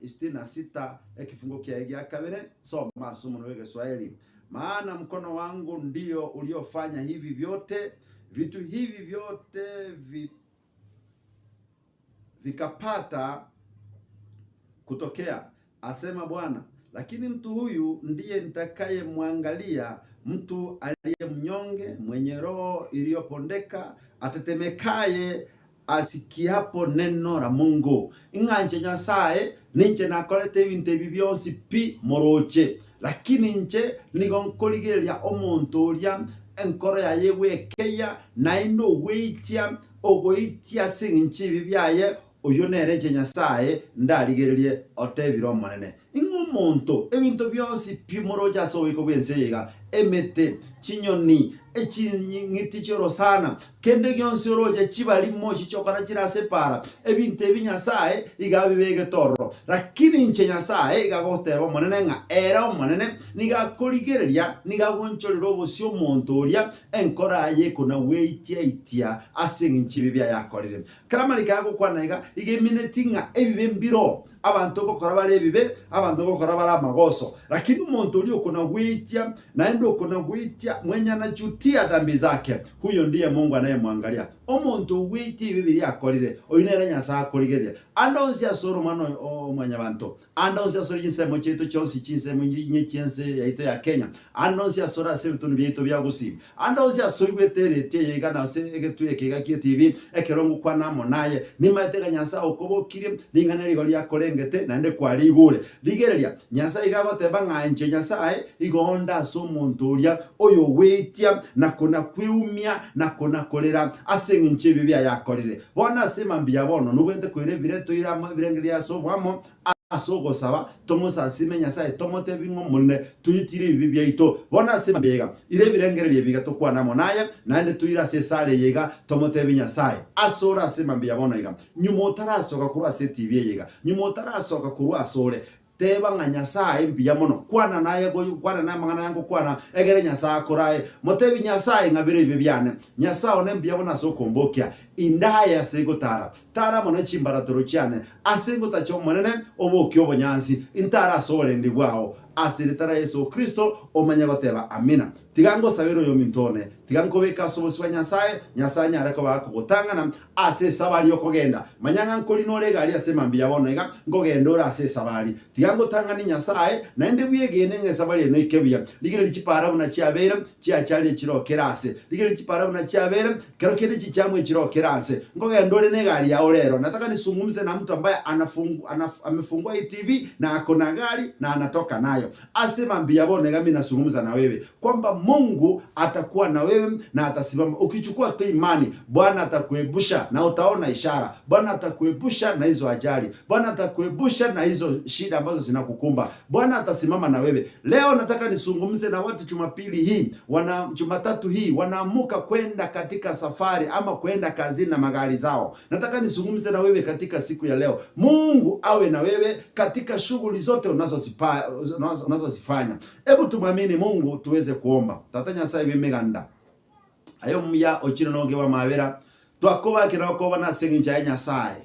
Isitini na sita ekifungo kiaye gia kabere, soma ase omonwa bw'Egeswahili. Maana mkono wangu ndio uliofanya hivi vyote, vitu hivi vyote vi, vikapata kutokea, asema Bwana. Lakini mtu huyu ndiye nitakayemwangalia, mtu aliye mnyonge, mwenye roho iliyopondeka, atetemekaye asikiapo neno la Mungu. Ng'a inche Nyasae ninche nakorete ebinto ebi bionsi pi moroche, lakini inche nigo nkorigereria omonto oria enkoro yaye egwekeia, naende ogweitia, ogoitia ase engencho y'ebibe biaye, oyio nere inche Nyasae ndarigererie, otebire Omonene. Ing'o omonto, ebinto bionsi pi moroche ase oboiko bw'ense eye iga, emete, chinyoni, eching'iti chi'orosana, kende gionsi oroche chibarimo chichokora chire ase epaara, ebinto ebi Nyasae iga abibegete ororo. Lakini inche Nyasae iga agoteba Omonene ng'a ere Omonene nigo akorigereria, nigo agonchorera obosio omonto oria enkoro aye ekona-gweitia-itia ase engencho y'ebibe biaye akorire. Kera amariko aya agokwana iga, iga emineti ng'a ebibe mbiroo, abanto ngokora bare ebibe, abanto ngokora bare amagoso. Lakini omonto oria okona-gweitia, naende okona-gweitia, mwenye anachutia dhambi zake, huyo ndiye Mungu anayemwangalia. Omonto ogweitia ebibe biria akorire, oyio nere Nyasae akorigereria. Ande onsi ase ore omwana o mwanyabanto, Ande onsi asore chinsemo chiaito chionsi, chinsemo inye chi'ense yaito ya Kenya, ande onsi asore ase ebitunu biaito bia Gusii, ande onsi ase oigwete eretio eye iga na ase egetwe eke iga ki'etibi, ekero ngokwana amo naye, nimaete ng'a Nyasae okobokirie, ring'ana rigo riakorengete, naende kwarigure. Rigereria, Nyasae iga agoteba ng'a inche Nyasae igo onde ase omonto oria oyogweitia na kona-kweumia na kona-korera ase engencho y'ebibe biaye akorire. Bono ase mambia bono nobwenerete koira ebire toire amo ebirengererio ase oboamo ase ogosaba, tomosasime Nyasae, tomotebie ng'a Omonene, toitire ebibe biaito. Bono ase mambia iga, ira ebirengererio ebi iga tokwane amo naye, naende toire ase esara eye iga, tomotebie Nyasae, ase ore ase mambia bono iga, nyuma otarasoka korwa ase etibi eye iga, nyuma otarasoka korwa asore, Teba ng'a Nyasae mbuya mono, kwana naye, kwana naye amang'ana aya ngokwana, egere Nyasae akorae. Motebi Nyasae ng'abere ebibe biane. Nyasae one mbuya mono ase okombokia, indaye ase gotara. Tara amo ne chimbaratero chiane, ase ngotacha Omonene, obokie obonyansi, intare ase oborendi bwao. Ase erieta ria Yeso Kristo, omanye goteba Amina. Tiga ngosabere oyominto one, tiga nkobeke ase obosio bwa Nyasae, Nyasae anyare koba akogotang'ana ase esabari y'okogenda. Manya ng'a nkorina ore egari ase mambia bono iga, nkogenda ore ase esabari. Tiga ngotang'anie Nyasae, naende bwegene ng'a esabari eye noike buya. Rigereria chipaara buna chiabeire, chiacharia chiroo kera ase. Rigereria chipaara buna chiabeire, kero kende chichamwe chiroo kera ase. Nkogenda ore negari yao rero. Nataka nisungumze na mtu ambaye anafungu, anaf, amefungua hii TV na ako na gari na anatoka nayo. Ase mambia bono iga minasungumza na wewe kwamba Mungu atakuwa na wewe na atasimama. Ukichukua tu imani, Bwana atakuepusha na utaona ishara. Bwana atakuepusha na hizo ajali. Bwana atakuepusha na hizo shida ambazo zinakukumba. Bwana atasimama na wewe. Leo nataka nisungumze na watu Jumapili hii, wana Jumatatu hii wanaamuka kwenda katika safari ama kwenda kazini na magari zao. Nataka nisungumze na wewe katika siku ya leo. Mungu awe na wewe katika shughuli zote unazozifanya. Hebu tumwamini Mungu tuweze kuomba. Tata Nyasaye bw'emeganda, aye omuya ochire noge bw'amabera, twakobakera okoba nase engencho yaye Nyasaye.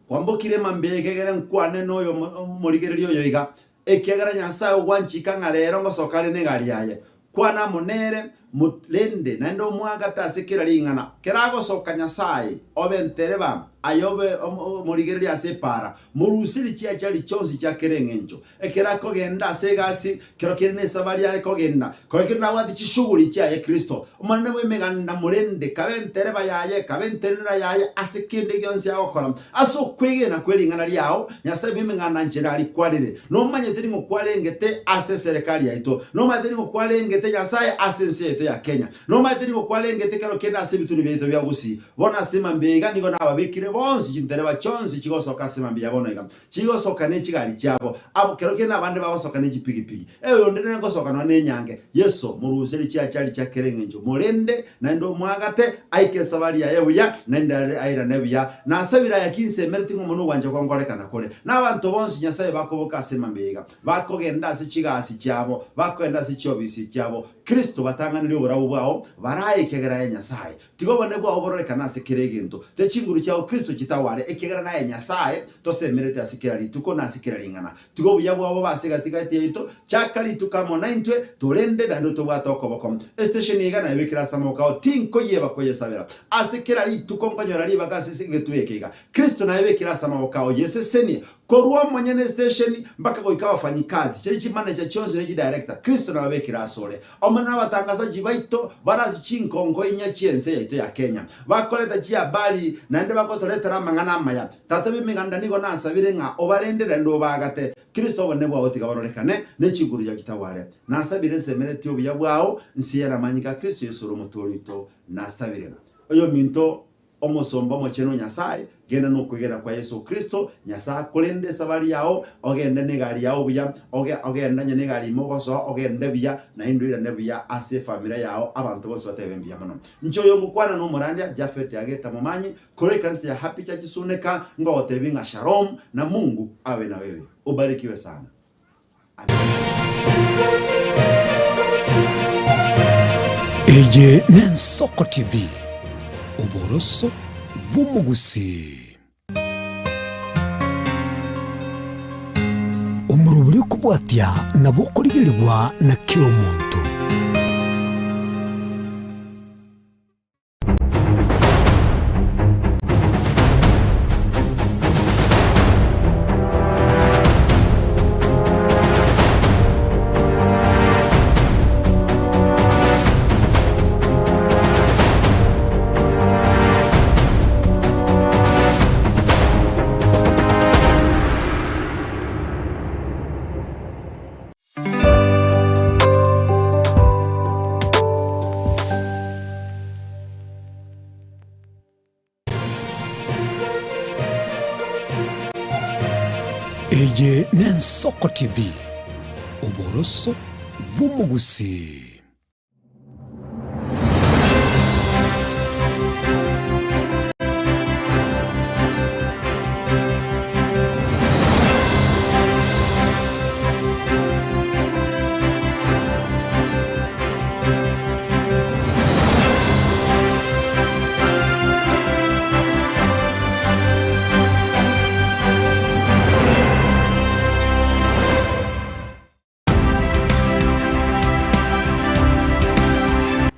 Kwambokire mambia ekegere nkwane noyo omorigereria oyo iga, ekiagera Nyasaye ogwanchika ng'a rero ngosoka are negari yaye. Kwana amo nere, morende, naende omoagate ase kera ring'ana. Kera agosoka Nyasae, obe entereba, aye obe omorigereria ase epaara, moruserie chiachari chionsi chia kera engencho. Ekero akogenda ase egasi, kero kere nesabari are kogenda, kero kere nabwate chishughuli chiaye Kristo, Omonene bw'Emeganda, morende, kabe entereba yaye, kabe entenenera yaye ase kende gionsi agokora. Ase okwegena kwe ring'ana riao, Nyasae bw'Emeganda nchera arikwanire. Nomanyete ning'o kwarengete ase eserekari yaito. Nomanyete ning'o kwarengete Nyasae ase ense yaito ya Kenya. Nomanyete ning'o kwarengete kero kende ase ebitunu biaito bia Gusii. Bono ase mambia iga nigo nababekire bonsi chintereba chionsi chigosoka ase mambia bono iga. Chigosoka ne chigari chiabo. Abo kero kende abande bagosoka ne chipigipigi. Ewe onde nere ngosoka nonya nenyange. Yeso, moruserie chiachari chia kera engencho. Morende, naende omoagate, aike esabari yaye buya, naende airane buya. Nasabire aya ki nsemereti ng'a omonwa ogwancha konkorekana kore. Na abanto bonsi Nyasae bakoboka ase mambia iga, bakogenda ase chigasi chiabo, bakogenda ase chiobisi chiabo, Kristo batang'anire. Iraneria oborabu bwao, barae ekiagera aye Nyasae. Tiga obonene bwao bororekane ase kera egento. Tiga chinguru chiao Kristo chitaware, ekiagera naye Nyasae tosemerete ase kera rituko na ase kera ring'ana. Tiga obuya bwao bobe ase egati gati yaito, chaka rituko amo naintwe, torende naende otobwate okoboko. Estation iga nayebekire ase amaboko ao, tinkoyieba koyesabera. Ase kera rituko nkonyora ribaga ase egetwe eke iga. Kristo nayebekire ase amaboko ao, yesesenie, korwa omonyene estation mpaka goika abafanyikazi, chiria chimanager chionsi ne chidirector, Kristo nababekire asore. Omonene abatangasachi baito bare ase chinkonko inya chi'ense yaito ya Kenya, bakoreta chihabari naende bagotoretera amang'ana amaya. Tata b'emeganda nigo nasabire ng'a obarende naende obaagate. Kristo obonene bwao tiga bororekane, ne chinguru chiao chitaware. Nasabire nsemeretie obuya bwao, nsiere amanyinga a Kristo Yeso ore Omotoori oito. Nasabire. Oyominto Omosomba omochenu o Nyasae, genda nokwegena kwa Yeso Kristo, Nyasae akorende esabari yao, ogende negari yao buya, oge ogende onye negari ime ogosoa ogende buya, naende oirane buya ase efamiri yao, abanto bonsi batebe mbuya mono. Inche oyo ngokwana nomorandia Japhet Ageta Momanyi, korwa ekanisa ya Happy Church Suneka, ngogotebi ng'a Shalom na Mungu awe na wewe. Ubarikiwe sana. Eye n'Ensoko TV, oboroso bw'omogusii. Omorobori okobwatia nabo okorigerigwa na kera omonto. Eye n'Ensoko TV, oboroso bw'omogusii.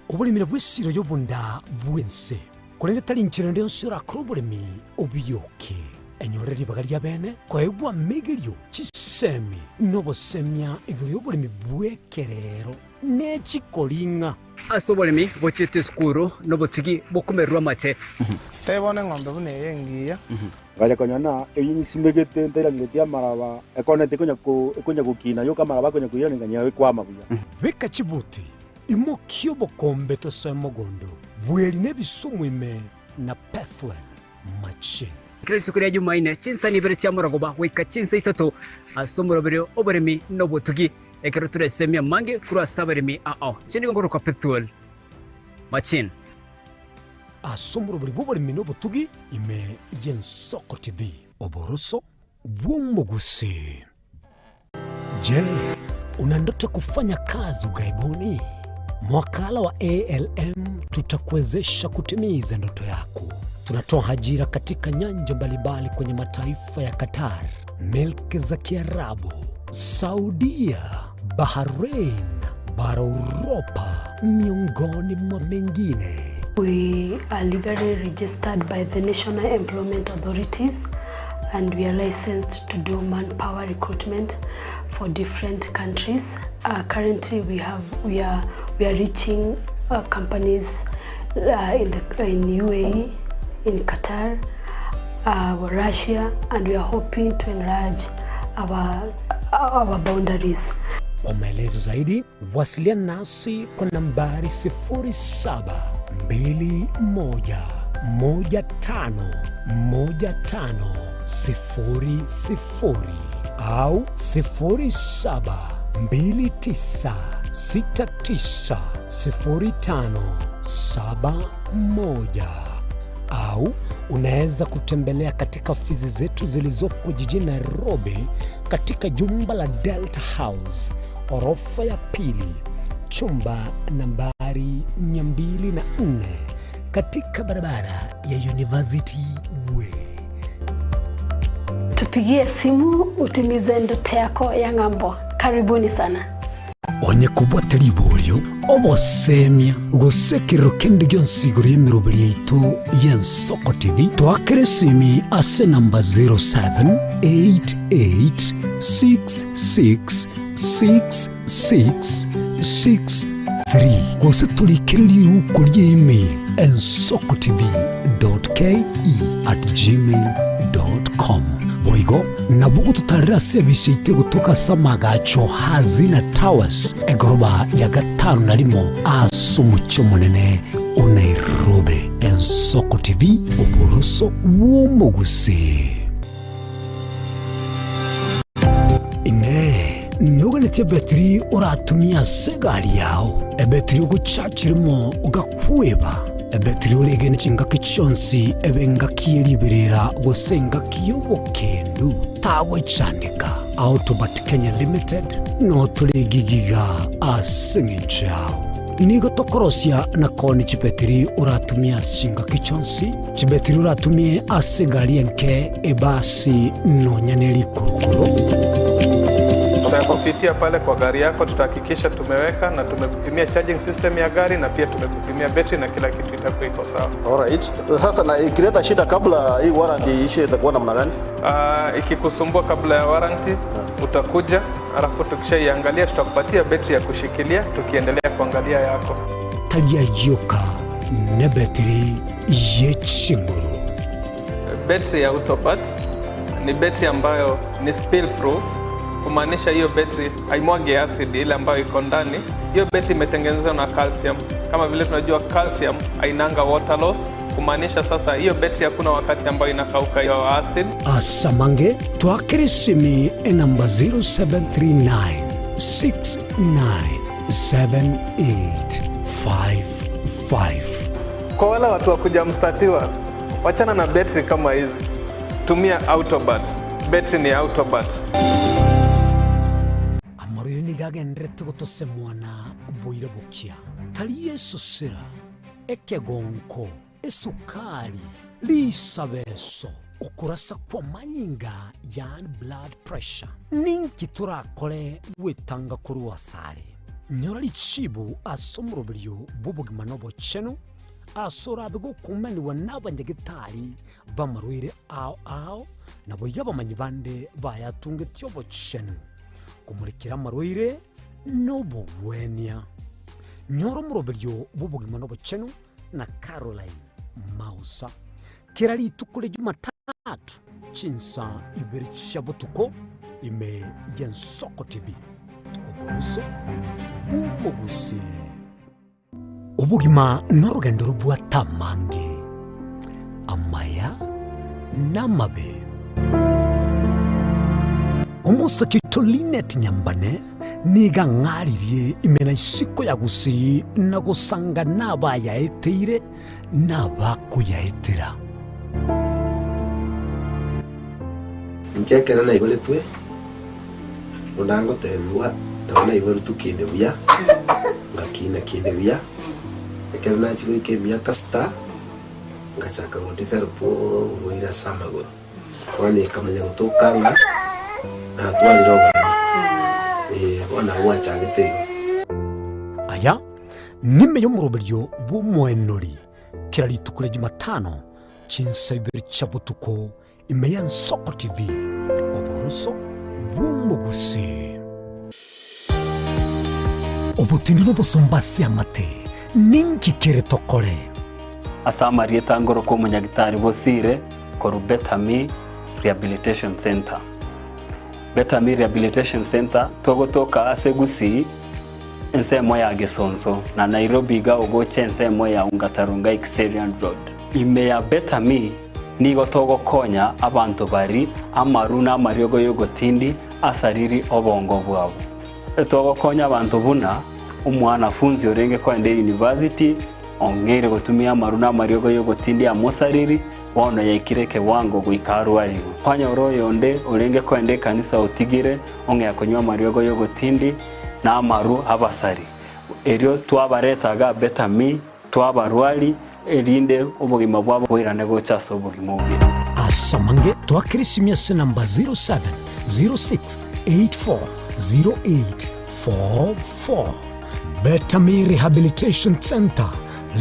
Oboremi nabwo esiro y'obonda bw'ense, korende tari inchera ende yonsi orakore oboremi obiyoke. Enyorere ribaga ria bene koegwa amegerio, chisemi, na obosemia igoro y'oboremi bw'ekerero ne chikoring'a. Ase oboremi bochiete esukuru nobotugi bokomererwa amate. Tebia bono eng'ombe buna eye engiya. Ngacha konyora ng'a eyio nsimegete ntairaneretie amaraba, ekona tekonya ko ekonya gokina yoka amaraba akonya koirana ng'a ekwama buya. Beka chibuti, imokia obokombe tosoe mogondo, bweri na ebisumu ime na Pethuel machine. Kera rituko ria Jumaine, chinsani ibere chia morogoba goika chinsa isato ase omoroberio oboremi na obotugi, ekero toresemie amange korwa ase abaremi ao. Inche nigo nkorokwa Pethuel Machine. Ase omorobori bw'oboremi na obotugi ime y'Ensoko TV. Oboroso bw'omogusii. Je, una ndoto ya kufanya kazi ughaibuni? Mwakala wa ALM tutakuwezesha kutimiza ndoto yako. Tunatoa ajira katika nyanja mbalimbali kwenye mataifa ya Qatar, milki za Kiarabu, Saudia, Bahrain, bara Uropa, miongoni mwa mengine. We are legally registered by the National Employment Authorities and we are licensed to do manpower recruitment for different countries. Uh, currently we have we are we are reaching uh, companies uh, in the in UAE, in Qatar, uh, Russia and we are hoping to enlarge our our boundaries. Kwa maelezo zaidi wasiliana nasi kwa nambari 0721151500 au 0729690571 au unaweza kutembelea katika ofisi zetu zilizopo jijini Nairobi katika jumba la Delta House orofa ya pili chumba nambari nambari 204 katika barabara ya University Way. Tupigie simu utimize ndoto yako ya ng'ambo. Karibuni sana. Onye kobwate riborio, obosemia, gose ekerero kende gionsi igoro y'emeroberi yaito y'Ensoko TV, toakere esimi ase enamba 0788666663 gose torikere riuko ria email ensokotv.ke@gmail.com. Boigo nabo ogototarera ase ebise yaito egotoka ase amagacho Hazina Towers, egoroba ya gatano na rimo ase omochie omonene o Nairobi. Ensoko TV, oboroso bw'omogusii. Inee! Noganetie ebetiri oratumie ase egari yao, ebetiri ogochachiremo ogakweba, ebetiri oregene chingaki chionsi ebe engaki ye riberera gose engaki y'obokendu? Tagwechandeka. Autobat Kenya Limited notore egigiga ase eng'encho yao. Nigo tokorosia na koonia chibetiri oratumie ase chingaki chionsi, chibetiri oratumie ase egari enke, ebasi, nonya ne rikurukuru. Tutakupitia pale kwa gari yako, tutahakikisha tumeweka na tumekupimia charging system ya gari na pia tumekupimia betri na kila kitu itakuwa iko sawa. Alright. Sasa na ikileta shida kabla hii warranty iishe itakuwa namna gani? Ikikusumbua kabla ya warranty utakuja, alafu tukishaiangalia tutakupatia betri ya kushikilia tukiendelea kuangalia yako. Tari ayioka nebetiri ye chinguru. Betri ya Autobat ni betri ambayo ni spill proof, kumaanisha hiyo betri haimwagi acid ile ambayo iko ndani. Hiyo betri imetengenezwa na calcium. Kama vile tunajua calcium hainanga water loss, kumaanisha sasa hiyo betri hakuna wakati ambayo inakauka hiyo acid. Asamange twakere esimi enamba 0739 697855. Kwa wale watu wa kuja mstatiwa, wachana na betri kama hizi, tumia Autobat. Betri ni Autobat. Amarwaire nigo agendererete gotosemwana boira bokia, tari esosera, ekegonko, esukari, risabeso, okorasa kw'amanyinga, yaani blood pressure. Ninki torakore gwetanga korwa asare? Nyora richibu ase omoroberio bw'obogima na obochenu, ase orabe gokumanigwa n'abanyagetari b'amarwaire ao ao, naboigo abamanyi bande bayatungetie obochenu, komorekera amarwaire nobogwenia. Nyora omoroberio bw'obogima na obochenu na Caroline Mausa kera rituko ria Jumatatu chinsa ibere chia botuko ime y'Ensoko TV. Oboroso bw'omogusii. Obogima norogendo robwate amange, amaya na amabe. Omosake oito Linet Nyambane nigo ang'aririe ime na isiko ya Gusii na gosanga nabayaeteire na abakoyaetera. Inche ekero naiboretwe, buna ngotebigwa, nabo naiboretwe kinde buya, ngakina kinde buya, ekero nachia goika emiaka sita, ngachaka go develop oborwaire ase amagoro. Bono ekamanya gotoka ng'a natwarire oboremo, eh, bono nabo bwachagete igo. Aya nime y'omoroberio bw'omoenori kera rituko ria Jumatano chinsa ibere chia botuko ime y'Ensoko TV, oboroso bw'omogusii. Obotindi nobosomba ase amate, ninki kere tokore? Ase amarieta ngoroka omonyagitari Bosire korwa Betami Rehabilitation Centre. Betami Rehabilitation Centre togotoka ase Gusii ensemo ya Gesonso na Nairobi iga ogocha ensemo ya Ongata Rongai Kiserian Road. Ime ya Betami nigo togokonya abanto bari amaru na amariogo y'ogotindi asariri obongo bwabo. Togokonya abanto buna omwanafunzi orenge koenda eyunivasiti ong'eire gotumia amaru na amariogo y'ogotindia amosariri, bono yaikire ekewango goika arwarigwe. Kwanyora oyonde orenge koenda ekanisa otigire ong'ea konywa amariogo y'ogotindi na amaru abasari. Erio twabareta iga Betami, twabarwari, erinde obogima bwabo boirane gocha ase obogima obuya. Ase amange twakere esimi ase enamba 0706840844. Betami Rehabilitation Centre,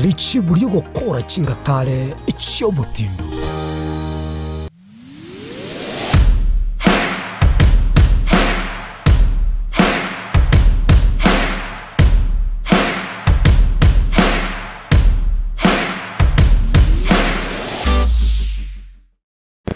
richibu ri'ogokora chingatare chi'obotindu.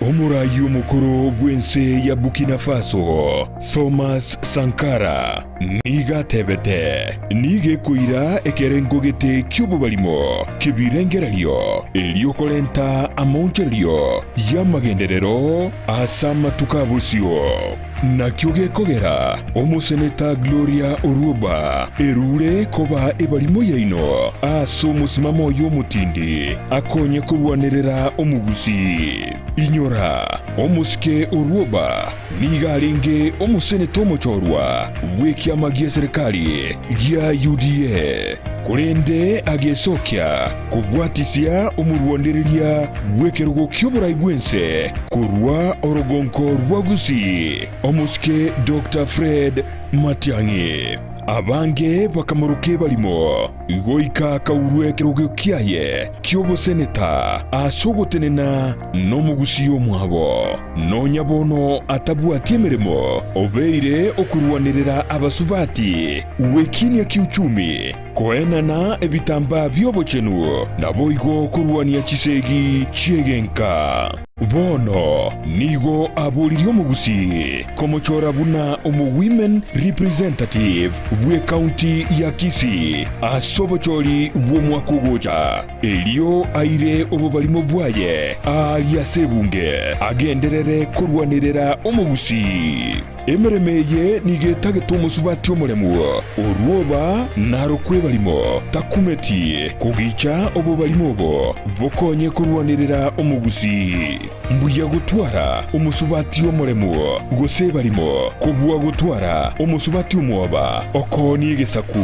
Omoraai omokoro bw'ense ya Burkina Faso, Thomas Sankara, nigo atebete, Nigo ekoira ekerengo gete ki'obobarimo ki'ebirengererio, erio korenta amaonchorerio y'amagenderero ase amatuko a bosio. Nakio gekogera omoseneta Gloria Orwoba erure koba ebarimo yaino ase omosimamo oye omotindi akonye korwanerera omogusii. Inyora, omosike Orwoba nigo arenge omoseneta omochorwa bw'ekiama gi'eserekari gia UDA, korende agesokia kobwatisia omorwanereria bw'ekerogo ki'oborai bw'ense korwa orogonko rwa Gusii, omosike Doctor Fred Matiang'i. Abange bakamoroka ebarimo, goika akaurwa ekerogo kiaye ki'oboseneta ase ogotenena nomogusii omwabo. Nonya bono atabwati emeremo, obeire okorwanerera abasubati gwekinia kiuchumi, koenana ebitambaa bi'obochenu, naboigo korwania chisegi chi'egenka. Bono nigo aboririe omogusii komochora buna omo-women representative bw'ecounty ya Kisii ase obochori bw'omwaka ogocha. Erio aire obobarimo bwaye aaria ase ebunge, agenderere korwanerera omogusii. Emeremo eye nigo etagete omosubati omoremu, orwoba narokwe ebarimo, takumeti kogicha obobarimo obo bokonye korwanerera omogusii. Mbuya gotwara omosubati omoremu gose ebarimo, kobua gotwara omosubati omwoba okoonia egesaku.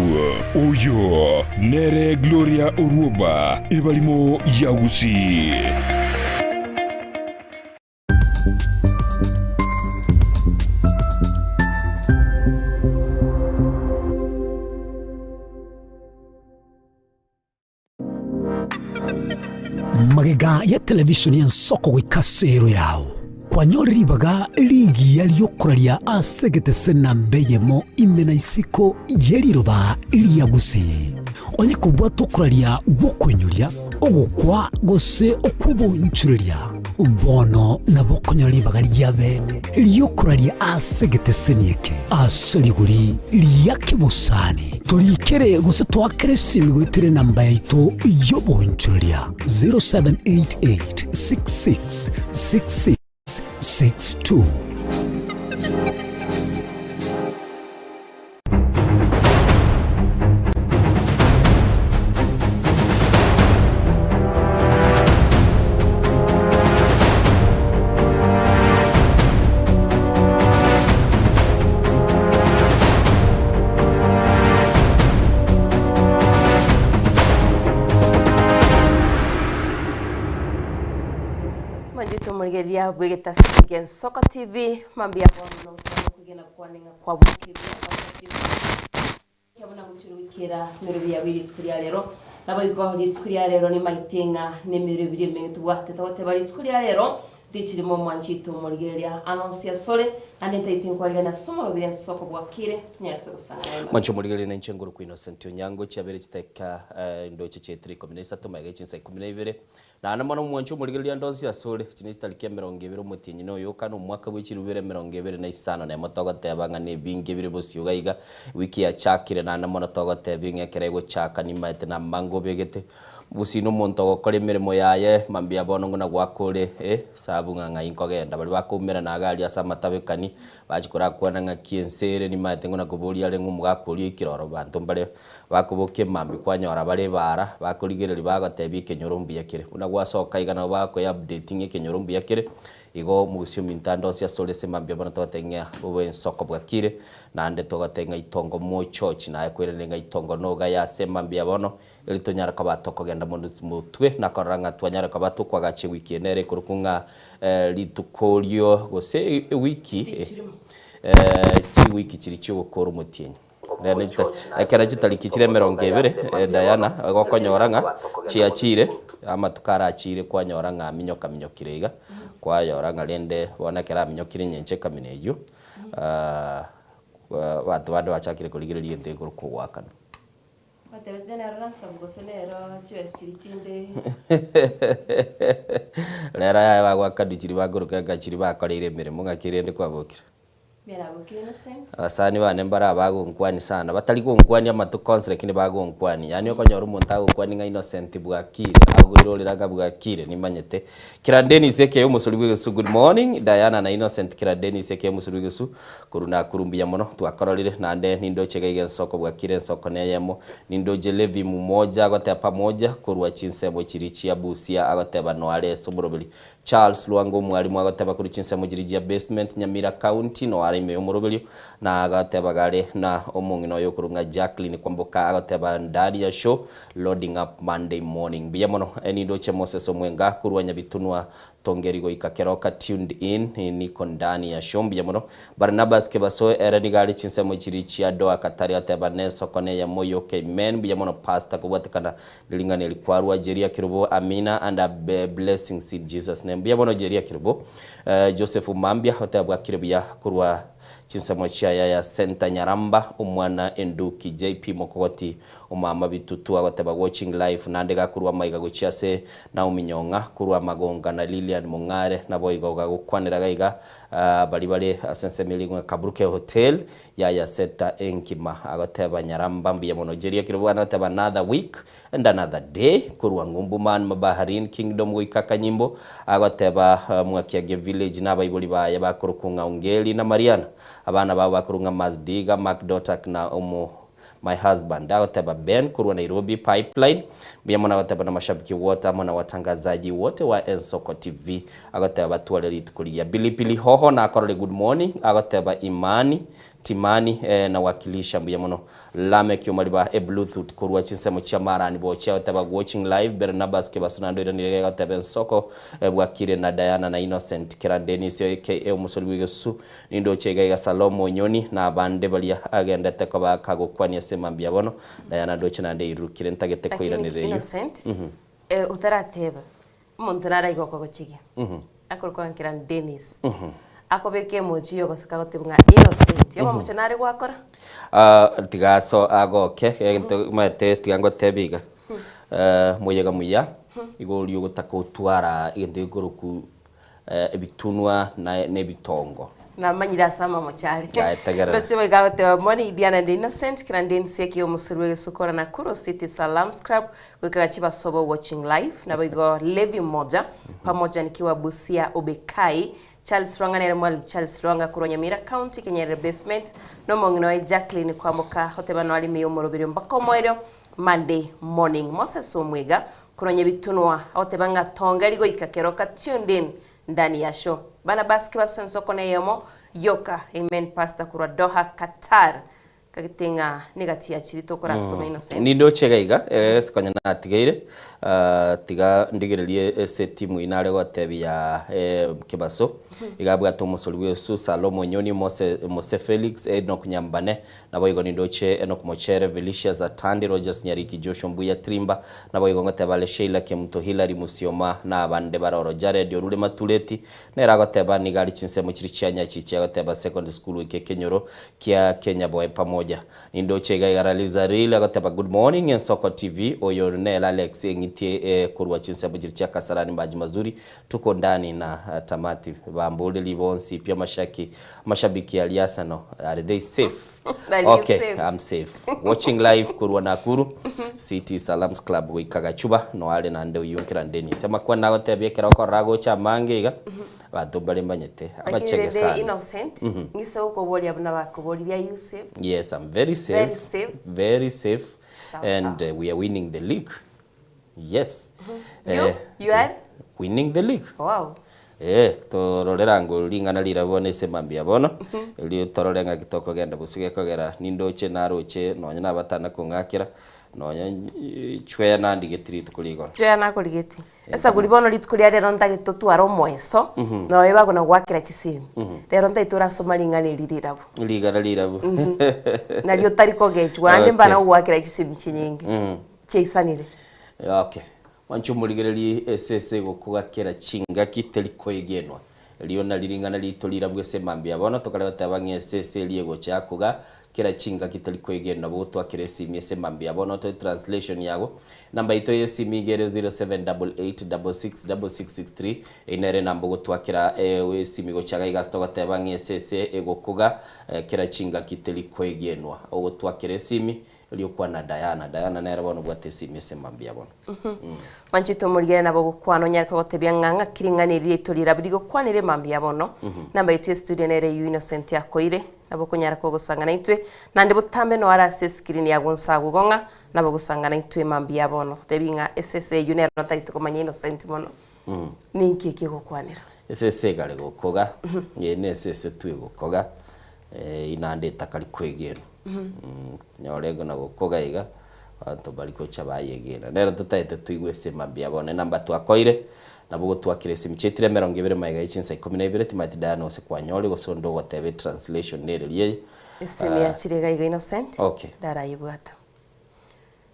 Oyo nere Gloria Orwoba, ebarimo ya Gusii. Magega ya televisheni y'ensoko goika ase ero yao, kwanyore ribaga rigiya ri'okoraria ase egetese namba eyemo ime na isiko ye riroba ria Gusii. Onye kobwata okoraria gw'okoinyoria, ogokwa gose okw'obonchoreria, bono nabo okonyora ribaga ria bene ri'okoraria ase egeteseni eke ase rigori ria kebosani. Torikere gose toakere esimi goetera enamba yaito y'obonchoreria 0788 66 66 62. Mwanchete omorigereria bw'egetasini gia Ensoko TV, mambia bono nogosaba nokwegena kwane ng'a kwabokire buya gwasokire buya buna gochia goikera emerobio yago rituko ria rero. Naboigo rituko ria rero nimaete ng'a nemerobio emenge tobwate togoteba rituko ria rero Tichirimo omwanchete omorigereria anonsi asore, naende ntaete nkwarigania ase omorobiri ensoko bwakire, tonyarete gosang'ana ime. Mwanche omorigereria nainche ngorokwa Innocent Onyango, chiabere chiteka ndoche chietire ikomi na isato magega chinsa ikomi na ibere. Naende mono omwanche omorigereria ndonsi asore, echi ne chitariki emerongo ebere omotienyi na oyo okane omwaka bwe chilifu ibere emerongo ebere na isano na emo togoteba ng'a nebinge bire bosio iga iga, wiki yachakire naende mono togotebia ng'a ekero egochaka nimaete namange obegete. Gusii nomonto ogokora emeremo yaye, mambia bono ng'una gwakore eh, sabu ng'a ng'ai nkogenda. Baria bakoumerana iga aria ase amatabekani, bachia korakwana ng'aki ense ere nimaete ng'una koboria are ng'a omogaka oria oikire oro abanto mbare bakobokia emambia kwanyora bare ebaara, bakorigereria bagotebia ekenyoro mbuya kere. Buna gwasoka iga nabo bakoe update ng'a ekenyoro mbuya kere. Igo omogusia ominto ande onsi asore ase mambia bono togoteba ng'a bobe ensoko bwakire, naende togoteba ng'a itongo mochochi naye koiraneri ng'a itongo nogaye ase mambia bono, eri tonyare koba tokogenda mono motwe na korora ng'a twanyare koba tokoagacha ewiki eye nere ekorokwa ng'a rituko rio gose ewiki chiwiki chiria chiogokora omotienyi. Rende chita ekero chitariki chire emerongo ebere, Diana, gokonyora ng'a chiachire, amatuko arachire kwanyora ng'a aminyoka minyokire iga, kwayora ng'a rende bono ekero aminyokire nyenche ekamina eywo, abanto bande bachakire korigereria egento gekorokwa ogoakana. Batebete nero ransom gose nero chibesa chiria chinde. Rero yaya bagoakanwa chiria bakoroka ng'a chiria bakoreire emeremo ng'aki rende kwabokire. Mbuya nabokire Innocent. Abasani bane mbare abagonkwani sana, batari gonkwani amatuko onsi lakini bagonkwani. Yaani okonyora omonto agokwani ng'a Innocent bwakire, agoirorera ng'a bwakire nimanyete. Kira Dennis aka omosori bw'egesu good morning, Diana na Innocent kira Dennis aka omosori bw'egesu Korwa Nakuru mbuya mono twakororire, naende nindoche iga iga ensoko bwakire ensoko neyemo. Nindoche Levi Mumoja agoteba pamoja korwa chinsemo chiria chia Busia agoteba noare ase omoroberi. Charles Lwanga omwalimu agoteba korwa chinsemo chiria chia Basement Nyamira County noare ime yomoroberio na agoteba gare na omong'ina oye okorwa ng'a Jacqueline Kwamboka agoteba ndani ya show loading up Monday morning. Mbuya mono nindoche Moses Omwenga korwa Nyabitunwa Tongeri goika keroka tuned in niko ndani ya show mbuya mono Barnabas Kebaso ere nigo are chinsemo chiria chia Doha Katari ateba nensoko neyemo yoka amen mbuya mono pastor kobwatekana nering'ana eri kwarwa Jeria Kerubo Amina and a blessings in Jesus name mbuya mono Jeria Kerubo Joseph Mambia oteba bwakire buya korwa chinsemo chia Yaya Center Nyaramba omwana Enduki JP Mokogoti Omama bitutu agoteba watching live naende gakorwa amaiga gochia ase Naomi Nyong'a korwa Amagonga na Lilian Mong'are naboigo gagokwanera gaiga baria bare ase ensemo eria ng'a Kaburuke Hotel yaya seta enkima agoteba Nyaramba mbuya mono Jeria Kirobwana agoteba another week and another day korwa Ng'umbu Man Mabaharin Kingdom goika Kanyimbo agoteba Mwakiage Village na abaibori baye bakorokwa ng'a Ongeri na Mariana abana babo bakorokwa ng'a Mazdiga Mark Dotak na omo My husband agoteba Ben korwa Nairobi pipeline mbuya mono agoteba na mashabiki wote amo na watangazaji wote wa Ensoko TV agoteba batware rituko rigiya Pilipili hoho nakorore good morning agoteba Imani Timani eh, nawakilisha mbuya mono Lameck Omariba e Bluetooth korwa chinsemo chia Marani bochia agoteba watching live Bernabas Kebaso naende oiranire iga agoteba Ensoko eh, bwakire na Diana na Innocent Kera Dennis aka omosori bw'egesusu Nindoche iga iga Salomo onyoni, na abande baria agendete koba kagokwania ase mambia bono, Diana ndoche naende eirurukire ntagete Lakini koiraneria eyio. Innocent, Mhm. eh, otarateba, omonto naraigwe okogochigia, Mhm. akorokwa ng'a Kirani Dennis, Mhm. akobeka emoji yogoseka agoteba ng'a Innocent, omomoche nare gwakora? Ah, tiga aso agoke, egento omanyete tiga ngotebie iga, eh, moyega muya, igo oria ogotaka otwara egento gekorokwa ebitunwa na nebitongo. Namanyire ase amamocho are. Yaye, tegerera. Ndoche boigo agoteba Morning Diana and Innocent kera nde inse eke y'omosori bw'egesukora Nakuru City Salams Club goika gachi basobo watching live naboigo Levi Mmoja pamoja nikiwa Busia Obekai Charles Lwanga nere Mwalimu Charles Lwanga korwa Nyamira County Kenyerere Basement nomong'ina oye Jacqueline Kwamboka oteba noare ime y'omoroberio mpaka omoerio Monday morning Moses Omwega korwa Nyabitunwa agoteba ng'a tonga rigoika keroka tuned in ndani ya show Barnabas Kibaso ensoko neyomo yoka Amen Pastor korwa Doha Qatar kagete ng'a negati ya chiri tokorasoma Innocent. Nindoche iga iga ase konya natigeire tiga ndigererie ase etimu eyio nare gotebia Kibaso iga abwate omosori bw'esu Salomo Onyoni Mose Mose Felix Enock Nyambane Naboigo nindoche Enock Mochere, Felicius Atandi, Rogers Nyariki, Joshua Mbuya Trimba, naboigo ngoteba are Sheila Kemunto, Hillary Musioma, na abande bare oro. Jared orure Matureti, nere agoteba nigo are chinsemo chiria chia Nyachichi agoteba Secondary School goika ekenyoro kia Kenyaboe pamoja. Nindoche iga iga Raliza Real agoteba good morning Ensoko TV, oyo nere Alex Eng'itie korwa chinsemo chiria chia Kasarani Maji Mazuri, tuko ndani na tamati. Bamboreri bonsi pi amashaki amashabiki aria Arsenal are they safe? Are you Okay, safe? I'm safe. Watching live korwa Nakuru City Salams Club goika Gachuba noare naende oyio nkera Dennis. Amakwana nagotebia ekero okorora agocha amange iga abanto mbare mbanyete Lakini abachege rende sana. Innocent, ng'ise gokoboria buna bakoboririe are you safe? Yes, I'm very safe. Very safe. Very safe. Sawa, And sawa. we are winning the league. Yes. You? You are? Winning the league. Wow. Eh, tororera ango ring'ana riria bono ase mambia bono, erio torore ng'aki tokogenda bosio gekogera nindoche naroche nonye nabatana kong'akera, nonye chweya nandigeti rituko ria igoro. Chweya nakorigeti. Esaguri bono rituko ria rero ntagete totware omoeso, noyo bagona goakera chisemi. Rero ntagete orasoma ring'ana eri rirabu. Rigana rirabu. Nario otari kogechwa, naende mbana gogoakera chisemi chinyinge. Chiaisanire. Okay. Mwanche omorigererie esese egokogakera chingaki teri koegenwa. Erio nario ring'ana riito rirabwo ase mambia bono tokare goteba ng'a esese eria egocha yakoga kera chingaki teri koegenwa bogotwakera esimi ase mambia bono toe translation yago. Enamba yaito ye esimi iga ere 0788666663 eyio nere enamba ogotwakera esimi gocha iga iga ase togoteba ng'a esese egokoga kera chingaki teri koegenwa. Ogotwakera esimi Riokwana Diana. Diana nere bono obwate esimi ase mambia bono. Mwanchete omorigere nabo ogokwana onyare kogotebia ng'a ng'aki ring'ana eri riaito rirabe rigokwanere mambia bono. Namba yaito ya estudio nere eyio Innocent akoire, nabo okonyara kogosanga naintwe, naende botambe noyo are ase escreen yago nse agwo igo ng'a nabo ogosanga naintwe mambia bono. Totebi ng'a esese eyio nero ntagete komanya Innocent mono. Ninki eki egokwanera? Esese egare gokoga, eye nesese tu egokoga, inande etakari kwegenwa. Nyore na gokoga iga, abanto mbari gocha bayegena. Nero totaete toigwe ase mambia bono enamba twakoire, nabo gotwakire esimi chiaitire emerongo ebere magega ye chinsa ikomi na ibere, timanyeti Diana gose kwanyore gose onde ogoteba etranslation nere riaye. Esimi yachire iga iga Innocent, Okay. ndarayebwata.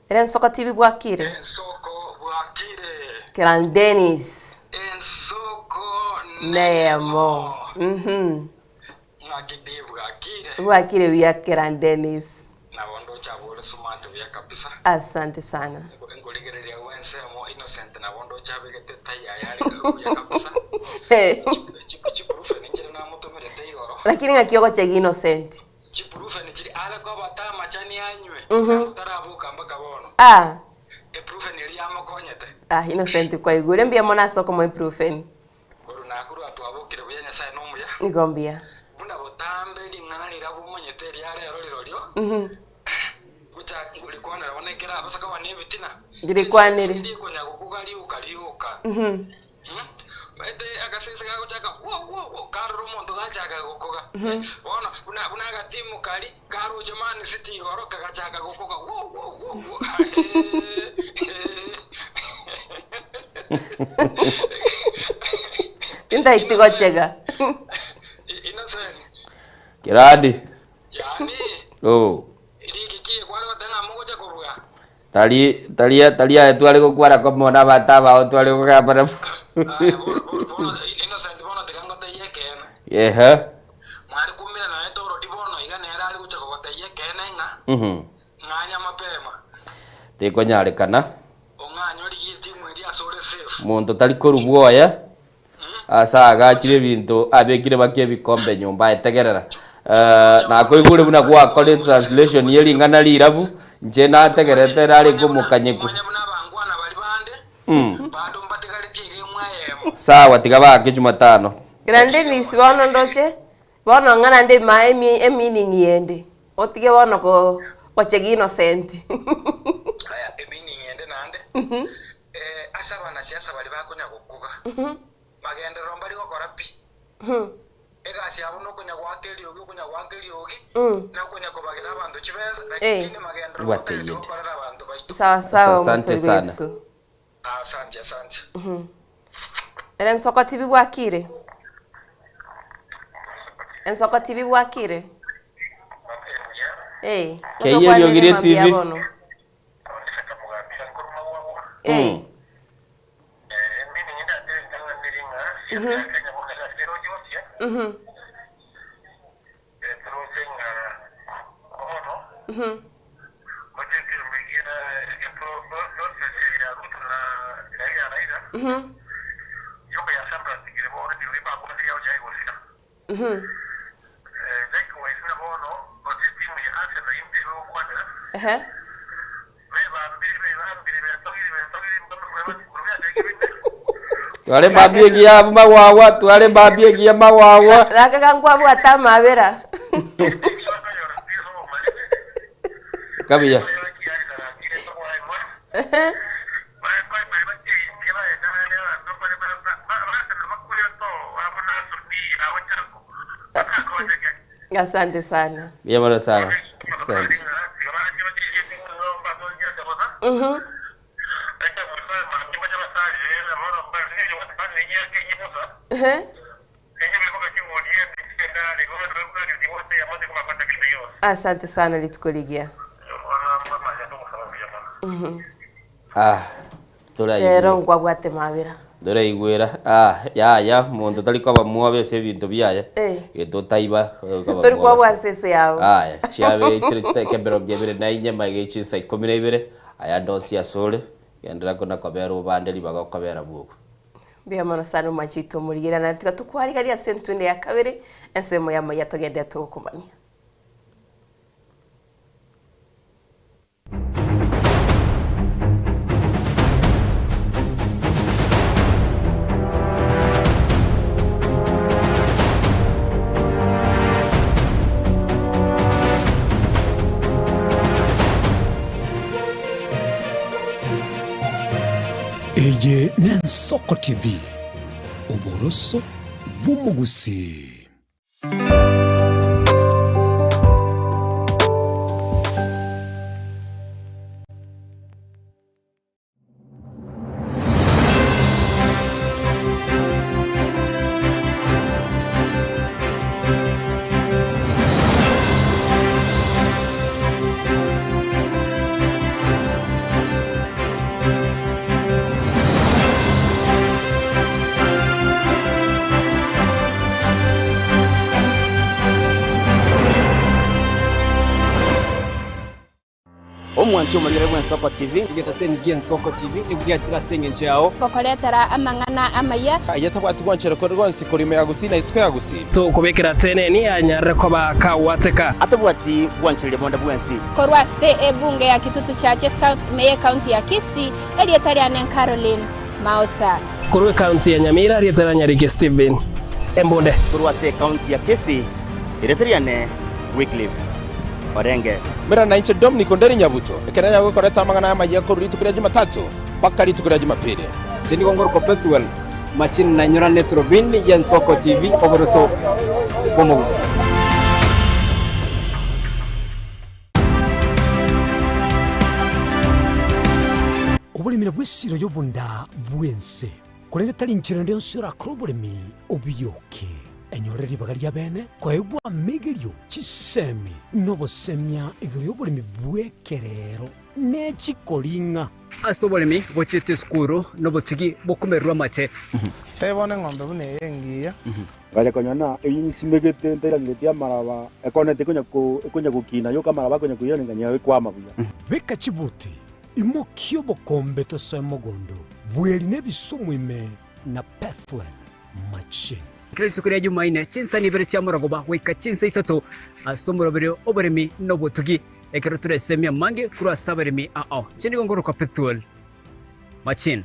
Ere ensoko tibi bwakire. Ensoko bwakire. Kiran Dennis. Ensoko neyemo. Mhm. Ng'aki ndi bwakire. Bwakire buya Kiran Dennis. Nabo ndoche abwo ore smart buya kabisa. Asante sana. Nkorigereria agwo ensemo Innocent nabo ndoche abegete etai yaye are buya kabisa. Chiproof ninchire namotomerete igoro. Lakini ng'aki ogochegi Innocent. Chiprufeni chiria are kobata amachani anywe, na gotaraboka mpaka bono. Ah. Eprufeni eria yamokonyete. Ah, Innocent kwaigure mbuya mono ase okomoa eprufeni. Korwa nakorwa twabokire buya Nyasae nomuya. Nigo mbuya. Buna botambe ring'ana riria bomanyete eria rero rirorio, gocha rikwanera bono ekero abasa koba nebitina, Rikwanere. Esese rikonya gokuga rioka rioka. Omanyete agasese gagochaka wo wo wo, karora omonto gachaka gokoga. Bono buna buna agatimu karia karoche Man City igoro kagachaka gokoga wo wo wo wo Tintaiti gochega. Innocent. Kerandi. Yaani Oh. ligi ki kware goteba ng'a mogocha kobua? Tari tari tari aye tware gokwana komo na abanto abao tware kogamba nabo. Aya bono bono bono Innocent bono tiga ngotebie ekeene. Ehe. Mware koumera nonya toroti bono iga nere are gocha kogotebia ekeene ng'a ng'anya mapema. Tekonyarekana. Ong'anye origie etimu eria ase ore safe. Monto tari korwa bwoye. Ase agachire ebinto abekire bake ebikombe nyomba aye tegerera. Nakoigure buna gwakora etranslation ye ring'ana rirabu, inche nategerete nare omokanyeku. Sawa tiga baake jumatano. Kera Dennis bono ndoche bono ng'a naende ema emi emining yende otige bono ko gochega innocent. Aya emining ende naende. Ase abanasiasa baria bakonya gokuga, magenderero mbari gokora pi. Egasi yabo nokonya goaka eriogi, okonya goaka eriogi, na okonya kobagera abanto chibesa, lakini magenderero motagete gokorera abanto baito. Sawa sawa Asante omosori sana. bwesu. Asante, asante. Ere ensoko tibi bwakire? Ensoko tibi bwakire? Eh, Keyia eriogi rie TV. bono. Eh. Ehe. Tware mambia egiya abwo magwagwa, tware mambia egiya magwagwa. Raka gankwabwate amabera. Kabuya. Ehe. Asante sana. Mbuya mono sana. Asante. Asante sana rituko rigiya. Ah, Rero toraigwera. nkwabwate mabera. Toraigwera. Ah, yaya, monto tari koba mwobe ase ebinto biaye. Eh. Egento otaiba, okoba Tori mwobe kwabwa ase. ase yao. Aya, chiabe itire chiteke emerongo ebere na inye maiga echinsa ikomi na ibere, aya ndonsi asore, genderera kona kobera obande ribaga okobera bwogo. Mbuya mono sana omwachito omorigera na tiga tukwarigaria ase entunde ya kabere ensemo ya maya togendera togokomanya. Eye n'Ensoko TV, oboroso bw'omogusii. Omwanchi omorigere bwa Ensoko TV. Egetaseni gia Ensoko TV nigo giachire ase eng'encho yao. Gokoretera amang'ana amaya. Aye tabwati gwanchera kore gonsi korima ya gusii na isiko ya gusii. Tokobekera teneni anyarire koba kawateka. Atabwati gwanchereria bonde bwensi. Korwa ase ebunge ya Kitutu Chache South meye county ya Kisii erieta riane Caroline Maosa. Korwa ekaunti ya Nyamira rieta ria Nyariki Stephen Embunde. Korwa ase ekaunti ya Kisii erieta riane Wycliffe Orenge. Mera na inche Dominic Onderi Nyabuto ekero yagokoreta amang'ana amaya korwa rituko ria Jumatatu mpaka rituko ria Jumapili. Inche nigo ngorokwa Pethuel Machini na nyorane Turubini ya Ensoko TV oboroso bw'omogusii. Oboremi nabwo esiro y'obonda bw'ense, korende tari inchera ende yonsi orakore oboremi obiyoke. Enyorere ribaga ria bene koegwa amegerio, chisemi, na obosemia igoro y'oboremi bw'ekerero ne chikoring'a. Ase oboremi bochiete esukuru na obotugi bokomererwa amache. Tebia bono eng'ombe buna eye engiya. Ngacha konyora na eyio nsimegete ntairangeretie amaraba, ekoneti ekonya ko ekonya gokina yoka amaraba akonya koiranenga nyayo ekwama buya. Beka chibuti, imokia obokombe tosoe mogondo, bweri na ebisumu ime na Pethuel machine. Kera rituko ria Jumaine, chinsa ibere chia morogoba goika chinsa isato ase omoroberio oboremi na obotugi, ekero toresemie amange korwa ase abaremi ao. Inche nigo ngorokwa Pethuel Machine.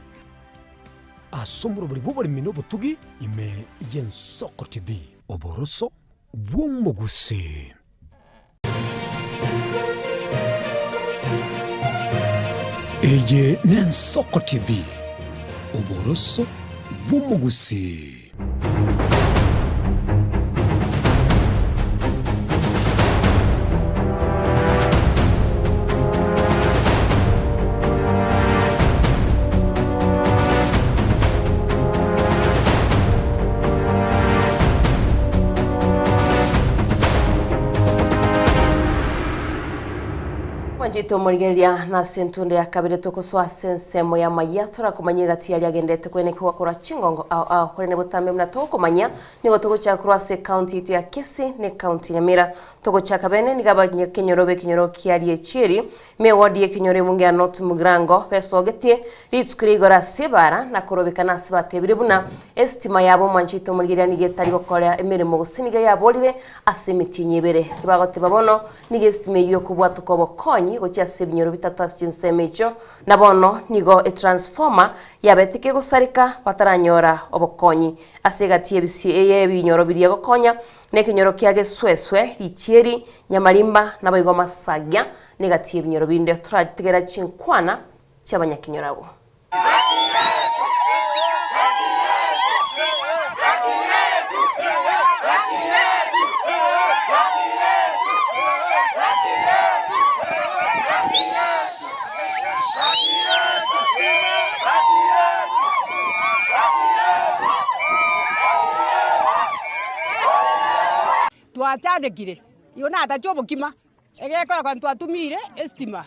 Ase omoroberi bw'oboremi na obotugi ime y'Ensoko TV, oboroso bw'omogusii. Eye n'Ensoko TV, oboroso bw'omogusii. Mwanchete omorigereria nase entundo ya kabere togosoa ase ensemo y'amayia torakomanya egati yaria agenderete kwenekigwa korwa chingongo ao ao korende botambe buna togokomanya nigo togochaka korwa ase ecounty yaito ya Kisii na ecounty Nyamira togochaka bene nigo abanyakenyoro b'ekenyoro kia Riachieri ime eward y'ekenyoro ebunge ya North Mugirango besogetie rituko ria igoro ase ebara na korobekana ase batebire buna Esitima yabo omwanchete omorigereria nigo etari gokora emeremo gose nigo yaborire ase emetienyi ebere. Tibagoteba bono nigo esitima eyio ekobwatoka obokonyi gochia ase ebinyoro bitato ase chinsemo echio, na bono nigo etransformer yabete kegosareka bataranyora obokonyi. Ase egati y'ebisi y'ebinyoro biria gokonya nekenyoro kia Gesweswe, Richieri, Nyamarimba naboigo Masagia negati y'ebinyoro binde. Torategera chinkwana chi'abanyakenyoro abwo. Twachandekire, igo natache obokima, egekora ekero twatumiire estima,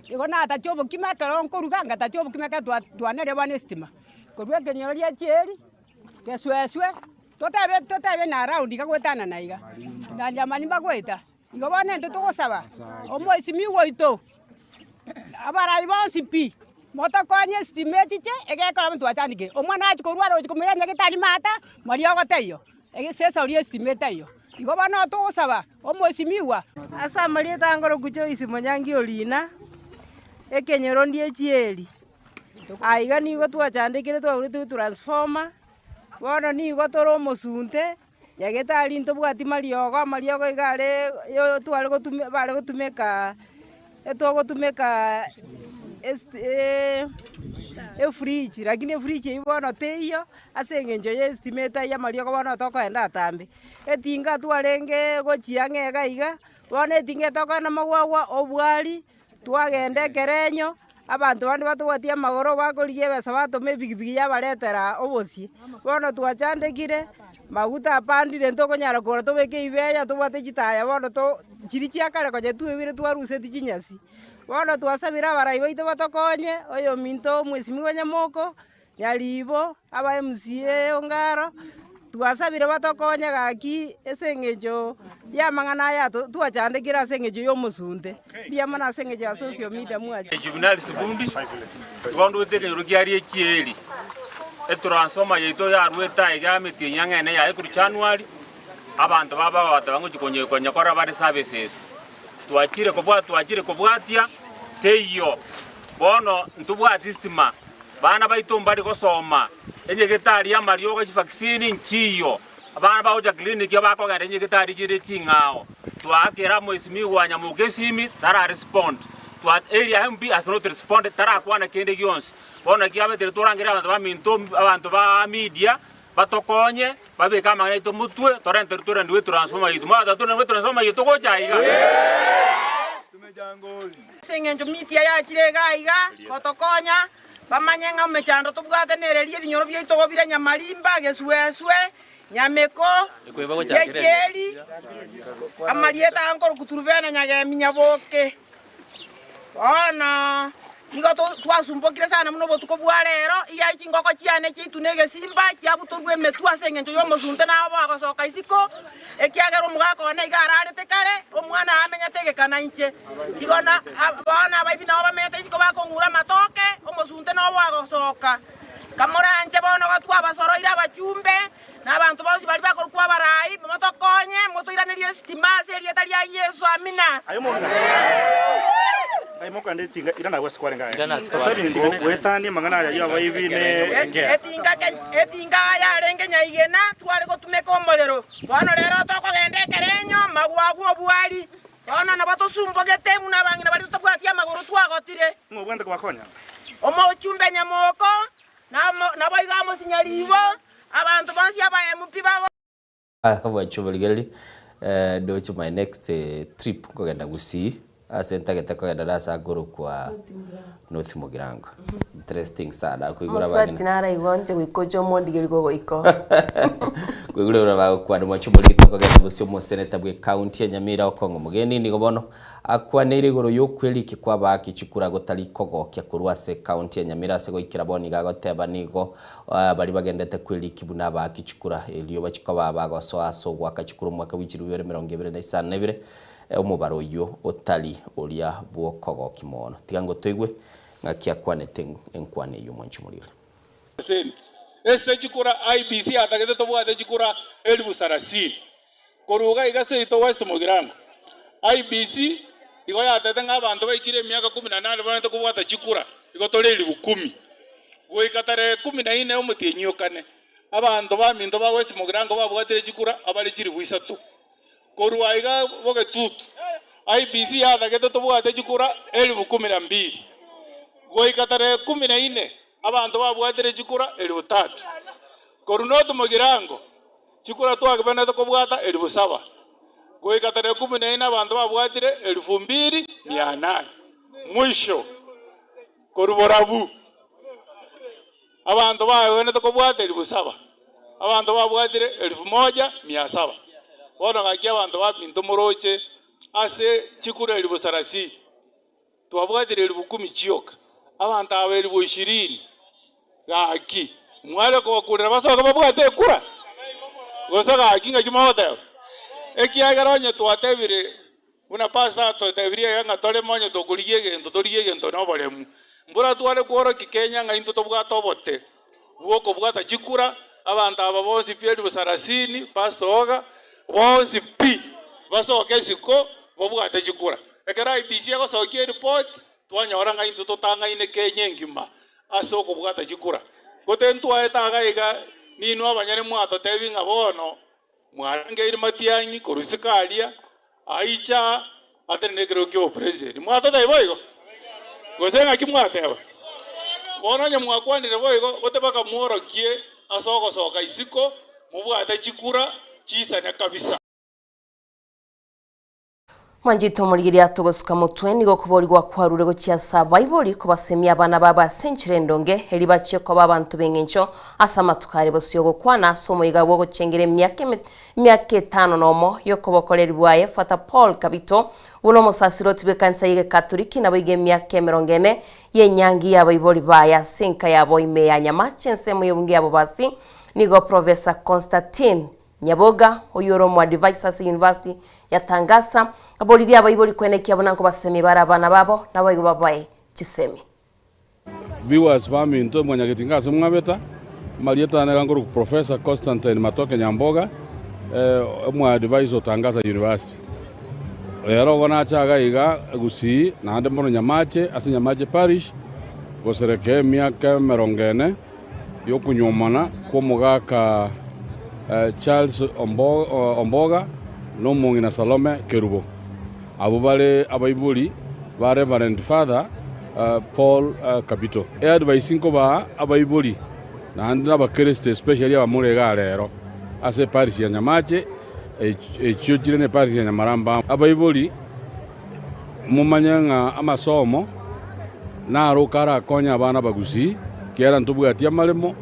igo natache obokima ekero nkoruga ngatacha obokima ekero twa twaneria bono estima. Korwa ekenyoro ria chieri, gesweswe, totebe totebe na around iga goetanana iga, na jamani mbagoeta. Igo bono intwe togosaba omoisimigwa oito, abarai bonsi pi, motokonye estima echiche egekora abwo twachandekire. Omwana achia korwara gochia komoira nyagetari mata, mariogo taiyo, esesa oria estima etaiyo. Igo bono togosaba omoisimigwa. Ase amarieta angoroku Joyce Monyangi Orina, ekenyoro ndie chieri. Aiga nigo twachandekire twaburetwe transformer, bono nigo tore omosunte. Nyagetari ntobwati mariogo, amariogo iga are tware gotume bare gotumeka etogotumeka esti efridge lakini efridge eywo bono teiyo ase eng'encho ya estima etaiyo amariogo bono tokoenda atambe. Etinga twarenge gochia ang'e iga iga, bono etinga etokogenda magwagwa obwari. Twagenda ekerenyo, abanto bande batobwatie amagoro bakorigia ebesa batoma epikipiki yabaretera obosie. Bono twachandekire, maguta apandire ntokonyara kogora tobeke ibeya tobwate chitaya bono to chiria chia kare konya twebire twaruseti chinyasi. Bono twasabire abarai baito batokonye, oyominto omwesimigwa Nyamoko, Nyaribo, aba MCA Ongaro, twasabire batokonye gaki ase eng'encho y'amang'ana aya twachandekire ase eng'encho y'omosunte. Mbuya mono ase eng'encho ya social media mwacha. Juvenal Sibundi, igo ndwete ekenyoro kiaria echieri, etransformer yaito yarwete aiga emetienyi ang'e ene yaye korwa January, abanto baba bagateba ngochia konye konyekora bare services. Twachire kobua twachire kobwatia, teiyo. Bono ntobwati stima, bana baito mbari gosoma, enyegetari y'amariogo chivaccine nchiyo, abana bagocha clinic bakogenda enyegetari chire ching'ao. Twaakera mwesimiwa Nyamoka esimi tara respond, twa area MP has not responded tarakwana kende gionsi. Bono naki abetere torangerie abanto baminto abanto ba media batokonye babeke amang'ana aito motwe torente torendiwe etransformer yaito. Mwagoteba torendiwe etransformer yaito gocha aiga. Ase engencho mitia yachire iga iga gotokonya, bamanye ng'a emechando tobwate nereria ebinyoro biaito gobire nyamarimba, gesuesue, nyameko, gechieri, amarieta aya nkorokwa Turubena Nyagemi Nyaboke. Bono nigo twasumbokire sana buna obotuko bwa rero, iga chingoko chiane chiaitwe na egesimba chiabutorwa emetwe ase engencho y'omosunte nabo bagosoka isiko, ekiagera omogaka one iga ararete kare, omwana amenyete egeka nainche. Igo na bono abaibi nabo bamenyete isiko bakong'ura amatoke, omosunte nobo agosoka. Kamoranche bono iga twabasoroire abachumbe, na abanto bonsi baria bakorokwa abarai, motokonye, motoiranerie esitima ase erieta ria Yeso. Amina. Etinga yarenge nyaigena, tware gotumeka omorero. Bono rero tokogenda ekerenyo, magwagwa obwari. Bono nabo tosumbogete buna abang'ina baria totabwati amagoro twagotire. Omochumbe nyamoko, Naboigo amosinyaribo abanto bonsi aba MP babo. Bwachuborigereria ndoche my next trip nkogenda Gusii ase ntagete kogenda nase akorokwa North Mugirango. Interesting sana koigora Mosubati abang'ina. naraigwa inche goika oche omondigerie gogoika oo. Koigure buna bagokwana mwachuborigereria tokogenda gusii omoseneta bwe county ya Nyamira Okong'o Omogeni nigo bono Akwaneire igoro y'okweriki kw'abaaki chikura gotari kogokia korwa ase ekaunti ya Nyamira ase goikera bono iga agoteba nigo baria bagendete kweriki buna abaaki chikura erio bachie koba bagosoa ase ogoaka chikura omwaka bwe chilifu ibere emerongo ebere na isano na ibere omobaro oyio otari oria bw'okogokia mono. Tiga ngotoigwe ng'aki akwanete enkwana eyio mwanche morire. Ase chikura IEBC yatagete tobwate chikura elifu sarasini. Korwa iga iga seito West Mugirango, IEBC igo yatete ng'a abanto baikire emiaka kumi na nane baete kobwata chikura igo tore elifu kumi. Goika tarehe kumi na ine omotienyi o kane, abanto baminto ba West Mugirango babwatire chikura abare chilifu isato. Korwa iga Bogetutu, IEBC yatagete tobwate chikura elifu kumi na mbili. Goika tarehe kumi na ine abanto babwatire chikura elifu tatu. Korwa North Mugirango, Chikura twagebenerete kobwata elifu saba, goika tarehe kumi na ine abanto babwatire elifu mbili mia nane. Mwisho korwa borabu abanto bagwenerete kobwata elifu saba, abanto babwatire elifu moja mia saba. Bono gaki abanto baminto moroche ase chikura elifu sarasini, twabwatire elifu kumi chioka, abanto aba elifu ishirini, gaki mware kobakurera basoke babwate ekura? Gose gaki ng'aki mogoteba? Ekiagera onye twatebire Buna pastor atotebirie iga ng'a toreme onye tokorigia egento torigie egento noboremu. Mbora tware kworokia Kenya ng'a intwe tobwate obote bw'okobwata chikura, abanto aba bonsi pi elifu sarasini, pastor oga, bonsi pi basoke isiko bobwate chikura. Ekero IEBC egosokia eripoti twanyora ng'a intwe totang'aine Kenya engima ase okobwata chikura. Gote ntwaete iga iga ninwe abanyene mwatotebi ng'a bono Mwarangeire matiang'i korwa isiko aria, aicha atenene ekerogo ki'obopresident. Mwatotebia boigo? Gose ng'aki mwateba? Bono onye mwakwanire boigo, gote bakamworokie ase ogosoka isiko, mobwate chikura chisane kabisa. Mwanchete omorigereria atogosuka motwe, nigo okoborigwa kwarure gochia ase abaibori kobasemia abana babo ase enchera endonge, erio bachie koba abanto b'engencho ase amatuko are bosio. Gokwana ase omoiga bw'ogochengera emiaka emiaka etano nomo y'okobokoreri bwaye, Father Paul Kabito, buna omosasiroti bw'ekanisa y'Egekatoliki, naboigo emiaka emerongo ene y'enyangi y'abaibori baye ase enka yabo ime ya Nyamache, ensemo y'obunge ya Bobasi, nigo Professor Constantine Nyaboga, oyio ore omoadivisa ase University ya Tangasa, aboririe abaibori koenekia buna nkobasemia bare abana babo, naboigo babae chisemi. Viewers baminto mwanyagetinga ase mwabeta, amarieta ane iga nkorokwa Professor Constantine Matoke Nyamboga, omoadvisor o Tangasa University. Rero igo nacha iga iga Gusii naende mbono Nyamache ase Nyamache Parish goserekea emiaka emerongo ene y'okonyuomana kw'omogaka Charles Omboga na omong'ina Salome Kerubo, abwo bare abaibori ba Reverend Father Paul Kabito. Eadvice nkobaa abaibori naende n'abakeresito especially abamura igaa rero ase eparish ya Nyamache echio chire na eparish ya Nyamaramba. Abaibori Momanye ng'a amasomo naro karakonye abana abagusii, ekiagera ntobwati amaremo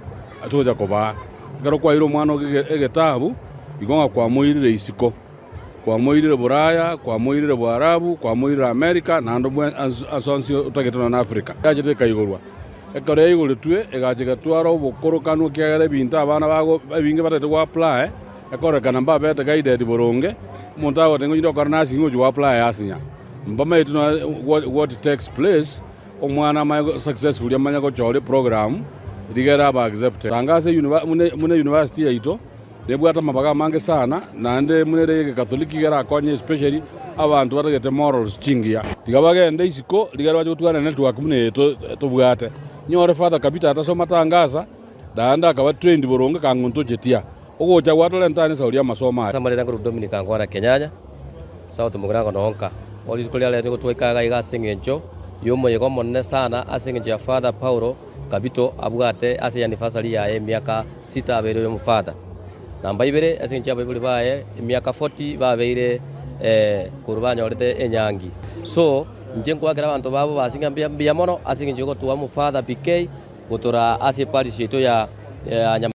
togocha kobaa. Ekero kwaeire omwana ogo egetabu, igo ng'a kwamoirire isiko, kwamoirire Buraya, kwamoirire Boarabu, kwamoirire America, naende ase onsi otagete nonya na Africa. Yachete ekaigorwa. Ekero yaigoretwe, egacha egatwara obokorokanu ekiagera ebinto abana bago ebinge batagete go apply, Ekororekana mbabete guided boronge, omonto agoteba ng'a onye ndokora nursing ngochia go apply asinya. Mbamaeti nonya what takes place, omwana amanye successfully amanye gochora eprogram rigere abe accepted. Tanga ase buna university yaito nebwate amabaga amange sana naende buna ere y'egekatholiki iga erakonye especially abanto batagete morals chingiya. Tiga bagende isiko rigere bache gotugana network buna eye tobwate. Nyore Father Kabita atasoma Tangasa naende akaba trained boronge kang'untochetia. Ogocha gwatorenta ane esauri y'amasomo aya. Amarera nkorwa Dominic Angwana Kenyanya, South Mugirango Nonka. Bono rituko ria rero nigo twaika iga iga ase eng'encho y'omoyega omonene sana ase eng'encho ya Father Paulo Kabito abwate ase anniversary yaye emiaka sita abeire oyo omofather. Namba ibere ase eng'encho y'abaibori baye emiaka 40 babeire korwa banyorete enyangi. So inche nkoakera abanto babo base ng'a mbuya mono ase eng'encho yogotoa omofather PK gotoraa ase eparish yaito ya Nyamira.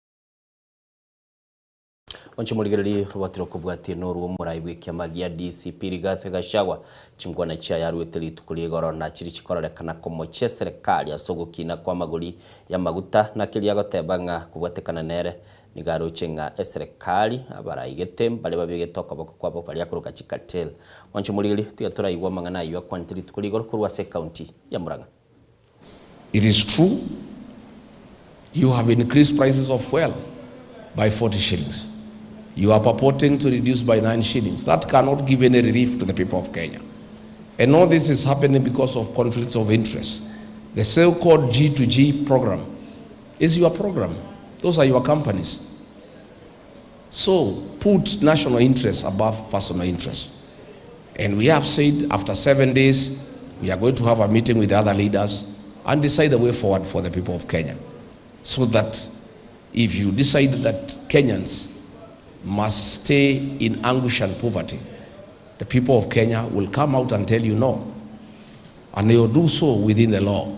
Onche morigererie robatire okobwatia norwo omorai bw'ekiama gia DCP Rigathi Gachagua chinkwana chiaye aruete rituko ria igoro na chiri chikororekana komochia eserekari ase ogokina kw'amagori y'amaguta na keria agoteba ng'a kobwatekana nere nigo aroche ng'a eserekari abaraigete mbare babegete okoboko kwabo baria akoroka chicartel. Mwanche morigererie tiga toraigwe amang'ana ayio akwanete rituko ria igoro korwa ase ecounty ya Murang'a. It is true you have increased prices of fuel by 40 shillings. You are purporting to reduce by 9 shillings. That cannot give any relief to the people of Kenya. And all this is happening because of conflicts of interest. The so-called G2G program is your program. Those are your companies. So put national interest above personal interest. And we have said after 7 days, we are going to have a meeting with the other leaders and decide the way forward for the people of Kenya. So that if you decide that Kenyans must stay in anguish and poverty, the people of Kenya will come out and tell you no. And they will do so within the law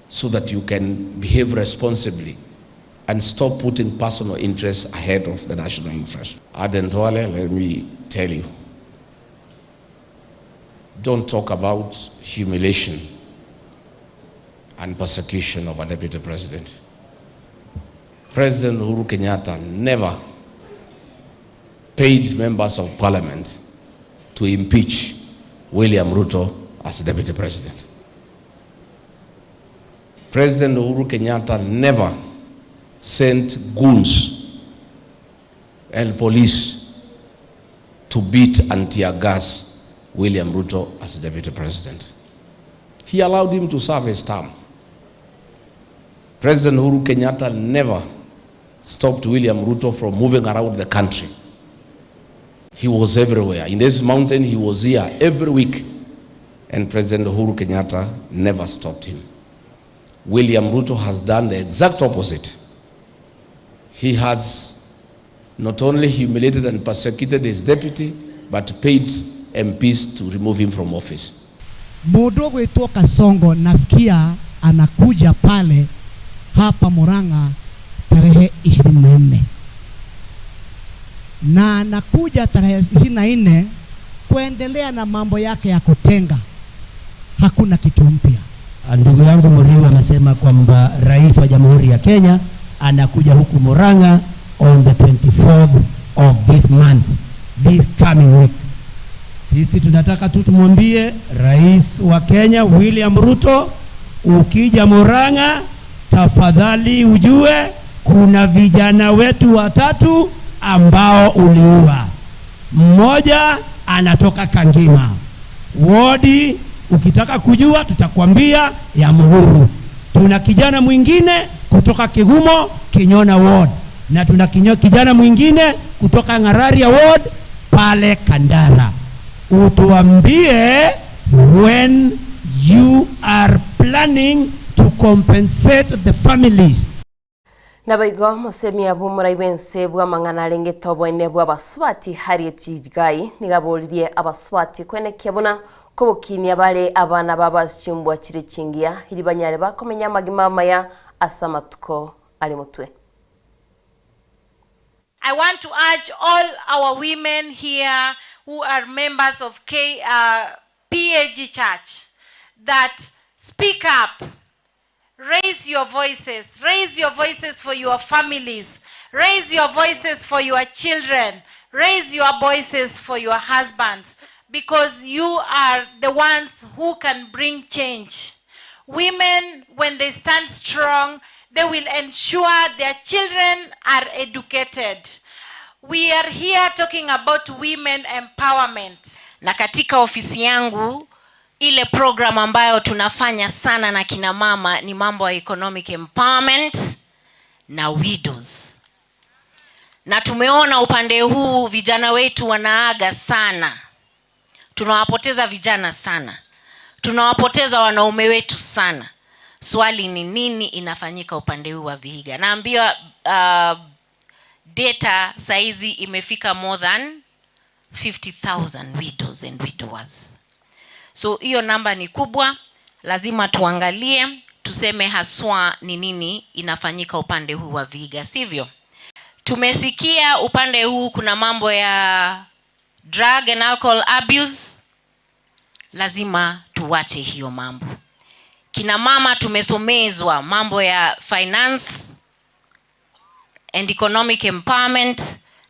so that you can behave responsibly. and stop putting personal interests ahead of the national interest. Aden Duale, let me tell you, don't talk about humiliation and persecution of a deputy president. President Uhuru Kenyatta never paid members of parliament to impeach William Ruto as deputy president. President Uhuru Kenyatta never sent goons and police to beat and tear gas William Ruto as deputy president. He allowed him to serve his term. President Uhuru Kenyatta never stopped William Ruto from moving around the country. He was everywhere. In this mountain, he was here every week. And President Uhuru Kenyatta never stopped him. William Ruto has done the exact opposite. He has not only humiliated and persecuted his deputy, but paid MPs to remove him from office. Mundu ũgwĩtwo Kasongo nasikia anakuja pale hapa Murang'a tarehe 24 na anakuja tarehe 24 kuendelea na mambo yake ya kutenga. Hakuna kitu mpya. Ndugu yangu Muriu amesema kwamba rais wa Jamhuri ya Kenya anakuja huku Murang'a on the 24th of this month, this coming week. Sisi tunataka tu tumwambie rais wa Kenya William Ruto, ukija Murang'a tafadhali ujue kuna vijana wetu watatu ambao uliua. Mmoja anatoka Kangima wodi, ukitaka kujua tutakwambia ya Muhuru. Tuna kijana mwingine kutoka Kigumo Kinyona ward, na tuna kinyo, kijana mwingine kutoka Ng'araria ward pale Kandara. Utuambie when you are planning to compensate the families. Naboigo mosemia bw'omorai bw'ense bw'amang'ana arengete oboene bw'abasubati Harriet Gai nigo aboririe abasubati kwenekia buna kobokinia bare abana babo ase chimbwa chire chingiya eri banyare bakomenya amagima amaya ase amatuko are motwe. I want to urge all our women here who are members of K, uh, PAG Church that speak up, raise your voices, raise your voices for your families, raise your voices for your children, raise your voices for your husbands, because you are the ones who can bring change. Women, when they stand strong, they will ensure their children are educated. We are here talking about women empowerment. Na katika ofisi yangu ile program ambayo tunafanya sana na kina mama ni mambo ya economic empowerment na widows. Na tumeona upande huu vijana wetu wanaaga sana, tunawapoteza vijana sana, tunawapoteza wanaume wetu sana. Swali ni nini inafanyika upande huu wa Vihiga? Naambiwa uh, data saizi imefika more than 50,000 widows and widowers. So hiyo namba ni kubwa, lazima tuangalie tuseme haswa ni nini inafanyika upande huu wa Vihiga, sivyo? Tumesikia upande huu kuna mambo ya drug and alcohol abuse, lazima tuwache hiyo mambo. Kina mama tumesomezwa mambo ya finance and economic empowerment,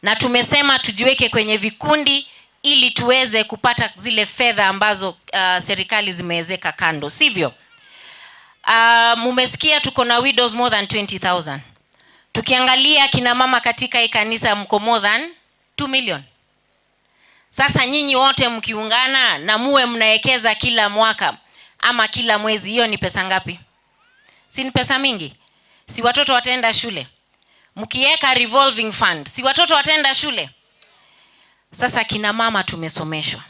na tumesema tujiweke kwenye vikundi ili tuweze kupata zile fedha ambazo uh, serikali zimewezeka kando, sivyo? Uh, mumesikia tuko na widows more than 20000 Tukiangalia kina mama katika hii kanisa mko more than 2 million. Sasa nyinyi wote mkiungana na muwe mnaekeza kila mwaka ama kila mwezi, hiyo ni pesa ngapi? Si ni pesa mingi? Si watoto wataenda shule? Mkiweka revolving fund, si watoto wataenda shule? Sasa kina mama tumesomeshwa,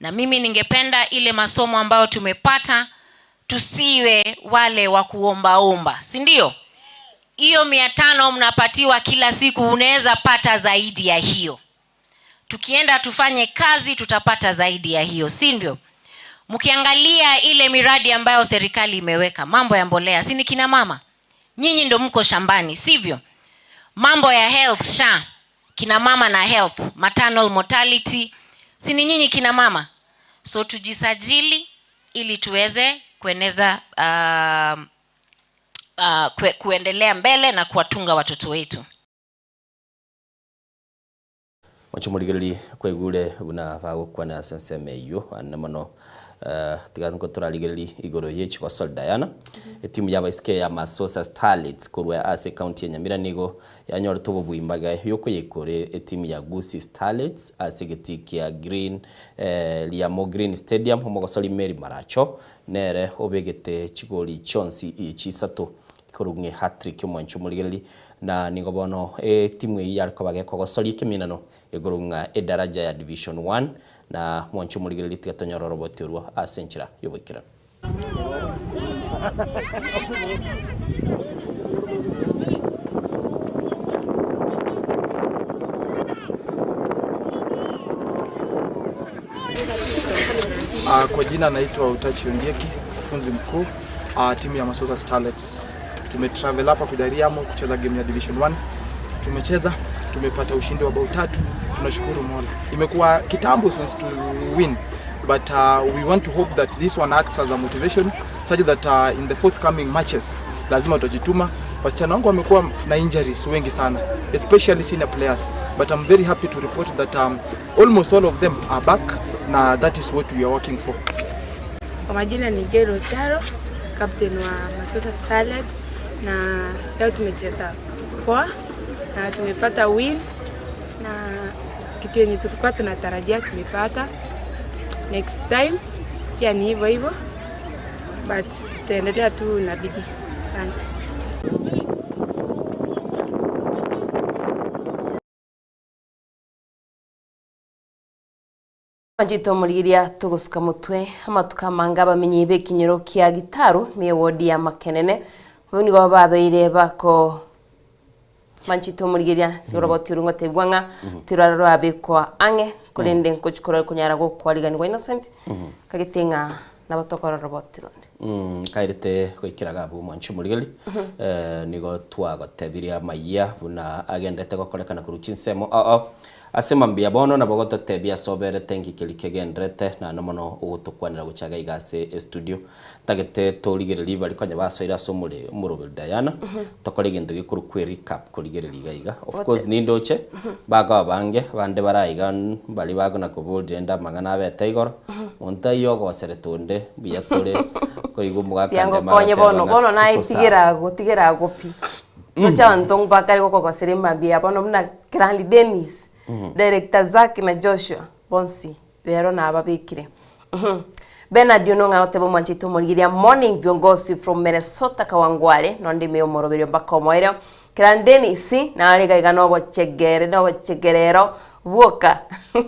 na mimi ningependa ile masomo ambayo tumepata tusiwe wale wa kuombaomba, si ndio? Hiyo 500 mnapatiwa kila siku, unaweza pata zaidi ya hiyo. Tukienda tufanye kazi, tutapata zaidi ya hiyo, si ndio? Mkiangalia ile miradi ambayo serikali imeweka, mambo ya mbolea, si ni kina mama? Nyinyi ndo mko shambani, sivyo? Mambo ya health SHA, kina mama na health, maternal mortality, si ni nyinyi kina mama? So tujisajili ili tuweze kueneza kuendelea mbele na kuwatunga watoto wetu. Mochomorigererie kwaigure buna bagokwana ase ensemo eyio ande mono tiga nko torarigererie igoro ye chigosori Diana etimu y'abaiseke ya Masosa Starlets korwa ase ekaunti ya Nyamira nigo yanyorete obobui mbaga yokoyeikora etimu ya Gusii Starlets ase egetii kia Green Riamo Green Stadium omogosori Mary Maracho nere obegete chigori chionsi chisato Korwa ng'e hat-trick omwancho omorigereria, na nigo bono etimu eyio yare koba gekogosoria ekeminano igoro ng'a edaraja ya Division One, na mwancho omorigereria tiga tonyore oroboti orwo ase enchera y'oboikeranu. Kwa jina naitwa Utachi Ondieki, mkufunzi mkuu timu ya Masosa Starlets. Tumetravel hapa kuja Riamo kucheza game ya Division 1. Tumecheza, tumepata ushindi wa bao tatu. Tunashukuru Mola. Imekuwa kitambo since to win but we want to hope that this one acts as a motivation such that in the forthcoming matches lazima tutajituma. Wasichana wangu wamekuwa na injuries wengi sana especially senior players but I'm very happy to report that almost all of them are back na that is what we are working for. Kwa majina ni Gero Charo, captain wa Masosa Starlet, na leo tumecheza poa na tumepata win na kitu yenye tulikuwa tunatarajia tumepata. Next time pia ni hivyo hivyo, but tutaendelea tu na bidii. Asante. Manchete omorigeria togosuka motwe amatuko amange abamenyi b'ekenyoro kia Gitaru ime ewodi ya Makenene abwo nigo babeire bako Manchete omorigeria nigo roboti orwo ngotebigwa ng'a tirware rwabekwa ang'e korende nkochi korore konyara gokwariganigwa Innocent kagete ng'a nabo tokora roboti ronde. Nkairete goikera iga abwo omwanchi omorigereria, nigo twagotebirie amayia buna agenderete gokorekana korwa chinsemo ao ao. Ase mambia bono nabo gototebia ase oberete nki keria kegenderete, naende mono ogotokwanera gocha iga iga ase estudio. Ntagete torigererie baria konya basoire ase omore omoroberi Diana, tokore egento gekorokwa erecap korigereria iga iga. Of course nindoche, bakoba abange, abande bare aiga baria bakona koboria rende amang'ana abete igoro, monto ayio ogoserete onde mbuya tore, koigwa omogaka Tiga Ndema ngokonye agoteba bono, ng'a bono naye tuko sawa. tigera agwo, tigera agwo pi. Roche abanto mbakare gokogosera emambia ya bono buna Kirandi Dennis, Director Zack na Joshua bonsi rero nababekire. Uhum. Bernard Onong'a agoteba omwanchete omorigereria morning viongozi from Minnesota Kawangware nonde ime omoroberio mpaka omoerio. Kirandi Dennis nare iga iga nobochegere nobochegerero bwoka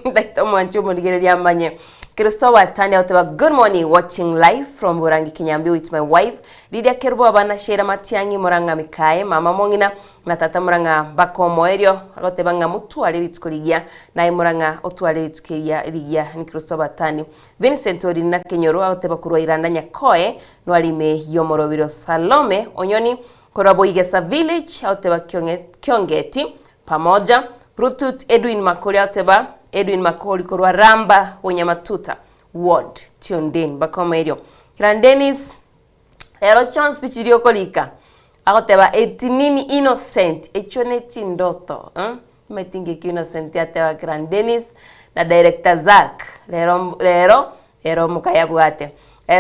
ndaite omwanchi omorigereria amanye. Kristo Watani agoteba good morning watching live from Burangi Kinyambi with my wife Lydia Kerubo abana Sheila Matiang'i Murang'a Mikaye mama mong'ina na tata Murang'a mpaka omoerio agoteba ng'a motware rituko rigiya naye Murang'a otware rituko eria rigiya ni Kristo Watani Vincent Orina Kenyoro agoteba korwa Iranda Nyakoe nwari ime y'omorobiro Salome Onyoni korwa Boigesa Village agoteba Kiongeti Pamoja, Brutut Edwin Makori agoteba Edwin Makori korwa Ramba Bonyamatuta Ward Tiondeni bakoma erio Kiran Dennis rero chionsi pi chiria okorika agoteba eti nini Innocent echio ne chindoto eh omanyete ngeki Innocent ateba Kiran Dennis na Director Zack rero rero Ere omokayabwate.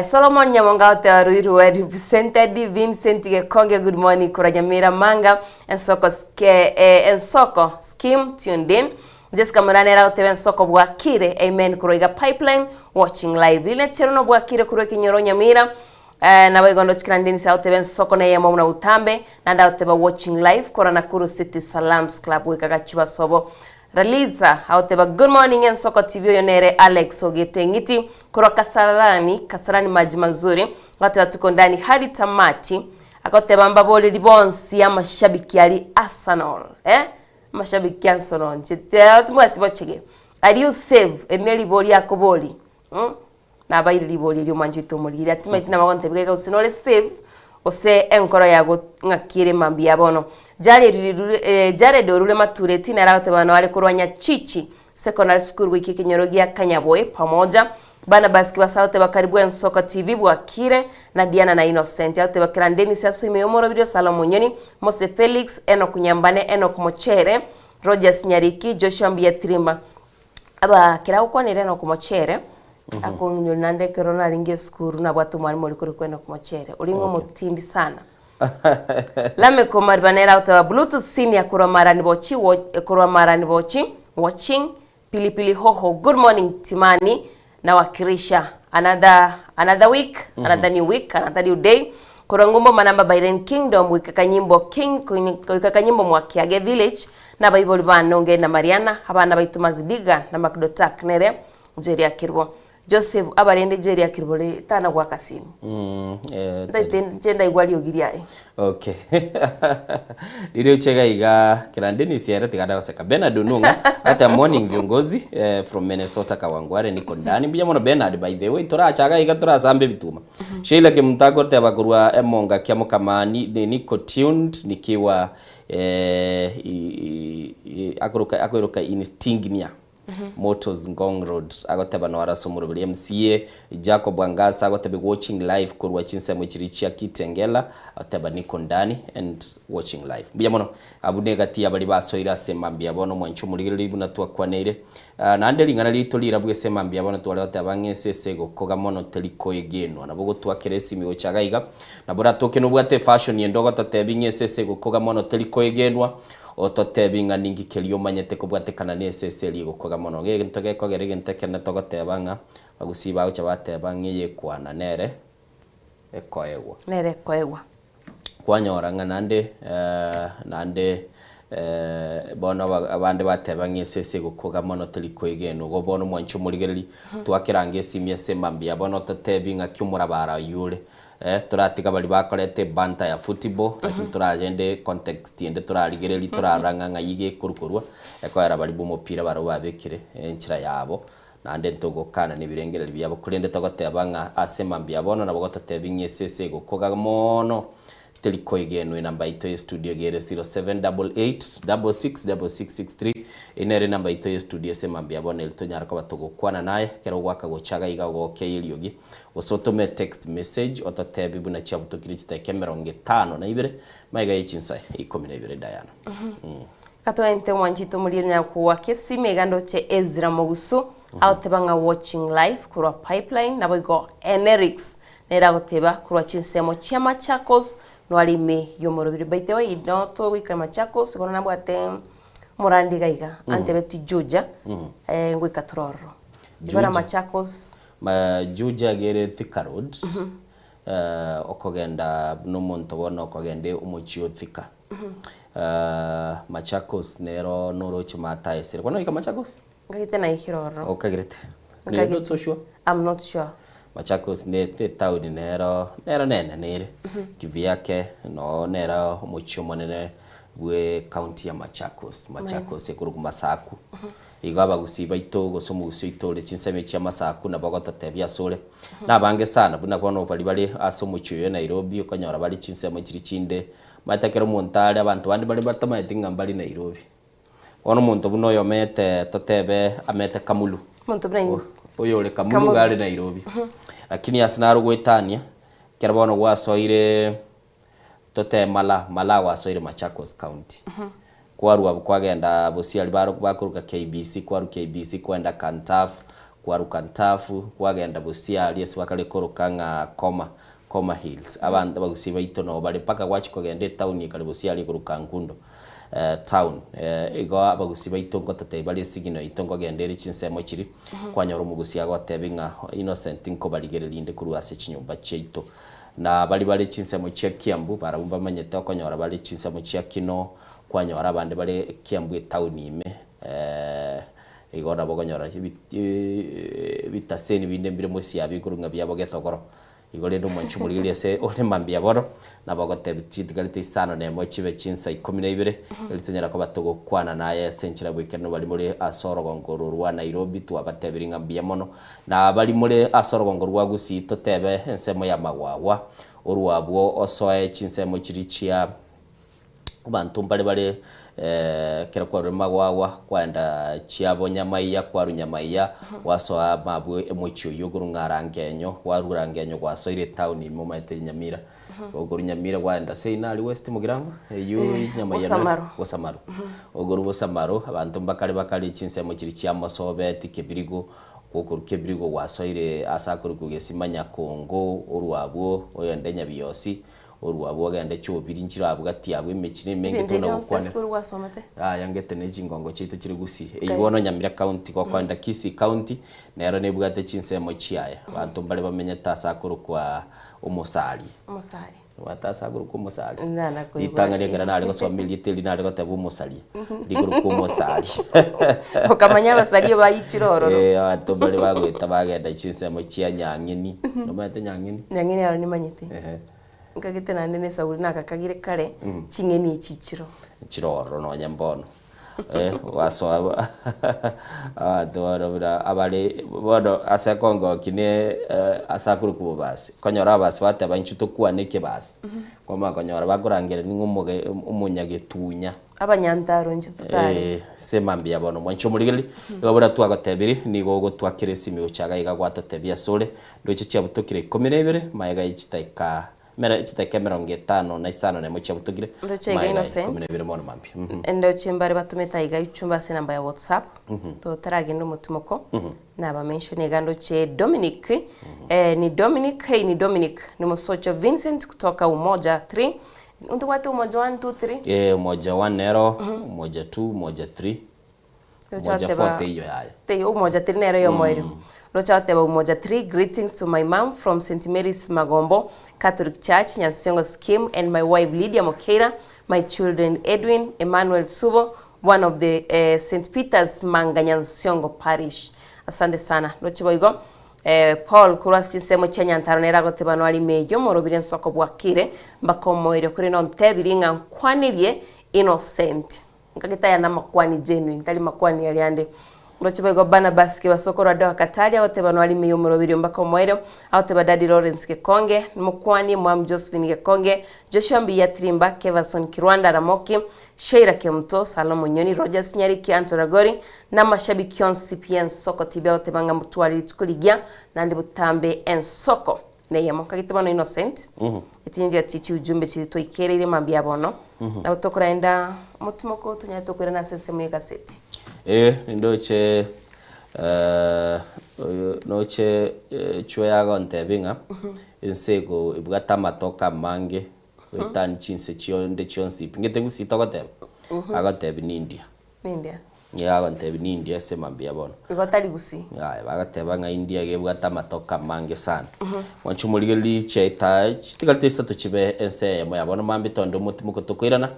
Solomon Nyamonga agoteba Ruiru well represented, Vincent Gekonge good morning korwa Nyamira Manga, Ensoko ske Ensoko scheme tuned in. Jessica Murani ere agoteba Ensoko bwakire, amen korwa iga Pipeline watching live. Linet Cherono bwakire korwa ekenyoro Nyamira, naboigo ndoche Kirani Dennis agoteba Ensoko neyemo buna botambe, naende agoteba watching live korwa Nakuru City Salams Club goika Gachuba sobo. Raliza agoteba good morning Ensoko TV oyo nere Alex ogete eng'iti korwa Kasarani, Kasarani maji mazuri agoteba tuko ndani hadi tamati agoteba mbaboreri bonsi amashabiki aria Arsenal eh amashabiki Arsenal inche timwati bochege are you safe eri neribori akobori mm nabaire ribori erio mwanchete omorigeri atimaeti nabo agontebia iga gose nore safe. Gose enkoro yago ng'aki ere mambia bono. Jared orure Matureti nere agoteba nao are korwa Nyachichi Secondary School goika ekenyoro gia Kanyaboe pamoja. Barnabas Kibasa agoteba karibu Ensoko TV bwakire na Diana na Innocent agoteba kera Dennis asoime omorobirio Salomo Nyoni, Mose Felix, Enock Nyambane, Enock Mochere, Rogers Nyariki, Joshua Mbuya Tirimba. Aba kera agokwanera Enock Mochere akong'inyori naende ekero narenge esukuru nabwate omwalimu oria korokwa Enock Mochere oria ng'a omotindi sana. Lameck Omariba nere agoteba Bluetooth senior korwa Marani Bochi korwa Marani Bochi watching Pilipili hoho good morning Timani nawakirisha another another week another new week another new day korwa ngumbo manamba Bahrain Kingdom goika kanyimbo king goika kanyimbo mwakiage village na abaibori bane Ongeri na Mariana abana baito Mazidiga na Macdotak nere Jeria Kirbo Joseph abarende Jeria Kirbo re tana goaka simu Eh, ntaete inche ndaigwa riogi riaye. Okay. Riria chega iga kira Dennis ere tiganda goseka. Bernard Onung'a ate morning viongozi eh, from Minnesota Kawangware niko ndani. Mbuya mono Bernard by the way torachaga iga torasambe ebituma. Sheila Kimutako teba korwa emonga kia mukamani ni niko tuned nikiwa eh, i, i, i, akoroka akoroka instignia Motors Ngong Road agoteba noaro ase omoroberi MCA Jacob Angasa agoteba watching live korwa chinsemo chiria chia Kitengela agoteba niko ndani and watching live. Mbuya mono abwo negati ya baria basoire ase mambia bono omwancho omorigereria buna twakwaneire. Ah, naende ring'ana riaito rirabwo ase mambia bono tware goteba ng'a ense ase egokoga mono teri koegenwa. Nabo gotwakera esimi gocha iga iga nabo oratoke nobwate efashion ende ogototebia ng'a ense ase egokoga mono teri koegenwa. Ototebi ng'a ninki keria omanyete kobwatekana nesese eria egokoga mono. Egento gekogera egento ekenene togoteba ng'a abagusii bagocha bateba ng'a eyekwana nere ekoegwa. Nere ekoegwa. Kwanyora ng'a naende naende bono abande bateba ng'a esese egokoga mono teri koegenwa. Igo bono mwanche omorigereria, twakeranga esimi ase mambia bono ototebi ng'aki omorabara oyio ore. Eh, toratiga baria bakoreta ebanta ya football, lakini toragende context ende torarigereria torarora ng'a ng'ai iga ekorwa korwa, ekoera baria ba omopira barabwo babekire enchera yabo, naende ntogokana na ebirengererio biabo, korende togoteba ng'a ase mambia bono nabo gototebia ng'a esese egokoga moono, teri koegenwa enamba yaito ya estudio iga ere 0788 66 66 63, Eye nere enamba yaito ya estudio ase mambia bono eri tonyare koba togokwana naye, ekero ogoaka gocha iga iga ogokia eriogi, Gose otome text message ototebi buna chiabutokire chidakika 52 magega ye chinsa 12 Diana. Gatoente omwanchete omoriri nyakoa kesimi iga ndoche Ezra Mogusu agoteba ng'a watching live korwa Pipeline naboigo Enerix nere agoteba korwa chinsemo chia Machakos noare ime yomorobiri by the way no togoika Machakos igo nabwate omorandi iga iga antebeti Juja ngoika tore ororo. Igo na Juja. Machakos. Juja gere Thika Road, okogenda buna omonto bono okogenda omochie o Thika. Machakos nero noroche Mathaesire. Bono oika Machakos? Ngagete naikire ororo. Okagerete? You're not so sure? I'm not sure. Machakos ne etown nero nero nene ere kivyake noo nero omochie omonene bwe county ya Machakos. Machakos ekorokwa Masaku. Igo abagusii baito gose omogusii oito ore chinsemo echi chi'amasaku nabo agototebia asore. Nabange sana buna bono baria bare ase omochie oyo Nairobi okonyora bare chinsemo chiria chinde, omanyete ekero omonto are abanto bande bare batamanyeti ng'a mbare Nairobi. Bono omonto buna oyo omete totebe amete Kamulu, Omonto buna inwe. oyo ore Kamulu iga are Nairobi. Lakini ase naro goetania, ekero bono gwasoire Totebe Mala, Mala gwasoire Machakos County. Kwarwa abwo kwagenda Busia aria bakoruka KBC, kwarwa KBC kwagenda Kantaf, kwarwa Kantaf kwagenda Busia aria ase bakare koroka ng'a Koma, Koma Hills. Abanto abagusii baito noo bare mpaka gwachia kogenda etown ekare Busia aria ekoroka Kangundo town. Igo abagusii baito ngototebia bare esigino yaito nkogenda ere chinsemo chiria, kwanyora omogusii agotebia ng'a Innocent nkobarigereria inde korwa ase chinyomba chiaito. Na baria bare chinsemo chia Kiambu, barabwo mbamanyete okonyora bare chinsemo chia Kinoo, kwanyora abande bare Kiambu etaoni ime, igo nabo okonyora ebitaseni binde mbire mosiabio igoro ng'a biabo gethogoro. Igo rende omwanchi omorigereria ase ore mambia bono, nabo ogotebia chitigarete isano na emo chibe chinsa ikomi na ibere, erio tonyare koba togokwana naye ase enchera bw'ekeene baria more ase orogongo oro rwa Nairobi, twabatebirie ng'a mbuya mono. Na baria more ase orogongo rwa Gusii totebe ensemo y'amagwagwa, Orwo abwo osoe chinsemo chiria chia abanto mbare bare ekero kwarure magwagwa kwaenda chiabo nyamaiya kwarwa nyamaiya gwasoa abwo emochie oyio okorwa ng'a Rangenyo kwarwa Rangenyo gwasoire etown ime omanyete Nyamira. Okorwa Nyamira kwaenda seino aria West Mugirango eywo nyamaiya nore Bosamaro. Bosamaro. Okorwa Bosamaro abanto mbakare bakare chinsemo chiria chia Mosobeti, Kebirigo, gokorwa Kebirigo gwasoire ase akorokwa Gesima Nyakongo orwa abwo ogende Nyabiosi. Orwo abwo ogende chiobiri nchire abwo gati abwo emechie na emenge Ebinto tona ebio gokwana. esukuru gwasomete? Yaya ngete ne chingongo chiaito chire Gusii. Eyio Okay. bono Nyamira County gokoenda Kisii County nero nebwate chinsemo chiaye. Abanto mbare bamenyete ase akorokwa Omosari. Omosari. Obwate ase akorokwa Omosari? Nana koigwa. Ritang'ani ekero nare gosoma erieta eri nare goteba Omosaria, rikorokwa Omosari. Okamanya abasaria baichire ororo. Eh, abanto mbare bagoeta bagenda chinsemo chia Nyang'eni. Nomanyete Nyang'eni? Nyang'eni aro nimanyete. Ehe. Nkagete naende ne esauri nakakagire kare, ching'eni echi chiro. Chire ororo nonye mbono. Gwasoa abanto bono buna abare bono ase ekongoki ne ase akorokwa obobasi, okonyora ababasi bateba inchuo tokwane ekebasi, kwamanya konyora bakorangeria ning'o omoge omonyagetunya. Abanyantaro inchuo totare. Ase mambia bono mwanche omorigereria, igo buna twagotebirie, nigo ogotwakera esimi gocha iga iga gwatotebia asore, Ndoche chiabutokire ikomi na ibere, magega ye chidakika mere chidakika emerongo etano na isano nemo chiabutokire, Ndoche iga magega ye Innocent. ikomi na ibere mono mambia. Mhm. Ndoche mbare batomete aiga ichumbe ase enamba ya WhatsApp Mhm. totaragenda omotimoko Mhm. naba mention iga ndoche Dominic eh, ni Dominic hey ni Dominic ni mosocho Vincent kutoka Umoja 3 ntobwate Umoja 1 2 3 Eh, Umoja 1 nero, Umoja 2, Umoja 3. Roche Umoja goteba 4 teiyo yaya. Teiyo Umoja 3 nero yomoerio. Roche goteba Umoja 3 greetings to my mum from St Mary's Magombo Catholic Church Nyansiongo Scheme and my wife Lydia Mokeira, my children Edwin, Emmanuel Subo, one of the eh, St Peter's Manga Nyansiongo Parish. Asante sana. Roche boigo eh, Paul korwa ase chinsemo chia Nyantaro nere agoteba noari meyio morobire nsoko bwakire mbaka omoerio korende ontebirie ng'a nkwanirie Innocent. Nkagete aya namakwani genuine, tari makwani aria ande. Roche boigo Barnabas Kebaso korwa Doha Katari agoteba noari ime y'omoroberio mpaka omoerio, agoteba Daddy Lawrence Gekonge, Mokwani, Mwam Josephine Gekonge, Joshua Mbiya Tirimba, Kevason Kirwanda Ramoki, Sheila Kemuto, Salomo Nyoni, Rogers Nyariki, Anto Ragori, na amashabiki onsi pi ensoko TV agoteba ng'a motware rituko rigiya naende botambe ensoko. Neyemo. Nkagete bono Innocent, etinye riatie chiujumbe chiria twaikereire mambia bono, nabo tokoraenda omotimoko tonyare tokoirana ase ensemo y'egaseti. Eh, nindoche oyo noche chwe yagontebia ng'a ense ego ebwate amatoke amange goetania chinse chionde chionsi pi. Ngete gusii togoteba? Agotebia nindia. Nindia. Nigo agontebia nindia ase mambia bono. Igo tari gusii. Yaya bagateba ng'a India iga ebwate amatoke amange sana. Mwanche omorigererie chiaita chitigarete isato chibe ense eyemo ya bono mambia tonde omotimoko tokoirana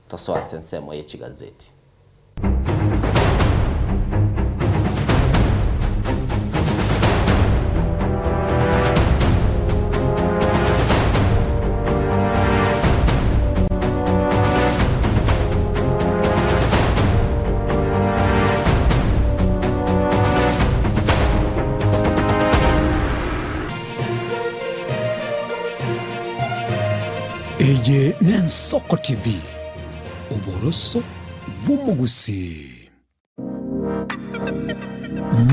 tosoe ase ensemo ye chigazeti. Eye n'Ensoko TV, oboroso bw'omogusii.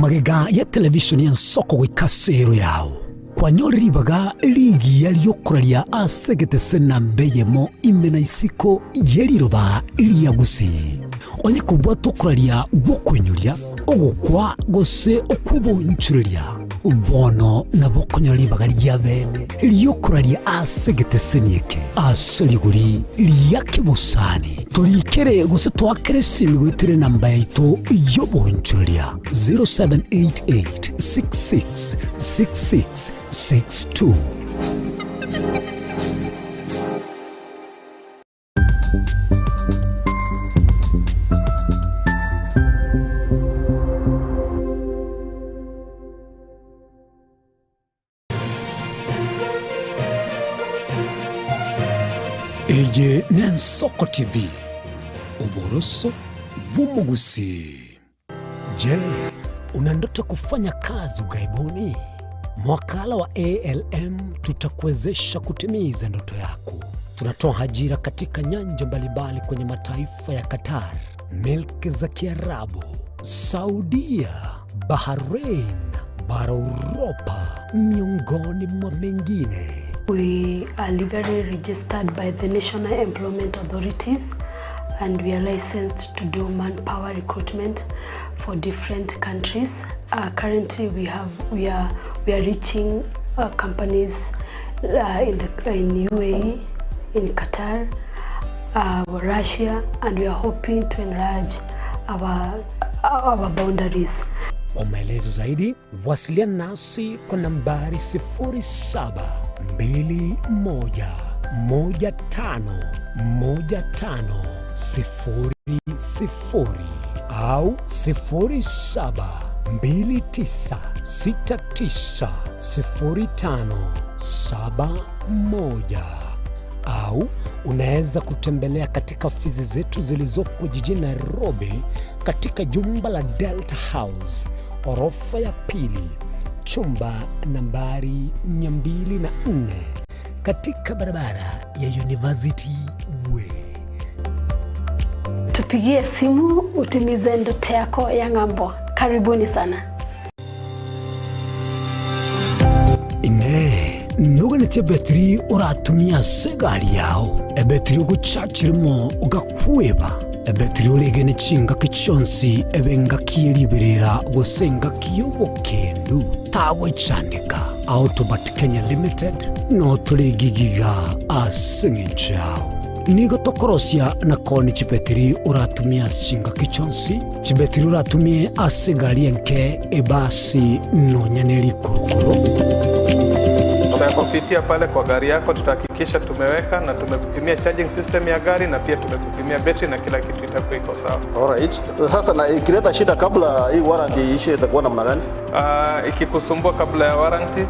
Magega ya televishoni y'ensoko goika ase ero yao, kwanyore ribaga rigiya ri'okoraria ase egetese namba eyemo ime na isiko ye riroba ria Gusii. Onye kobwate okoraria gw'okoinyoria, ogokwa gose okw'obonchoreria, bono nabo okonyora ribaga ria bene ri'okoraria ase egeteseni eke ase rigori ria kebosani. Torikere gose toakere esimi goetera enamba yaito y'obonchoreria 0788 66 66 62. Eye n'Ensoko TV, oboroso bw'omogusii. Je, una ndoto ya kufanya kazi ughaibuni? Mwakala wa ALM tutakuwezesha kutimiza ndoto yako. Tunatoa ajira katika nyanja mbalimbali kwenye mataifa ya Qatar, milki za Kiarabu, Saudia, Bahrain, bara Uropa, miongoni mwa mengine. We are legally registered by the National Employment Authorities and we are licensed to do manpower recruitment for different countries. Uh, currently we have we are we are reaching uh, companies uh, in the in UAE, in Qatar, uh, Russia and we are hoping to enlarge our our boundaries. Kwa maelezo zaidi wasiliana nasi kwa nambari 0721151500 au 0729690571 au unaweza kutembelea katika ofisi zetu zilizopo jijini Nairobi katika jumba la Delta House orofa ya pili chumba nambari 204 katika barabara ya University Way. Tupigie simu utimize ndoto yako ya ng'ambo. Karibuni sana. Inee, noganeti ebetiri oratumie ase egari yao, ebetiri ogochachirimo ogakweba, ebetiri oregene chingaki chionsi ebe engaki ye riberera gose engaki y'obokendu, tagwechandeka. Autobat Kenya Limited notore gigiga ase eng'encho yao. Nigo tokorosia na koonia chibetiri oratumie ase chingaki chionsi, chibetiri oratumie ase egari enke, ebasi, nonya ne rikurukuru. Tutakupitia pale kwa gari yako, tutahakikisha tumeweka na tumekupimia charging system ya gari na pia tumekupimia betri na kila kitu itakuwa iko sawa. Alright. Sasa na ikileta shida kabla hii warranty iishe itakuwa namna gani? Uh, ikikusumbua kabla ya warranty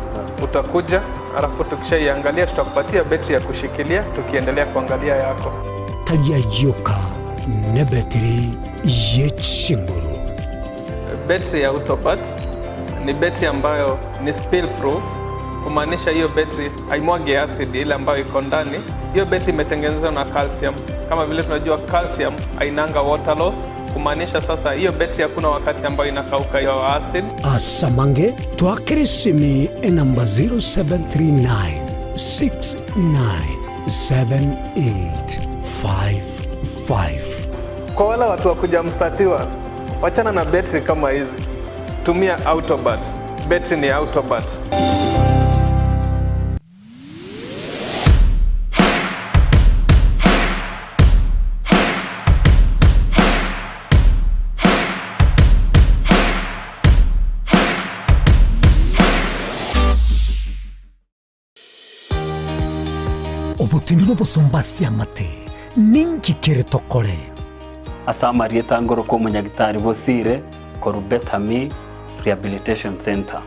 utakuja, alafu tukishaiangalia tutakupatia betri ya kushikilia tukiendelea kuangalia yako. Tari ayioka nebetiri ye chinguru. Betri ya Autobat ni betri ambayo ni spill proof, kumaanisha hiyo betri haimwagi acid ile ambayo iko ndani. Hiyo betri imetengenezwa na calcium. Kama vile tunajua calcium hainanga water loss, kumaanisha sasa hiyo betri hakuna wakati ambayo inakauka hiyo acid. Asamange twakere esimi enamba 0739 697855. Kwa wale watu wa kuja mstatiwa, wachana na betri kama hizi, tumia Autobat. Betri ni Autobat. Obotendu nobosomba ase amate, ninki kere tokore? Ase amarieta ngorokwa omonyagitari Bosire korwa Better Me Rehabilitation Centre.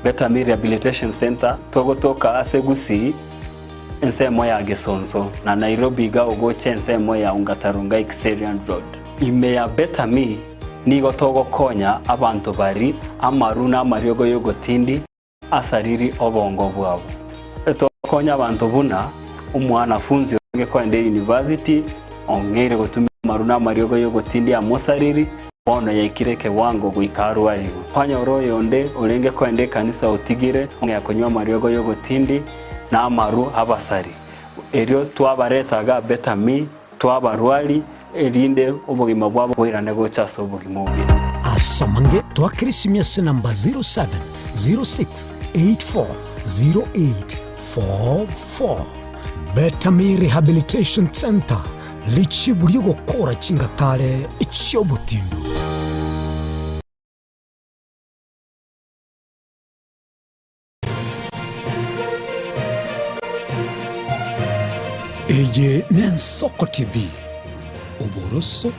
Better Me Rehabilitation Centre togotoka ase Gusii ensemo ya Gesonso na Nairobi iga ogocha ensemo ya Ongata-Rongai Kiserian Road. Ime ya Better Me nigo togokonya abanto bari amaru na amariogo y'ogotindi asariri obongo bwabo. Togokonya abanto buna omwanafunzi orenge kogenda eyunivasiti ong'eire gotumia amaru na amariogo y'ogotindi amosariri bono yaikire ekewango goika arwarigwe. Kwanyora oyonde orenge kogenda ekanisa otigire ong'ea konywa amariogo y'ogotindi na amaru abasari. Erio twabareta iga Better Me twabarwari erinde obogima bwabo boirane gocha ase obogima obuya. Ase amange twakere esimi ase namba 0706840844. Better Me Rehabilitation Centre, richibu ri'ogokora chingatare chi'obotindu. Eye n'Ensoko TV, oboroso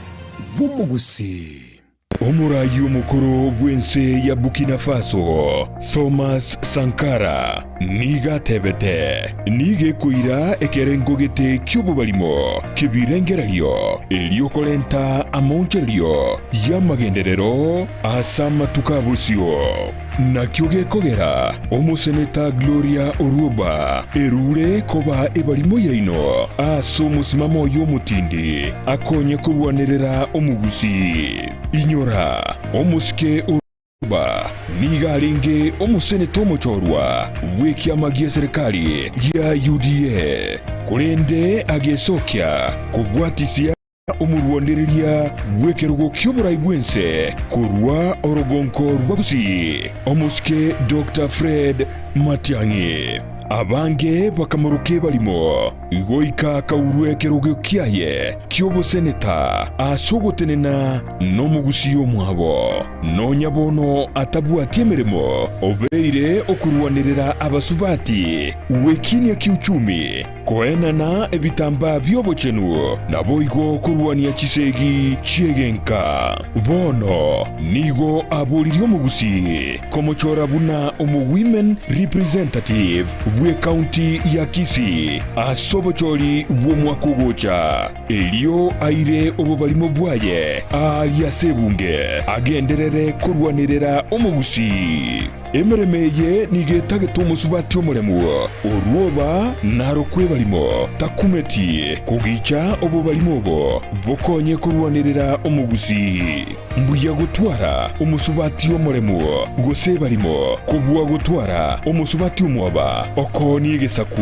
bw'omogusii. Omoraai omokoro bw'ense ya Burkina Faso, Thomas Sankara, nigo atebete, Nigo ekoira ekerengo gete ki'obobarimo ki'ebirengererio erio korenta amaonchorerio y'amagenderero ase amatuko a bosio. Nakio gekogera omoseneta Gloria Orwoba erure koba ebarimo yaino ase omosimamo oye omotindi akonye korwanerera omogusii. Inyora, omosike Orwoba nigo arenge omoseneta omochorwa bw'ekiama gi'eserekari gia UDA, korende agesokia kobwatisia Omorwanereria bw'ekerogo ki'oborai bw'ense korwa orogonko rwa Gusii, omosike Doctor Fred Matiang'i. Abange bakamoroka ebarimo goika akaurwa ekerogo kiaye ki'oboseneta ase ogotenena nomogusii omwabo. Nonya bono atabwati emeremo, obeire okorwanerera abasubati gwekinia kiuchumi. Koenana ebitambaa bi'obochenu, naboigo korwania chisegi chi'egenka. Bono nigo aboririe omogusii komochora buna omo-women representative bw'ecounty ya Kisii ase obochori bw'omwaka ogocha, erio aire obobarimo bwaye aaria ase ebunge agenderere korwanerera omogusii. Emeremo eye nigo etagete omosubati omoremu, orwoba narokwe ebarimo, takumeti kogicha obobarimo obo bokonye korwanerera omogusii. Mbuya gotwara omosubati omoremu gose ebarimo kobua gotwara omosubati omwoba okoonia egesaku.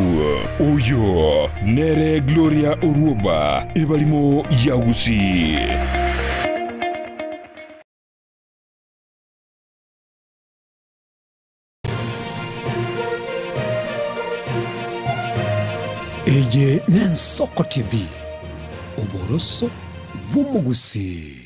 Oyo nere Gloria Orwoba, ebarimo ya Gusii. Eye n'Ensoko TV, oboroso bw'omogusii.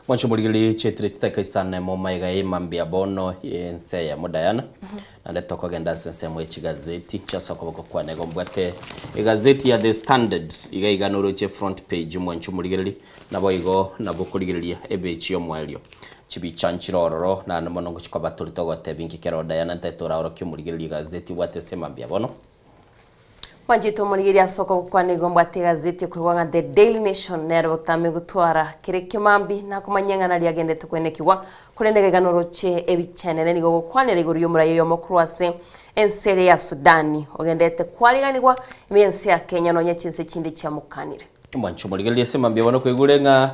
Mwanche omorigereria chietire chidakika isano emo maiga ya mambia bono ense eyemo Diana naende tokogenda ase ensemo ye chigazeti chiase okoboko kwane igo mbwate egazeti ya The Standard iga iga noroche front page mwanche omorigereria naboigo nabo okorigereria ebechi y'omoerio chibicha nchire ororo naende mono ngochia koba tore togotebia inki kero Diana ntaete oraorokie omorigereria egazeti obwate ase mambia bono. Mwanchete omorigereria ase okogokwana igo mbwate egazeti ekorwa ng'a The Daily Nation nere botame gotwara kere ekemambi na komanyia ng'a naria agendete kwenekigwa korende gaiga noroche ebicha enene nigo ogokwanera igoro y'omorai oyomo korwa ase ense ere ya Sudani ogendete kwariganigwa ime y'ense ya Kenya nonya chinse chinde chiamokanire. Mwanche omorigereria ase mambia bono kwaigure ng'a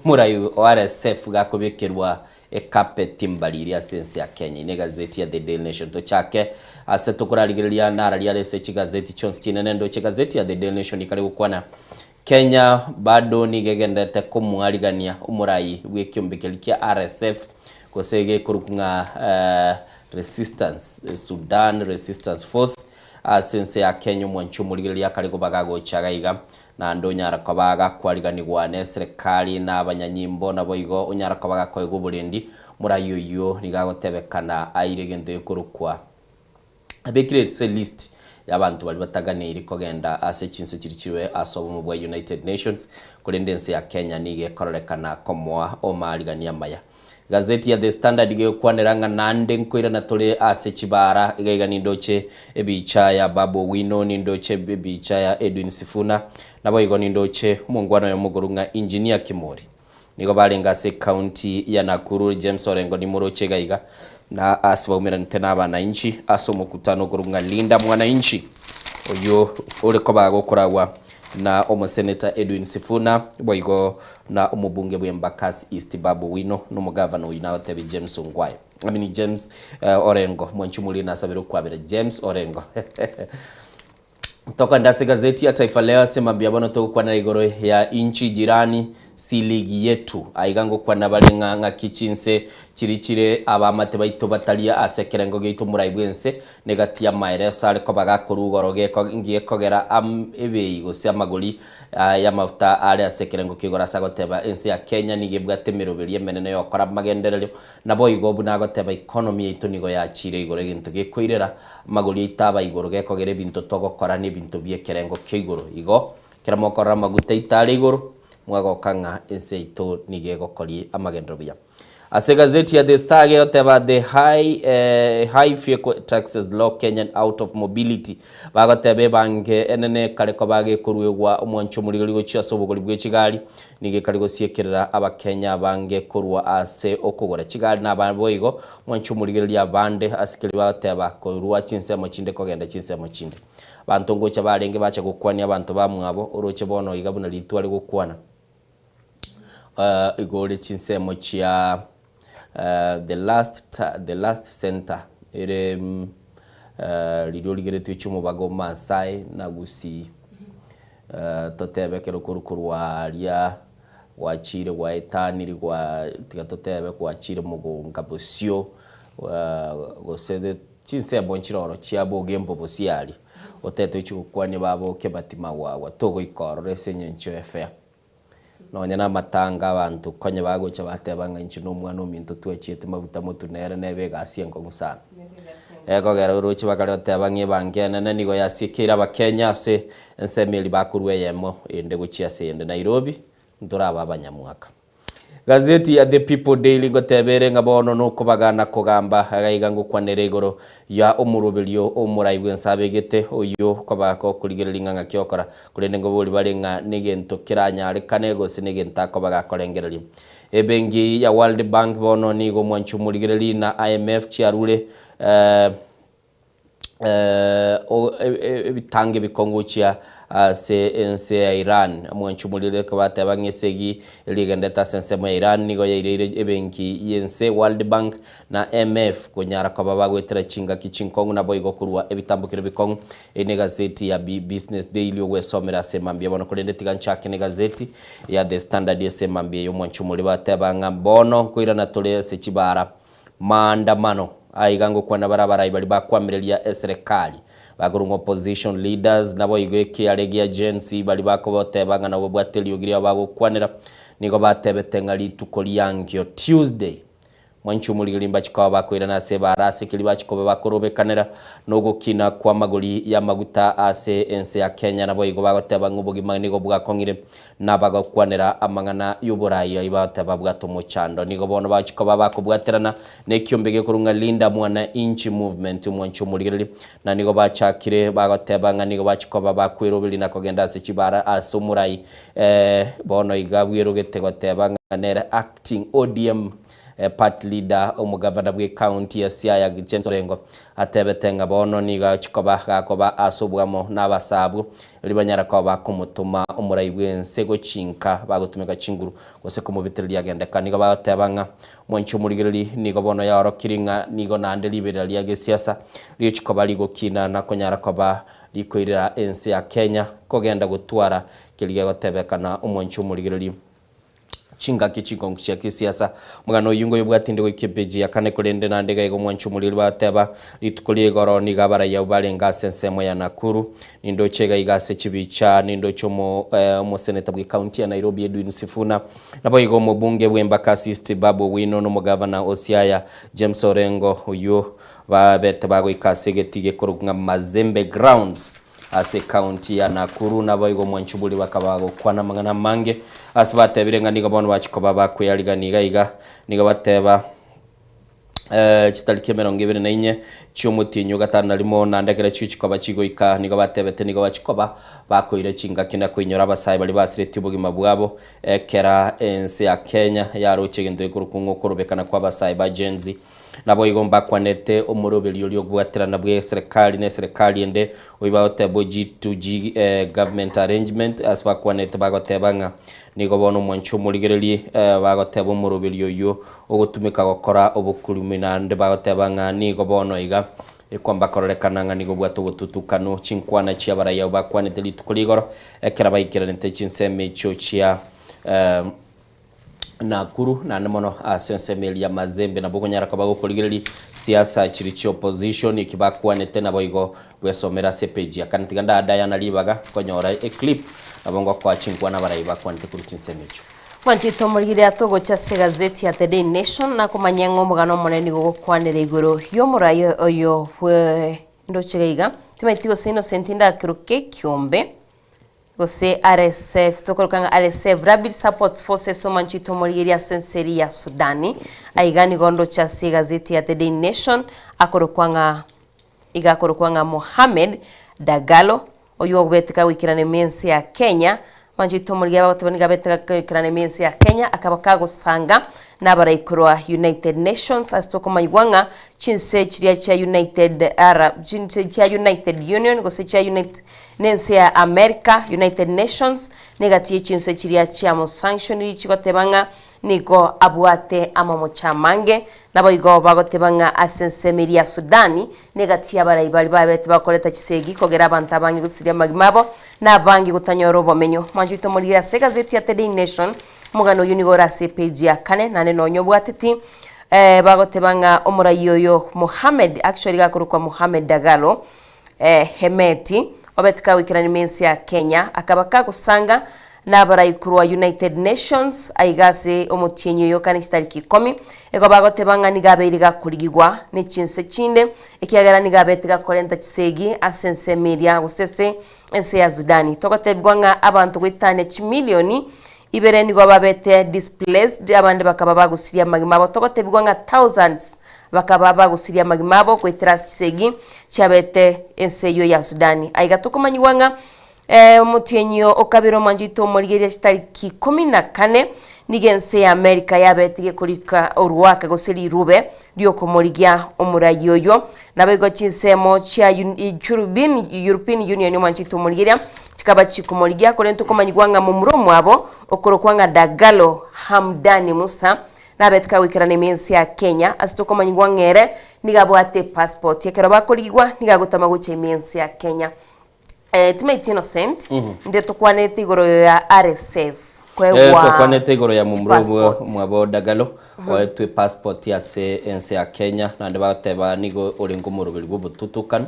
omorai o RSF gakobekerwa Ecarpet mbariri ase ense ya Kenya. Ine egazeti ya The Daily Nation. Tochake ase tokorarigereria narari are ase chigazeti chionsi chinene ndoche egazeti ya The Daily Nation ikare gokwana Kenya bado nigo egenderete komwarigania omorai bw'ekiombe keria kia RSF gose gekorokwa ng'a Resistance Sudan Resistance Force ase ense ya Kenya omwanchi omorigereria akare koba gagocha iga iga Naende onyare koba agakwariganigwa neserekari na abanyanyimbo, naboigo onyare koba agakoegwa oborendi. Morai oyio nigo agotebekana aire egento gekorokwa abekire ase elist y'abanto baria bataganeiri kogenda ase chinse chiria chirwe ase obomo bwa United Nations, korende ense ya Kenya nigo ekororekana komoa omaarigania amaya. Gazeti ya The Standard iga egokwanera ng'a naende nkoirana tore ase chibaara, iga iga nindoche ebicha ya Babu Owino, nindoche ebicha ya Edwin Sifuna, naboigo nindoche omongwana oyomo okorwa ng'a Engineer Kimori. Nigo barenge ase ecounty ya Nakuru, James Orengo nimoroche iga iga, na ase baumeranete na abanainchi ase omokutano okorwa ng'a Linda Mwananchi, oyio ore koba agokoragwa na omoseneta Edwin Sifuna, boigo na omobunge bw'Embakasi East Babu Owino, na omogavana oyio nagotebia James Ongwae, I mean James Orengo, mwanche omoriri nasabire okwabera James Orengo. Tokogenda ase egazeti ya Taifa Leo ase mambia bono togokwanera igoro ya inchi jirani si ligi yetu. Aiga ngokwana bare ng'a ng'aki chinse Chiri chire abaamate baito bataria ase ekerengo giaito omorai bw'ense, na egati y'amaereso are koba gakorwa igoro geko ngekogera am ebei gose amagori y'amafuta are ase ekerengo kia igoro ase agoteba ense ya Kenya nigo ebwate emeroberi emenene yokora amagenderero naboigo buna agoteba economy yaito nigo yachiire igoro egento gekoirera amagori aito aba igoro gekogera ebinto togokora na ebinto biekerengo kia igoro igo ekero mokorora amaguta aito are igoro mwagoka ng'a ense yaito nigo egokoria amagenderero buya. Ase egazeti ya The Star gegoteba The high, eh, high fuel taxes lock Kenyan out of mobility. Bagoteba ebange enene ekare koba gekoruegwa omwancho omorigori gochia ase obogori bwe chigari nigo ekare gosiekerera abakenya abange korwa ase okogora chigari na boigo omwancho omorigereria abande ase keria bagoteba korwa chinsemo chinde kogenda chinsemo chinde. Abanto ngocha barenge bacha gokwania abanto bamwabo oroche bono iga buna ritware gokwana. Igo ore chinsemo chia the last the last center ere riria origeretwe chiomobaga o Maasai na Gusii totebe ekero korwa korwa aria gwachire gwaetaniri gwa tiga totebe gwachire mogonga bosio gose chinsemo nchire oro chia bogembo bosio aria otete ochie gokwania baboke bati magwagwa togoika ororo ase eng'encho ya fare. Nonya namatanga abanto konya bagocha bateba ng'a inche na omwana ominto twachiete maguta motwe nere nebe egasi enkong'u sana. Ekogera oroche bakare goteba ng'a ebango enene nigo yasiekeire abakenya ase ensemo eria bakorwa eyemo ende gochia ase eyende. Nairobi, ntorabe abanyamwaka. Gazeti ya The People Daily ngoteba ere ng'a bono nokobagana kogamba iga iga ngokwanera igoro ya omoroberio omorai bwense abegete oyio koba gokorigereria ng'a ng'aki okora korende ngobori bare ng'a negento keranyarekane gose negento akoba gakorengereria. Ebenki ya World Bank bono nigo omwanchi omorigereri na IMF chiarure eh, ebitange bikong'u gochia ase ense ya Iran. Omwanchi omoriri bateba ng'a esegi eria egendete ase ensemo ya Iran nigo yaireire ebenki y'ense World Bank na IMF konyara koba bagoetera chingaki chinkong'u naboigo korwa ebitambokero bikong'u. Eye negazeti ya Business Daily ogwesomera ase mambia bono korende tiga nchake negazeti ya The Standard ase mambia eye omwanchi omoriri bateba ng'a bono nkoirana tore ase chibara Maandamano aiga ngokwana bare abarai baria bakwamireria eserekari bakorwa opposition leaders naboigo ekiare gia Gen Z baria bakoboteba ng'a nabo babwate eriogi riabo bagokwanera nigo batebete ng'a rituko riangio Tuesday mwanche omorigereria mbachi koba bakoirana ase ebara ase keria bachi koba bakorobekanera nogokina kwamagori yamaguta ase ense ya Kenya naboigo bagoteba ng'a obogima nigo bwakong'ire Nabagokwanera amang'ana y'oborai ayio bagoteba babwate omochando. Nigo bono bagochia koba bakobwaterana nekiombe gekorwa ng'a Linda Mwananchi Movement, omwanchi omorigereria, na nigo bachakire bagoteba ng'a nigo bachia koba bakweroberia na kogenda ase chibara ase omorai bono iga bwerogete goteba ng'a nere acting ODM Party leader omogavana bwe county ya Siaya James Orengo atebete ng'a bono nigo agochia koba gakoba ase obwamo na abasaabwo erio banyare koba bakomotoma omorai bw'ense gochinka bagotumeka chinguru gose komobitereria agendeka. Nigo bagoteba ng'a mwanchi omorigereri nigo bono yaorokirie ng'a nigo naende riberera ria gesiasa rigochia koba rigokina na konyara koba rikoirera ense ya Kenya kogenda gotwara keria gegotebekana omwanchi omorigereri. Chingaki chinkongu chia kisiasa. Omogano oyio ngoyobwati inde goika epeji ya kane korende naende iga iga omwanchi omoriri bateba rituko ria igoro nigo abaraiyo abwo barenge ase ensemo ya Nakuru. Nindoche iga iga ase chibicha nindoche omo omoseneta bwe county ya Nairobi Edwin Sifuna naboigo omobunge bwe Embakasi East Babu Owino na omogavana o Siaya James Orengo oyio babete bagoika ase egetii gekorokwa ng'a Mazembe Grounds. Ase ekaunti ya Nakuru naboigo omwanchuburi bakaba bagokwana amang'ana amange ase batebire ng'a nigo bono bachia koba bakweyarigania iga iga nigo bateba chitariki emerongo ebere na inye chiomotienyi o gatano na rimo naende ekero chigochia koba chigoika nigo batebete nigo bachia koba bakoira chingaki na koinyora abasae baria basiretie obogima bwabo ekera ense ya Kenya yaroche egento gekorokwa ng'a okorobekana kwa abasae ba Gen Z. Naboigo mbakwanete omoroberio oria okobwaterana bwe eserekari na eserekari ende, oyio bagoteba G2G government arrangement, ase bakwanete bagoteba ng'a nigo bono omwanchi omorigererie bagoteba omoroberio oyio ogotumeka gokora obokurumi naende bagoteba ng'a nigo bono iga ekwamba kororekana ng'a nigo obwate obotutukanu chinkwana chia abarai abwo bakwanete rituko rigoro ekero baikeranete chinsemo echio chia. Nakuru naende mono ase ensemo eria ya Mazembe nabo okonyara koba gokorigereria siasa chiri chia opposition eki bakwanete naboigo bwesomera ase epage ya kane. Tiga ndaa Diana ribaga konyora eclip nabo ngokoa chinkwana abarai bakwanete korwa chinsemo echio. Mwanchete omorigire atogocha ase egazeti ya The Daily Nation nakomanya ng'a omogano omonene nigo ogokwanera igoro y'omorai oyo bwe ndoche iga iga timanyeti gose Innocent ndakeroke ekiombe Gose RSF, tokoroka ng'a RSF, Rapid Support Forces omanchete omorigeria ase ense eria ya Sudani. Aiga nigo ndoche ase egazeti ya The Daily Nation akorokwa ng'a iga akorokwa ng'a Mohamed Dagalo oywo obete kagoikerana ime ense ya Kenya. Omanchete omorigeria bagoteba nigo abete kagoikerana ime ense ya Kenya akaba kagosanga nabarai korwa United Nations ase tokomanyigwa ng'a chinse chiria chia United Arab chinse chia United Union gose chia United Nense ya Amerika, United Nations, negati ye chinse chiria chiamosanctioniri chigoteba ng'a nigo abwate amamocho amange. Naboigo bagoteba ng'a ase ensemo eria ya Sudani negati y'abarai baria babete bakoreta chisegi kogera abanto abange gosiria amagima abo na abange gotanyora obomenyo. Mwanche oito morigere ase egazeti ya The Daily Nation, omogano oyio nigo ore ase epage ya kane naende nonya obwateti bagoteba ng'a omorai oyo Mohamed actually gakorokwa Mohamed Dagalo Hemeti, obete kagoikerania mensi ya Kenya, akaba kagosanga nabarai korwa United Nations aiga ase omotienyi oyo kane chitariki ikomi, igo bagoteba ng'a nigo abeire gakorigigwa ne chinse chinde, ekiagera nigo abete gakorenta chisegi ase ensemo eria gose ase ense ya Sudani. Togotebigwa ng'a abanto goetania chimilioni ibere nigo babete displaced, abande bakaba bagosiria amagima abo. Togotebigwa ng'a thousands Bakaba bagosiria amagima abo goetera ase chisegi chiabete ense eyio ya Sudani. Aiga tokomanyigwa ng'a omotienyi o kabere omwancho oito omorigereria chitariki ikomi na kane, nigo ense ya America yabete gekorika orwaka gose rirube riokomorigia omorai oyio. Naboigo chinsemo chia European Union omwancho oito omorigereria chikaba chikomorigia, korende tokomanyigwa ng'a momura omwabo okorokwa ng'a Dagalo Hamdani Musa Nabete kagoikerana ime ense ya Kenya ase tokomanyigwa ng'a ere nigo abwate epassport. Ekero bakorigigwa nigo agotama gocha ime ense ya Kenya. Eh, timaiti Innocent, nde tokwanete igoro ya RSF Eh, koegwa twakwanete igoro ya momura obwo chipassport. mwabo Dagalo oetwe passport ase ense ya Kenya naende bagoteba nigo orenge omoroberi bw'obotutukanu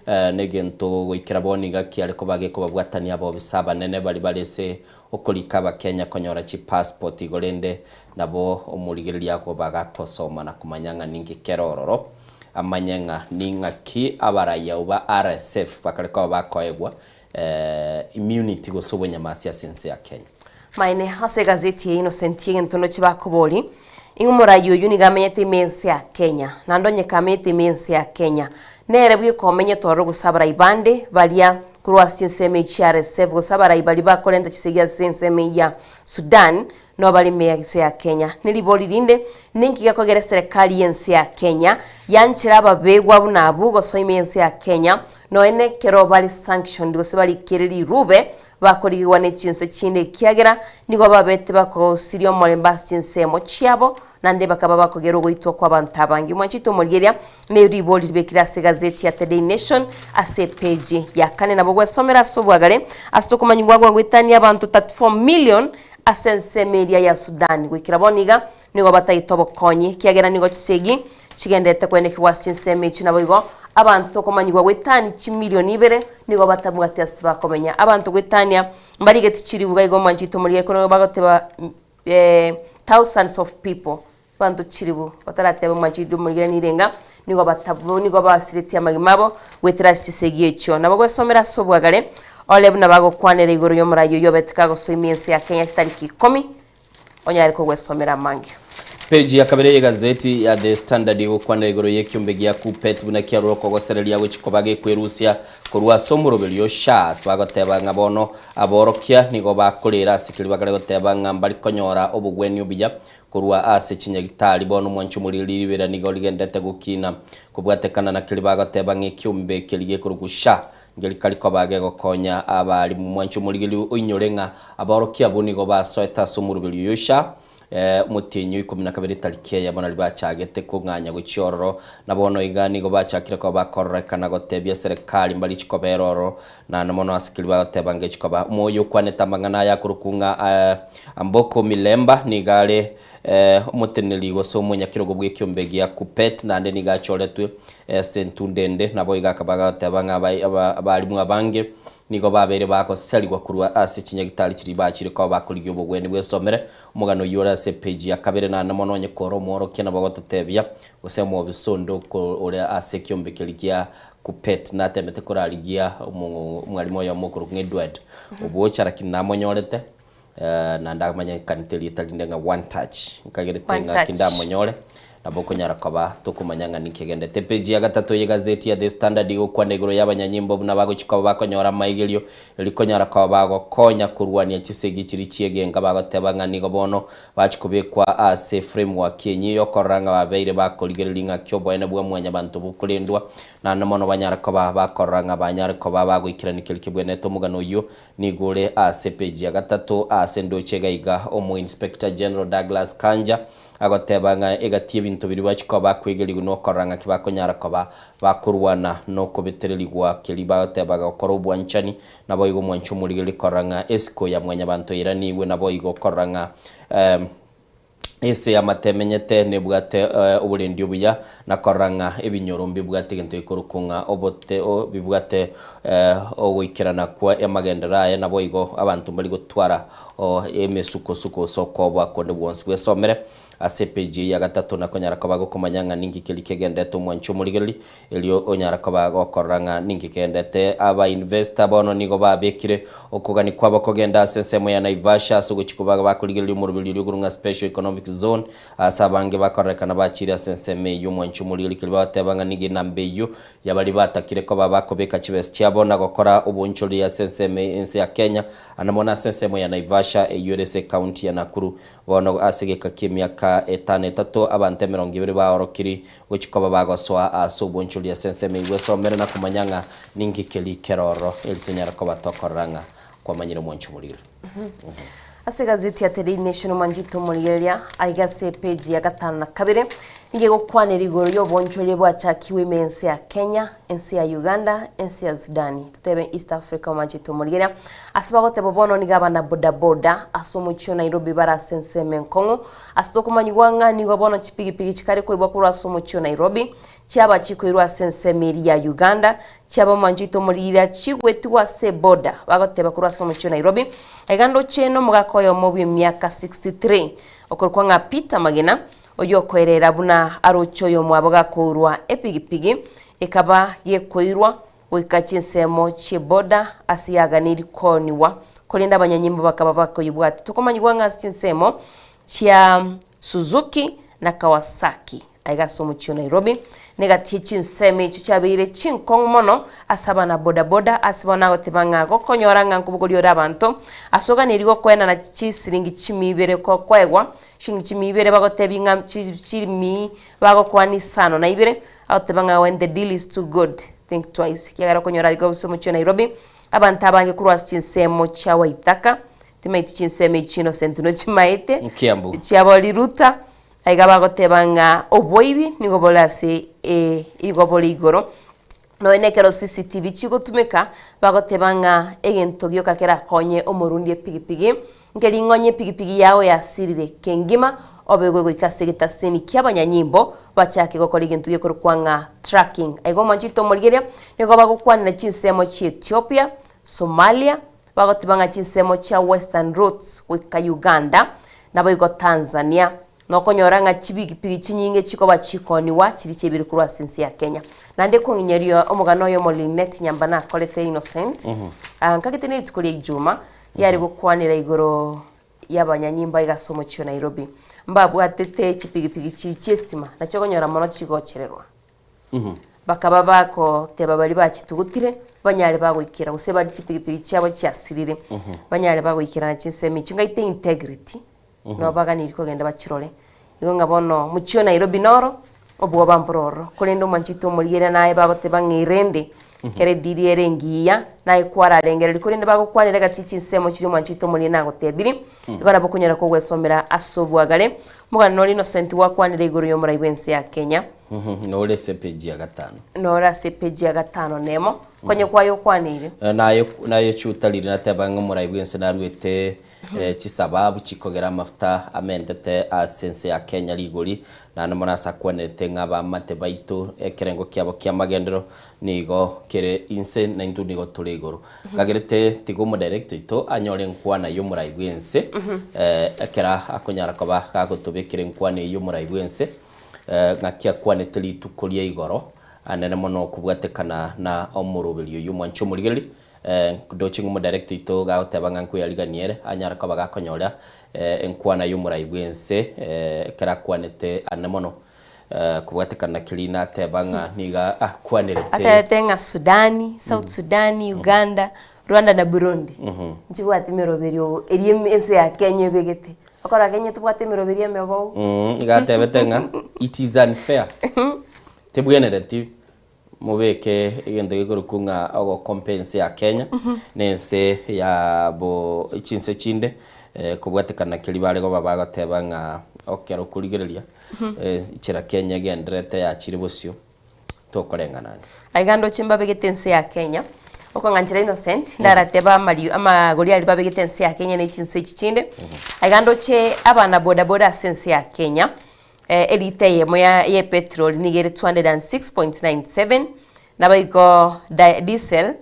eh, negento goikera bono iga kiare koba gekobabwatania abobisa abanene baria bare ase Okorika Abakenya konyora chipassport igo rende nabo omorigereria akoba gakosoma na komanya ng'a ninki kere ororo, amanye ng'a ning'aki abarayau ba RSF bakare koba bakoegwa immunity gose obonyamasi ase ense ya Kenya. Maene ase egazeti eye Innocent egento ndoche bakobori, ing'o omorai oyio nigo amenyete ime ense ya Kenya, naende onye kamenyete ime ense ya Kenya, nere bweka omenyete ororo gose abarai bande baria Korwa ase chinsemo echi chia RSF gose abarai baria bakorenta chisegi ase ensemo eyio ya Sudan nabo bare ime ense ya Kenya. Ne ribori rinde, ninki gekogera eserekari y'ense ya Kenya yanchera ababegwa buna abwo gosoa ime y'ense ya Kenya nonya nekero bare sanctioned gose barikire rirube bakorigigwa ne chinse chinde ekiagera nigo babete bakosiria omorembe ase chinsemo chiabo Naende bakaba bakogera ogoitwa kw'abanto abange. Mwanchete omorigereria ne ribori ribekire ase egazeti ya The Daily Nation ase epeji ya kane. Nabo gwesomera ase obwagare ase tokomanyigwa ng'a goetania abanto 34 million ase ensemo eria ya Sudan goikera bono iga nigo batagete obokonyi ekiagera nigo chisegi chigenderete koenekigwa ase chinsemo echio naboigo abanto tokomanyigwa goetania chimilion ibere nigo batabwati ase bakomenya. Abanto goetania mbarigeti chiribuga igo mwanchete omorigereria korende bagoteba thousands of people, abanto chilifu batarateba omwanchiri omorigera nirenga, nigo batabu nigo basiretie amagima abo goetera ase chisegi echio. Nabo gwesomera ase obwagare, ore buna bagokwanera igoro y'omorai oyio obete kagosoa ime ense ya Kenya chitariki ikomi, onyare kogwesomera amange. Page ya kabere y'egazeti ya The Standard egokwanera igoro y'ekiombe gia Kuppet buna kiarure okogosereria gochia koba gekwerusia korwa ase omoroberio o SHAS bagoteba ng'a bono Aborokia nigo bakorera ase keria bakare goteba ng'a mbari konyora obogwenia obuya korwa ase chinyagitari. Bono omwancho omoriri ribera nigo rigenderete gokina kobwatekana na keria bagoteba ng'a ekiombe keria gekorokwa SHA ngerikari koba gegokonya abarimu. Omwancho omorigeri oinyore ng'a aborokia abwo nigo basoete ase omoroberi oyo SHA. Omotienyi o ikomi na kabere etariki eyemo nario bachagete kong'anya gochia ororo, na bono iga nigo bachakire koba bakororekana gotebia eserekari mbarichi kobera ororo, naende mono ase keria bagoteba ngechi koba. Omoyio okwanete amang'ana aya akorokwa ng'a Amboko Milemba nigo are omoteneneri gose omonyakerogo bw'ekiombe gia Kuppet, naende nigo achoretwe ase entunda ende, naboigo akaba agoteba ng'a abalimu abange Nigo babeire bagoserigwa korwa ase chinyagitari chiria bachire koba bakorigia obogwenia bw'esomere. Omogano oyio ore ase epeji ya kabere naende mono onye kore omworokia nabo agototebia, gose omobisa onde ore ase ekiombe keria gia Kuppet natemete korarigia omwalimu oyomo okorokwa ng'a Edward Obwocha lakini namonyorete. Naende amanyekanete erieta rinde ng'a One Touch. Nkagerete One ng'a Touch. kindamonyore, nabo okonyara koba tokomanya ng'a ninki egendete. Epeji ya gatato y'egazeti ya The Standard igokwana igoro y'abanyanyimbo buna bagochia koba bakonyora amaigerio erio konyara koba bagokonya korwania chisegi chiria chi'egenka bagoteba ng'a nigo bono bachia kobekwa ase framework enyia y'okorora ng'a babeire bakorigereria ng'aki oboene bwa mwanyabanto bokorendwa naende mono banyare koba bakorora ng'a banyare koba bagoikerania keria kebwenerete omogano oyio Nigo ore ase epeji ya gatato ase endoche iga iga omo Inspector General Douglas Kanja agoteba ng'a egati y'ebinto biria bachia koba bakwegerigwa nokorora ng'aki bakonyara koba bakorwana nokobetererigwa keria bagoteba gokora obwanchani naboigo omwanchi omorigereria korora ng'a esiko ya mwanyabanto eiranigwe naboigo korora ng'a Ense y'amate emenyete nebwate oborendi obuya, na korora ng'a ebinyoro mbibwate egento gekorokwa ng'a obote bibwate ogoikerana kwa amagenderero aye, naboigo abanto mbari gotwara emesukosuko gose okoboa konde gwonsi. Bwesomere ase epeji eye ya gatato na konyara koba gokomanya ng'a ninki keria kegenderete omwanchi omorigereria, Erio onyare koba gokorora ng'a ninki kegendete. Abainvesta bono nigo babekire okogania kwabo kogenda ase ensemo ya Naivasha ase ogochia koba bakorigereria omoroberio oria okorwa ng'a Special Economic Zone ase abange bakorerekana bachire ase ensemo eyio omwanchi omorigereria keria bagoteba ng'a nigo enamba eyio yabaria batakire koba bakobeka chibesa chiabo na gokora obonchoreri ase ensemo ense ya Kenya ande mono ase ensemo ya Naivasha eyio ere ase ecounty ya Nakuru. Bono ase egeka ki'emiaka etano etato abanto emerongo ebere baorokiri Gochia koba bagosoa ase obonchori ase ensemo eyio gwesomere na komanya ng'a ninki keria kere ororo, eri tonyare koba tokorora ng'a kwamanyire omwancho omoriri. Ase egazeti ya The Daily Nation omwanchete omorigereria aiga ase epeji ya gatano na kabere nigo egokwanera igoro y'obonchoria bwachakigwe ime ense ya Kenya, ense ya Uganda, ense ya Sudani totebe East Africa omwanchete omorigereria ase bagoteba bono nigo abana bodaboda ase omochie o Nairobi bare ase ensemo enkong'u Ase tokomanyigwa ng'a nigo bono chipigipigi chikare koibwa korwa ase omochie o Nairobi, chiaba chikoirwa ase ensemo eria ya Uganda, chiaba omwancho oito omorigiria chigwetigwe ase eboda, bagoteba korwa ase omochie o Nairobi. Aiga ndoche nomogaka oyomo bw'emiaka 63 okorokwa ng'a Peter Magena, oyio okoerera buna aroche oyomwabo gakourwa epigipigi ekaba gekoirwa goika chinsemo chi'eboda ase yaganeirie koonigwa, korende abanyanyimbo bakaba bakoyebwatia. Tokomanyigwa ng'a ase chinsemo chia Suzuki na Kawasaki, aiga ase omochie o Nairobi, negati ye chinsemo echio chiabeire chinkong'u mono ase abana bodaboda, ase bono agoteba ng'a gokonyora ng'a nkobogoria ore abanto ase oganeirie gokoenana chisiringi chimia ibere kokoegwa chiringi chimia ibere bagotebia ng'a chimia bagokwana isano na ibere, Agoteba ng'a when the deal is too good, think twice, ekiagera okonyora igo ase omochie o Nairobi, abanto abange korwa ase chinsemo chia Waithaka, timaeti chinsemo echio Innocent nochimaete, Nkiambu. chiabo Riruta, aiga bagoteba ng'a oboibi nigo bore ase eh, igo bore igoro. Nonya nekero CCTV chigotumeka, bagoteba ng'a egento gioka kerakonye omorundi epigipigi, nkering'onye epigipigi yao yasirire kengima, obegwe goika ase egetaseni ki'abanyanyimbo, bachake gokora egento gekorokwa ng'a tracking. Aiga omwancho oito omorigereria, nigo bagokwanera chinsemo chia Ethiopia, Somalia, bagoteba ng'a chinsemo chia Western routes goika Uganda, naboigo Tanzania. Nokonyora ng'a chipigipigi chinyinge chikoba chikonigwa chiria chiaibire korwa ase ense ya Kenya. Naende kong'inyeria omogano oyomo Linet Nyamba nakorete Innocent, ah, nkagete ne rituko ria Ijuma, yare gokwanera igoro y'abanyanyimbo aiga ase omochie o Nairobi. Mbabwatete chipigipigi chiria chi'estima, nachio okonyora mono chigochererwa. Bakaba bagoteba baria bachitugutire, banyare bagoikera, gose baria chipigipigi chiabo chiasirire, banyare bagoikerana chinsemo echio. Ngaite integrity, nabo baganeirie kogenda bachirore. Igo ng'a bono mochie o Nairobi noro, obwoba mboro ororo. Korende omwancho oito omorigereria naye bagoteba ng'a erende. Kera ediri ere engiya, naye kwararengereria, korende bagokwanera egati ye chinsemo chiria omwanchi oito omonene nagotebirie, igo nabo okonyara kogwesomera ase obwagare. Omogano oria Innocent gwakwanire igoro y'omorai bw'ense ya Kenya. Nore ase epeji ya gatano. Nore ase epeji ya gatano nemo. Konye kwaye okwaneire. Naye naye chutarire nateba ng'a omorai bw'ense naruete chisababu chikogera amafuta amentete ase ense ya Kenya rigori, naende mono ase akwanerete ng'a abamate baito ekerengo kiabo ki'amagenderero nigo kere inse na intwe nigo tore igoro. Kagerete tiga omodirector oito anyore enkwana y'omorai bw'ense ekero akonyara koba gagotobekera enkwana eyio y'omorai bw'ense ng'aki akwanete rituko ria igoro anene mono kobwatekana na omoroberio oyio omwanche omorigereria. Ndoche ng'a omodirector oito gagoteba ng'a nkoyariganie ere anyare koba gakonyora enkwana y'omorai bw'ense ekero akwanete ane mono kobwatekana na keria nateba ng'a nigo akwanerete. Atebete ng'a Sudani, South Sudan, Uganda, Rwanda na Burundi nchibwate emeroberio eria ense ya Kenya ebegete. Okora Kenya tobwate emeroberio emebou. Iga atebete ng'a it is unfair, tebwenereti Mobeke egento gekorokwa ng'a ogokompa ense ya Kenya na ense ya bo chinse chinde kobwatekana keria bare koba bagoteba ng'a ekero okorigereria enchera Kenya egendererete yachire bosio tokoreng'ana ande. Aiga ndoche mbabegete ense ya Kenya, okong'anchera Innocent, ndaratebe amario amagori aria babegete ense ya Kenya ne chinse echi chinde. Aiga ndoche abana boda boda ase ense ya Kenya, Elita eyemo ya y'epetroli nigo ere 206.97, naboigo di diesel,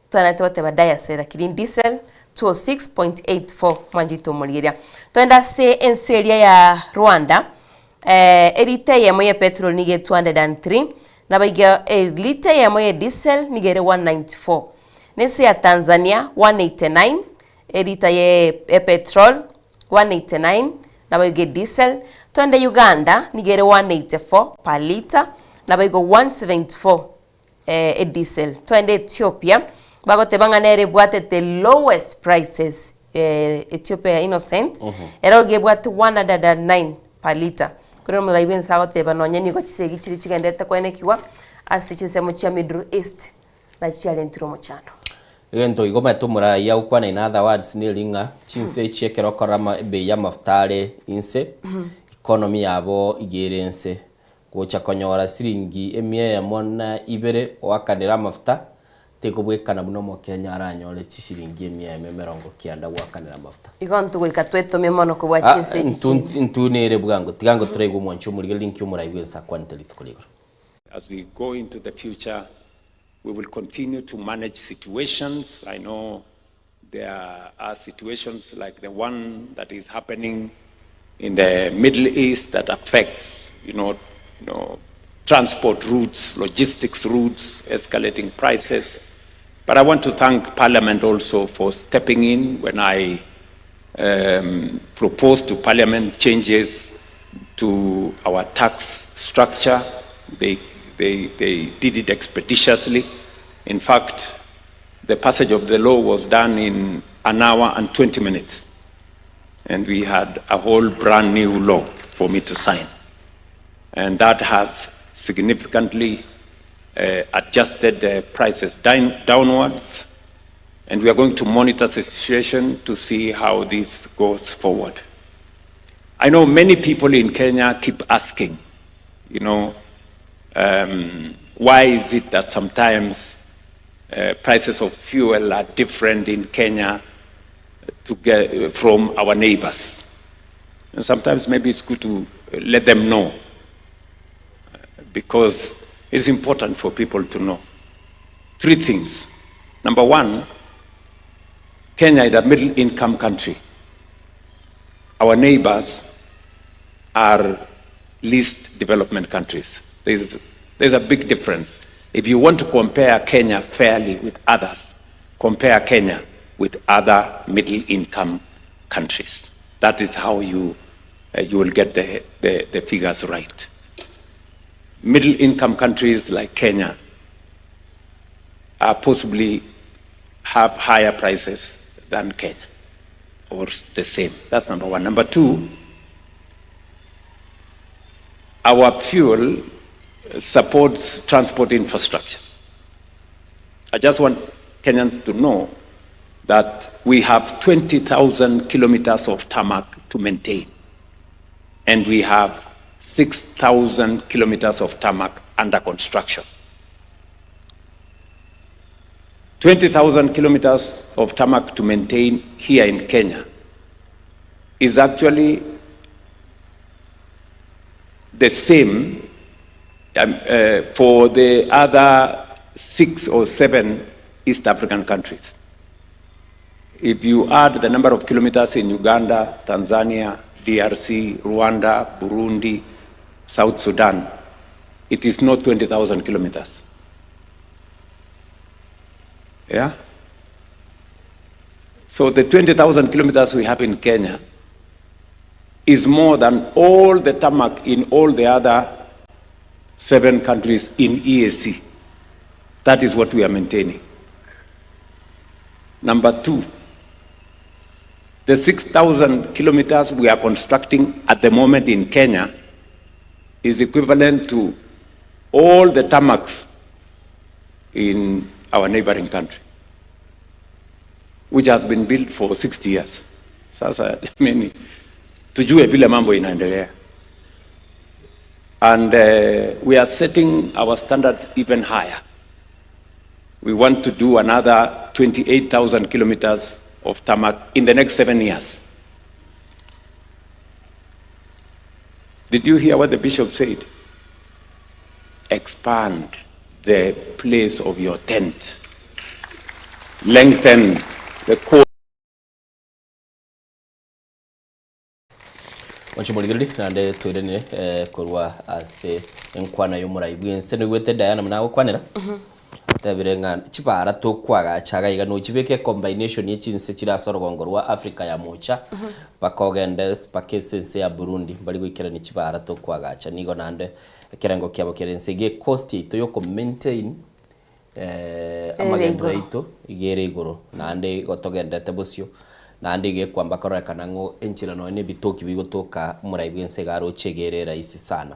twanarete goteba diasel lakini diesel 206.84 mwanche oito omorigereria. Togende ase ense eria ya Rwanda, elita eyemo y'epetroli nigo ere 203, naboigo elita eyemo ye diesel nigo ere 194. Na ense ya Tanzania 189, elita ye epetrol 189, naboigo ediesel, twende Uganda nigo ere 184 per litre, naboigo 174 ediesel, twende Ethiopia bagoteba ng'a nere ebwate the lowest prices Ethiopia ya Innocent, ero iga ebwate 109 per litre, korende omorai bwense agoteba nonye nigo chisegi chiria chigenderete koenekigwa ase chinsemo chia Middle East. na chiarentire omochando. Egento igo omanyete omorai agokwana in other words neri ng'a chinse echi ekero okorora ama ebei ya amafuta are inse, economy yabo iga ere inse. Gocha konyora siringi emia eyemo na ibere oakanere amafuta, tekobwekana buna omokenya aranyore chishiringi emia eyemo emerongo kianda goakanera amafuta. Igo intwe goika twetomie mono kobua chinse echi chinde. Intwe nere bwango, tiga ngo toraigwe omwanchi omorigereria nki omorai bwense akwanete rituko ria igoro. As we go into the future, we will continue to manage situations. I know there are situations like the one that is happening in the Middle East that affects, you know, you know, transport routes, logistics routes, escalating prices. But I want to thank Parliament also for stepping in when I um, proposed to Parliament changes to our tax structure. They, they, they did it expeditiously. In fact, the passage of the law was done in an hour and 20 minutes. And we had a whole brand new law for me to sign. And that has significantly uh, adjusted the prices down, downwards. And we are going to monitor the situation to see how this goes forward. I know many people in Kenya keep asking, you know, um, why is it that sometimes uh, prices of fuel are different in Kenya to get, from our neighbors? And sometimes maybe it's good to let them know because it's important for people to know. Three things. Number one, Kenya is a middle income country. Our neighbors are least development countries. There's, there's a big difference. If you want to compare Kenya fairly with others, compare Kenya with other middle income countries. That is how you, uh, you will get the, the, the figures right. Middle income countries like Kenya are possibly have higher prices than Kenya or the same. That's number one. Number two, our fuel supports transport infrastructure. I just want Kenyans to know that we have 20,000 kilometers of tarmac to maintain and we have 6,000 kilometers of tarmac under construction. 20,000 kilometers of tarmac to maintain here in Kenya is actually the same um, uh, for the other six or seven East African countries. If you add the number of kilometers in Uganda, Tanzania, DRC, Rwanda, Burundi, South Sudan, it is not 20,000 kilometers. Yeah? So the 20,000 kilometers we have in Kenya is more than all the tarmac in all the other seven countries in EAC. That is what we are maintaining. Number two, the 6,000 kilometers we are constructing at the moment in Kenya is equivalent to all the tarmacs in our neighboring country, which has been built for 60 years. Sasa jameni, tujue vile mambo inaendelea. And we are setting our standards even higher. We want to do another 28,000 kilometers of tarmac in the next seven years. Did you hear what the bishop said? Expand the place of your tent, lengthen the cord. Mwanche morigererie naende toiranire eh, korwa ase enkwana y'omorai bw'ense noigwete Diana buna agokwanera otebire ng'a chibara tokwagacha iga iga nochibeke ecombination ye chinse chire ase orogongo rwa Africa ya mocha mpaka ogende mpaka ase ense ya Burundi mbari goikerania chibara tokwagacha nigo naende ekerengo kiabo kere inse iga ecost yaito ya okomaintain Ere amagenderero igoro. aito iga ere igoro naende igo togendete bosio naende iga ekwamba kororekana ng'o enchera nonye na ebitoki bigotoka omorai bwa ense iga aroche iga ere rahisi sana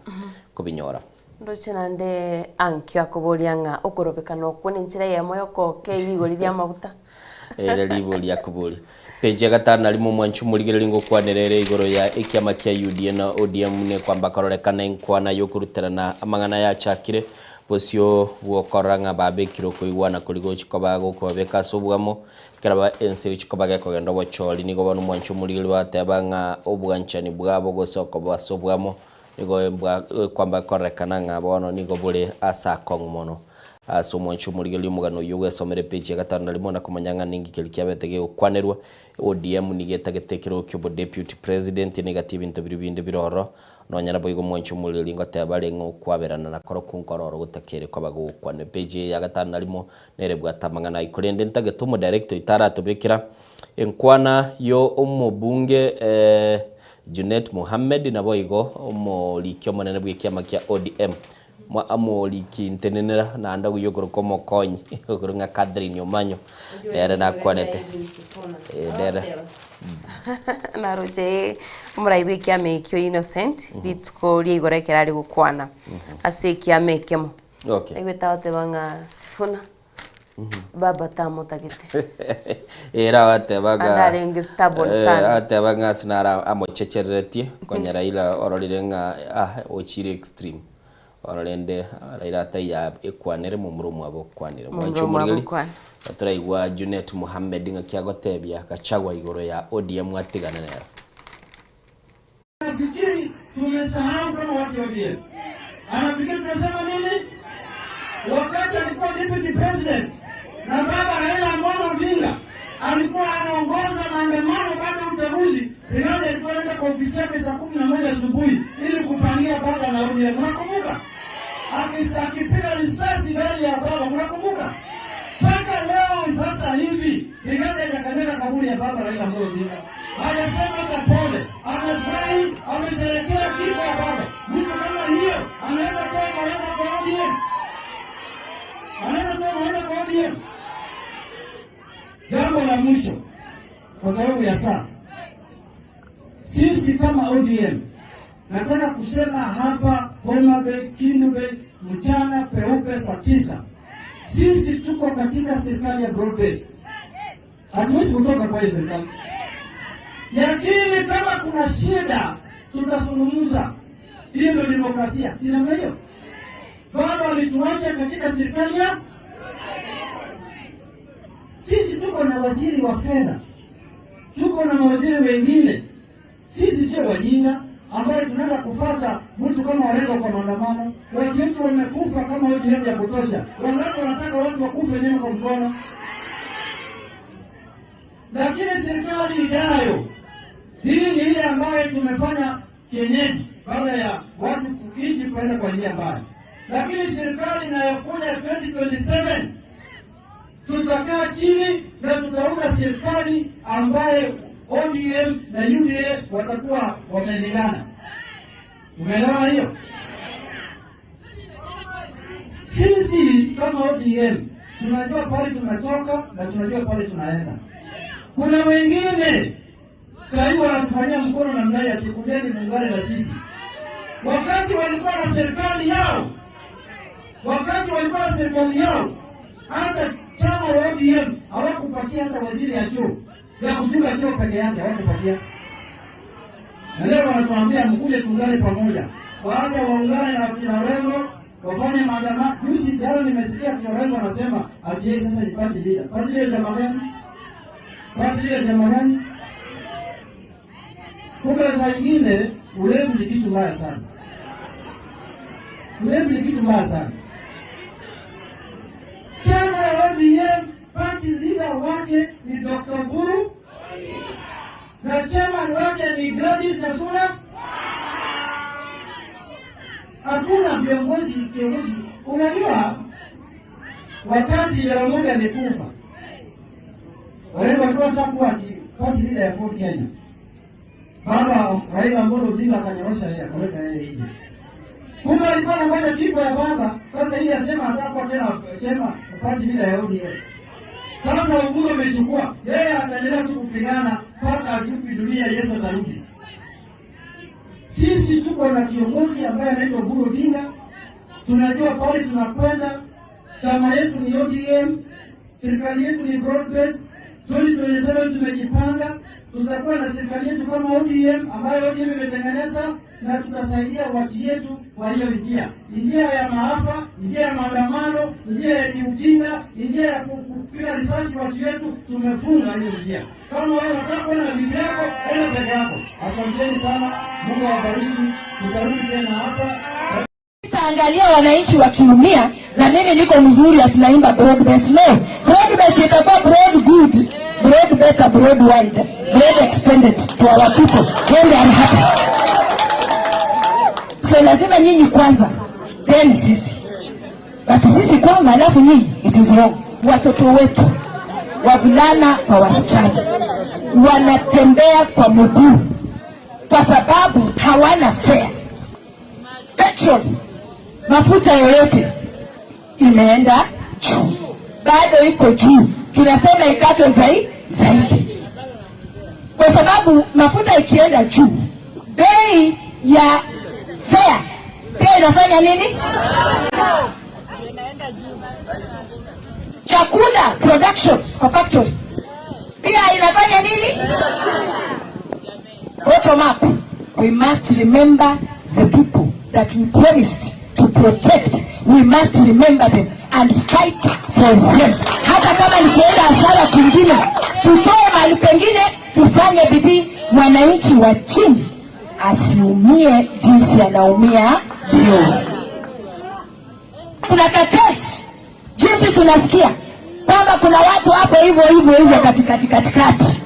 kobinyora. Ndoche naende ankio akoboria ng'a okorobekana okwo nenchera eyemo yokokei rigori ri'amaguta. Ere riboria akoboria. Page ya gatano na rimo omwanchi omorigereria ngokwanera ere igoro ya ekiama kia UDA na ODM nekwamba kororekana enkwana yokoruterana amang'ana yachakire bosio bwokorora ng'a babekire okoigwana koria gochi koba gokobabeka ase obwamo ekero ba ense egochi koba gekogenda obochori nigo bono omwanchi omorigereria bateba ng'a obwanchani bwabo gose okoba ase obwamo nigo embwa ekwamba kororekana ng'a bono nigo bore ase akong'u mono. Ase omwancho omorigereria omogano oyio ogwesomera epeji ya gatano na rimo na komanya ng'a ninki keria kiabete gegokwanerwa, ODM nigo etagete ekerogo kia obodeputy president na egati ebinto biria binde bire ororo, nonya naboigo omwancho omorigereria ngoteba are ng'a okwaberana nakorokwo nkororo gotakere koba gogokwanwa. Epeji eye ya gatano na rimo nere ebwate amang'ana ayio. Korende ntagete omodirector oito aratobekera enkwana yo omobunge Junet Mohammed naboigo omoriki omonene bw'ekiama kia ODM. Mwa amoriki ntenenera naende oyio okorokwa omokonyi okorokwa ng'a Catherine Omanyo nere nakwanete eh, nere Naroche omorai bw'ekiama ekio Innocent rituko ria igoro ekero are gokwana ase ekiama ekemo. Okay. Naigwete agoteba ng'a Sifuna baba tamotagete. Ere agateba Ande ng'a arenge stubborn sana. agateba ng'a ase naro amochechereretie konya Raila ororire ng'a ah ochire extreme. Bono rende Raila taiyo ekwanere momura omwabo okwanire. Momura Mwanche omwabo omorigeri okwane. toraigwa Junet Mohammed ng'aki agotebia Gachagua igoro ya ODM atigane nero. Anafikiri tumesahau kama watu wa ODM. Anafikiri tumesema nini? Wakati alikuwa deputy president na baba Raila Amolo Odinga alikuwa anaongoza maandamano baada ya uchaguzi, Rigathi alikuwa anaenda kwa ofisi yake saa 11 asubuhi ili kupangia baba na ODM. Mnakumbuka? Akipiga risasi ndani ya baba, mnakumbuka? Mpaka leo sasa hivi Rigathi hajakanyaga kaburi ya baba Raila Amolo Odinga. Hajasema hata pole, amefurahi, amesherehekea kifo ya baba. Mtu kama hiyo anaweza kuwa mawaidha kwa ODM? Anaweza kuwa mawaidha kwa ODM? Jambo la mwisho, kwa sababu ya saa, sisi kama ODM nataka kusema hapa Homa Bay, Kendu Bay, mchana peupe saa 9. Sisi tuko katika serikali ya broad based, hatuwezi kutoka kwa hiyo serikali, lakini kama kuna shida tutazungumza. Hiyo ndio demokrasia, si namna hiyo? Baba alituacha katika serikali ya sisi tuko na waziri wa fedha, tuko na mawaziri wengine. Sisi sio wajinga ambayo tunaenda kufata mtu kama Orengo kwa maandamano. Watu wetu wamekufa kama ODM ya kutosha. Wangapi wanataka watu wakufe neno kwa mkono? Lakini serikali ijayo hii ni ile ambayo tumefanya kienyeji baada ya watu nchi kuenda kwa njia mbaya, lakini serikali inayokuja 2027 tutakaa chini na tutaunda serikali ambaye ODM na UDA watakuwa wamelingana. Umeelewa hiyo? Sisi kama ODM tunajua pale tunatoka na tunajua pale tunaenda. Kuna wengine saa hii wanatufanyia mkono namna hii, ati kujeni muungane na sisi, wakati walikuwa na serikali yao, wakati walikuwa na serikali yao, hata chama ya ODM hawakupatia hata waziri ya choo ya kuchunga choo peke yake hawakupatia. Na leo wanatuambia mkuje tuungane pamoja, baada waungane na kina Orengo wafanye maandamano. Juzi jana nimesikia kina Orengo anasema ati yeye sasa ni party leader. Party leader chama gani? Party leader chama gani? Kumbe saa ingine ulevi ni kitu mbaya sana, ulevi ni kitu mbaya sana. Chama ya ODM party leader wake ni Dr. Buru na chairman wake ni Gladys Kasula. Hakuna viongozi kiongozi. Unajua, wakati Jaramogi alikufa, Orengo alikuwa anataka kuwa ati party leader ya Ford Kenya. Baba Raila Amolo Odinga akanyorosha yeye akaweka yeye nje. Kumbe alikuwa anangoja kifo ya baba, sasa ili asema atakuwa tena chema party leader ya ODM. Sasa Uhuru amechukua yeye, ataendelea tu kupigana mpaka achupi dunia, Yesu atarudi. Sisi tuko na kiongozi ambaye anaitwa Oburu Odinga, tunajua pale tunakwenda. Chama yetu ni ODM, serikali yetu ni broad based. 2027 tumejipanga, tutakuwa na serikali yetu kama ODM ambayo ODM imetengeneza, na tutasaidia watu yetu kwa hiyo njia, njia ya maafa, njia ya maandamano, njia ya kiujinga, njia ya ku- kupiga risasi watu wetu. Tumefunga hiyo njia. Kama wewe unataka kwenda na bibi yako, enda peke yako. Asanteni sana, Mungu awabariki. Tutarudi tena hapa. Taangalia wananchi wakiumia, na mimi niko mzuri ati naimba broad base. No, broad base itakuwa broad good, broad better, broad wide, broad extended to our people when they are happy. So lazima nyinyi kwanza, then sisi, but sisi kwanza alafu nyinyi, it is wrong. Watoto wetu wavulana kwa wasichana wanatembea kwa mguu kwa sababu hawana fare. Petrol, mafuta yoyote imeenda juu, bado iko juu. Tunasema ikatwe zai, zaidi, kwa sababu mafuta ikienda juu, bei ya fare pia inafanya nini? Chakula production kwa factory pia inafanya nini? Bottom up, we must remember the people that we promised to protect. We must remember them and fight for them. Hata kama ni kuenda hasara kwingine, tutoe mahali pengine, tufanye bidii, mwananchi wa chini asiumie jinsi anaumia leo. Kuna cartels, jinsi tunasikia kwamba kuna watu hapo hivyo hivyo hivyo katikati katikati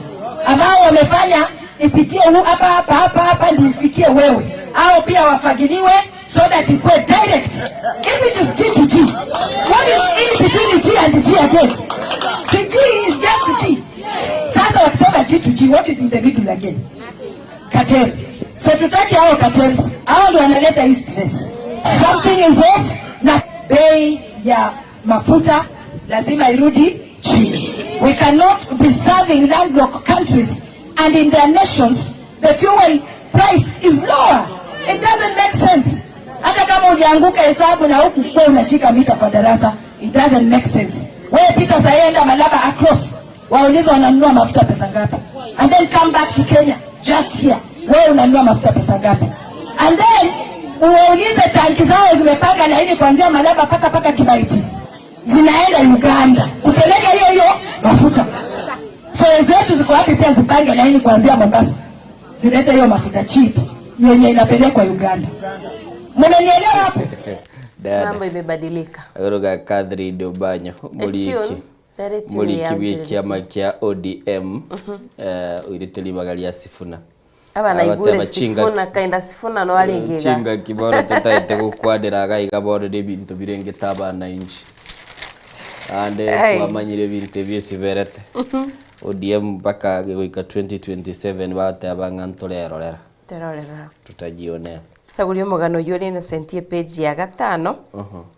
ambao wamefanya ipitie hu hapa hapa hapa hapa ndio ifikie wewe, au pia wafagiliwe so that ikuwe direct. If it is G to G, what is in between G and G again? Si G is just G. Sasa wakisema G to G, what is in the middle again? Cartel. So tutaki hao cartels, hao ndio wanaleta hii stress. Something is off na bei ya mafuta lazima irudi chini. We cannot be serving landlocked countries and in their nations the fuel price is lower. It doesn't make sense. Hata kama ulianguka hesabu na huku kwa unashika mita kwa darasa, It doesn't make sense. Wewe pita sahii enda Malaba across, waulize wananunua mafuta pesa ngapi, and then come back to Kenya just here, wewe unanunua mafuta pesa ngapi? And then uwaulize tanki zao zimepanga laini kuanzia Malaba paka paka Kibaiti, zinaenda Uganda kupeleka hiyo hiyo mafuta. So zetu ziko wapi? Pia zipange laini kuanzia Mombasa zilete hiyo mafuta cheap yenye inapelekwa Uganda. Mmenielewa hapo? Mambo imebadilika. Agoroga Catherine Obanyo Etune, very tune Mũriki ya wĩ Njeri. kĩama kĩa ODM ũirĩte ribaga rĩa Sifuna Aba naigure Agateba chinga Sifuna kaenda Sifuna no arĩngĩga. chinga kiboro tutaete gukwanĩra gaiga bono nĩ bintu birengete abananchi ande Ai. twamanyire bintu ebi esiberete ODM mpaka gĩgũika 2027 bateba ng'a ntũrerorera Terorera. tutajionea Saguria omogano oywo ore Innocent epage ya gatano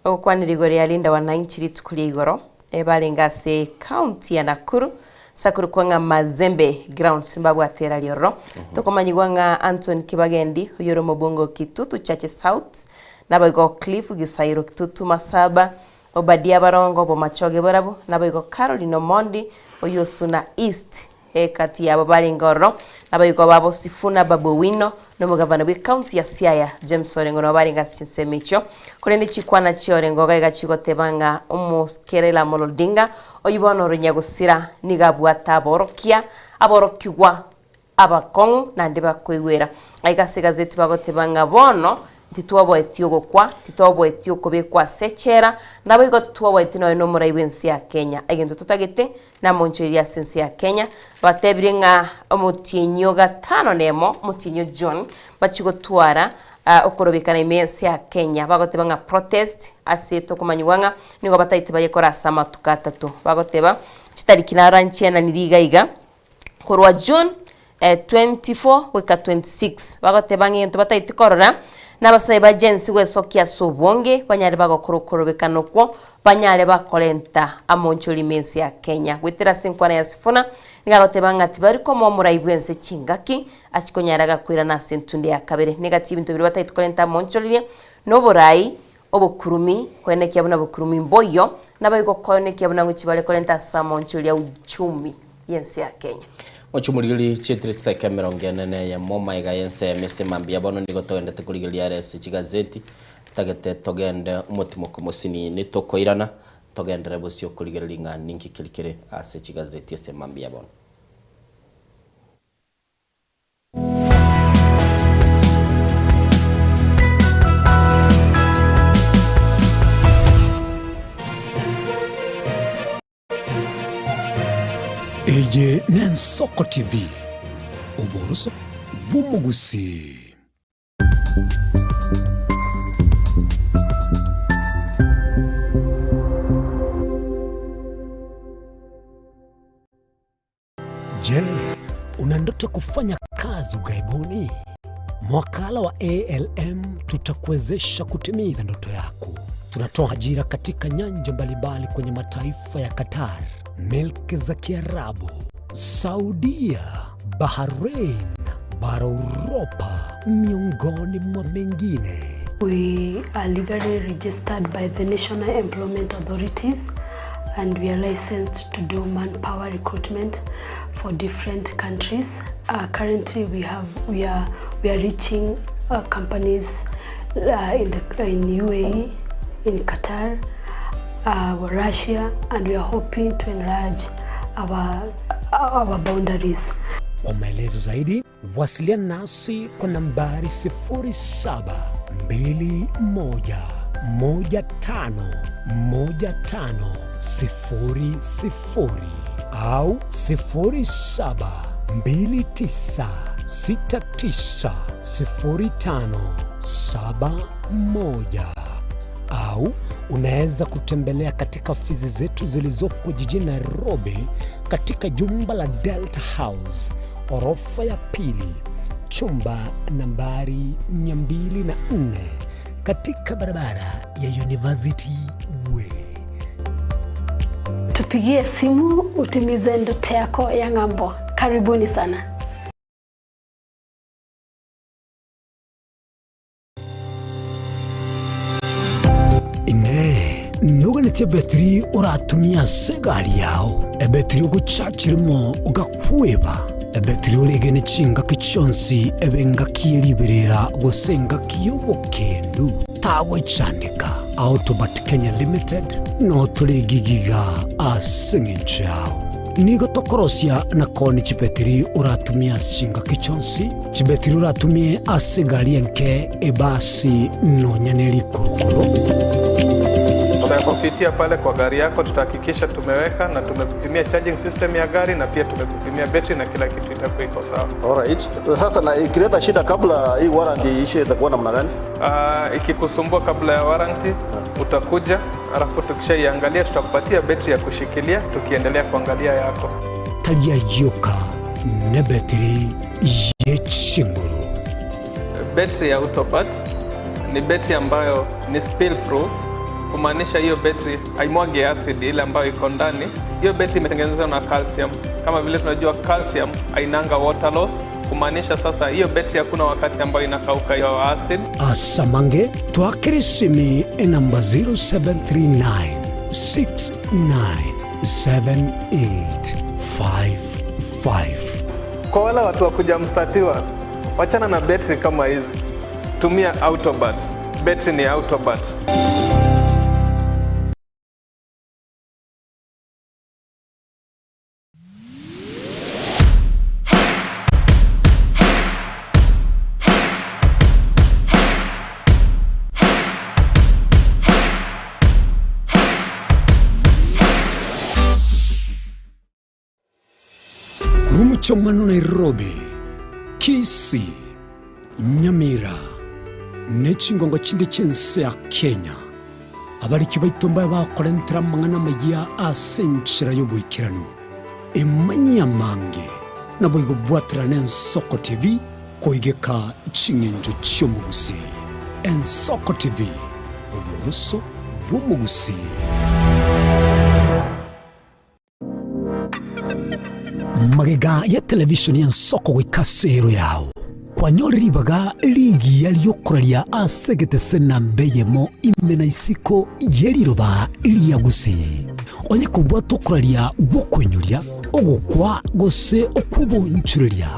ogokwanera igoro ya Linda Wananchi rituko ria igoro ebarenge ase county ya Nakuru sakuru kwa ng'a Mazembe grounds mbabwatera riororo tokomanyigwa ng'a Anton Kibagendi oyo ore omobunge o Kitutu Chache South naboigo Cliff Gisairo Kitutu Masaba Obadia Barongo Bomachoge Borabu naboigo Caroline Omondi oyo Suna East ekati yabo barenge ororo naboigo babo Sifuna Babu Owino na omogavana bwa ecounty ya Siaya James Orengo nabo barenge ase chinsemo echio korende chikwana chia Orengo iga iga chigoteba ng'a omosike Raila Amolo Odinga oyio bono ore nyagosira nigo abwate aborokia aborokigwa abakong'u naende bakoigwera. Aiga ase egazeti bagoteba ng'a bono titwoboeti ogokwa, titwoboeti okobekwa ase echela, naboigo titwoboeti nonya na omorai bw'ense ya Kenya. Egento totagete namonchorerie ase ense ya Kenya. Batebire ng'a omotienyi o gatano na emo, omotienyi o June, bachie gotwara okorobekana ime y'ense ya Kenya. Bagoteba ng'a protest ase tokomanyigwa ng'a nigo batagete bayekore ase amatuko atato. Bagoteba chitariki naro nchienanirie iga iga. korwa June 24 goika 26, bagoteba ng'a egento bataeti korora, na abasae ba Gen Z gwesokia ase obonge, banyare bagokora okorobekana okwo, banyare bakorenta amonchori ime ense ya Kenya. Goetera ase enkwana ya Sifuna, nigo agoteba ng'a tibari komoa omorai bw'ense chingaki, achie konyara gakoirana ase entunde ya kabere. Negati y'ebinto biria bataeti korenta amonchoririe, na oborai, Obokurumi, koenekia buna bokurumi mboiyo, naboigo koenekia buna ngochia bare korenta ase amonchori a uchumi y'ense ya Kenya. Mochie omorigererie chietire chidakika emerongo ene na eyemo magega y'ensemo ase mambia bono nigo togendete korigereria are ase chigazeti totagete togende omotimoko mosini nitokoirana togenderere bosio korigereria ng'a ninki keri kere ase chigazeti ase mambia bono. Eye n'Ensoko TV, oboroso bw'omogusii. Je, una ndoto ya kufanya kazi ughaibuni? Mwakala wa ALM tutakuwezesha kutimiza ndoto yako. Tunatoa ajira katika nyanja mbalimbali kwenye mataifa ya Qatar, milki za Kiarabu, Saudia, Bahrain, bara Uropa, miongoni mwa mengine. We are legally registered by the National Employment Authorities and we are licensed to do manpower recruitment for different countries. Currently we have we are we are reaching companies in the in UAE, in Qatar, Russia and we are hoping to enlarge our our boundaries. Kwa maelezo zaidi wasiliana nasi kwa nambari 0721151500 au 0729690571 au unaweza kutembelea katika ofisi zetu zilizopo jijini Nairobi katika jumba la Delta House orofa ya pili chumba nambari 204 katika barabara ya University Way. Tupigie simu utimize ndoto yako ya ng'ambo. Karibuni sana. Inee, nogane Origetie ebetiri oratumie ase egari yao, ebetiri ogochachire mo ogakweba, ebetiri oregene chingaki chionsi ebe engaki ye riberera gose engaki y'obokendu, tagwechandeka. Autobat Kenya Limited noo tore egigiga ase eng'encho yao. Nigo tokorosia na koonia chibetiri oratumie ase chingaki chionsi, chibetiri oratumie ase egari enke, ebasi, nonya ne rikurukuru. Tutakupitia pale kwa gari yako, tutahakikisha tumeweka na tumekupimia charging system ya gari na pia tumekupimia betri na kila kitu itakuwa iko sawa. Alright. Sasa na ikileta shida kabla hii warranty iishe itakuwa namna gani? Ikikusumbua kabla ya warranty utakuja, alafu tukishaiangalia tutakupatia betri ya kushikilia tukiendelea kuangalia yako. Tari ayioka nebetiri ye chinguru. Betri ya Autobat ni betri ambayo ni spill proof, kumaanisha hiyo betri haimwagi acid ile ambayo iko ndani. Hiyo betri imetengenezwa na calcium. Kama vile tunajua calcium hainanga water loss, kumaanisha sasa hiyo betri hakuna wakati ambayo inakauka hiyo acid. Asamange twakere esimi enamba 0739 697855. Kwa wale watu wa kuja mstatiwa, wachana na betri kama hizi, tumia Autobat. Betri ni Autobat. Korwa omochie Nairobi, Kisii, Nyamira, ne chingongo chinde chi'ense ya Kenya, abariki baito mbabe bakorentera amang'ana amayia ase enchera y'oboikeranu. Emanyie amange, naboigo bwaterane Ensoko TV koigeka ching'encho chi'omogusii. Ensoko TV, oboroso bw'omogusii. Magega ya televisheni y'ensoko goika ase ero yao, kwanyore ribaga rigiya ri'okoraria ase egetese namba eyemo ime na isiko ye riroba ria Gusii. Onye kobwate okoraria gw'okoinyoria, ogokwa gose okw'obonchoreria,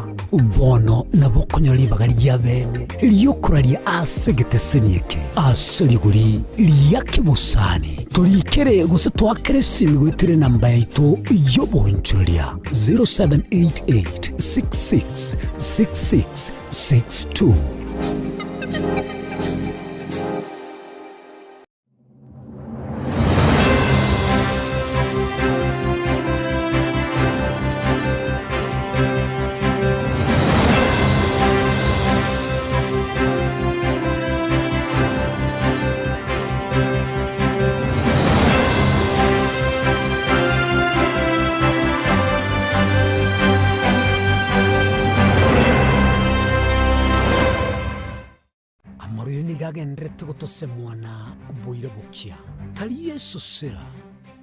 bono nabo okonyora ribaga ria bene ri'okoraria ase egeteseni eke ase rigori ria kebosani. Torikere gose toakere esimi goetera enamba yaito y'obonchoreria 0788 66 66 62. Amarwaire nigo agendererete gotosemwa na boira bokia, tari esosera,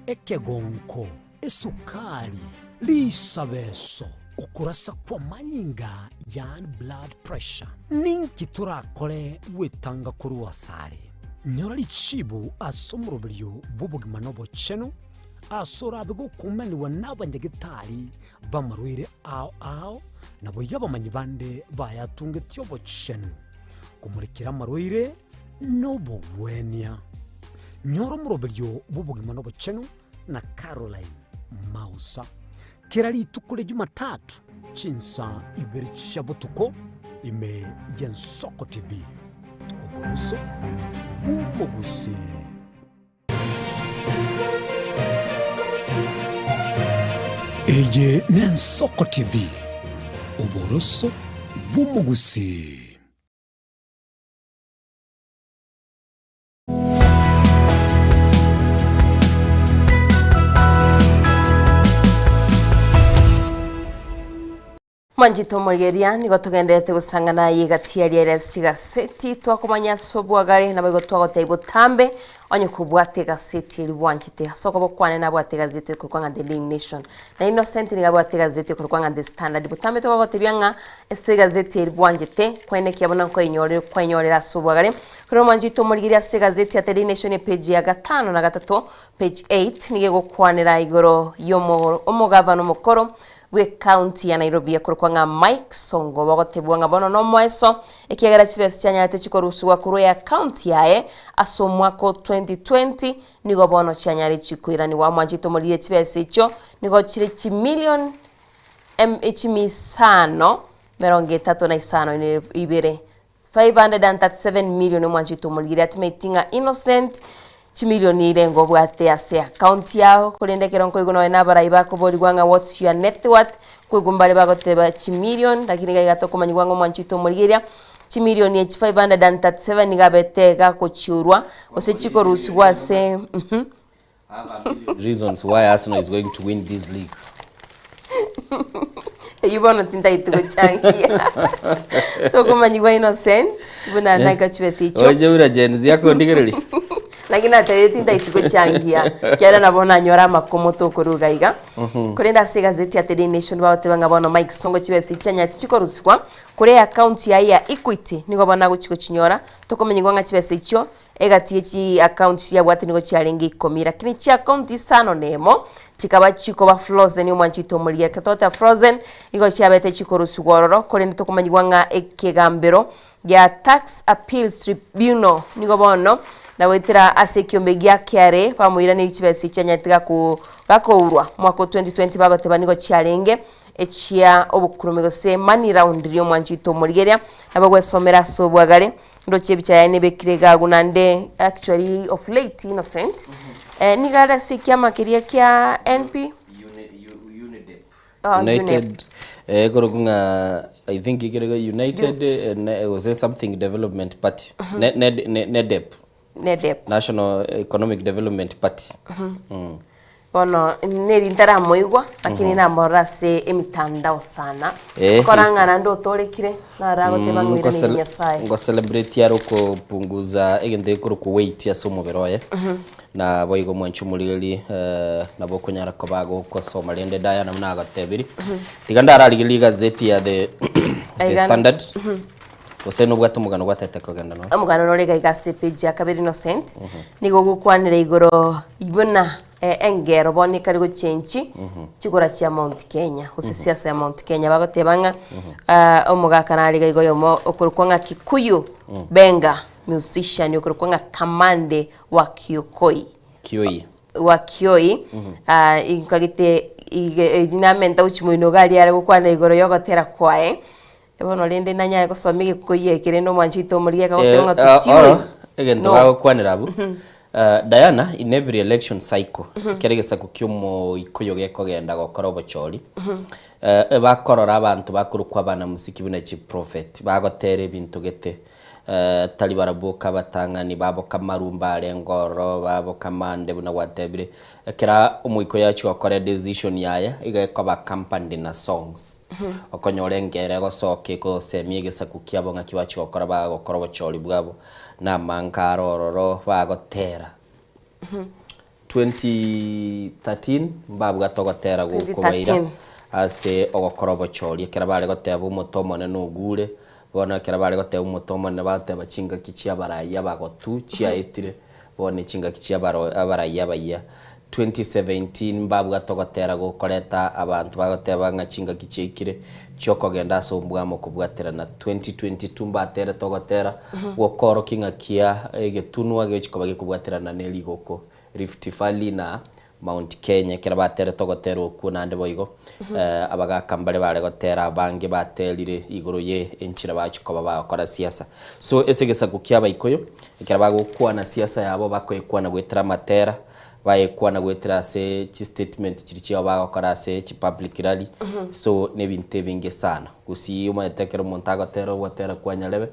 ekegonko, esukari, risabeso, okorasa kw'amanyinga, yaani blood pressure. Ninki torakore gwetanga korwa asare? Nyora richibu ase omoroberio bw'obogima na obochenu, ase orabe gokumanigwa n'abanyagetari b'amarwaire ao ao, naboigo abamanyi bande bayatungetie obochenu, komorekera amarwaire nobogwenia. Nyora omoroberio bw'obogima nobochenu na Caroline Mausa kera rituko ria Jumatatu chinsa ibere chia botuko ime y'Ensoko TV. Oboroso bw'omogusii. Eye n'Ensoko TV, oboroso bw'omogusii. Mwanchete omorigereria, nigo togendererete gosang'ana aye egati ya riaira ase chigaseti, twakomanya ase obwagare, naboigo twagotebia botambe, onye kobwate egaseti eria bwanchete. Ase okoba okwane nabwate egazeti ekorokwa ng'a The Daily Nation. Na Innocent nigo abwate egazeti ekorokwa ng'a The Standard. Botambe togogotebia ng'a ase egazeti eria bwanchete, kwaenekia buna nkoenyorire kwenyorera ase obwagare. Korende omwanchete omorigereria ase egazeti ya The Daily Nation epage ya gatano na gatato, page 8, nigo egokwanera igoro yomo omogavana omokoro bw'Ekaunti ya Nairobi ekorokwa ng'a Mike Sonko bagotebigwa ng'a bono nomoeso ekiagera chibesa chianyarete chikorusigwa korwa eakaunti yaye ase omwaka o 2020 nigo bono chianyare chikoiranigwa. Omwanchete omorire chibesa echio nigo chire chimilion em chimisano merongo etato na isano na ibere 537 million omwanchete omorigire atimeti ng'a Innocent chimilioni irenga obwate ase account yao korende ekero nkoigwa nonya na abarai bakoborigwa ng'a what's your net worth nkoigwa mbare bagoteba chimilion lakini iga iga tokomanyigwa ng'a omwanchete omorigeria chimilioni echi 537 niga abete gakochiurwa gose chikorusigwa ase mh. Reasons why Arsenal is going to win this league. Eyio bono tintagete gochangia. Tokomanyigwa Innocent buna naika chibesa echio. Oche buna Gen Z akondigereria. Naki natebire tintagete gochangia ekiagera nabo nanyore amakomo tokoruga iga. Korende ase egazeti ya The Daily Nation bagoteba ng'a bono Mike Sonko chibesa echi chianyarete chikorusigwa korwa eaccount yaye ya Equity nigo bono agochi gochinyora. Tokomanyigwa ng'a chibesa echio Egati ye chiakaunti chiabwate nigo chiarenge ikomi, lakini chiakaunti isano na emo chikaba chikoba frozen, omwanchete omorigia ekero togoteba frozen, nigo chiabete chikorusigwa ororo, korende tokomanyigwa ng'a ekegambero gia Tax Appeals Tribunal nigo bono na goetera ase ekiombe gia KRA bamoiranerie chibesa echi chianyarete gaku gakourwa mwaka o 2020 bagoteba nigo chiarenge echia obokurume gose money laundry omwanchete omorigeria nabo gwesomera ase obwagare. Ndoche ebicha yaye nebekire iga agwo naende actually of late Innocent eh, nigo are ase ekiama keria kia NP Oh, United eh, ekorokwa ng'a I think ekerego United eh, ne- gose something Development Party Ne- ne- ne- NEDEP NEDEP. National Economic Development Party. Bono neri ntaramoigwa, lakini namorora ase emitandao sana. Eh. Kora ng'a naende otorekire, naro agoteba ng'a oiraneri Nyasaye. Ngo celebrate are okopunguza egento gekorokwa weight ase omobere oye. Na boigo mwanche omorigereria eh, nabo okonyara koba agokosoma rende Diana buna agotebirie. Tiga ndararigererie egazeti ya the, the Aigana. Standard. Gose nobwate omogano gwatete kogenda nonya? Omogano nore iga iga ase epage ya kabere Innocent, nigo ogokwanera igoro buna engero bono ekare gochenchi chikura chia Mount Kenya gose siasa ya Mount Kenya bagoteba ng'a omogaka nare iga iga oyomo okorokwa ng'a Kikuyu Benga musician okorokwa ng'a Kamande wa Kiokoi. Kioi. Wa Kioi inkagete namenta gochia moino iga aria are gokwana igoro ya ogotera kwaye. Bono rende nanyare gosoma egekuyu eke rende omwanchi oito omorigia akagoteba ng'a Eh, totiwe. oro egento No. bagokwanera abwo Diana in every election cycle ekero egesaku kia omoikoyo gekogenda gokora obochori ebakorora abanto bakorokwa abanamusiki buna chiprofet bagotera ebinto gete Tari barabwo boka abatang'ani babo kamaru mbarenge ororo, babo kamande buna gwatebire. Ekero omoika oyo achia gokora edecision yaye, iga ekoba accompanied na songs. Okonyora engero egosoka egosemia egesaku kiabo ng'aki bachia gokora bagokora obochori bwabo, na amanka are ororo bagotera. 2013 mbabwate ogotera gokobaira 2013. ase ogokora obochori ekero bare goteba omote omonene ogure, bono ekero bare goteba omote omonene bagoteba chingaki chia abarai abagotu chiaetire, bono echingaki chia abaro abarai abayia. 2017 mbabwate ogotera gokoreta abanto bagoteba ng'a chingaki chiaikire chiokogenda ase ombwamo kobwaterana. 2022 mbaterete ogotera gokorokia ng'a kia egetunwa gegochia koba gekobwaterana ne rigoko Rift Valley na Mount Kenya. Ekero baterete ogotera okwo naende boigo abagaka mbare bare gotera abange baterire igoro ye enchera bagochia koba bagokora siasa. So ase egesaku kia abaikoyo ekero bagokwana siasa yabo bakoyekwana goetera amatera, bayekwana goetera ase chistatement chiria chiabo bagokora ase chipublic rally, so nebinto ebinge sana. Gusii omanyete ekero omonto agotera ogotera kwa nyarebe.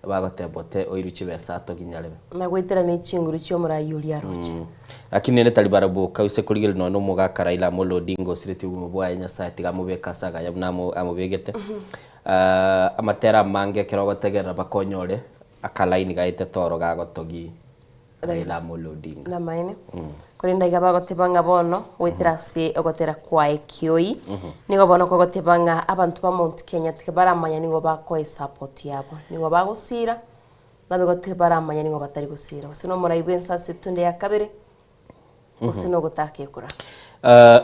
Bagoteba ote oirwe chibesa atogi nyarebe. Na goetera ne chinguru chi'omoraai oria aroche. Lakini ere tari barabwo boka, gose korigereria nonya nomogaka Raila Amolo Odinga osiretie obogima bwaye Nyasaye tiga amobeke ase agaya buna amobegete. Amatera amange ekero ogotegerera bakonyore akalaini gaetete oro gagotogi Raila Amolo Odinga. Namaene. Korende iga bagoteba ng'a bono goetera ase ogotera kwaye kioi, nigo bono kogoteba ng'a abanto ba Mount Kenya tibaramanya nigo bakoa esupport yabo. Nigo bagosira, naboigo tibaramanya nigo batari gosira. Gose nomorai bwense ase etunde ya kabere, gose nogotaka ekura.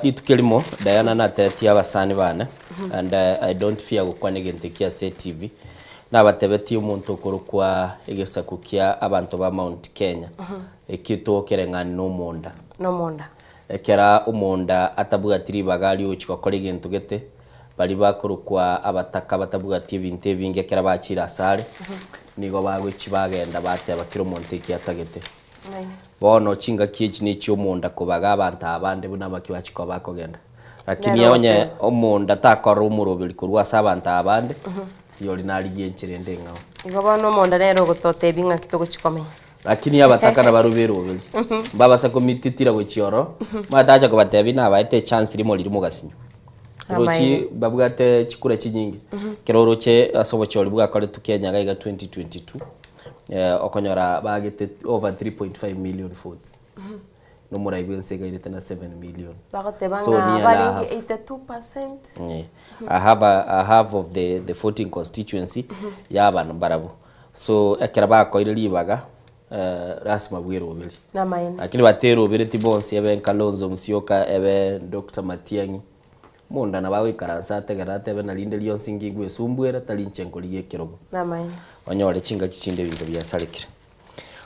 Rituko erimo Diana natebetie abasani bane and I don't fear gokwana egento eki ase etv, nabatebetie omonto okorokwa egesaku kia abanto ba Mount Kenya, ekio tokereng'ani na omonda. Nomonda. Ekera omonda atabwati ribaga riogochia gokora egento gete, baria bakorokwa abataka batabwati ebinto ebinge ekero bachire asare, nigo bagochia bagenda bateba kera omonto eki atagete. Bono chingaki echi nechi'omonda kobaga abanto aba bande buna abaki bachia koba bakogenda. Lakini Nere onye ogoteba. omonda takorora omoroberi korwa ase abanto aba bande, rirorio narigie enchera ende eng'ao. Igo bono omonda nere ogototebia ng'aki togochia komenya. Lakini abataka nabarobwo beroberi, mbabasa komititira gochia ororo, matacha kobatebia nabaete echance rimo riria mogasinywa. Rochi Amaene. babwate chikura chinyinge, ekero oroche ase obochori bwakoretwe Kenya iga iga 2022, okonyora bagete over 3.5 million votes, na omorai bwense iga airete na 7 million. Bagoteba So ng'a nearly a barenge half. 82%. Eh, a half, a half of the, the 14 constituency ya abanto mbarabwo. So ekero bakoire ribaga, lasima bweroberi. Namaene. Lakini baterobereti bonsi ebe Kalonzo Musyoka, ebe Doctor Matiang'i, Omonda nabo agoikaransa ategerere atebe na rinde rionsi ngigwe esumbwere tari inche nkorigia ekerogo. Namaene. Onyore chingaki chinde ebinto biasarekire.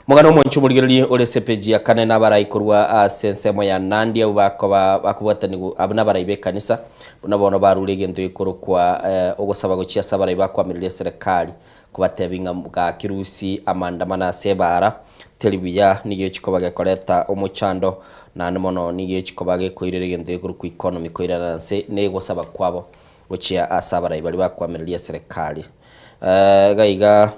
Omogano omonche omorigererie ore ase epeji ya kane nabarai korwa ase ensemo ya Nandi abwo bakoba bakobwatanigwa abwo nabarai b'ekanisa buna bono barure egento gekorokwa ogosaba gochia ase abarai bakoamereria eserekari kobatebia ng'a gaki rusi amandamano ase ebaara teri buya nigo echi koba gekoreta omochando naende mono nigo echi koba gekoirera egento gekorokwa economy koirana nse na egosaba kwabo gochia ase abarai baria bakoamereria eserekari. Iga iga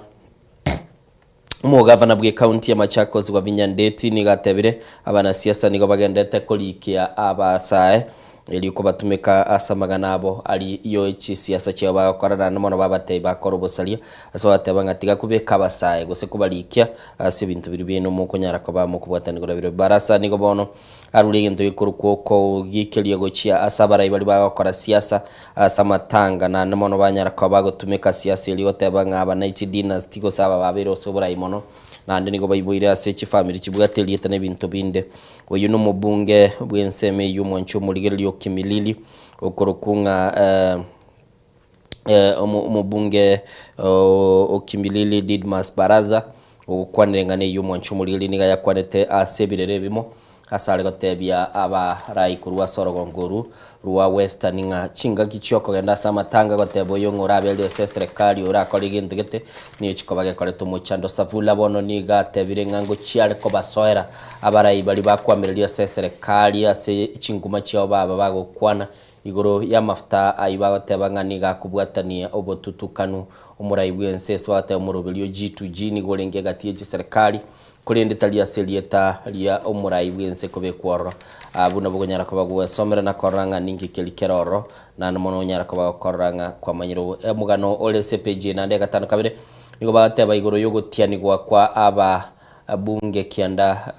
Omogavana bw'ecounty ya Machakos Wavinya Ndeti nigo atebire abanasiasa nigo bagenderete korikia abasae erio kobatumeka ase amang'ana abo aria yo chisiasa chiabo bagokora naende mono babatebia bakore obosaria ase ogateba ng'a tiga kobeka abasae gose kobarikia ase ebinto biria biaino mokonyara koba mokobwatani korwa bire. Barasa nigo bono arure egento gekorokwa okogikeria gochia ase abarai baria bagokora siasa ase amatanga naende mono banyara koba bagotumeka siasa eria goteba ng'a aba ne chidynasty gose aba babeire ase oborai mono naende nigo baiboire ase chifamiri chibwate erieta na ebinto binde. Oyio nomobunge bw'ensemo eyio omwanchi omorigereria o Kimilili okorokwa ng'a omobunge o Kimilili Didmus Barasa ogokwanera eng'ana eyio omwanchi omorigereria nigo ayakwanete ase ebirero ebimo ase are gotebia abarai korwa ase orogongo oru rwa Western ng'a chingaki chiokogenda ase amatanga goteba oyo ng'a oraberie ase eserekari orakore egento gete nigo chikoba gekorete omochando. Savula bono nigo atebire ng'a ngochiare kobasoera abarai baria bakoamereria ase eserekari ase chinguma chiabo baba bagokwana igoro y'amafuta ayio bagoteba ng'a nigo akobwatania obotutukanu omorai bw'ense ase bagoteba omoroberio G2G nigo orenge egati ye chiserekari Korende tari ase erieta ria omorai bw'ense kobekwa ororo. Abwo nabwo okonyara koba gwesomera na korora ng'a ninki keria kere ororo, naende mono onyara koba gokorora ng'a kwamanyire omogano ore ase epeji eye naende ya gatano kabere, nigo bagoteba igoro y'ogotianigwa kwa aba bunge kianda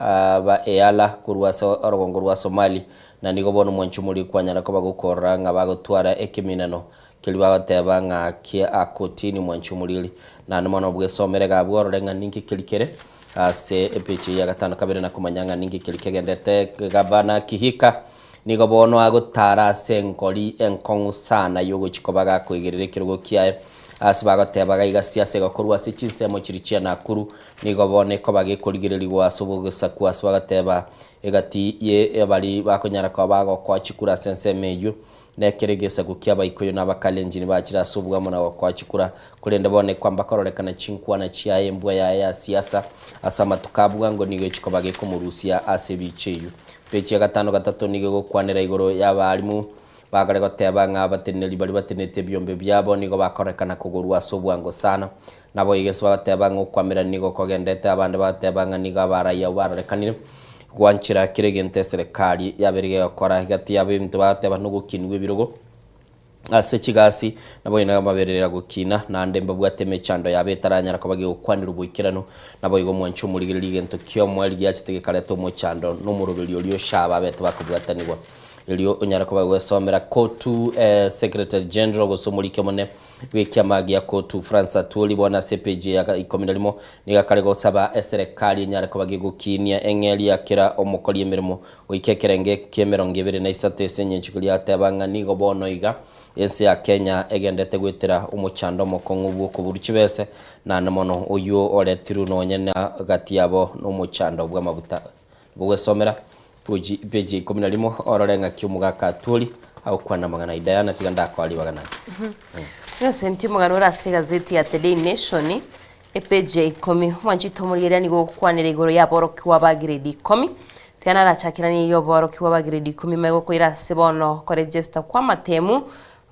ba EALA korwa ase orogongo rwa Somali, na nigo bono omwancho omoria kwanyara koba gokorora ng'a bagotwara ekeminano Keria bagoteba ng'a kia akotini mwanche omoriri, naende mono bwesomere iga abwo orore ng'a ninki keria kere ase epeji eye ya gatano kabere na komanya ng'a ninki keria kegendete. Gavana Kihika nigo bono agotara ase enkori enkong'u sana yogochia koba gakoigerera ekerogo kiaye ase bagoteba iga iga siasa egokorwa ase chinsemo chiria chia Nakuru nigo bono ekoba gekorigererigwa ase obogesaku ase bagoteba egati ye baria bakonyara koba bagokoa chikura ase ensemo eyio. Nekero egesaku ki'Abaikuyu na Abakalenjini bachire ase obwamo na gokoa chikura, korende bono ekwamba kororekana chinkwana chiaye embwa yaye ya siasa ase amatuko a bwango nigo echikoba gekomorusia ase ebicha eyio. Peji ya gatano gatato nigo egokwanera igoro y'abalimu. Bagare goteba ng'a abateneneri baria batenenetie ebiombe biabo nigo bakorekana kogorwa ase obwango sana. Naboigo ase bagoteba ng'a okwamerana nigo kogendete, abande bagoteba ng'a nigo abarai abwo barorekanire gwanchera kera egento eserekari yabeire gegokora. Egati yabo ebinto bagoteba nogokinigwa ebirogo ase chigasi, naboigo nigo amaberero agokina, naende mbabwate emechando yabo etaranyara koba gegokwanerwa boikeranu. Naboigo omwanche omorigererie egento ki'omoerio giachete gekareta omochando, na omoroberio oria oshaba abete bakobwatanigwa. Erio onyare koba gwesomera Kotu Secretary General gose omoriki omonene bw'ekiama gia Kotu Francis Atwoli bono ase epeji ya ikomi na rimo nigo akare gosaba eserekari enyare koba gegokinia eng'eria ya kera omokori emeremo goika ekerenge ki'emerongo ebere na isato ase engencho keria ateba ng'a nigo bono iga ense ya Kenya egendete goetera omochando omokong'u bw'okoburwa chibese naende mono oyio oretirwe nonye na gati yabo nomochando bw'amabuta Bogwesomera peji peji ya ikomi na rimo orore ng'aki omogaka Atwoli agokwana amang'ana ayio. Diana tiga ndakoa ribaga naye. Innocent omogano ore ase egazeti ya The Daily Nation epeji ya ikomi omwanchete omorigereria nigo ogokwanera igoro ya aborokigwa ba grade ikomi tiga narachakeranie oborokigwa ba grade ikomi maiga okoira ase bono koregesta kwa amatemu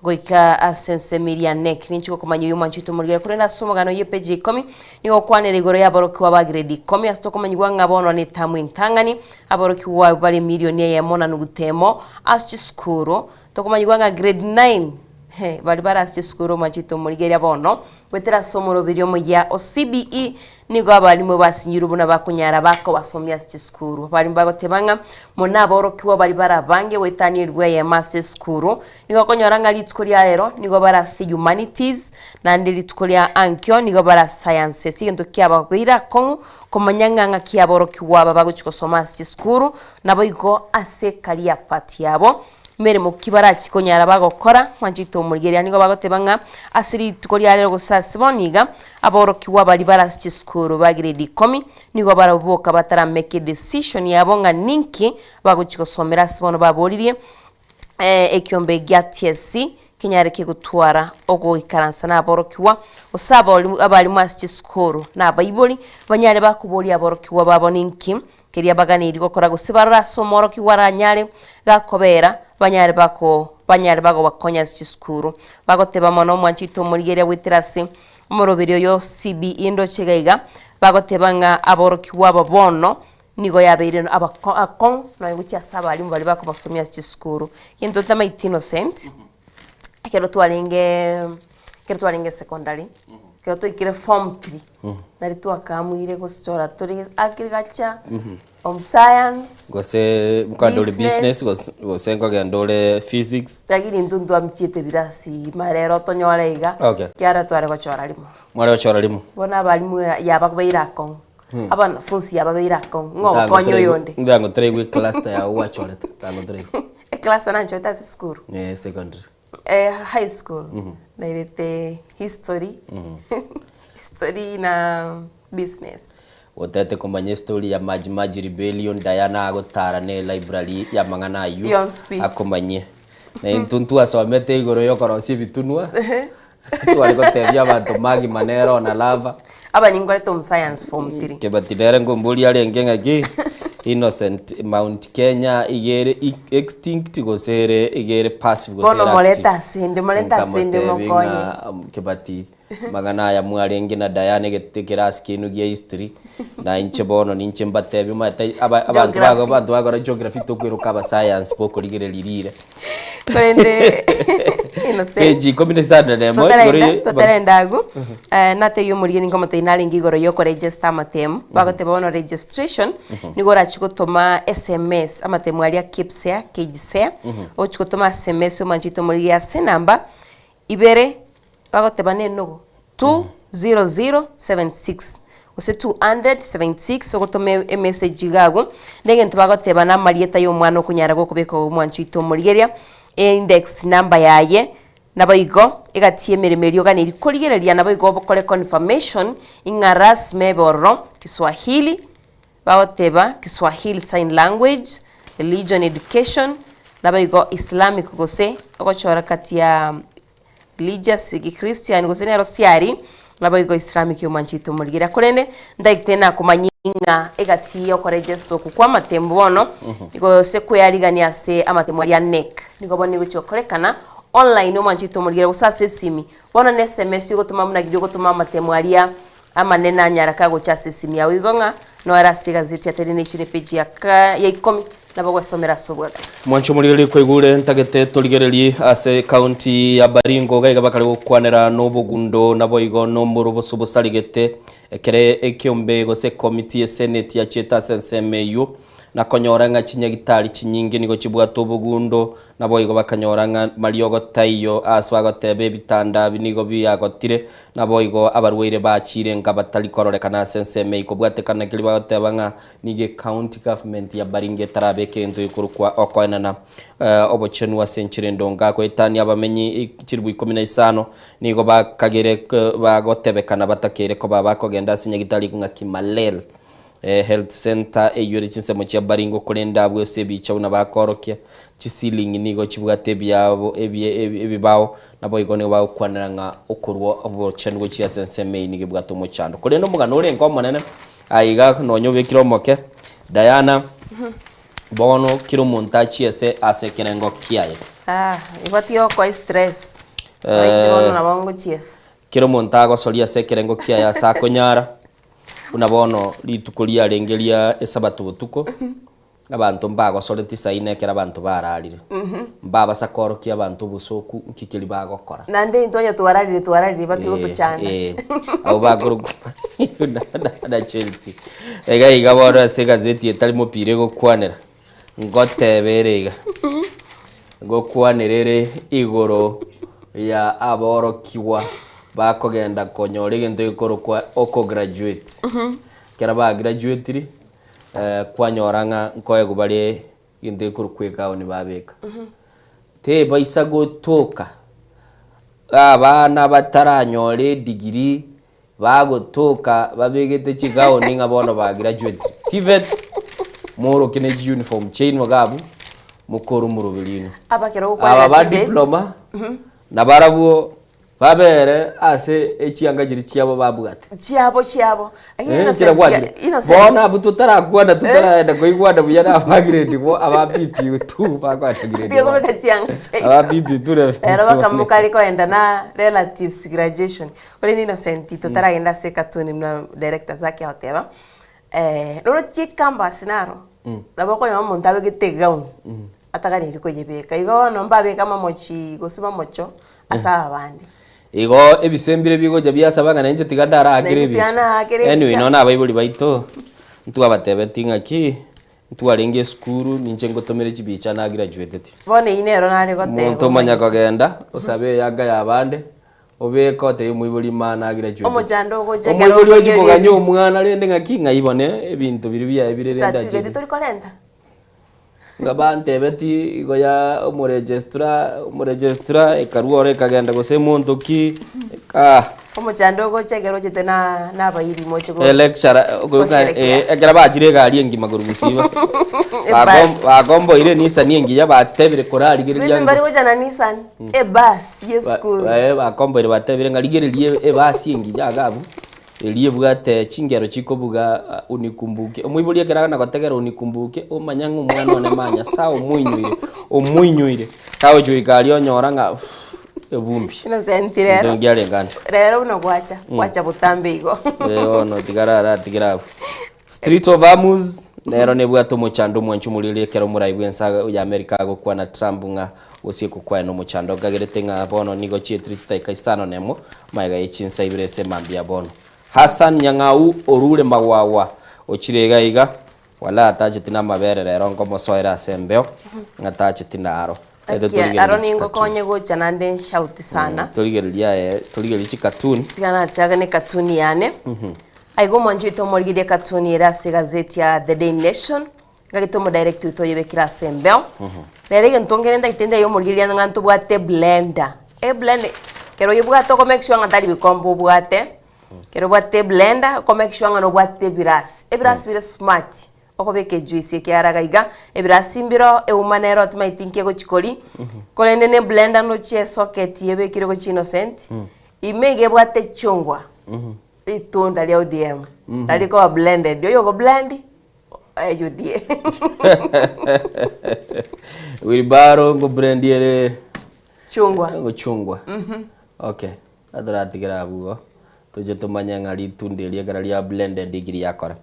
Goika ase ensemo eria Nek, ninche gokomanya oyio omwanchete omorwere. Korende ase omogano oyio epeji ya ikomi, nigo okwanera igoro y'aborokigwa ba grade ikomi, ase tokomanyigwa ng'a bono netamu entang'ani, aborokigwa abwo bare emilioni eyemo na nuguta emo ase chisukuru. Tokomanyigwa ng'a grade nine, he, baria bare ase chisukuru omwanchete omorigereria bono, goetera ase omoroberio omoyia o CBE, Nigo abalimu basinyirwe buna bakonyara bakobasomia ase chisukuru. Abalimu bagoteba ng'a mono aborokigwa baria bare abange goetania elifu eyemo ase esukuru. Nigo okonyora ng'a rituko ria rero nigo bare ase humanities, naende rituko ria ankio nigo bare ase sciences. Egento kiababeire akong'u komanya ng'a ng'aki aborokigwa aba bagochia gosoma ase chisukuru, naboigo ase ecareer path yabo. Emeremo ki barachie konyara bagokora? Mwanchete omorigereria nigo bagoteba ng'a ase rituko ria rero gose ase bono iga, aborokigwa baria bare ase chisukuru ba grade ikomi, nigo barabwo boka bataramake edecision yabo ng'a ninki bagochia gosomera ase bono baboririe ekiombe gia TSC kenyare kegotwara ogoikaransa na aborokigwa gose abalimu ase chisukuru na abaibori banyare bakoboria aborokigwa babo ninki Keria baganeirie gokora gose barore ase omworokigwa aranyare gakobera, banyare bako banyare bagobakonya ase chisukuru. Bagoteba mono omwancho oito omorigereria goetera ase omoroberi oyo CBE ndoche iga iga, bagoteba ng'a aborokigwa aba bono nigo yabeire abako akong'u nonya gochia ase abalimu baria bakobasomia ase chisukuru. Gento ntamaeti innocent, ekero twarenge ekero twarenge secondary, ekero twaikire form three. Nari twakamuire gosichora tore agriculture, home science, Gose nkogenda ore Business. business gose gose nkogenda ore physics. Lakini intwe ntwamchiete birasi ima rero tonyore iga, Okay. ekiagera tware gochora rimo. Mware gochora rimo. Bono abalimu yababeire akong'u, abanafunsi yababeire akong'u, ng'a ogokonya oyonde. Ntango toraigwe ecluster yago gwachorete, ntango toraigwe. Ecluster nanchorete ase esukuru? Eh, secondary. High school nairete history, history na business. Otete komanya estory ya Maji Maji Rebellion, Diana agotara ne library y'amang'ana aywo Yonsi pi. akomanyie. Na intwe ntwasomete igoro y'okorosia ebitunwa, tware gotebia abanto magima nere ona lava. Aba ningorete omu science form three. Kebati nere ngomboria arenge ng'aki Innocent Mount Kenya iga ere extinct gose ere iga ere passive gose Bono ere morete active. asende, morete asende Nkamotebi mokonye. ng'a Kebati mang'ana aya mwarenge na Diana egete ekerasi kiaino gia history na inche bono ninche mbatebi omanyete aba abanto bago Geography. abanto bagokora geography tokoiroka aba science bokorigereria rire. Korende Innocent. Page ikomi na isano na emo igoro Totarenda, ye totarenda agwo, natebie omorigeni nkomotebia narenge igoro ya okoregister amatemu, bagoteba bono registration, nigo orachie gotoma sms, amatemu aria KPSEA, KJSEA, ogochia gotoma sms omwanchete omorigie ase enamba ibere, bagoteba na enogo, 20076, gose 276 ogotoma emessage iga agwo, na egento bagoteba na amarieta ya omwana okonyara gokobeka omwancho oito omorigereria, eindex number yaye, Naboigo egati y'emeremo eria oganeiri korigereria, naboigo obokore confirmation ing'a rasima ebe ororo, Kiswahili, bagoteba Kiswahili sign language, religion education, naboigo Islamic gose ogochora kati ya religious, Christian gose nero siari. Naboigo Islamic omanchete omorigereria. Korende ntaigete nakomanyia ng'a egati y'okoregesta oko kw'amatembo bono gose kwearigania ase amatemo aria KNEC nigo bono egochia gokorekana online omanchete omorigereria gose ase esimi. Bono ne sms ogotoma buna riria ogotoma amatemo aria amanene anyara kagocha ase esimi yao igo ng'a noare ase egazeti ya Daily Nation epage ya ka ya ikomi nabo ogwesomera ase obwagachi. Mwanche omorigereria kwaigure ntagete torigererie ase ekaunti ya Baringo iga iga bakare gokwanera nobogundo naboigo nomoroboso bosarigete ekere ekeombe gose ekomiti ye senate yachiete ase ensemo eywo na konyora ng'a chinyagitari chinyinge nigo chibwate obogundo Naboigo bakanyora ng'a mariogo taiyo aase bagoteba ebitanda nigo biagotire, naboigo abarwaire bachiire nka batari kororekana ase ensemo eyio. Kobwatekana keria bagoteba ng'a nigo ecounty government ya Baringo etarabe egento gekorokwa okoenana obochenu ase enchera endonge. Goetania abamenyi chilifu ikomi na isano nigo bakagere bagotebekana batakeire koba bakogenda ase nyagitari ng'a Kimalel. Health Centre eywo ere chinsemo chia Baringo korende abwo ase ebicha buna bakorokia chisilingi nigo chibwate ebiabo ebibao naboigo nigo bagokwanera ng'a okorwa obochenu gochia ase ensemo eyio nigo ebwate omochando. Korende omogano orenge omonene aiga nonya obekire omoke Diana bono kera omonto achiese ase ekerengo kiaye. Ah, igo tiga gokoa estress. Inche bono nabo ngochiesa. Kera omonto agosoria ase ekerengo kiaye ase akonyara. Buna bono rituko riarenge ria Esabato botuko, abanto mbagosoreti saina ekero abanto bararire. Mbabasa koorokia abanto obosooku nki keria bagokora. Naende intwe onye twararire twararire batige gotochanda. Eh, abwo bakorokwa na Chelsea. Iga iga bono ase egazeti etari mopira egokwanera, ngoteba ere iga, ngokwanera ere igoro ya aborokigwa bakogenda konyora egento gekorokwa okograduate. Ekero bagraduatiri, kwanyora ng'a nkoegwa bare egento gekorokwa egown babeka. Tebaisa gotoka abana bataranyora edegree Bagotoka babegete chigaoni ng'a bono ba graduatire. TVET, moorokie ne chiuniform chiaino iga abwo, mokore omoroberi oino. Abakera ogokwanera Aba ba TVET. diploma, nabarabwo babere ase echianga chiria chiabo babwate. Chiabo chiabo. Lakini Eh, Innocent, chira gwachire. Innocent. Bono abwo totarakwana totaraenda koigwana buya na aba grade bo aba PPU two bakoenda grade Tiga one. kobeka chianga chiaino. Aba PPU two level Ero one. bakamokari koenda na relatives graduation. Korende Innocent totaragenda ase ekatuni buna director Zacky agoteba, noroche ecampus naro, nabo okonyora omonto abegete egown, ataganeiri koyebeka. Igo bono mbabeke amamochi gose mamocho ase abande. Igo ebise mbire bigocha biasaba ng'a nainche tiga ndaraakere Nainche tiga ebicha. naakere Anyway, ebicha. nonye na abaibori baito, ntwabatebetie ng'aki, ntwarenge esukuru, ninche ngotomere chibicha nagraduateti. Bono eyio nero nare goteba Omonto omanya omanyete. kogenda, osabe eyanga ya abande, Obeke otebie omoibori Imana agire Omochando ogocha ekero Omoibori ochia okorigereria koganya list. omwana rende ng'aki ng'ai bono ebinto biria biaye bire rende Certificate achete. tori korenta? Ng'a bantebetie igo ya omoregistrar, omoregistrar ekarwa oro ekagenda gose monto ki, ah. Omochando ogocha ekero ochete na na abairi moche go Electurer gosherekea. ekero bachire egari engima korwa Gusii ba Ebus. bakomboire eNissan engiya batebire korarigereria Siku hizi mbari gocha na Nissan, ebus ye esukuru. Bakomboire batebire ng'a rigereria ebasi engiya iga abwo, eria ebwate chingero chikobuga unikumbuke. Omoibori ekero agana gotegera unikumbuke, omanya ng'a omwana one ma Nyasaye omoinyoire, omoinyoire. Tagochi goika aria onyora ng'a ebumbi. Innocent rero. Egento nkiarenge ande. Rero buna gwacha, gwacha botambe igo. Eh, bono tiga araratigere abwo. Strait of Hormuz nero nebwate omochando omwanchu omoriri ekero omorai bw'ense ya America agokwana Trump ng'a gosiekwa kwaye nomochando okagerete ng'a bono nigo chietire chidakika isano nemo magega ye chinsa ibere ase emambia ya bono. Hassan Nyang'au orure magwagwa ochire iga iga wala atacheti namabere rero nkomosoera ase embeo ng'a tacheti naro. Ete Akia, torigererie aro chikatuni. ningokonye gocha naende nshauti sana. Torigererie aye torigererie chikatuni. Tiga nachake ne katuni yane. Aiga omwancho oito omorigererie ekatuni ere ase egazeti ya The Daily Nation, ngagete omodirect oito oyebekire ase embeo. Rero egento nkere ntagete ntebi omorigereria ng'a ntobwate eblender. Eblender, ekero oyebwate oko make sure ng'a tari bikombe obwate, ekero obwate eblender, oko make sure ng'a nobwate ebirasi. Ebirasi bire smart, okobeka ejuice ekiagera iga iga, ebirasi mbiroo, euma nero timaeti nki egochi koria, korende ne eblender ndoche esocket ebekire gochia Innocent, ime iga ebwate echungwa. Ritunda ria ODM nari rikoba blended, oyo ogo blend UDA. Wheelbarrow ngo blend ere Chungwa. Ngo chungwa. Okay. Atoratigera abwo igo toche tomanye ng'a ritunda erio ekero ria blended ekeri riakora.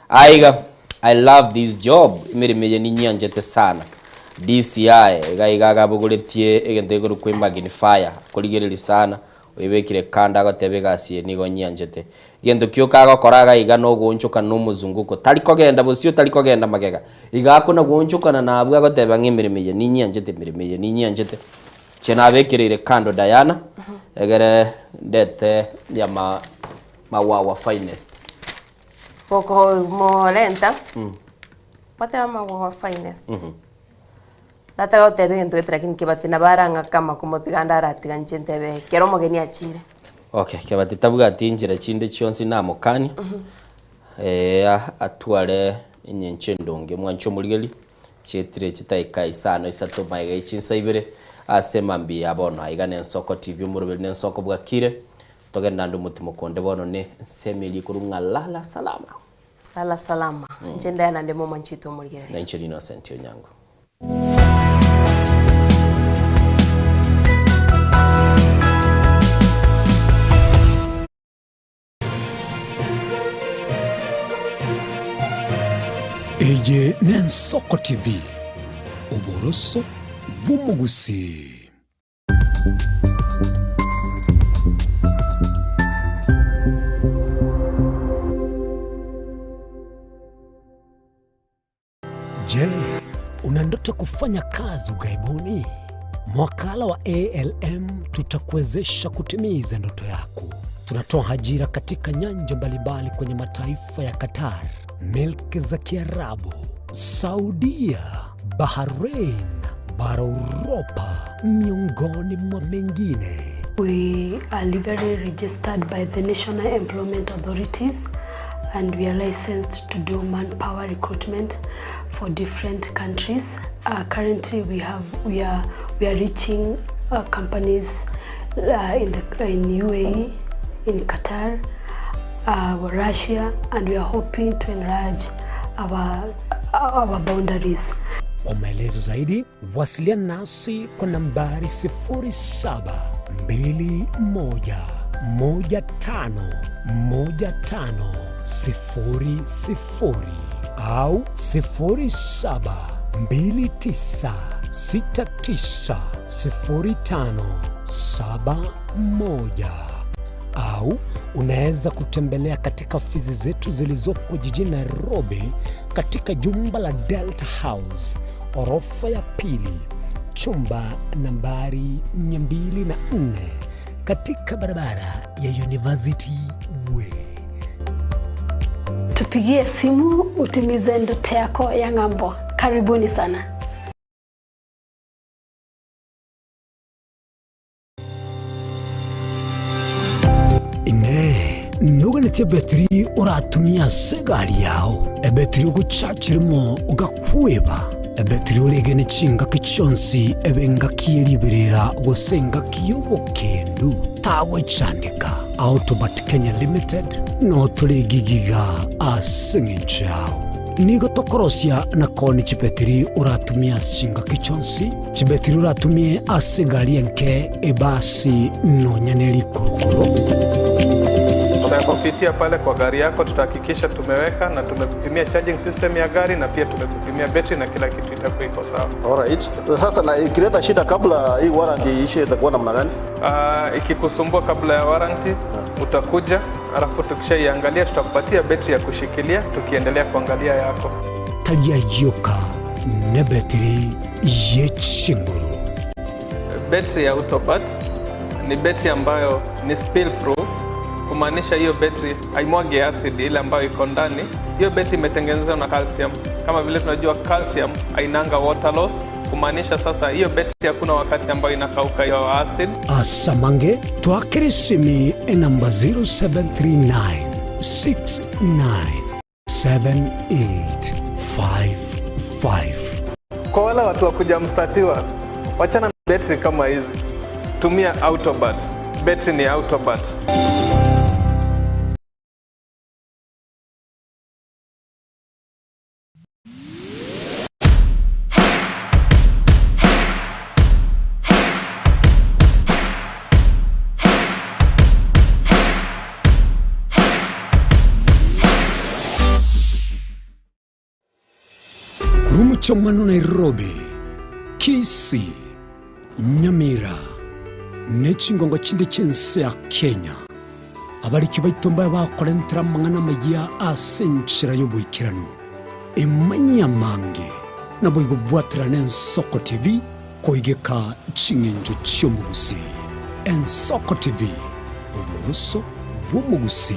Aiga I love this job emeremo eye ninyianchete sana. DCI iga iga agabogoretie egento gekorokwa emagnifier akorigereria sana Oibekire kando agoteba egasi eye nigo nyianchete. Egento kioka agokora iga iga nogoonchokana na omozunguko. Tari kogenda bosio tari kogenda magega. Iga akona goonchokana na abwo agoteba ng'a emeremo eye ninyianchete emeremo eye ninyianchete. Inche nabekereire kando Diana egere ndete ya ma Mawawa finest. Gokomorenta, bateba Mawawa finest. Nataka goteba egento gete lakini kebati nabo arang'ake amakumo tiga ande aratiga inche ntebe ekero omogeni achire. Okay, kebati tabwati inchera chinde chionsi namokanie, atware enyencho endonge mwanche omorigereria, chietire chidakika isano isato magega ye chinsa ibere, ase mambia ya bono. Aiga na Ensoko TV omoroberi na Ensoko bwakire, togende naende omotimoko onde bono ne ensemo eria ekorwa ng'a lala salama. Lala salama, inche ndaya naende momwanche oito omorigereria. Na inche Innocent Onyango. Eye n'Ensoko TV, oboroso bw'omogusii. Je, una ndoto kufanya kazi ughaibuni? Mwakala wa ALM tutakuwezesha kutimiza ndoto yako. Tunatoa ajira katika nyanja mbalimbali kwenye mataifa ya Qatar, milki za Kiarabu, Saudia, Bahrain, bara Uropa, miongoni mwa mengine. We are legally registered by the National Employment Authorities and we are licensed to do manpower recruitment for different countries. Uh, currently we have we are we are reaching uh, companies uh, in the in UAE, in Qatar, uh, Russia and we are hoping to enlarge our our boundaries. Kwa maelezo zaidi wasiliana nasi kwa nambari 0721151500 au 0729690571 au unaweza kutembelea katika ofisi zetu zilizopo jijini Nairobi katika jumba la Delta House orofa ya pili chumba nambari 204 katika barabara ya University Way. Tupigie simu utimize ndoto yako ya ng'ambo. Karibuni sana. Inee! Noganetie ebetiri oratumie ase egari yao, ebetiri ogochachirimo ogakweba, ebetiri oregene chingaki chionsi ebe engaki ye riberera gose engaki y'obokendu? Tagwechandeka. Autobat Kenya Limited noo tore egigiga ase eng'encho yao. Nigo tokorosia na koonia chibetiri oratumie ase chingaki chionsi, chibetiri oratumie ase egari enke, ebasi, nonya ne rikurukuru. Tutakupitia pale kwa gari yako, tutahakikisha tumeweka na tumekupimia charging system ya gari na pia tumekupimia betri na kila kitu itakuwa iko sawa. Alright. Sasa na ikileta shida kabla hii warranty iishe itakuwa namna gani? Uh, ikikusumbua kabla ya warranty utakuja, alafu tukishaiangalia tutakupatia betri ya kushikilia tukiendelea kuangalia yako. Tari ayio ka nebetiri ye chinguru. Betri ya Autobat ni betri ambayo ni spill proof, kumaanisha hiyo betri haimwagi acid ile ambayo iko ndani. Hiyo betri imetengenezwa na calcium. Kama vile tunajua calcium hainanga water loss, kumaanisha sasa hiyo betri hakuna wakati ambayo inakauka hiyo acid. Asamange twakere esimi enamba 0739 69 7855. Kwa wale watu wa kuja mstatiwa, wachana na betri kama hizi, tumia Autobat. Betri ni Autobat. Omochomano Nairobi, Kisii, Nyamira, ne chingongo chinde chi'ense ya Kenya. Abariki baito mbabe bakorentera amang'ana amayia ase enchera y'oboikeranu. Emanyie amange, naboigo bwaterane Ensoko TV koigeka ching'encho chi'omogusii. Ensoko TV, oboroso bw'omogusii.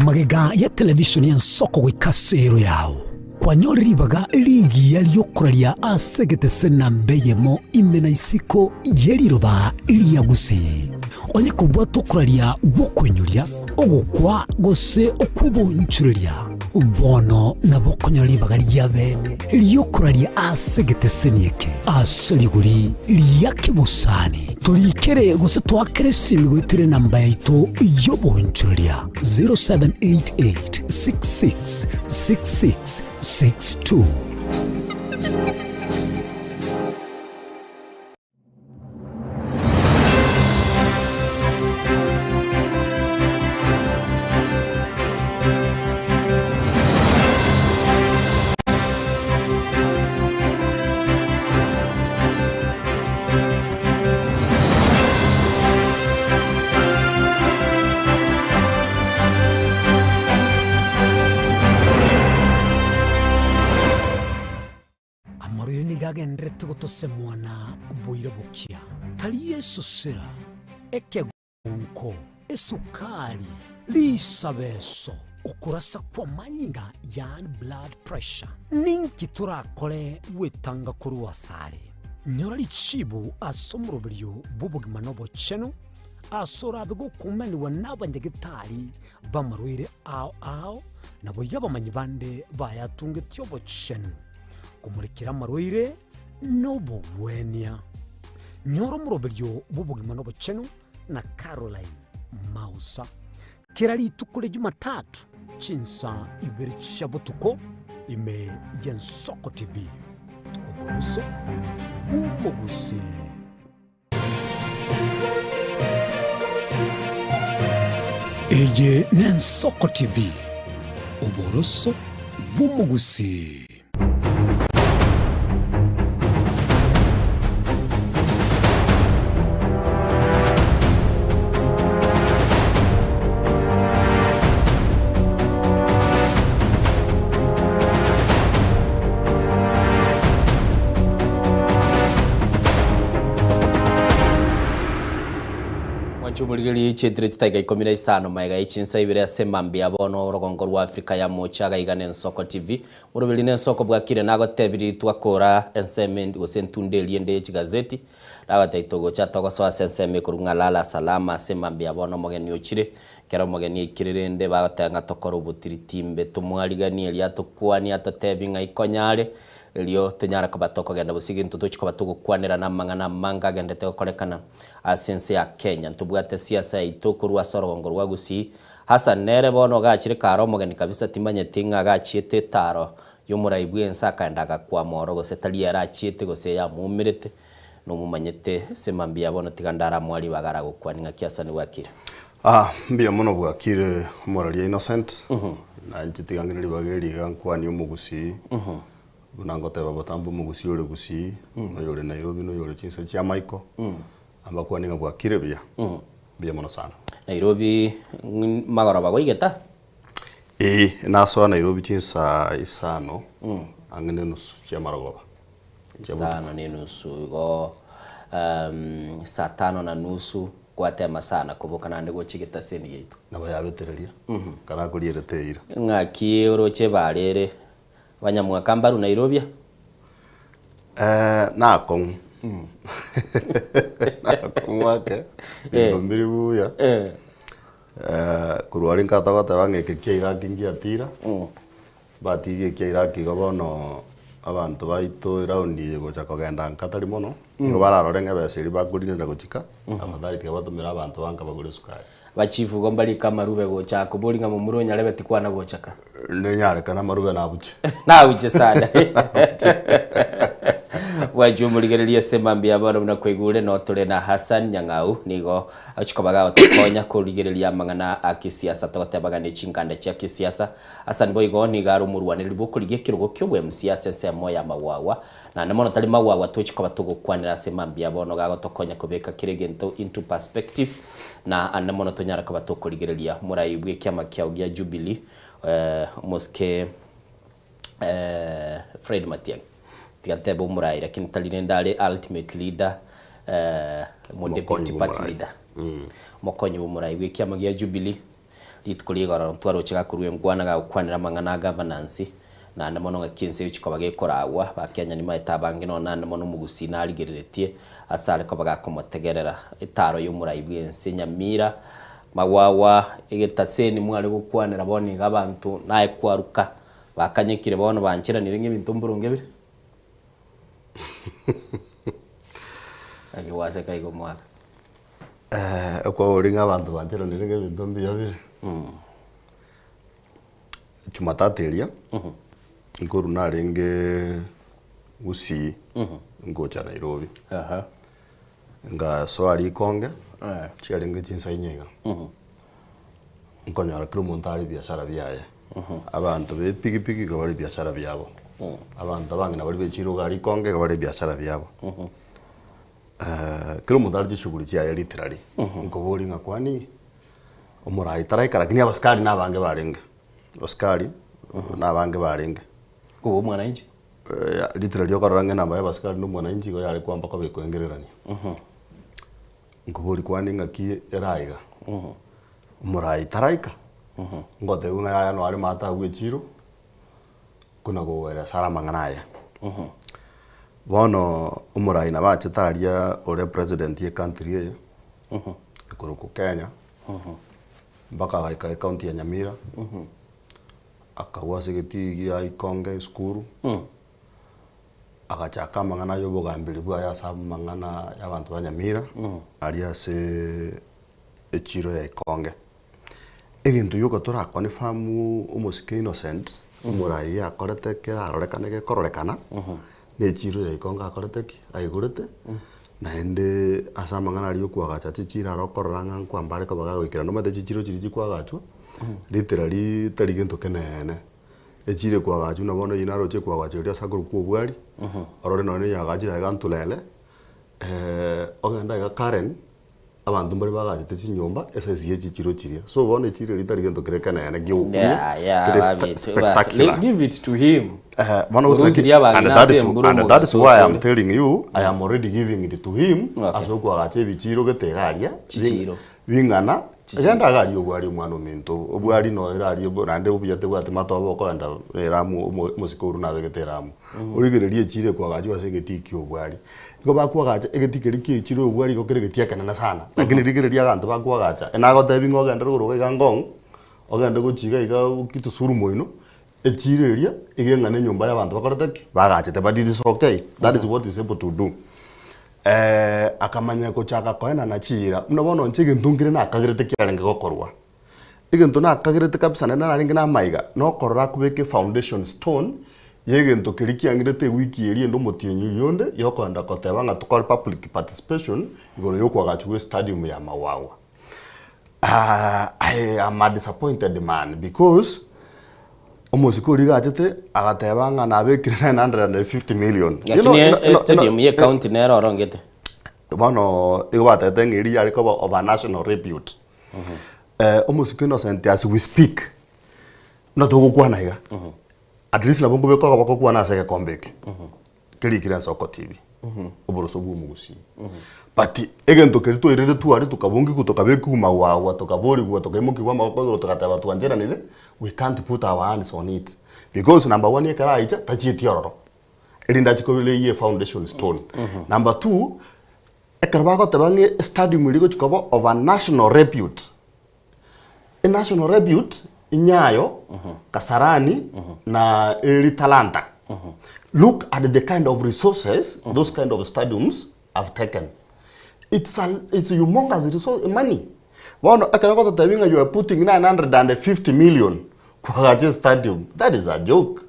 Magega ya televisheni y'ensoko goika ase ero yao, kwanyore ribaga rigiya ri'okoraria ase egetese namba eyemo ime na isiko ye riroba ria Gusii. Onye kobwate okoraria gw'okoinyoria, ogokwa gose okw'obonchoreria, bono nabo okonyora ribaga ria bene ri'okoraria ase egeteseni eke ase rigori ria kebosani. Torikere gose toakere esimi goetera enamba yaito y'obonchoreria 0788 66 66 62. Amarwaire nigo agendererete gotosemwa na boira bokia, tari esosera, ekegonko, esukari, risabeso, okorasa kw'amanyinga yaani blood pressure. Ninki torakore gwetanga korwa asare? Nyora richibu ase omoroberio bw'obogima na obochenu, ase orabe gokumanigwa n'abanyagetari b'amarwaire ao ao, naboigo abamanyi bande bayatungetie obochenu, komorekera amarwaire nobogwenia. Nyora omoroberio bw'obogima na obochenu na Caroline Mausa. Kera rituko ria Jumatatu chinsa ibere chia botuko ime y'Ensoko TV. Oboroso bw'omogusii. Eye n'Ensoko TV, oboroso bw'omogusii. Mwanche omorigereria chietire chitageka ikomi na isano magega ye chinsa ibere ase mambia bono orogongo rwa Africa ya mocha agaiga na Ensoko TV. Oroberi na Ensoko bwakire nagotebirie twakora ensemo endi gose entunda eria ende ye chigazeti nagotebi togocha togosoa ase ensemo ekorwa ng'a lala salama ase mambia bono omogeni ochire ekero omogeni aikire rende bagoteba ng'a tokore obotiritimbe tomwariganie erio atokwanie atotebi ng'a ikonyare Erio tonyare koba tokogenda gose egento tochia koba togokwanera namang'ana amange agendete gokorekana ase ense ya Kenya. Ntobwate siasa yaito korwa ase orogongo rwa Gusii. Hassan nere bono ogachire kare omogeni kabisa timanyeti ng'a agachiete etaro yomorai bwense akaenda agakwama oro gose tari ere achiete gose eyamoumerete nomomanyete ase mambia bono tiga ndaramwa ribaga aragokwania ng'aki Hassan bwakire. Ah, mbuya mono bwakire omoraria Innocent, na inche tiga ng'ire ribaga eri iga nkwanie omogusii, buna ngoteba botambe omogusii ore Gusii, na oyore Nairobi, na oyore chinse chia Maiko, ambakwanie ng'a bwakire buya, mbuya mono sana. Nairobi magoroba gwaigeta? Eeh, nasoa Nairobi chinsaa isano ang'e na enusu chiamarogoba. Isano na enusu igo saa tano na nusu gwatema sana koboka naende gochia egetaseni giaito. Nabo yabetereria, karakorierete eira. Ng'aki oroche ebara ere banyamwaka mbaru Nairobia? Nakong'u. Nakong'u ake, binto mbiri buya. Korwa aria nkatagoteba ng'a eke kia Iraq ngiatira, Batiga ekia Iraq igo bono abanto baito eround eye gocha kogenda nka tari mono, nigo bararore ng'a ebesa eria bakorinera gochika, afadhali tiga batomere abanto ba nka bagore esukari. Abachifu igo mbarike amarube gocha kobori ng'a momura onyarebe tikwana gocha ka. Nenyarekane amarube nabuche. Nabuche sana. Bwanchwa omorigereria ase mambia bono buna kwaigure no tore na Hassan Nyang'au nigo achikoba gagotokonya korigereria amang'ana a kisiasa togoteba ng'a ne chinganda chia kisiasa. Hassan boigo nigo are omorwanereri bw'okorigia ekerogo kia obwe MC ase ensemo ya Magwagwa Naende mono tari magwagwa tochi koba togokwanera ase mambia bono gagotokonya kobeka kera egento into perspective, na ande mono tonyare koba tokorigereria morai bw'ekiama kiao gia Jubilee omosike Fred Matiang'i. Tiga ntebe omorai lakini tari rende are ultimate leader omo deputy party leader. Omokonyi bw'omorai bw'ekiama gia Jubilee. Rituko ria igoro ntwaroche gakorua enkwana gagokwanera amang'ana a governance, naende mono ng'aki ense egochia koba gekoragwa, Bakenya nimaete abange nonya naende mono omogusii narigereretie ase are koba gakomotegerera. Etaro y'omorai bw'ense Nyamira, Magwagwa, egetaseni mware gokwanera bono iga abanto naye kwaruka, bakanyekire bono bancheranire ng'a ebinto mboronge bire? Naki gwaseka igo mwaka? Okwaboria ng'a abanto bancheranire ng'a ebinto mbuya bire, Jumatatu eria, nkorwa narenge Gusii, ngocha Nairobi, ngasoa rikonge, chiarenge chinsa inye iga, nkonyora kera omonto are ebiasara biaye, abanto ba epikipiki iga bare ebiasara biabo, abanto abang'ina baria ba echiro iga rikonge iga bare ebiasara biabo. Kera omonto are chishughuli chiaye literally, nkoboria ng'a kwani omorai taraika lakini abasikari nabange barenge, abasikari nabange barenge. Koba omwananchi? Literally okorora ng'a enamba ya abasikari na omwananchi igo yare kwamba koba ekoengererania. Nkoboria kwani ng'aki ere aiga, omorai taraika? Ngotebiwa ng'a yaya noare maate agwo echiro, Buna gogoeresara amang'ana aya. Bono omorai nabo achete aria ore president ye country eye, ekorokwa Kenya, mpaka agaika ecounty ya Nyamira, akagwa ase egetii gia Ikonge esukuru, agachaka amang'ana ya obogamberi bwaye ase amang'ana ya abanto ba Nyamira, aria ase echiro ya Ikonge. Egento gioka tora confirm omosike Innocent, omorai akorete kerarorekane gekororekana, na echiro ya Ikongo akorete ki? Aigorete, naende ase amang'ana aria okoagacha chichiro aro okorora ng'a nkwamba are koba gagoikera nomanyete chichiro chiria chikoagachwa, literally tari gento keneene. Echiro ekoagachwa buna bono eywo naroche ekoagachwa eria ase akorokwa obwari, orore nonye yaagachire aiga Ntulele, ogende aiga Karen. Abanto mbare bagachete chinyomba esaizi ye chichiro chiria. So bono echiro eria tari gento kere ekenene giokumia, Yeah, yeah, kere babete, spectacular. Give it to him. Eh, bono Orusirie abang'ina and that ase is, embura and that is omogaso why I'm osore. telling you, I am already giving it to him Okay. ase okoagacha ebichiro gete iga aria, Chichiro. bing'ana, Chichiro. genda iga aria obwari omwana ominto, obwari noyo ere aria naende obuya tebwati matobe okogenda eramu omosike orwo nabegete eramu. Origererie echiro ekoagachwa ase egetii kia obwari. Igo bakoagacha egetii keria kia echiro ya obwari igo kere egetii ekenene sana, lakini rigereria abanto bakoagacha, nagotebi ng'a ogende rogoro iga iga Ngong, ogende gochia iga iga Kitusuru moino, echiro eria, iga eng'ana enyomba ya abanto bakorete ki? Bagachete but it is okay, that is what is able to do. Akamanya gochaka koenana chiira, buna bono inche egento nkere nakagerete kiarenge gokorwa. Egento nakagerete kabisa naende narenge namaiga, nokorora akobeka efoundation stone yegento keria kiang'irete ewiki eria ende omotienyi oyio onde, yokoenda koteba ng'a tokore public participation igoro yokoagachwa gwe estadium ya Mawawa. I am a disappointed man because omosike oria iga achete agateba ng'a nabekire 950 million. You know, Lakini you know, you know, estadium ye county nere orongete. Bono igo batebete ng'a eria yare koba of a national repute. Omosike Innocent as we speak, buna togokwana iga, at least nabo nkobeka okoboko kwane ase egekombe eke, kerikire Ensoko TV, oboroso bwa omogusii. But egento keria twairire tware tokabongigwa tokabekigwa magwagwa tokaborigwa tokaimokigwa amaboko igoro togateba twancheranire, we can't put our hands on it because number one ekero aicha tachieti ororo, erinde achie kobereia efoundation stone. Number two, Ekero bagoteba ng'a estadium eria egochia koba of a national repute, e national repute Nyayo, Kasarani na eri Talanta. Look at the kind of resources those kind of stadiums have taken. It's a, it's humongous resource, money. Bono ekero ogototebia ng'a you are putting 950 million koagacha estadium, that is a joke.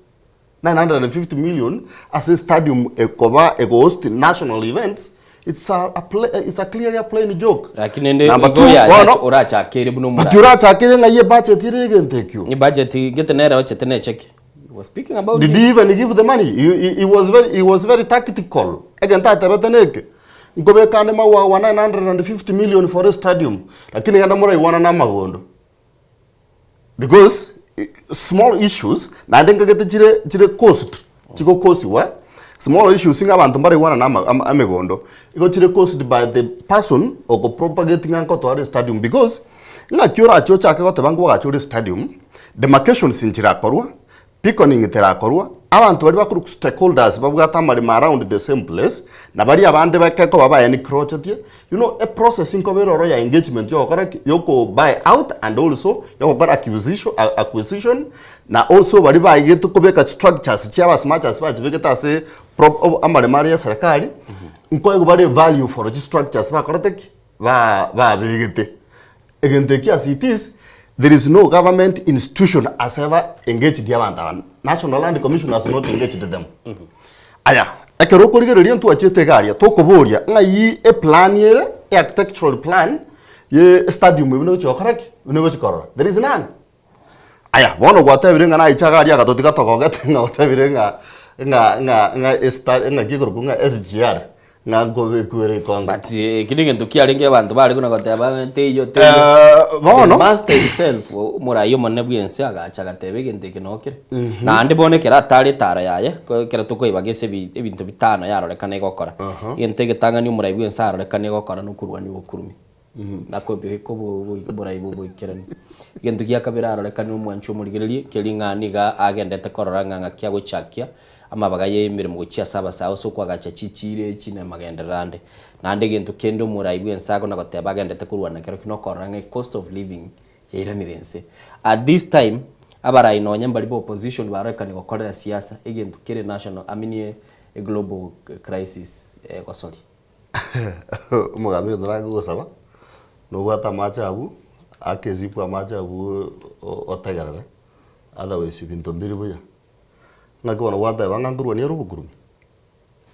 950 million ase estadium ekoba egohost national events, it's a, a, pla, it's a clearly a plain joke. Lakini ende Number igo two, ya- bono, orachakeire buna but omorai. orachakeire ng'ai ebudget ere egento ekio. Ebudget gete nere ochete ne echeki. He was speaking about Did this. he even give the money? He, he, he was very, he was very tactical. Egento atebete neke. Nkobeka ande mawawa 950 million for a stadium. Lakini genda moraigwana na amagondo. Because eh, small issues naende nkagete chire chire cost chigokosiwa small issues ng'a abanto mbaraigwana na ama- ama- amegondo igo chire caused by the person okopropagate ng'a nkotwara estadium because ng'aki orache ochake goteba ngwagache ore estadium demarcations nchirakorwa Beaconing terakorwa, abanto baria bakorwa stakeholders babwate amaremo around the same place, na baria abande bakekoba ba encroachetie, you know a process nkoba ere oro ya engagement yogokora ki? Yoko buy out and also yogokora acquisition, acquisition na also baria baigete kobeka structures chiabo as much as bachibegete ase prop amaremo aria ya eserekari, nkoegwa bare value for chistructures bakorete ki? Ba babegete. Egento eki as it is, there is no government institution has ever engaged abanto aba. National Land Commission has not engaged them. Aya, ekero okorigereria ntwachiete iga aria, tokoboria ng'ai eplan ere, e architectural plan, ye stadium buna egochi gokora ki? Buna egochi korora. There is none. Aya, bono gwatebire ng'a naiche iga aria agatotiga togogete ng'a otebire ng'a ng'a ng'a ng'a esta ng'aki ekorokwa ng'a SGR ng'a nkobekwere ikongo. But eki negento kiarenge abanto bare buna goteba ng'a teiyo teiyo. Eh, bono. The master himself omorai omonene bw'ense agacha agateba egento eke nokere. Naende bono ekero atare etara yaye, ko ekero tokoibaga ase ebi ebinto bitano yarorekana egokora. Egento egetang'ani omorai bw'ense arorekane egokora nokorwania obokurumi. Na kobeka oborai bw'oboikeranu. Egento gia kabere arorekane omwanchi omorigererie, keria ng'a nigo agendete korora ng'a ng'aki agochakia amabaga y'emeremo gochia ase abasae ase okoagacha chichiiro echi na amagenderero ande. Naende egento kende omorai bw'ense akona goteba agendete korwana kerokio nokorora ng'a ecost of living yairanire inse. At this time, abarai nonye mbari ba opposition barorekani gokorera siasa, egento kere national, I mean a global crisis egosoria. Omogambi oyo toragosaba, nobwate amache abwo, ake esip amache abwo otegerere, otherwise binto mbiri buya. Ng'aki bono gwateba ng'a nkorwania ore obokurumi?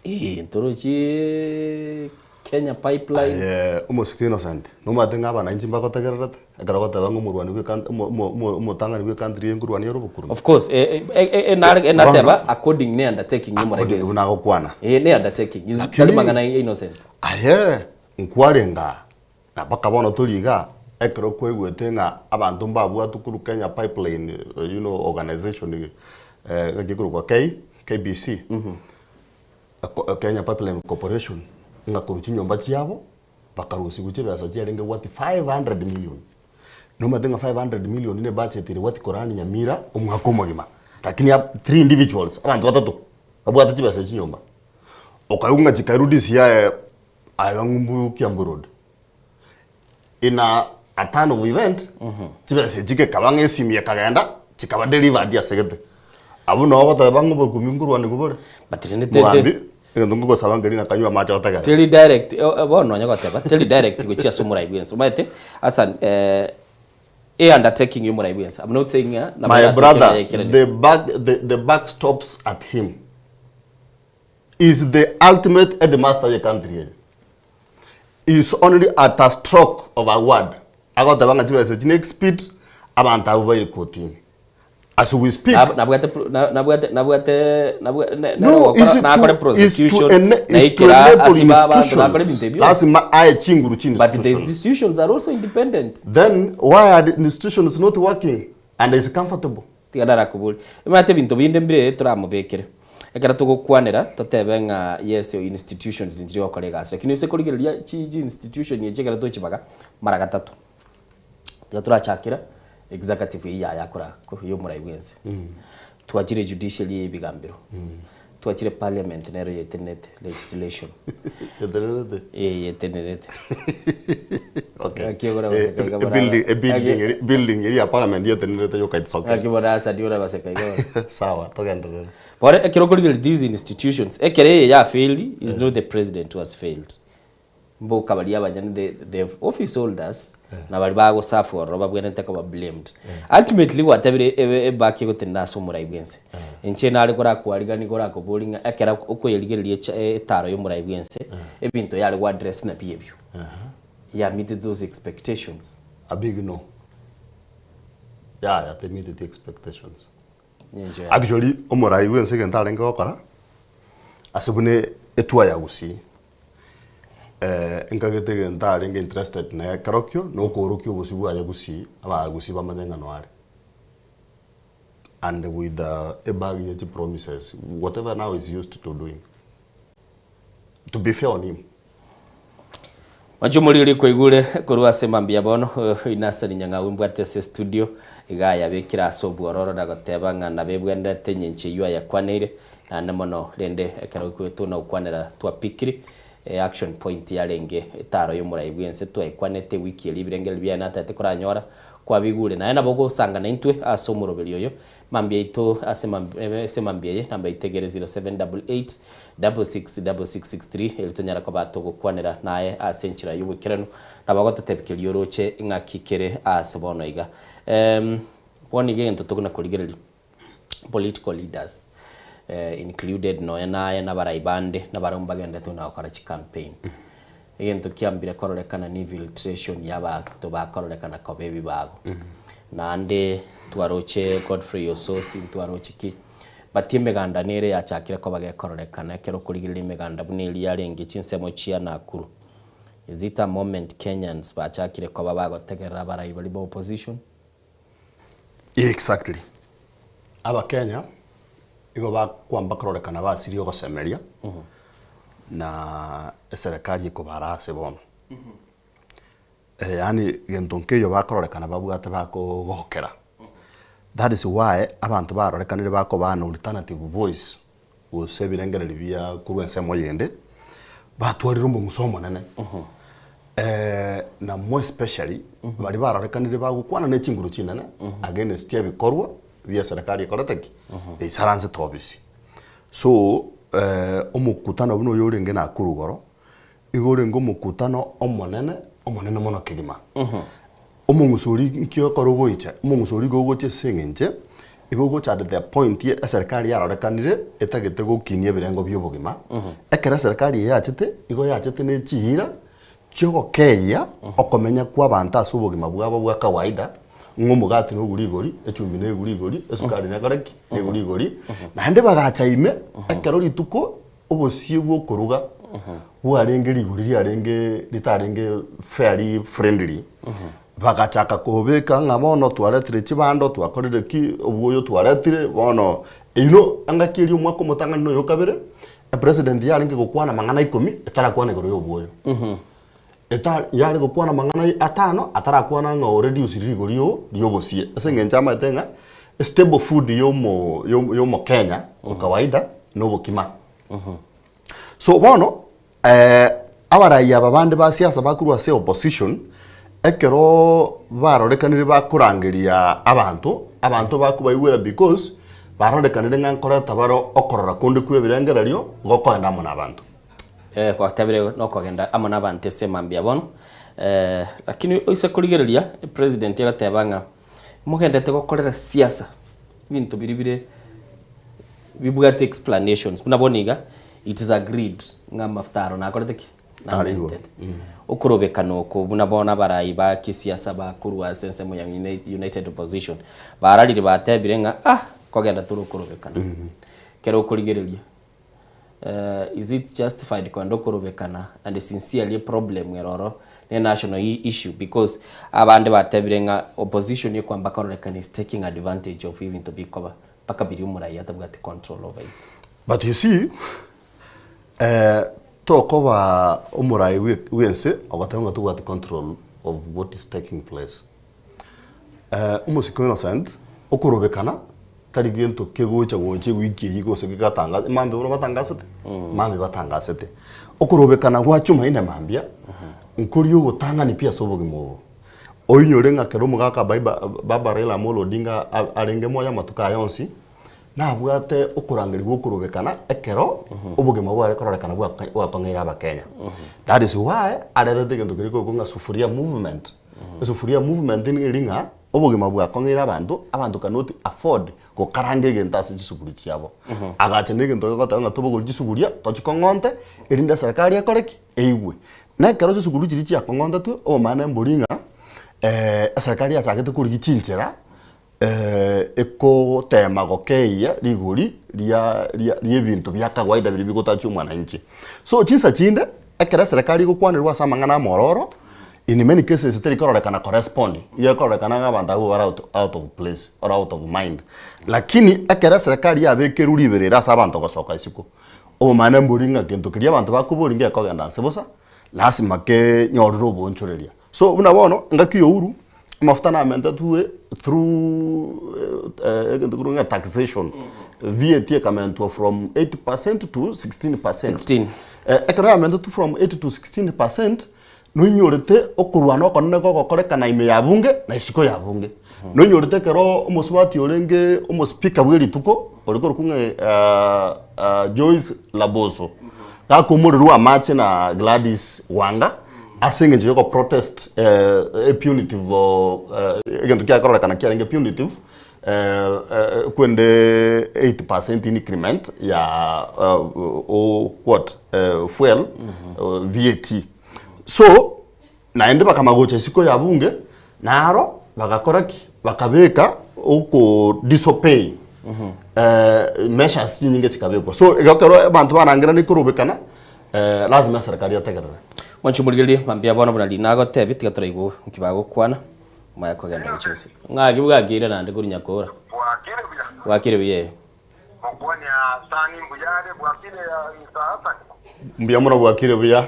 Eeh ntorochiiii Kenya pipeline. Aye omosike Innocent, nomanyete ng'a abananchi mbagotegererete, ekero ogoteba ng'a omorwani bwe ekan omo omo omo omotang'ani bwe ecountry eye nkorwania ore obokurumi? Of course, eh, eh, eh, eh, nare- eh, nateba according ne undertaking According y'omoragezi. buna agokwana. Eh, ne undertaking. Is Lakini- tari mang'ana innocent. Aye, nkwarenge aa, na mpaka bono tori igaa, ekero kwaigwete ng'a abanto mbabwatwe korwa Kenya Pipeline you know organization eh, ng'aki ekorokwa K, KBC, Kenya Pipeline Corporation, ng'a korwa chinyomba chiabo, bakarusigwa chibesa chiarenge worth 500 million. Nomanyete ng'a 500 million ne budget ere worth korani Nyamira omwaka omogima. Lakini ab three individuals, abanto batato, babwate chibesa echio nyomba. Okaigwa ng'a chikairwa DCI aye ng'umbu Kiambu Road. In a a turn of event, chibesa echio gekaba ng'a esimi ekagenda, chikaba delivered ase gete. Abwo noo ogoteba ng'a obokumia nkorwanigwa bore. But rende te- Mogambi, te- egento nkogosaba nkeri ng'a kanywe amache otegerere. Teri direct, eh, eh, bono nonya goteba, teri direct gochia ase omorai bwensi. Omanyete, Hassan, eh, e undertaking ya omorai bwensi. I'm not saying ng'a nabo My eratoke brother, yaikeranire. the buck, the, the buck stops at him. Is the ultimate headmaster ye country eye. Is only at a stroke of a word. Agoteba ng'a chibesa echi ne speed, abanto abwo baire kotini. As we speak. Nab- nabwate pro- na- nabwate nabwate nabwa- ne- No, nere is gokora- to, nakore is to, prosecution ene, is to naikera enable ase ba- abanto nakore institutions. ebinto ebio Lazima aye chinguru chi but the institutions. institutions are also independent Then why are the institutions not working and is comfortable? Tiga narakobori. Omanyete ebinto binde mbire toramobekere. Ekero togokwanera totebe ng'a yes institutions nchiri gokora egasi lakini ase korigereria chi chi institution echi ekero tochibaga mara gatato. Tiga torachakera executive eyio yaya akora ya omorai bwense. Twachire judiciary eye ebigambero, twachire parliament nero yetenenete legislation. Yetenerete? Eh, yetenerete. Okay. Gaki ogora goseka iga Eh, building, eh, building, Gaki- eri- building eri ya parliament yetenerete yoka it's okay. Gaki bono asa ndiora goseka iga bono. Sawa, togenderere. Bono ekero okorigereria these institutions, ekero eye ya failed is not the president who has failed. Mboka baria abanyene the the office holders na baria bagosafu ororo babwenerete koba blamed. Ultimately gwatebire ebe ebaki egotenena ase omorai bwense. Inche nare korakwarigani korakobori ng'a ekero okoyerigereria echa etaro ya omorai bwense, ebinto yare go address nabio ebio. Ya meet those expectations. A big no. Yaya temeeteti expectations. Nencho yaye. Actually omorai bwense egento arenge gokora, ase buna etua ya gusii, nkagete egento arenge interested na ekerokio, na okoorokia obosio bwaye gusii, abagusii bamanye ng'a noare. And with the ebag ye chipromises, whatever now is used to doing. To be fair on him. Mwanche omoriri kwaigure korwa ase mambia bono, Inasoni Nyang'au imbwate ase estudio, iga ayabekire ase obwororo na goteba ng'a nabebwenerete engencho eyio ayakwaneire, naende mono rende ekero tona gokwanera twapikiri action point yarenge etaro y'omorai bw'ense twaekwanete ewiki eria ebirengererio biaye natagete koranyora kwabigure. Naye nabo ogosanga naintwe ase omoroberi oyo Mambia aito ase ase mambia eye namba itegere 0788 666663 erio tonyare koba togokwanera naye ase enchera y'oboikeranu nabo agototebia keria oroche ng'aki kere ase bono iga. Em bono iga egento tokona korigereria political leaders included nonya naye na abarai bande na barabwo mbagenderete buna gokora chicampaign. Egento kiambire kororekana ni infiltration y'abanto bakororekana koba ebibago. Naende twaroche Godfrey Osotsi, ntwaroche ki, but emeganda nere yachakire koba gekororekana ekero okorigereria emeganda buna eria yarenge chinsemo chia Nakuru. Is it a moment Kenyans bachakire koba bagotegerera abarai baria ba opposition? Exactly. Abakenya igo bakwamba kororekana basirie ogosemeria na eserekari ekobara ase bono. Yaani gento nkeiyo bakororekana babwate bakogokera. That is why abanto barorekanire bakoba an alternative voice gose ebirengererio bia korwa ensemo eyende, batwarire omong'uso omonene. Na more especially baria barorekanire bagokwana ne chinguru chinene against ebikorwa bia eserekari ekorete ki? Eisaransete obisi. So, omokutano buna oyo orenge Nakuru igoro, igo orenge omokutano omonene, omonene mono kegima. Omong'uso oria nki okora ogoicha? Omong'uso oria igo ogocha ase eng'enche, igo ogocha at the point ye eserekari yarorekanire etagete gokinia ebirengo bia obogima. Ekero eserekari eye yachete, igo yachete ne chiira chiogokeyia okomenya kwa abanto ase obogima bwabo bwa kawaida, ng'a omogati nogure rigori, echumbi negure rigori, esukari nekore ki? Negure rigori. Naende bagacha ime, ekero rituko obosie bw'okoruga bwarenge rigori riarenge ritarenge fairly friendly, bagachaka kobeka ng'a bono twaretire chibando, twakorire ki, obwoyo twaretire, bono you know engaki eria omwaka omotang'ani na oyo okabere, epresident yarenge gokwana amang'ana ikomi etarakwana igoro ya obwoyo. Eta yare gokwana amang'ana atano atarakwana ng'a oreduciri rigori oo ria obosie ase eng'encho amaete ng'a estable food ya omo ya omokenya o kawaida na obokima. So bono abarai aba bande ba siasa bakorwa ase opposition, ekeroo barorekanire bakorangeria abanto, abanto bakobaigwera because barorekanire ng'a nkoreta bare okorora konde kwa ebirengererio gokoenda amo na abanto. Eh, gwatabire nokogenda amo nabanto ase mambia bono. Eh, lakini oise korigereria, president agateba ng'a mogendete gokorera siasa ebinto biria bire bibwate explanations buna bono iga, it is agreed ng'a amafuta aro nakorete ki? Namentete. Okorobekana oko buna bono abarai ba kisiasa bakorwa ase ensemo ya United Opposition, bararire batebire ng'a ah, kogenda tore okorobekana. Ekero okorigereria. Is it justified kogenda okorobekana and sincerely eproblem ere oro ne national issue because abande batebire ng'a opposition ekwamba kororekana is taking advantage of ebinto bikoba mpaka biria omoraia atabwati control over it. But you see, tokoba omorai bwense ogoteba ng'a tobwati control of what is taking place. Omosike Innocent, okorobekana tari gento kegocha gocha ewiki eyio gose gegatanga mambia bono batangasete, mambia batangasete. Okorobekana gwa Jumaine mambia, nkoria ogotang'ani pi ase obogima obo. Oinyore ng'a kero omogaka Baiba Baba Raila Amolo Odinga arenge moyo amatuko aye onsi, Nabwate okorangerigwa okorobekana ekero obogima bware kororekana bwakong'eire abakenya. That is why aretete egento keria korokwa ng'a sufuria movement. Esufuria movement nigo eri ng'a obogima bwakong'eire abanto, abanto cannot afford gokaranga egento ase chisuguri chiabo. Agacha na egento gegoteba ng'a tobogori chisuguria tochikong'onte erinde eserekari ekore ki? Eigwe. Na ekero chisuguri chiria chiakong'ontetwe obomani mbori ng'a eserekari yachagete korigia chinchera Ekotema gokeyia rigori ria ria ri'ebinto bia kawaida biria bigotachia omwananchi. So chinsa chinde, ekero eserekari egokwanerwa ase amang'ana amororo, in many cases teri kororekana korespond, iga ekororekana ng'a abanto abwo bare out out of place or out of mind. Lakini ekero eserekari yabekerwe riberera ase abanto gosoka isiko, obomani mbori ng'a gento keria abanto bakoboria ngekogenda nse bosa, lasima kenyorere oboonchoreria. So buna bono, engaki ya Uhuru, amafuta namentetwe through egento korwa ng'a taxation, VAT ekamentwa from 8% to 16%. 16. Ekero yamentetwe from 8 to 16%, noinyorete okorwana okonene gogokorekana ime ya bunge na isiko ya bunge. Noinyorete ekero omosubati orenge omospeaker bwe rituko, ore korokwa ng'a Joyce Laboso, gakoumorerwa amache na Gladys Wanga, Ase engencho y'ogo protest e punitive egento kiakororekana kiarenge punitive kwende 8% increment ya what fuel VAT. So naende bakama gocha isiko ya bunge naro bagakora ki? Bakabeka oko disobey measures chinyinge chikabekwa. So igo ekero abanto barangeranie korobekana Lazima eserekari etegerere. Mwanche omorigererie mambia bono buna riina agotebia tiga toraigwe nki bagokwana omanye kogenda gochia gose ng'aki bwakire naende korwa nyakora bwakire buya ee. Mbuya mono bwakire buya.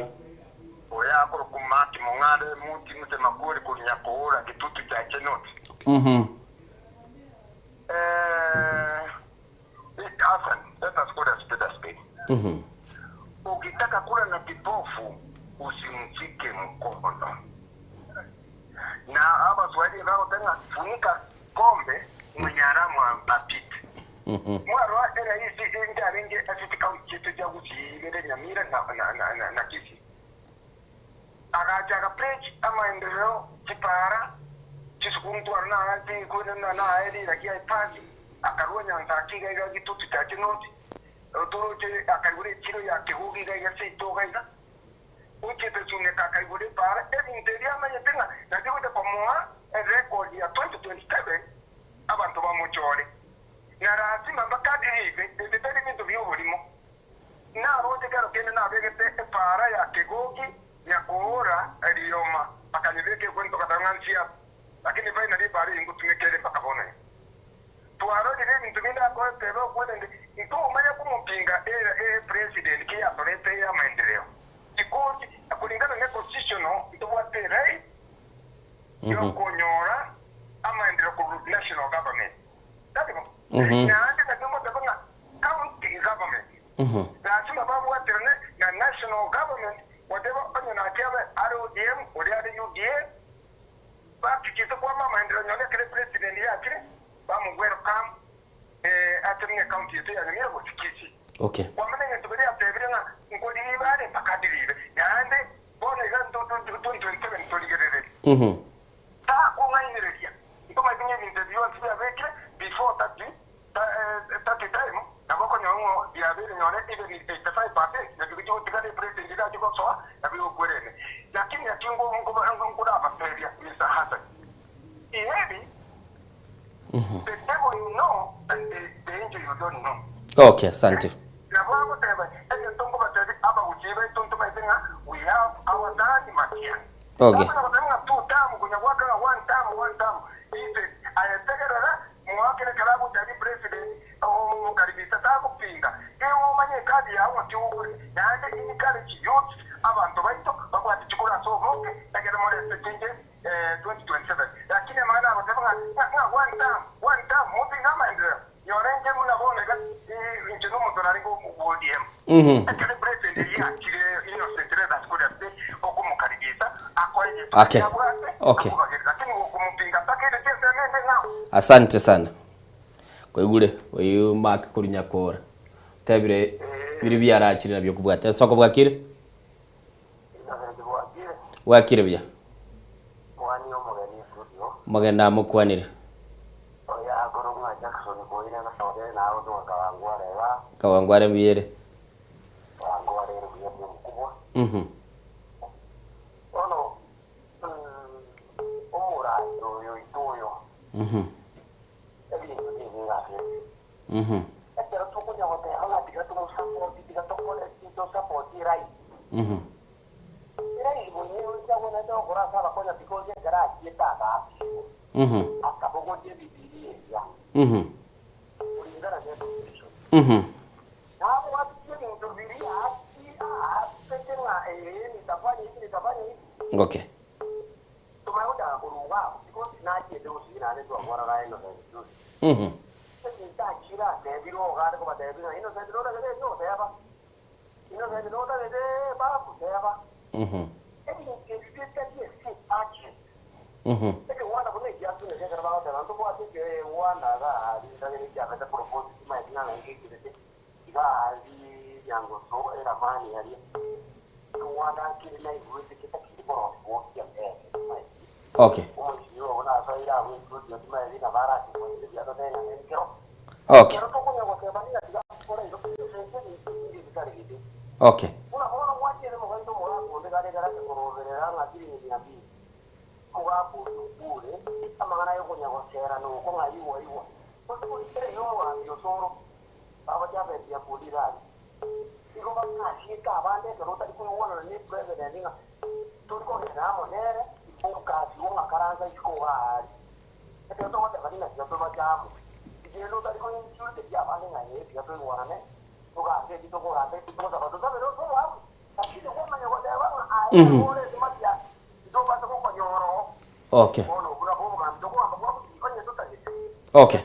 Ukitaka kula na kipofu usimshike mkono. Na Abaswahili bagoteba ng'a funika kombe mwenye haramu apite. Mwarora eraisi ntarenge ase chikaunti chiaito chia Gusii ibere Nyamira na, na, na, na, na Kisii. Agacha aga preach amaenderero chipara chisukuru ntwaro na kwene na na erira gia epasi akarua Nyanzaki iga iga gitutu chache nonsi Otoroche akaigora echiro ya kegogi iga iga seito iga iga, ochiete Suneka akaigora epaara, ebinto ebi amanyete ng'a nache gocha komoa erecord ya 2027 abanto bamochore. Na lasima mbakadiribe, ebi tari binto bi'oborimo. Naroche kero kende nabegete epaara ya kegogi nyakoora rioma, akanyebeka egwento gataro ng'a nsiabe, lakini finally epaara eyio ngotumeka ere mpaka bono iga. Twarorire ebinto binde agoteeba okwerende, ntomanya komopinga ere e president ki yatorete eye amaendeleo because kulingana ne constitutional ntobwate right yokonyora amaendeleo korwa national government tari bo? Naende naki ngoteba ng'a county government lasima babwaterane na national government goteba onye naki abe are ODM oria are UDA Batichete kwama amaenderero nyore ekero epresident yachire bamu welcome ase buna ecounty yaito ya Nyamira gose Kisii. Okay. Kwamanya egento keria yatebire ng'a nkoriiba are mpaka ndiriibe naende bono iga 2027 torigerererie. Takong'ainereria ntomanyete ng'a ebinto ebi bionsi biabekire before 30 30 time nabo okonyora ng'a biabeire nyore even 85% nabio bigochi gotigara epresident erache gosoa nabio bigokwerene. Lakini naki nkorabateebia Mister Hassan, iheri the devil you know and the the angel you don't know. Okay, asante. Nabo agoteba egento nkobatebia abaguchii baito ntomaete ng'a we have our son Matiang'i. Okay. Bono goteba ng'a two term konya goaka ng'a one term one term he said aye tegerera Moakere ekero agoteebia president omokaribisa tagopinga, igo omanye ekadi yao ng'aki ogokora, naende encourage youths abanto baito babwate chikura ase oboke ekero morete changes 2027. Lakini amang'ana agoteba ng'a ng'a one term, one term mopinge amaenderero, nyora inche buna bono iga inche nomonto narenge o ODM. Ekero president eyio achire Innocent let us call ase okomokaribisa akoe egento Okay. keria abwate Okay. akobagere lakini gokomopinga mpaka ere chinsemo ende ng'ao. Asante sana. Kwaigure. Oyio Mark korwa Nyakora. Otebire biria biarachire nabio okobwata. Ensoko bwakire? Bwakire buya. Omogeni namokwanire. Kawangware mbuya ere. Mhm. Mhm. Mhm. Mhm. Mhm. Mhm. Mhm. Okay. Mhm. Mhm. Mhm. Okay. Okay. Okay. Mhm. Okay. Okay.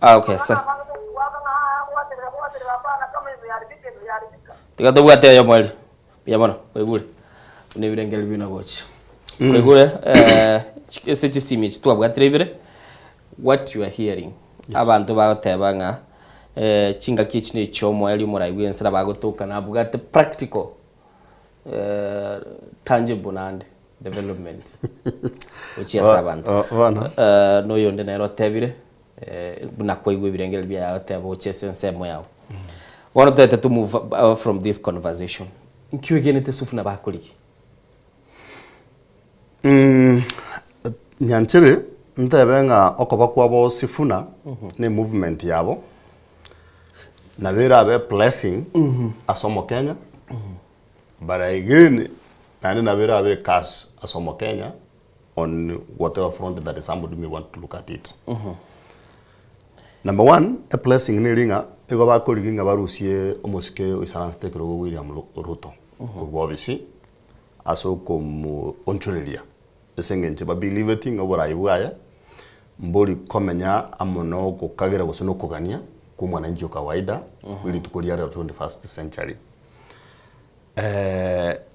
Ah, okay, sir. Tiga tobwate oyo mweri. Buya mono, koigure. Buna ebirengeri bina gochia. Koigure, eh, ase chisimi echi twabwatire ibere, what you are hearing. Abanto bagoteba ng'a eh, chingaki echi na echiomoerio omorai bw'ense nabagotoka nabwate practical eh, tangible naende development gochia ase abanto. Bono. Eh, na oyonde nere otebire eh, buna kwaigwa ebirengererio biaye agoteba gochia ase ensemo yao. Bono toete to move from this conversation. Nki oegenete Sufu nabo akorigia? Mm, nyanchire ntebe ng'a okoba kwabo Sifuna ne movement yabo nabo erabe blessing ase omokenya but again naende nabo erabe ecurse ase omokenya on whatever front that somebody may want to look at it. Number one, eblessing neri ng'a igo bakorigia ng'a barusie omosike oisaransete ekerogo William Ruto korwa obisi ase okomoonchoreria ase eng'encho babiliveti ng'a oborai bwaye mbori komenya amo na ogokagera gose na okogania kwa omwananchi o kawaida bwe rituko ria rero 21st century.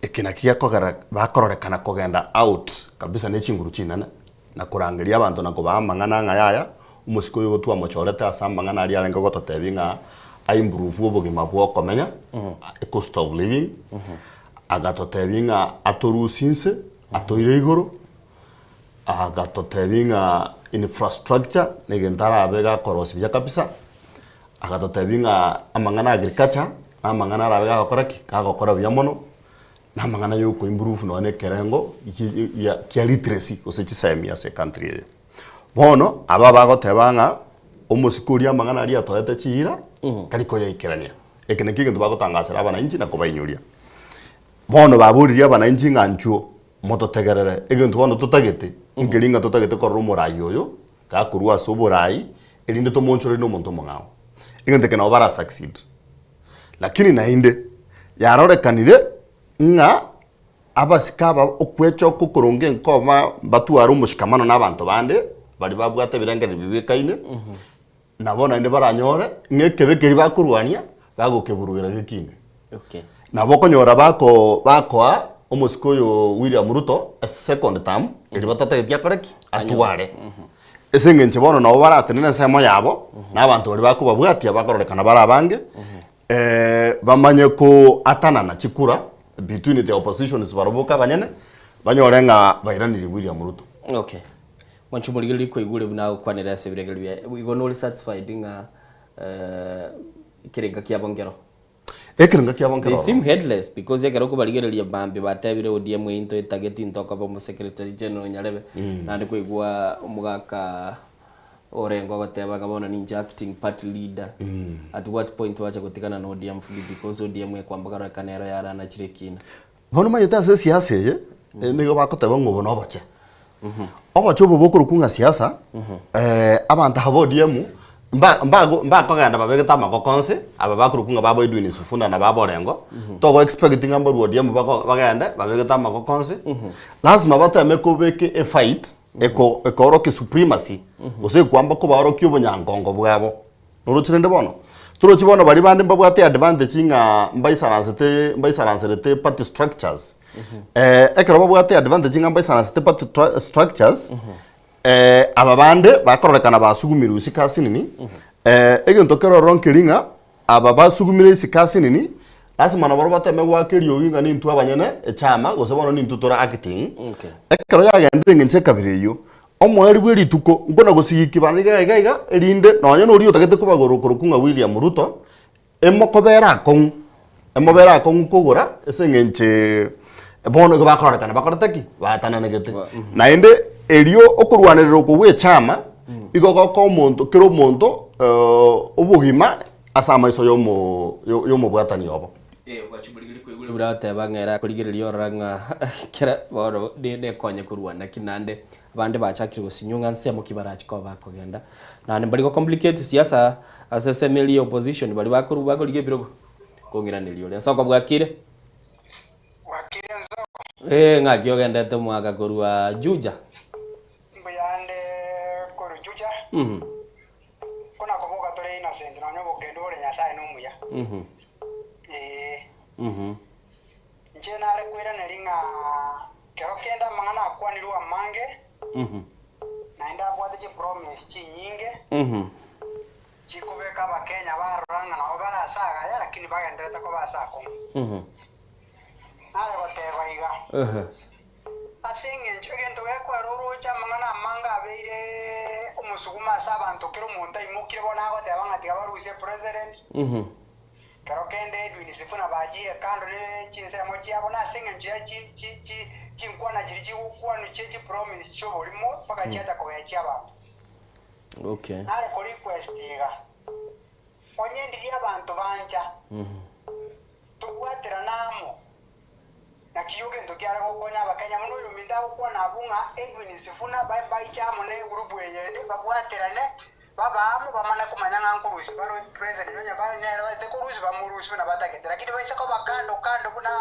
Eke nakio gekogera bakororekana kogenda out kabisa ne chinguru chinene na korangeria abanto na kobaa amang'ana ng'a yaya, omosike oyo igo twamochorete ase amang'ana aria arenge gototebia ng'a a improve obogima bwa okomenya, cost of living, agatotebia ng'a atorusie inse, toire igoro, agatotebia ng'a infrastructure na egento arabe gakorosia buya kabisa, agatotebia ng'a amang'ana a agriculture, na amang'ana arabe gagokora ki? Gagokora buya mono, na amang'ana ya okoimprove nonya na ekerengo kia literacy gose chisemi ase ecountry eye. Bono, aba bagoteba ng'a omosike oria amang'ana aria atoete chiira, tari koyaikerania. Eke nakio egento bagotangasera abananchi na kobainyoria. Bono baboririe abananchi ng'a nchuo mototegerere, egento bono totagete, nkeri ng'a totagete korora omorai oyo, gakorwa ase oborai, erinde tomoonchorerie na omonto omong'ao. Egento eke nabo bara succeed. Lakini naende, yarorekanire ng'a abasike aba okwechoka okoronge nkoba mbatware omoshikamano na abanto bande, baria babwate ebirengererio bibwekaine, nabo naende baranyore ng'a ekebe keria bakorwania, bagokeburugera gekine. Okay. Nabo okonyora bako bakoa omosike oyo William Ruto a second term erio batatageti akore ki? Atware. Ase eng'encho bono nabo baratenene ensemo yabo, na abanto baria bakobabwatia bakororekana bare abange, bamanye koatanana chikura between the oppositions barobwo boka abanyene, banyore ng'a bairanirie William Ruto. Okay. Mwanche omorigereria koigure buna agokwanera ase ebirengererio biaye. Igo nore satisfied ng'a ekerenga kiabo nkero? Ekerenga kiabo They nkero seem ororo. headless because ekero okobarigereria mambia batebire ODM eye ntoetageti ntokoba omosekretary general nyarebe naende kwaigwa omogaka Orengo ogoteba ng'a bono ninche acting party leader at what point wacha gotigana na ODM fully because ODM ekwamboka rorekana ero yaranachire ekina. Bono omanyete ase esiasa eye, nigo bagoteba ng'a obo na oboche. Oboche obo bokorokwa ng'a siasa, abanto aba ODM mba- mbago mbakogenda babegete amagoko onsi, aba bakorokwa ng'a babo Edwin Sifuna na babo Orengo, togo expect ng'a mbarwe ODM bako bagende babegete amagoko onsi, lazima bateme kobeka efight eko ekoorokia supremacy, gose ekwamba kobaorokia obonyankongo bwabo. Noroche rende bono? Torochi bono baria bande mbabwate advantage ng'a mbaisaransete mbaisaranserete party structures. Ekero babwate advantage ng'a mbaisaransete party structures, aba bande bakororekana basugumirwe isiko ase nini, egento kere ororo nkeri ng'a aba basugumire isiko ase nini, lasima nabo bateme goaka eriogi ng'a nintwe abanyene echama gose bono nintwe tore acting. Ekero yagendire eng'encho ekabira eyio, Omoerio bwe rituko nkona gosigikia bana iga iga iga, erinde nonya noria otagete kobagora okorokwa ng'a William Ruto, emokobere akong'u, emobere akong'u kogora ase eng'encho bono igo bakororekana bakorete ki? Batananegete. Naende erio okorwanerera okwo gwa echama, igo gokoa omonto kera omonto obogima ase amaiso ya omo ya omobwatani obo. Buna oteba ng'a ere akorigereria orora ng'a kera bono nekonye korwa naki naende abande bachakire gosinywa ng'a nsemo ki barachi koba bakogenda. Naende mbari go complicate siasa ase ensemo eria ya opposition baria bakorwa bakorigia ebirogo kong'iraneria oria. Nsoko bwakire? Ee ng'aki ogendete omwaka korwa Juja? Buna koboka tore innocent nonya obokendu bore Nyasae nomuya. Ee. Inche nare koiraneria ng'a kero kende amang'ana akwanirwe amange, naende abwate chipromise chinyinge, chikobeka abakenya barora ng'a nabo bare ase agaya lakini bagendererete koba ase akong'u. Nare goteba iga, Ase engencho egento gekoera orooche amang'ana amange abeire omosuguma ase abanto kera omonto aimokire bono agoteba ng'a tiga barusie president, kero kende Edwin Sifuna bachiire kando ne chinsemo chiabo na ase engencho ya chi chi chi chinkwana chiria chigokwanwa chie chipromise chioborimo mpaka chiacha kogechia abanto. Okay. Nare ko request iga, onye ndiria abanto bancha, tobwaterane amo. Naki egento kiare gokonya Abakenya buna oyominto agokwana abwo ng'a Edwin Sifuna baiche amo ne egurupu eyende babwaterane babe amo bamane komanya ng'a nkorusia bare president onye nere baete korusia bamorusie buna batagete lakini baise koba kando kando buna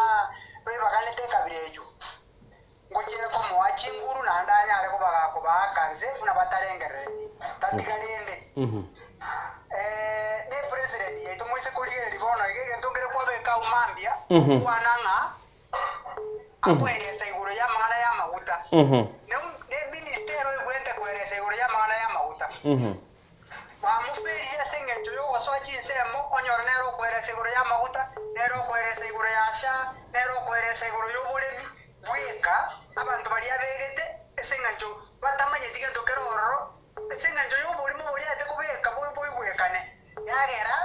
bebaganete ekabira eywo ngochire komoa chinguru naende anyare koba gakobaaka nse buna batarengerereti tatiga rende ne president yaito moise korigereria bono iga egento nkere kwabeka agwo mambia gokwana ng'a akoeresa igoro y'amang'ana y'amaguta ne minister ero ebwenerete koeresa igoro y'amang'ana y'amaguta bamoferire ase eng'encho y'ogosoa chinsemo onyore nere okoeresa igoro y'amaguta nere okoeresa igoro ya SHA nere okoeresa igoro y'oboremi bweka abanto baria abegete ase eng'encho batamanyeti gento kere ororo Ase engencho y'oborimo boria aete kobeka boigwekane, yagera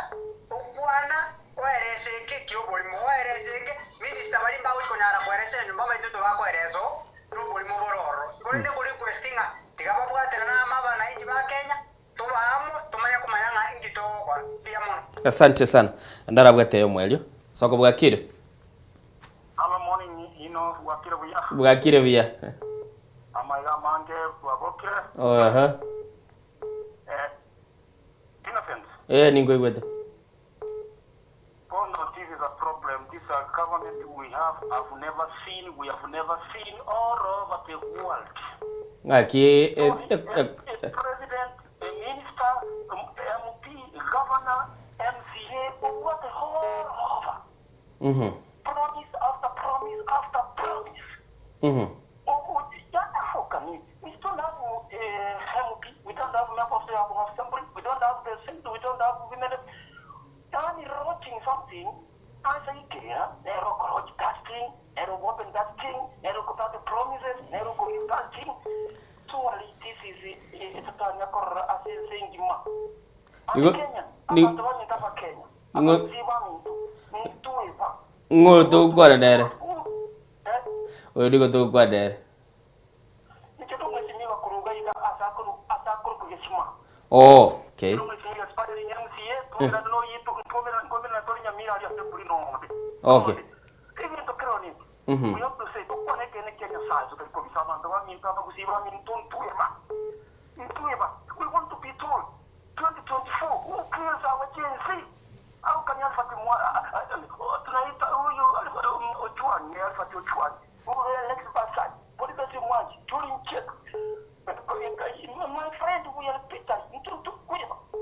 okwana oerese eke ki'oborimo, oerese eke, minister baria mbagochi konyara koeresa enyomba amaito tobakoeresa oo noborimo bore ororo. Igo rende nko request ng'a tiga babwaterane amo abanainchi ba Kenya, tobe amo tomanye komanya ng'a inki togokora. Mbuya mono. Asante sana. Ndarabwate eyomo erio. Soko bwakire? Hello morning ino bwakire buya. Bwakire buya. Amaiga amange bwabokire. Aha. Eh, Innocent. Eh, ninkoigwete. Bono this is a problem this a government we have have never seen we have never seen all over the world. Ng'aki eh, eh, eh, president, a minister, MP, governor, MCA, obwate all over. Igo ni ng'o ng'o togokwana nere? Oyo nigo togokwana nere. Oh, okay. Okay.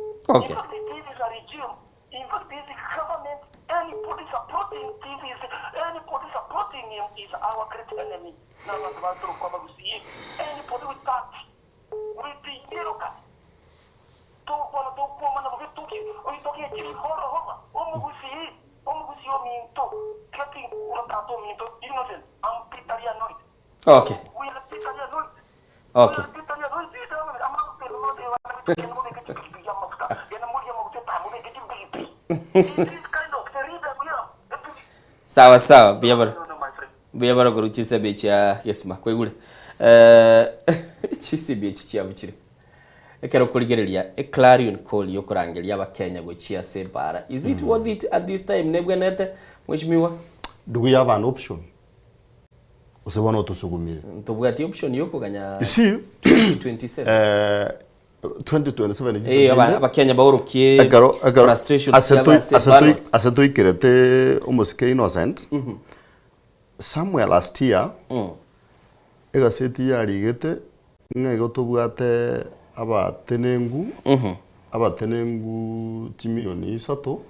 Okay. Okay. Okay. Sawa sawa, mbuya mono. Mbuya mono korwa chisemi chia Gesima. Kwaigure? Eh, chisemi echi chiabuchire. Ekero okorigereria e clarion call ya okorangeria abakenya gochia ase ebara, is it worth it at this time nebwenerete mweshimiwa? Do we have an option? Gose bono otosugumire? Ntobwati option ya okoganya You see, 2027. eh, 2027 Eh, chisemi aba- inde, abakenya baorokie ekero ekero frustrations ase chiabo toi- ase ase toi- ballot. ase toikerete omosike Innocent, Mhm. somewhere last year, egaseti yarigete Ng'a igo tobwate abatenenku, abatenenku chimilioni isato,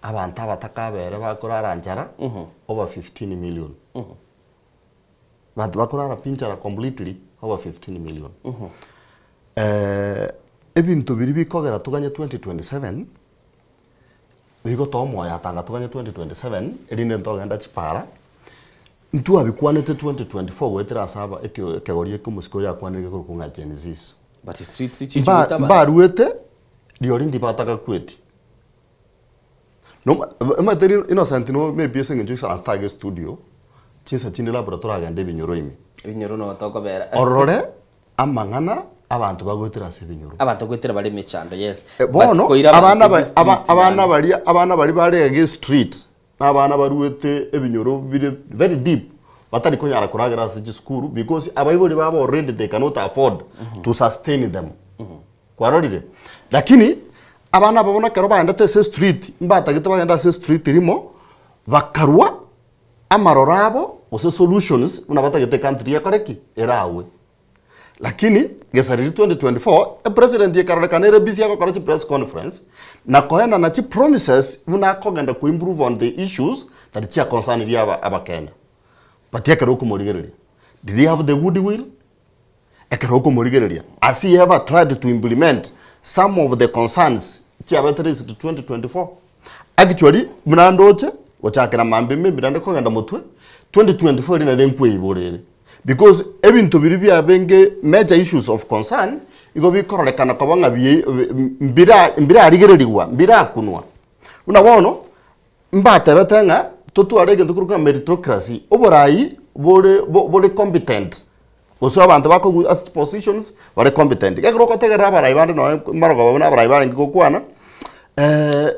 abanto abatakabere bakorara nchara over 15 million. Abanto bakorara pi nchara completely over 15 million. Ebinto biria bikogera toganye 2027, bigotoa omoyo atanga toganye 2027 erinde ntogenda chipara, Ntwabikwanete 2024 goetera ase aba ekio ekegori eke omosike oyo akwanire gekorokwa ng'a Gen Zs. But streets chichi Mba goita abanto. mbaruete riori ndibatagakweti. No omanyete ri Innocent no maybe ase eng'encho oisaranse age estudio, chinsa chinde labda toragende ebinyoro ime. Ebinyoro noo tokobera. Orore amang'ana abanto bagoetera ase ebinyoro. Abanto goetera bare emechando yes. Eh, But bono koira abanto abana ba gochia street aba abana naende. baria abana baria bare age street Na abana baruete ebinyoro bire very deep batari konyara koragera ase chisukuru because abaibori babo already they cannot afford to sustain them. Kwarorire? Lakini abana aba bono ekero baendete ase street mbatagete bagende ase street rimo bakarwa amaroro abo gose solutions buna batagete ecountry ekore ki? Erawe. Lakini gesariri 2024 epresident ekarorekana ere busy agokora chi press conference na koenana chi promises buna akogenda ko improve on the issues that chia concern aba abakenya. But ekero okomorigereria did he have the good will? Ekero okomorigereria has he ever tried to implement some of the concerns chiabete raised 2024? Actually buna ndoche gochakera mambia maybe naende kogenda motwe 2024 eri nario nkoeibora ere. Because ebinto biria biabenge major issues of concern igo bikororekana koba ng'a bie mbira mbirarigererigwa mbirakunwa. Buna bono, mbatebete ng'a totware egento korokwa ng'a meritocracy, oborai bore bo bore competent, gose abanto bakogu ase chipositions bare competent. Ekero ogotegerera abarai bande nonye mbarogoba buna abarai barenge gokwana,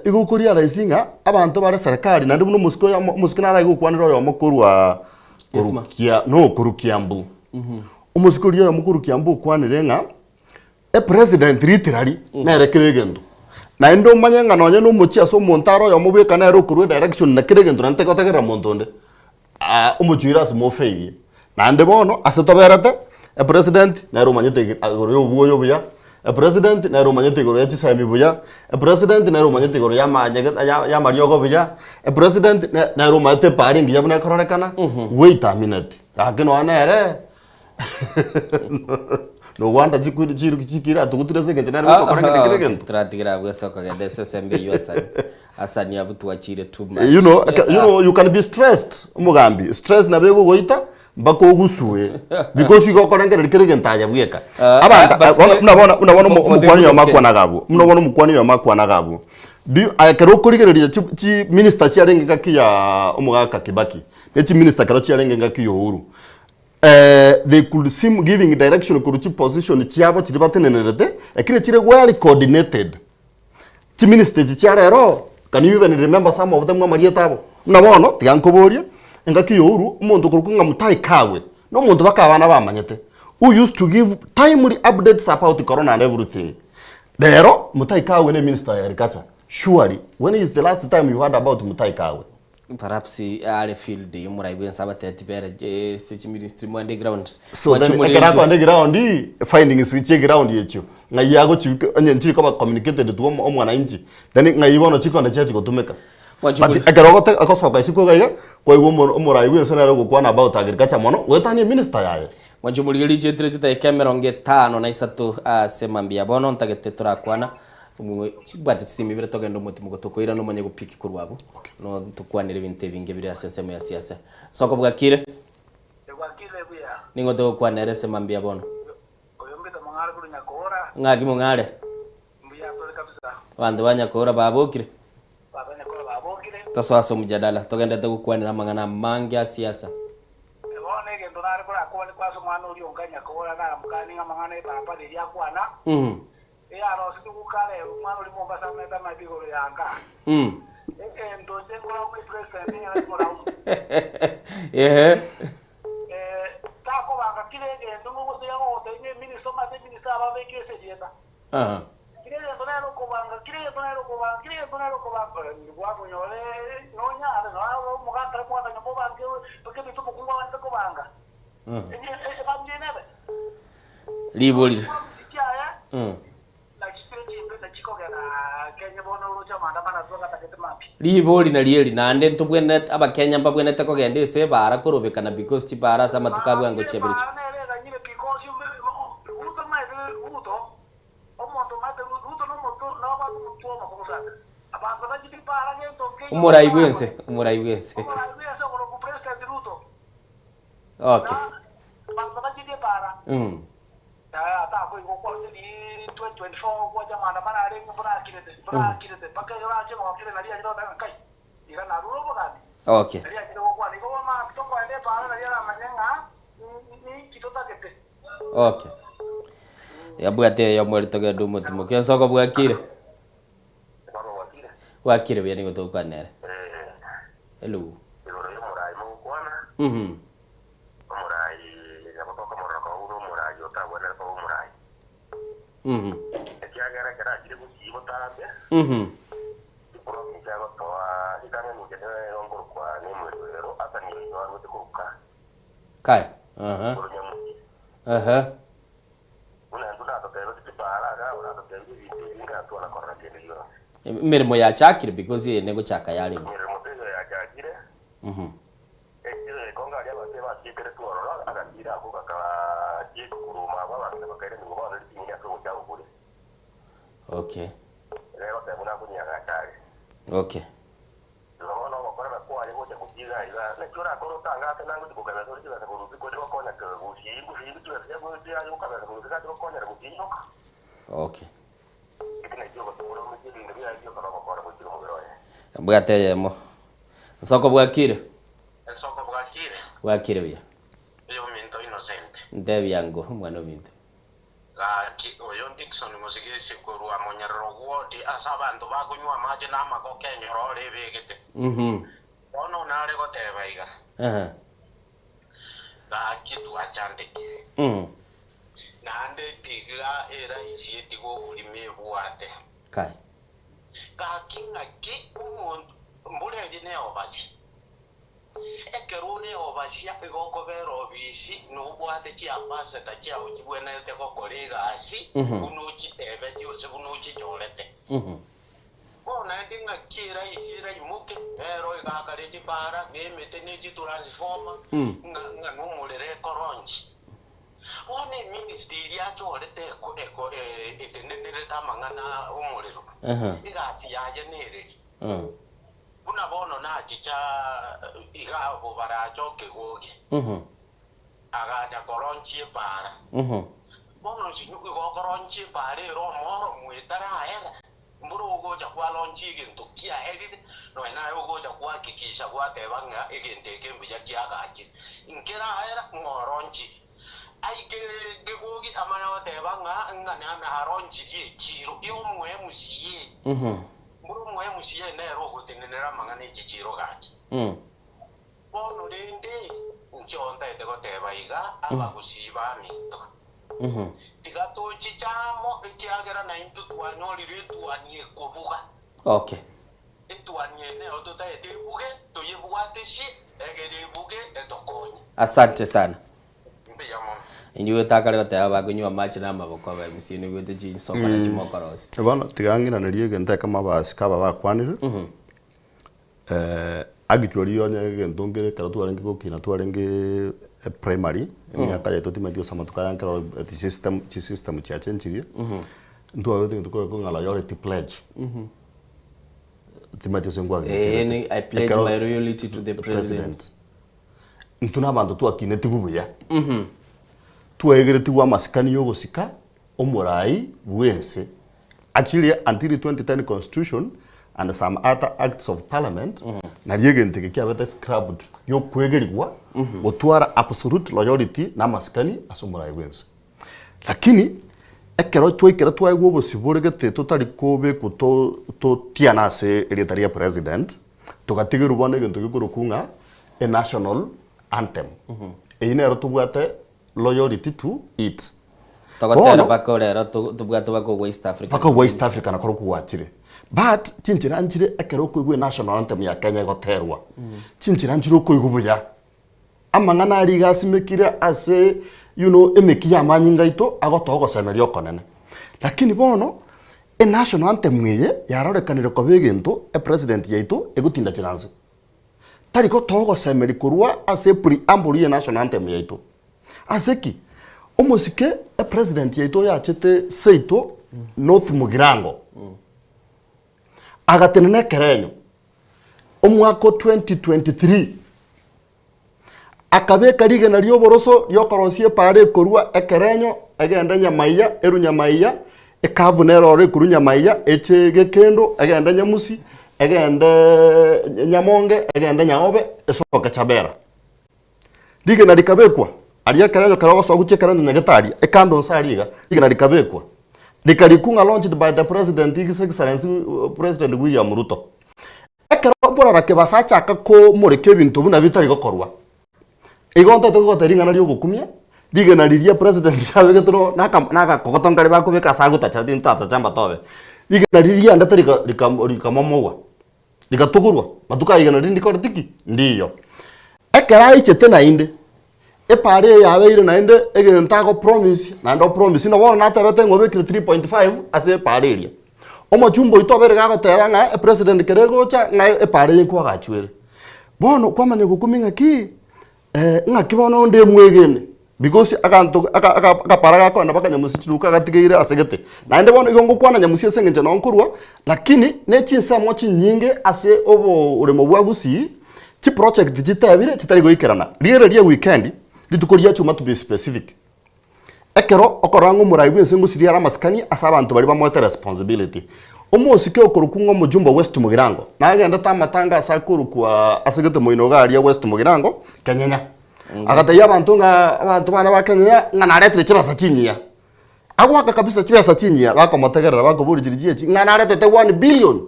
igo okorealise ng'a abanto bare serikali naende buna omosike oyomo omosike naro aigokwanera oyomo korwa Yes, ma. Korukia no korwa Kiambu. Omosike oria oyomo korwa Kiambu okwanire ng'a epresident literally nere kera egento. Naende omanye ng'a nonye na omochie ase omonto are oyomo bweka nere okorwa edirection na kera egento naende tegotegerera monto onde. Ah, omochie oria lasima ofairie. Naende bono ase toberete, epresident nere omanyete igoro ya obwoyo buya, Epresident nere omanyete igoro ya chisemi buya, epresident nere omanyete igoro ya amanyege ya ya amariogo buya, epresident ne nere omanyete epaara engiya buna ekororekana, wait a minute, gaki nonya nere nogwanda chikwiri chiru chikira atugutire ase eng'encho nere goika okore kende kera egento. Turatigera abwo ase okogenda ase esembe eywo Hassan. Hassan abwo twachire too much. You know, you know, you can be stressed, omogambi, stress nabo egogoita. Mpaka ogusue because igo okorengereria kera egento aye bweka. Ah, Abanto ah, but, bono buna bono buna bono for the omokwani good oyomo of Kenya. akwanaga abwo, buna bono omokwani oyomo akwanaga abwo. Do you aye ekero okorigereria chi chi minister chiarenge engaki ya omogaka Kibaki, ne chiminister ekero chiarenge engaki ya Uhuru, they could seem giving direction korwa chiposition chiabo chiria batenenerete, lakini chire well coordinated. Chiminister echi chia rero, can you even remember some of them amarieta abo? Buna bono, tiga nkoborie, engaki ya Uhuru, omonto okorokwa ng'a Mutahi Kagwe, na omonto baka abana bamanyete, who used to give timely updates about corona and everything. Rero, Mutahi Kagwe ne minister ya agriculture, surely, when is the last time you heard about Mutahi Kagwe? Perhaps are field omorai bwense abateti bere ase chiministry mwande ground. So then ekero akoenda eground, findings chia eground echio, ng'ai agochi onye nchiri koba communicated to omo omwananchi, then ng'ai bono chikonde chiachi gotumeka. Mwanchi But omoriri. ekero ogote ogosoka isiko iga iga, kwaigwa omo omorai bwense nere ogokwana about agriculture mono, goetania eminister yaye. Mwanchi omoriri chietire chidakika emerongo etano na isato ase mambia bono ntagete torakwana Chibwate chisemi ibere togende omotimo gotokoirana omanye gopiki korwa abwo no tokwanere ebinto ebinge bire ase ensemo ya siasa. Soko bwakire? Ning'o togokwanera ase mambia bono? Ng'aki mong'are? Abanto ba Nyakoora babokire? Tosoe ase omjadala togenderete gokwanera amang'ana amange a siasa. Eyarosirigwe kare, omwana oria Mombasa amete amaete igoro ya nka. Egento inche nkoraume president ng'a nkoraume. Ehe. Takobanga kera egento ng'a gose agogotebia ng'a eminister omanyete eminister ababekire ase erieta. Aha. Kera egento nere okobanga, kera egento nere okobanga, kera egento nere okobanga, bwamonyore nonyare nonya omogaka omogaka nyomba obange mpaka ebinto omokungu abanete kobanga. Efamiri nebe. Ribori. Ribori nario eri naende ntobwenerete abakenya mbabwenerete kogenda ase ebaara korobekana because chibaara ase amatuko abwo ango chiabere chi. Omorai bwense, omorai bwense. Okay. Mm. Okay. Okay. Yabwate eyomo eri togende omotimo. Kensoko bwakire? Bwakire buya nigo togokwana nere. Hello. Mhm. Mhm. Mhm. Kai. Aha. Aha. Emeremo yachakire because eye negochaka yarenge. Mhm. Okay. Okay. Okay. Mbwate eyemo. Nsoko bwakire? Bwakire buya. Ntebi ango omwana ominto. Gaki, oyo Dickson Musigisi korwa Monyerero Ward ase abanto bakonywa amache na amagoka enyororo ebegete. Bono nare goteba iga, Gaki twachandekire, naende tiga eraisi etige oborimo ebwate. Gaki ng'aki omonto mboreri neobasie? Ekero ore obasia igo okobera obisi na obwate chiambassador chiao chibwenerete gokora egasi buna ochitebetie gose buna ochichorete. Bono naende ng'aki eraisi eraimoke, nero egakare chipara, na emete, ne chitransformer, ng'a ng'a nomorero ekoronchi. Bono eministry eria achorete eko eko etenenerete amang'ana omorero, egasi yaye nereri. Buna bono nachicha iga abwo barache okegogi. Agacha koronchia epaara. Bono nsinyu igo okoronchia epaara ere omoro mwetaraera, mboro ogocha kwaronchia egento kiaerire, nonya naye ogocha kwahakikisha gwateba ng'a egento eke mbuya kiagachire. Nkeraera ng'a oronchirie. Aike kegogi amanye goteba ng'a ng'a naronchirie echiiro y'omoe MCA. Mboro omoe MCA nere ogotenenera amang'ana e chichiiro gaki. Bono rende, inche ontaete goteba iga, abagusii baminto, tiga tochiche amo, ekiagera naintwe twanyorire etuani ekobuga. Okay. Etuani eye nero totaete ebuge, toyebwate shi, egere ebuge etokonye. Asante sana. Mbuya mono. Inwe takare goteba bakonywa amache na amaboko aba MC nigo chinsoko na chimokorosi. Bono tiga ng'iranerie egento ekemo abasike aba bakwanire. Actually onye egento nkere ekero twarenge gokina twarenge primary, emiaka yaito timanyeti gose amatuko aya nkero eti system chisystem chiachenchirie, ntwabete egento korokwa ng'a loyalty pledge. Timanyeti gose Eh, nkwagekerete. ni I pledge Ekero my loyalty to the president. Intwe na abanto twakinetigwe buya, twaegeretigwe amasikani ya ogosika omorai bwense. Actually until 2010 constitution and some other acts of parliament nario egento eke kiabete scrubbed giokwegerigwa gotwara absolute loyalty na amasikani ase omorai bwense. Lakini ekero twaikera twaegwa obosibore gete totari kobekwa to totiana ase erieta ria president, togatigerwa bono egento gekorokwa ng'a e national anthem. Eyio nero tobwate loyalty to it. Togotera Bono, mpaka orero to- tobwate mpaka ogwa East Africa. mpaka ogwa East Africa nakorokwo gwachire. But chinchera nchire ekero okoigwa enational anthem ya Kenya egoterwa, chinchera nchire okoigwa buya. Amang'ana aria iga asimekire ase you know emeki y'amanyinga aito agotoa ogosemeria okonene. Lakini bono, enational anthem eye yarorekanire koba egento epresident yaito egotinda chiranse. Tari gotoa ogosemeria korwa ase epreamble ye national anthem yaito. Ase ki? Omosike epresident yaito oyachete seito North Mugirango agatenena ekerenyo omwaka o 2023 akabeka rigena ri'oboroso ri'okorosia epaara ekorua ekerenyo egende nyamaiya erwe nyamaiya ekabu nere ororo ekorwa nyamaiya eche gekendo egende nyamusi egende nyamonge egende nyaobe esoke chabera. Rigena rikabekwa aria ekerenyo kero ogosoa gochia ekerenyo nyagetari ekando nse aria iga rigena rikabekwa rikarikwa ng'a launched by the president his excellency president William Ruto. Ekero borarake basachaka komoreka ebinto buna bitari gokorwa, igo ntagete kogotebia ring'ana riogokumia, rigena riria president abegete no naka nagakogoto nkare bakobeka ase agotacha ntatacha ambatobe, rigena riria riandete rika rika rikamomogwa, rigatugurwa, matuko aya rigena riria ndikoreti ki? Ndiyo. Ekero aichete naende, epaara eye yabeire naende egento ago promise, naende o promise na bono natebete ng'a obekire 3.5 ase epaara eria. Omochumba oito obeire gagoteba ng'a epresident kere egocha ng'a epaara eye nkoagachwa ere. Bono kwamanya gokumia ng'aki, ng'aki bono onde emwegene because aganto aka aka akapara gakoenda mpaka nyamusi chiduka gatigeire ase gete. Naende bono igo ngokwana nyamusi ase eng'encho noo nkorwa, lakini ne chinsemo chinyinge ase oboremo bwa gusii, chiproject chitebire chitari goikerana. Rigereria ewikendi, rituko ria chuma to be specific, ekero okorora ng'a omorai bwense ngosiria are amasikani ase abanto baria bamoete responsibility. Omosike okorokwa ng'a omojumbe West Mugirango, nagendete amatanga ase akorokwa ase gete moino iga aria West Mugirango, Kenyenya. Agatebia abanto ng'a abanto bane ba Kenyenya ng'a naretire chibesa chinyiya. Agoaka kabisa chibesa chinyiya bakomotegerera bakoboria chiri chiechi ng'a naretete one billion.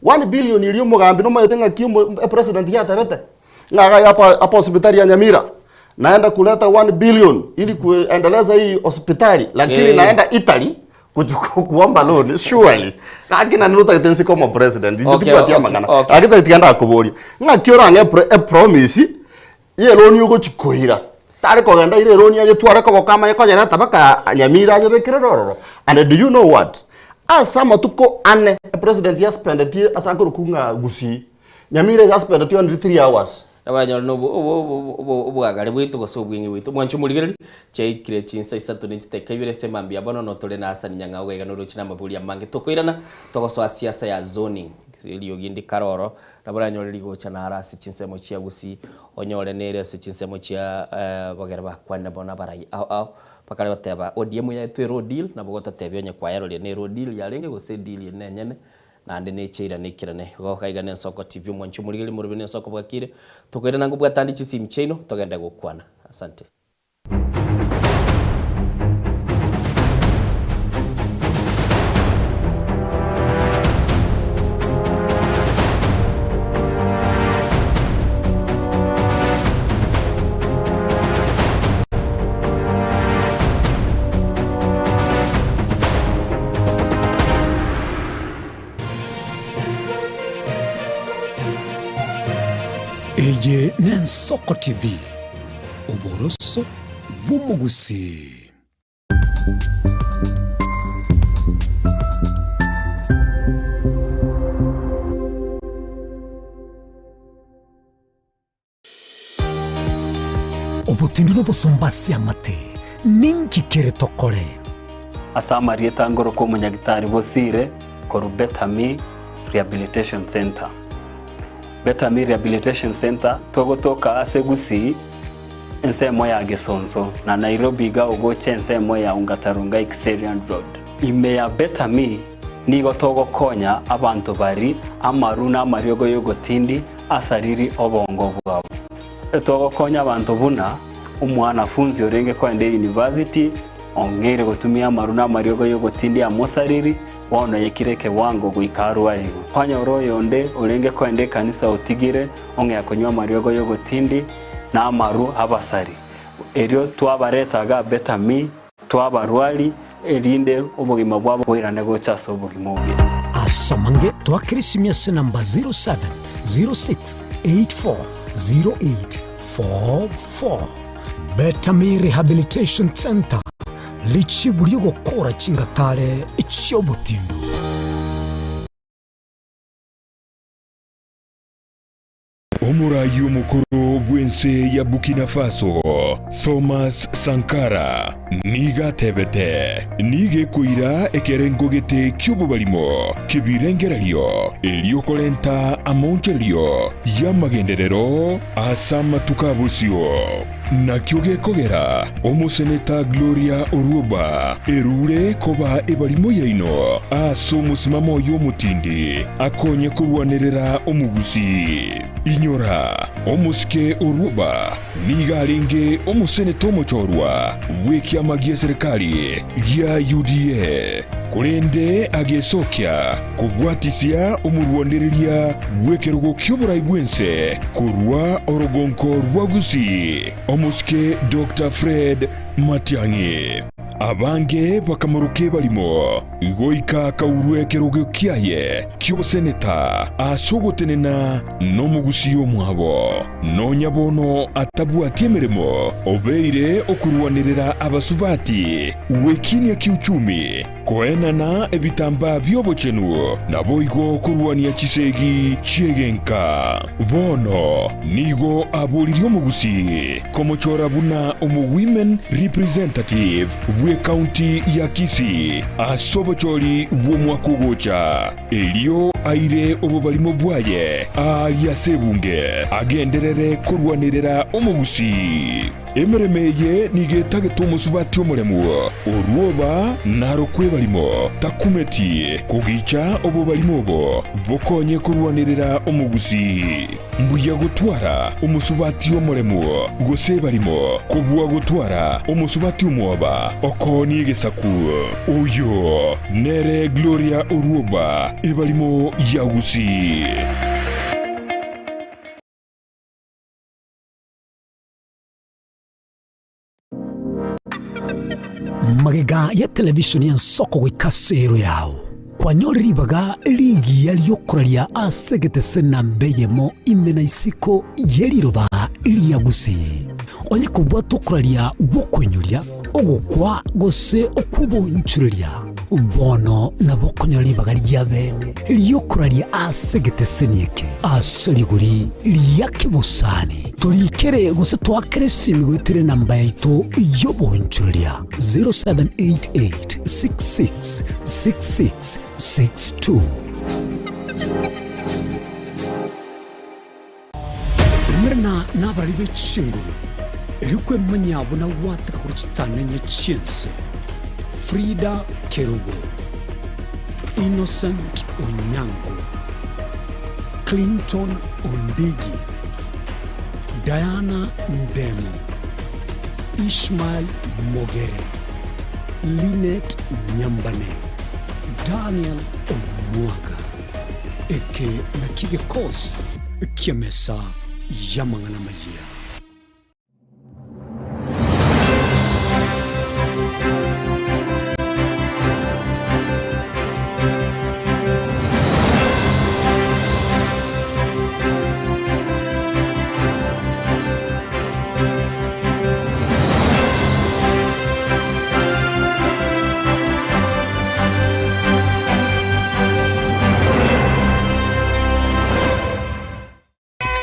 One billion eria omogambi nomanyete ng'aki omo epresident yatebete? Ng'a iga hapa hapa hospitali ya Nyamira naenda kuleta one billion ili kuendeleza hii hospitali lakini Eh. naenda Italy kuchukua kuomba loan surely gaki nani notagete nsike omo president inche Okay, tibwati okay, amang'ana okay. gaki tari tiga ndakoboria ng'aki orang'e epro epromise Y'eroni ogochia koira, tare kogenda aire eroni ayetware koboko amanye konyereta mpaka Nyamira ayebekerere ororo. And do you know what? Ase amatuko ane epresident yaspendetie ase akorokwa ng'a Gusii, Nyamira iga aspendetie only 3 hours. Nabanyore na obo- obo- obo- obo- obwagare bwaito gose obweng'e bwaito. Mwanche omorigereria, chiaikire chinsa isato ne chidakika ibere ase emambia bono notore na Hassan Nyang'au gaiga noroche na amabori amange. Tokoirana, togosoa siasa ya zoning. Eriogi ndikare oro, nabo oranyore rigocha naro ase chinsemo chia Gusii, onyore nere ase chinsemo chia abagere bakwanire bono abarai ao ao, bakare goteba ODM yaetwe ero deal, nabo gototebia onye kwayeroria nero deal yarenge gose edeal eye nenyene, naende neche irane ikirane. Igo gaiga na Ensoko TV omwanchi omorigereria morobe na Ensoko bwakire, tokoirana ngobwatande chisimi chiaino, togende gokwana. Asante. Eye n'Ensoko TV, oboroso bw'omogusii. Obotindu nobosomba ase amate, ninki kere tokore? Ase amarieta ngoroka omonyagitari Bosire korwa Betami Rehabilitation Centre. Betami Rehabilitation Centre togotoka ase Gusii ensemo ya Gesonso na Nairobi iga ogocha ensemo ya Ongata Rongai Kiserian Road. Ime ya Betami nigo togokonya abanto bari amaru na amariogo y'ogotindi asariri obongo bwabo. Togokonya abanto buna omwanafunzi orenge koenda eyunivasiti ong'eire gotumia amaru na amariogo y'ogotindia amosariri, bono yaikire ekewango goika arwarigwe. Kwanyora oyonde orenge koenda ekanisa otigire ong'ea konywa amariogo y'ogotindi na amaru abasari. Erio twabareta iga Betami Twabarwari, erinde obogima bwabo boirane gocha ase obogima obuya. Ase amange toakere esimi ase namba 0706840844. Betami Rehabilitation Centre, richibu ri'ogokora chingatare chi'obotindu. Omoraai omokoro bw'ense ya Burkina Faso, Thomas Sankara, nigo atebete, Nigo ekoira ekerengo gete ki'obobarimo ki'ebirengererio erio korenta amaonchorerio y'amagenderero ase amatuko a bosio. Nakio gekogera omoseneta Gloria Orwoba erure koba ebarimo yaino ase omosimamo oye omotindi akonye korwanerera omogusii. Inyora, omosike Orwoba nigo arenge omoseneta omochorwa bw'ekiama gi'eserekari gia UDA, korende agesokia kobwatisia omorwanereria bw'ekerogo ki'oborai bw'ense korwa orogonko rwa Gusii, omosike Doctor Fred Matiang'i. Abange bakamoroka ebarimo, goika akaurwa ekerogo kiaye ki'oboseneta ase ogotenena nomogusii omwabo. Nonya bono atabwati emeremo, obeire okorwanerera abasubati gwekinia kiuchumi, Koenana ebitambaa bi'obochenu, naboigo korwania chisegi chi'egenka. Bono nigo aboririe omogusii komochora buna omo-women representative bw'ecounty ya Kisii ase obochori bw'omwaka ogocha, erio aire obobarimo bwaye aaria ase ebunge agenderere korwanerera omogusii. Emeremo eye nigo etagete omosubati omoremu, orwoba narokwe ebarimo, takumeti kogicha obobarimo obo bokonye korwanerera omogusii. Mbuya gotwara omosubati omoremu gose ebarimo kobua gotwara omosubati omwoba okoonia egesaku. Oyo nere Gloria Orwoba, ebarimo ya Gusii. Magega ya televishoni y'ensoko goika ase ero yao, kwanyore ribaga rigiya ri'okoraria ase egetese namba eyemo ime na isiko ye riroba ria Gusii. Onye kobwata okoraria gw'okoinyoria, ogokwa gose okw'oboonchoreria, Bono nabo okonyora ribaga ria bene ri'okoraria ase egeteseni eke ase rigori ria kebosani. Torikere gose toakere esimi goetera enamba yaito y'oboonchoreria 0788 66 66 62. Nabarari be chinguru, erio kwemanyia buna gwateka korwa chitanenye chi'ense, Frida Kerubo, Innocent Onyango, Clinton Ondigi, Diana Ndemo, Ishmael Mogere, Linet Nyambane, Daniel Omwaga. Eke nakio gekosi ki'emesa y'amang'ana amayia.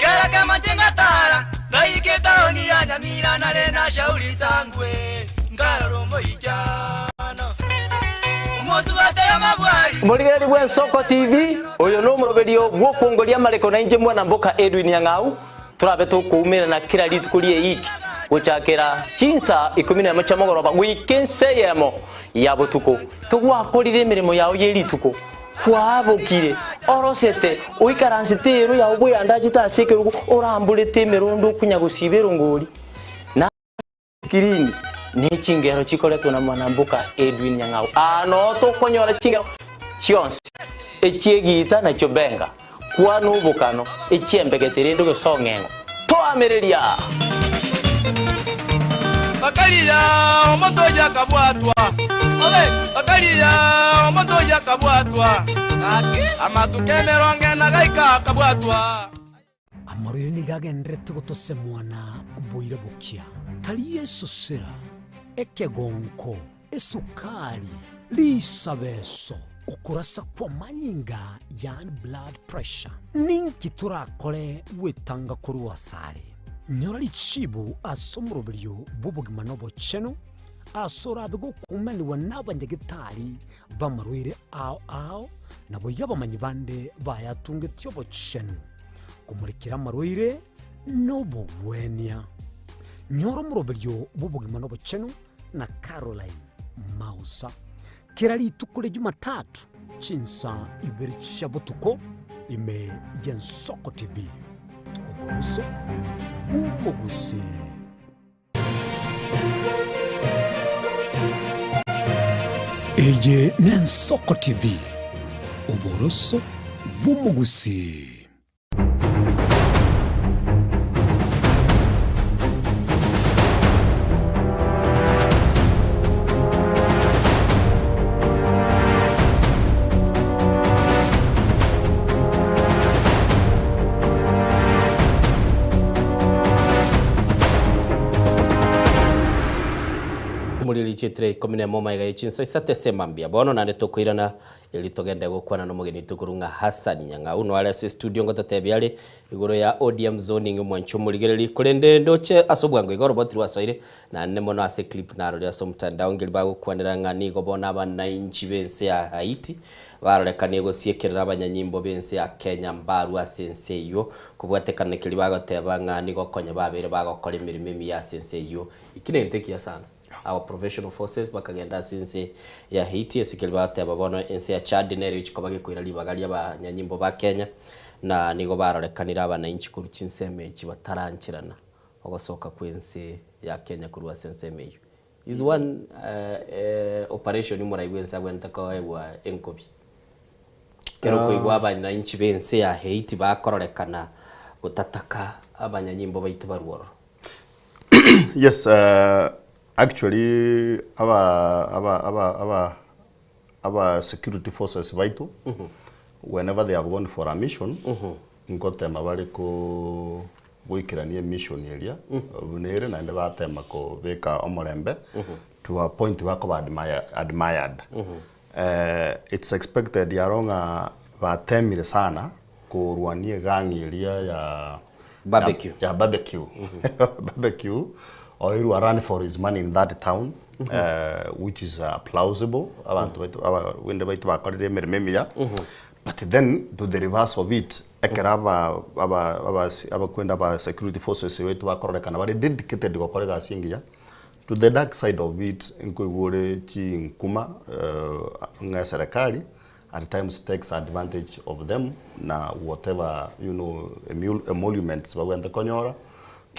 Kera kemache ngatara ngaika etaoni ya Nyamira nare na shauri sangwe nkarora omoichano omosubate y'amabwari. Morigereri bw'Ensoko TV, oyo nomoroberio bw'okongoria amareko na inche mwana mboka Edwin Nyang'au, torabe tokoumerana kera rituko ri'eiki gochakera chinsa ikomi nemo chia mogoroba goika ensa eyemo ya botuko. Kegwakorire emeremo yao ye rituko, Kwabokire, orosete, oikaransete eero yao bweyandachete ase ekerogo, oramborete emerondo okunya gosiba erongori, na eskirini, ne chingero chikoretwa na mwanamboka Edwin Nyang'au. Aa noo tokonyora chingero chionsi, echi'egiita na chiobenga, kwana obokano, echi'embegete rende gose ong'eng'o. Toamereria! Bakaria omonto oyio akabwatwa, bakaria omonto oyio akabwatwa, amatuko emerongo ena gaika akabwatwa. Amarwaire nigo agendererete gotosemwa na boira bokia, tari esosera, ekegonko, esukari, risabeso, okorasa kw'amanyinga yaani blood pressure. Ninki torakore gwetanga korwa asare? Nyora richibu ase omoroberio bw'obogima na obochenu, ase orabe gokumanigwa n'abanyagetari b'amarwaire ao ao, naboigo abamanyi bande bayatungetie obochenu, komorekera amarwaire nobogwenia. Nyora omoroberio bw'obogima na obochenu na Caroline Mausa. Kera rituko ria Jumatatu chinsa ibere chia botuko ime y'Ensoko TV. Oboroso bw'omogusii. Eye n'Ensoko TV, oboroso bw'omogusii. Omoriri chitire ikomi na emo magega ye chinsa isato ase mambia. Bono naende tokoirana Erio togende gokwana nomogeni oito ng'a Hassan Nyang'au noare ase estudio ngototebia are igoro ya ODM zoning omwanchi omorigereria korende ndoche ase obwango iga oroboti rwasoire naende mono ase clip narorire ase omotandao ngeri bagokwanera ng'a nigo bono abanainchi b'ense ya Haiti barorekanie gosiekerera abanyanyimbo b'ense ya Kenya mbarue ase ense eyio kobwatekana na keria bagoteba ng'a nigo konya babeire bagokora emeremo emiya ase ense eyio. Eki negento ekiya sana. Our professional forces bakagenda ase ense ya Haiti ase keria bagoteba bono ense ya Chad nero egochia koba gekoira ribaga ria abanyanyimbo ba Kenya na nigo barorekanire abanainchi korwa chinsemo echi batarancherana ogosoka kwa ense ya Kenya korwa ase ensemo eyio. Is one operation morai bwense abwenerete koegwa enkobi. Ekero okoigwa abanainchi b'ense ya Haiti bakororekana gotataka abanyanyimbo baito barwe ororo. Yes, actually aba aba aba aba aba security forces baito whenever they have gone for a mission nkotema bare ko goikerania emission eria buna ere naende batema kobeka omorembe to a point bakoba admire admired. It's expected aro ng'a batemire sana korwania egang eria ya Barbecue. ya barbecue barbecue oirwe a run for his money in that town which is plausible abanto baito aba wende baito bakorire emeremo emiya. But then to the reverse of it, ekero aba aba aba abakwenda aba security forces baito bakororekana bare dedicated gokora egasi engiya, to the dark side of it nkoigwa ore chinkuma ng'a eserekari at times takes advantage of them na whatever you know emoluments bagwenerete konyora,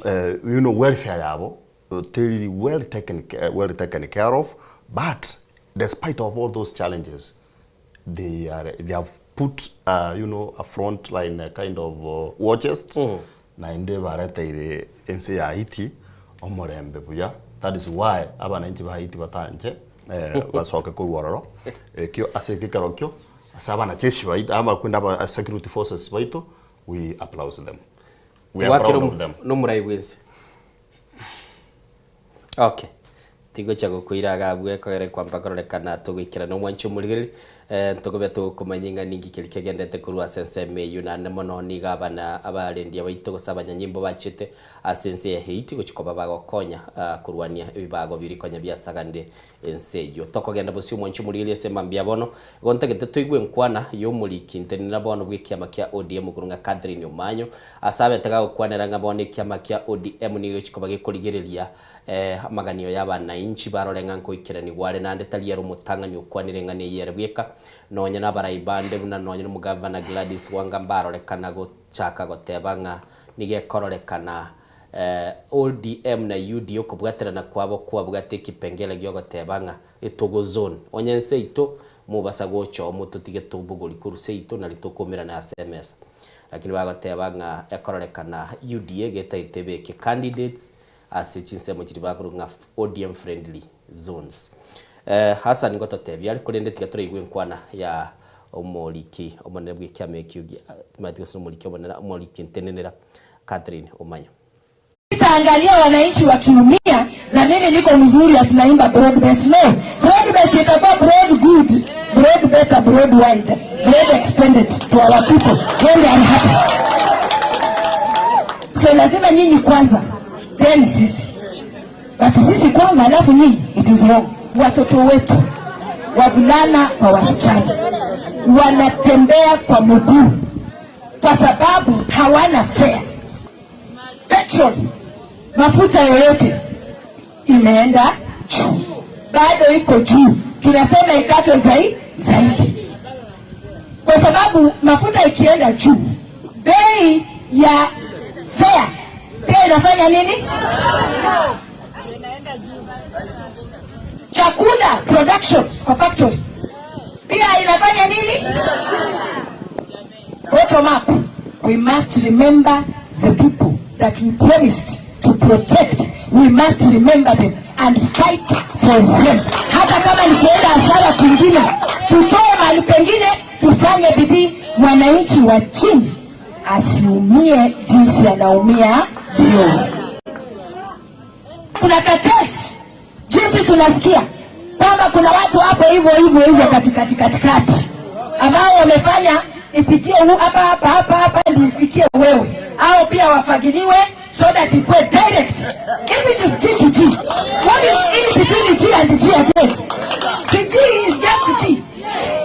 you know welfare yabo teri well taken well taken care of but despite of all those challenges they are they have put uh, you know a front line a kind of uh, war chest mm. naende bareteire ense ya Haiti omorembe buya that is why abananchi ba Haiti batanche eh, basoke korwa ororo ekio ase ekekero kio ase abanajeshi baito abakwenda aba security forces baito we applaud them we are proud of them nomorai bwense Okay. Tigocha gokoira iga abwo ekogera kwamba kororekana togoikerana omwanchi omorigereria eh, ntokobe togokomanya ng'a ninki keria kegendete korwa ase ensemo eyio naende mono nigo abana abarendia baito gose abanyanyimbo bachete ase ense ya Haiti gochia koba bagokonya ah, korwania ebibago biria konya biasaganire ense eyio. Tokogenda bosio omwanchi omorigereria ase mambia bono, igo ntagete toigwe enkwana y'omoriki ntenena bono bw'ekiama kia ODM korwa ng'a Catherine Omanyo, ase abete gagokwanera ng'a bono ekiama kia ODM nigo gegochia koba gekorigereria amaganio y'abanainchi barore ng'a nkoikeranigwa are naende tari ere omotang'ani okwanire eng'ana eyio ere bweka, nonya nabarai bande buna nonya nomogavana Gladys Wanga mbarorekana gochaka goteba ng'a nigo ekororekana ODM na UDA okobwaterana kwabo kwabwate ekipengele giogoteba ng'a etogo zone onye nse yaito mobasa gocha omo totige tobogori korwa seito nari tokoumerana ase emesa. Lakini bagoteba ng'a ekororekana UDA getaete ebeke candidates ase chinsemo chiria bakorokwa ng'a ODM friendly zones. Hassan ngototebia are korende tiga toraigwe enkwana ya omoriki omonene bw'ekiama ekio gia timanyeti gose nomoriki omonene omoriki ntenenera Catherine Omanyo. Sitaangalia wananchi wakiumia na mimi niko mzuri ati naimba broad base. No, broad base itakuwa broad good, broad better, broad wide, broad extended to our people when they are happy. So lazima nyinyi kwanza then sisi, but sisi kwanza alafu nyinyi, it is wrong. Watoto wetu wavulana kwa wasichana wanatembea kwa mguu kwa sababu hawana fare. Petrol, mafuta yoyote imeenda juu, bado iko juu, tunasema ikatwe zai, zaidi, kwa sababu mafuta ikienda juu, bei ya fare pia inafanya nini? Chakula production kwa factory pia inafanya nini? Bottom up, we must remember the people that we promised to protect. We must remember them and fight for them. Hata kama ni kuenda hasara kwingine, tutoe mahali pengine, tufanye bidii, mwananchi wa chini asiumie jinsi anaumia leo. Kuna cartels, jinsi tunasikia kwamba kuna watu hapo hivyo hivyo hivyo katikati katikati ambao wamefanya ipitie hapa hapa hapa hapa ndio ifikie wewe, au pia wafagiliwe so that ikuwe direct. If it is G to G, what is in between G and G again? The G is just G.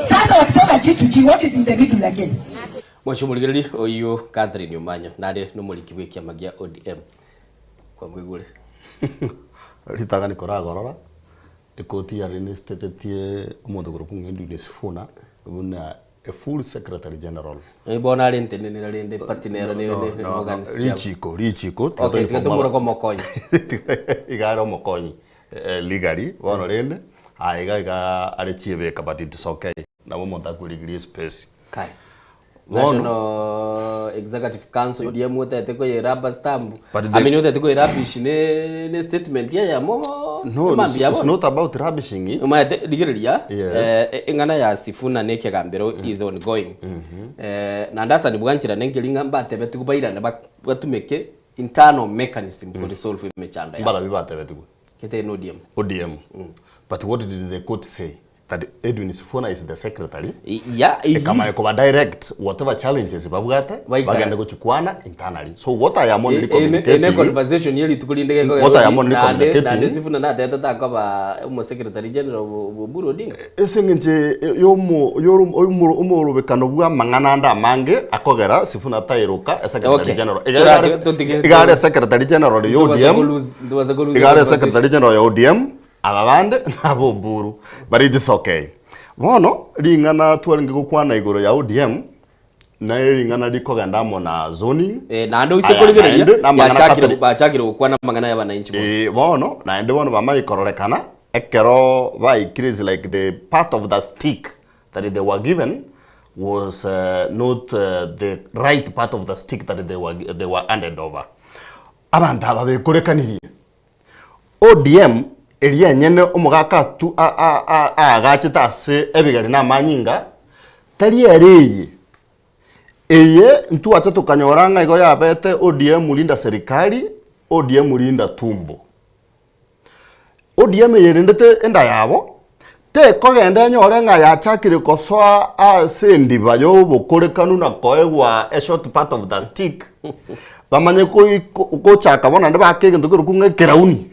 Sasa wakisema G to G, what is in the middle again? Mwancho omorigereria oyio Catherine Omanyo nare nomoriki bw'ekiama gia ODM. Kwamwigure. Ritang'ani koragorora, ekoti yarinestetetie omonto korokwa ng'a Edwin Sifuna buna a full secretary general. Bono are ntenenera rende party nero ne No, ne no, no, organs chiabo. richiko richiko Okay, tiga tomoroke omokonyi. Iga are omokonyi legally bono rende aye iga iga are chiebeka but it's okay nabo omonto akwerigeria espace. Kai. Bono National Executive Council ODM otagete koye rubber stamp. But I the- mean otagete koye rubbish ne ne statement eyemo No, it's, mambia it's bono. not about rubbishing it. Omanyete rigereria Yes. eh, eng'ana ya Sifuna na ekegambero is ongoing. Eh, naende ase nibwancherane nkeri ng'a mbatebetigwe bairane bak- batumeke internal mechanism ko resolve emechando yabo. Mbarabi batebetigwe. Gete na ODM. ODM. But what did the court say? that Edwin Sifuna is the secretary Yeah, he ekamanya is. koba direct whatever challenges babwate Baikara. bagende gochikwana internally so what I am only Ene communicating conversation ye rituko rinde What I am only communicating- nande Sifuna natete takoba omo secretary general bo Oburu Odinga. Ase eng'encho yomo yomo omorobekano bwa amang'ana ande amange akogera Sifuna tairoka esecretary Okay. general. Turati- tutige- Iga are secretary general ya Ntobasa ODM. kolose- ntobasa kolose Iga are conversation. secretary general ya ODM aba bande nabo Oburu but it is okay. Bono ring'ana twarenge gokwana igoro ya ODM naye ring'ana rikogenda amo na zoning. Eh, naende oise Aya, korigereria naende namang'ana yachakire Catholic- bachakire gokwana amang'ana ya abananchi bono. Eh, bono naende bono bamanye kororekana ekero baikire is like the part of the stick that they were given was uh, not uh, the right part of the stick that they were, they were handed over. Abanto aba bekorekanirie ODM eria enyene omogaka atu a- a- a- aagachete ase ebigeri na amanyinga tari ere eye eye ntwacha tokanyora ng'a igo yabete ODM linda serikali ODM linda tumbo ODM eye erendete enda yabo tekogenda enyore ng'a yachakire kosoa ase endiba ya obokorekanu na koegwa a short part of the stick bamanye koi- ko- gochaka bono naende baake egento kerokwa ng'a ekerauni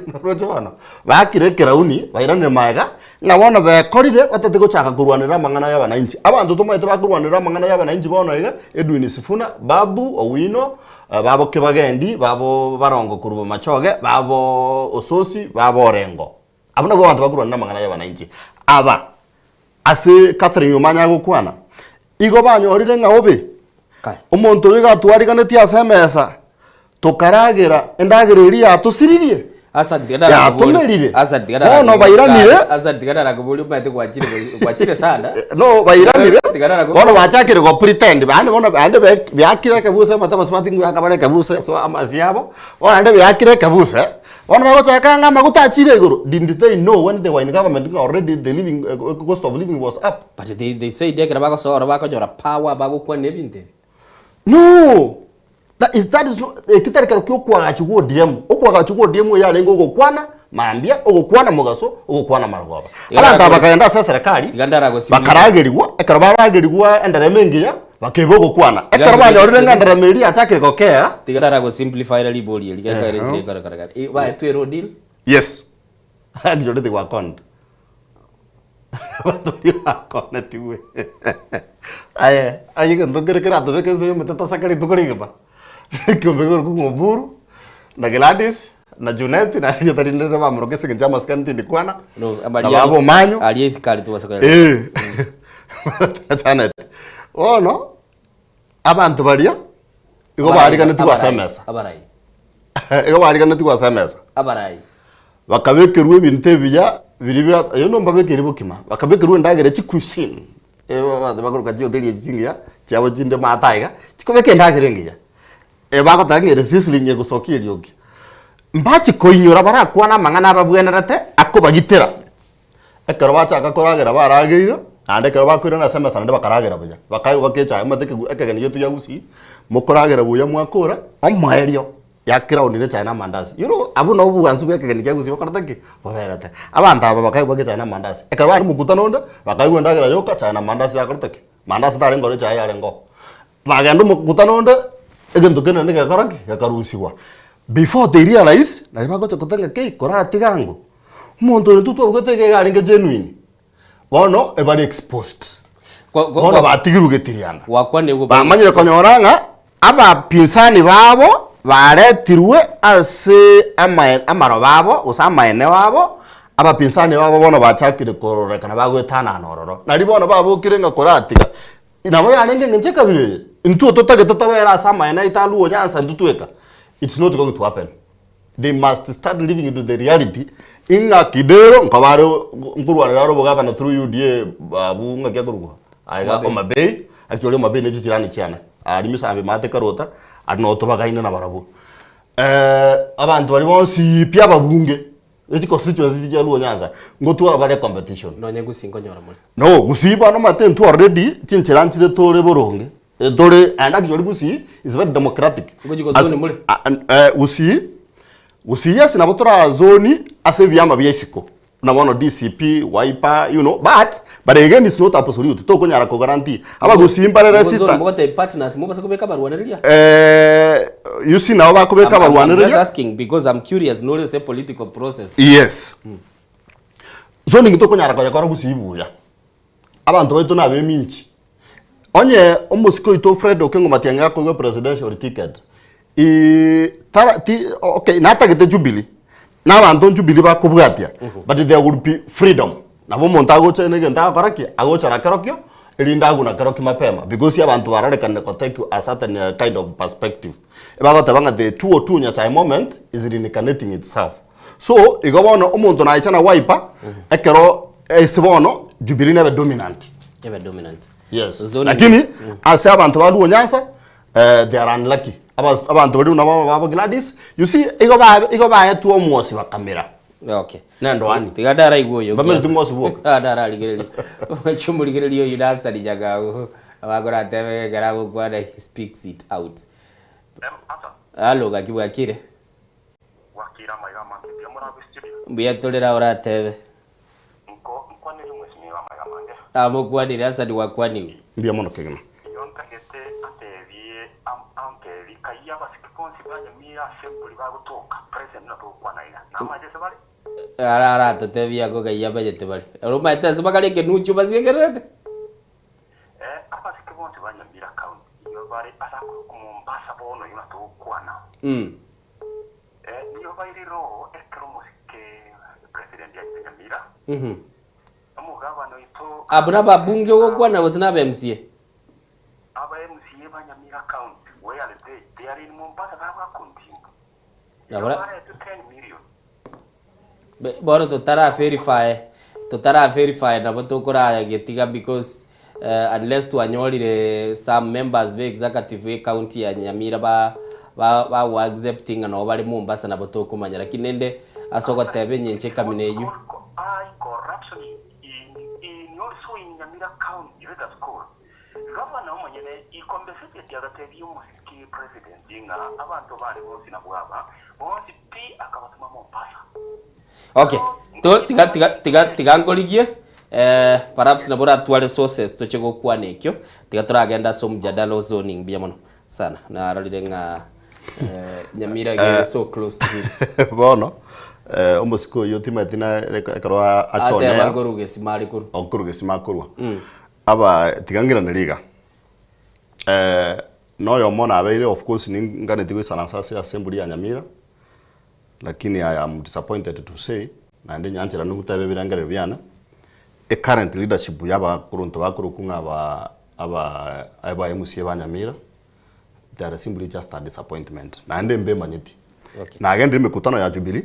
noroche bono baakire ekerauni bairanire maega ng'a bono bekorire batete gochaka korwanera amang'ana ya abananchi. Abanto tomaete bakorwanera amang'ana ya abananchi bono iga Edwin Sifuna, Babu Owino, eh, babo Kibagendi, babo Barongo korwa Bomachoge, babo Ososi, babo Orengo. Abwo nabwo abanto bakorwanera amang'ana ya abananchi. Aba ase Catherine Omanya agokwana, igo banyorire ng'a obe omonto oyo iga atwariganetie ase emesa tokaragera endagera eria yatosiririe yatomerire bono bairanire no bairanire bono bachakire go pretend baande bono baande biakire ekebuse amate abasubati ngoaka bare ekebuse so amasi abo bono naende biakire ekebuse bono bagochaka ng'a amaguta achire igoro didn't they know when they were in government ng'a already the living cost of living was up. But they, they said ekero bagosoa bakonyora power bagokwana ebinto ebi. No! That is, that is not, eki tari kero kia okwagachi gwa ODM. Okwagachi gwa ODM yarenge ogokwana mambia, ogokwana mogaso, ogokwana marogoba. Abanto aba bakagenda ase eserekari, bakaragerigwa, ekero baragerigwa enderema engiya, bakeba ogokwana. Ekero banyorire ng'a enderema eria yachakire gokea, Tiga ndaragosimplifyera ribori eri, gekogera enchera ekorekana. Eh, baetwe ero deal? Yes. Actually they were conned. Abanto baria bakonetigwe. Aye, aye egento nkere keratobeke ense y'omote tosake rituko rigima, ekiombe kekorokwa ng'a Oburu, na Gladys, na Junet, na erieta rinde rire bamoroka ase eng'encho y'amasikani tindikwana, No, na amaria baba Omanyo. aria isikari tobasa koera. Eh, Janet. Bono, abanto baria, igo Abarai, bariganetigwe ase abarai, emesa. Abarai. Igo bariganetigwe ase emesa. Abarai. Bakabekerwa ebinto ebiya biria bia erio no mbabekeire bokima, bakabekerwa endagera chicuisine, abanto bakoroka chihoteli echi chingiya, chiabo chinde maate aiga, chikobeka endagera engiya. Bagoteba ng'a ere sizzling egosokia erioki. Mbachi koinyora barakwane amang'ana ababwenerete akobagitera. Ekero bachaka koragera barageire, naende ekero bakoirana ase emesa naende bakaragera buya, bakaigwa bakecha omanyete ekegu ekegeni gieto gia gusii, mokoragera buya mwakora, omoerio ya crown ne echae na amandasi. You know, abwo nabo obwansu bwa ekegeni kia gusii bokorete ki? Boberete. Abanto aba bakaigwa bakechae na amandasi. Ekero bare mokutano onde, bakaigwa endagera yoka, chae na amandasi yakorete ki? Mandasi tarenge oro echae yarenge oo. Bagenda omokutano onde, egento kende gekakora ki? Gekarusigwa. Before they realize, naria bagocha goteba ng'a kei, koratiga ango, omonto oyo intwe twabugete iga iga arenge genuine, bono ebare exposed. Bono batigirwe getirianda. Bamanyire konyora ng'a abapinzani babo baretirwe ase amae amaroba abo, gose amaene abo, abapinzani babo bono bachakire kororekana bagoetanana ororo. Nario bono babokire ng'a koratiga Nabo yarenge engencho ekabira eye, intwe totagete tobere ase amaene aito alwo onyansa intwe tweka, it's not going to happen. They must start living into the reality ing'a Kidero nkoba are nkorwanera are obogavana through UDA abwo ng'aki akorokwa aiga Homa Homa Bay, actually Homa Bay ne chichirani chiane, aria Misambi maate Karota, aria noo tobagaine nabarabwo. Abanto baria bonsi pi ababunge. Echi constituency chia Luo Nyanza ngotwara bare competition. Nonye Gusii nkonyora more. No, Gusii bono omanyete intwe already chinchera nchire tore boronge. Eh, tore and actually Gusii is very democratic. Ngochi gozoni more? As- a- an- eh, Gusii, Gusii yes nabo tora zoni ase ebiama bia isiko. Buna bono DCP, Wiper, you know, but but again it's not absolute. Tokonyara ko guarantee. Abagusii mbare Mozone resistant. mogotebi partners mobase kobeka abarwanereria? Eh, you see nabo bakobeka I'm- I'm- I'm just abarwanereria. asking because I'm curious nore ase political process. Yes. Zoning tokonyara koyekora gusii buya. Abanto baito nabe eminchi. Onye omosike oito Fred Okengo Matiang'i akoigwa presidential ticket, i tara ti okay natagete Jubilee, na abanto Jubilee bakobwatia, but there will be freedom. Nabo omonto agocha na egento agokora ki? Agochora kerokio, erinde aguna kerokio mapema because abanto barorekanire go take a certain kind of perspective. Ebagoteba ng'a the 202 Nyachae moment is reincarnating itself. So, igo bono omonto nacha na Wiper, ekero ase bono Jubilee nebe dominant. Ebe dominant. Yes. Zoning- Lakini ase abanto ba Luo Nyanza eh, they are unlucky. Aba- Abanto baria buna baba babo Gladys, you see igo ba igo baetwe omwosi bakamera. Okay. Nendoani. Tiga ndaraigwa oyo. Bamereti mwosi bwoka. Ah, ndararigereria. Omochie omorigereria oyo nasari nyang'au. Abakora atebe ekero agokwana he speaks it out. Halo, gaki bwakire? Mbuya tore ra oratebe. Namokwanire Hassan gwakwaniwe. Mbuya mono kegima. Ara aratotebia ako ng'ai abanyete bare. Ere omanyete ase bakare ekenucho basiekererete? Mm. Mhm. Abwo nababunge ogokwana gose na aba MCA? Nabora Be- bono totara verify totara verify nabo tokoragetiga because eh, unless twanyorire some members be executive e county ya Nyamira ba ba ba accepting ng'a nabo bare Mombasa nabo tokomanya lakini rende ase ogoteba enyenche ekamina eywo. Okay, to tiga tiga tiga tiga nkorigie eh, perhaps nabo oratware sources toche gokwana ekio, tiga toragenda ase omjadala o zoning mbuya mono sana. Narorire ng'a eh, Nyamira iga ere so close to him. Bono eh, omosike oyio timanyeti na ekero achonea Ateba nkorwa gesima are korwa. Okorwa gesima akorwa. Aba tiga ng'iranere iga. Eh, noyomo nabeire of course ninganeti goisaransa ase assembly ya Nyamira, lakini I am disappointed to say, naende nyancherane goteba ebirengererio biane, e current leadership ya abakoronto bakorokwa ng'a aba aba aba MCA ba Nyamira, they are simply just a disappointment. Naende mbemanyeti. Okay. Nagendire emekutano ya Jubilee,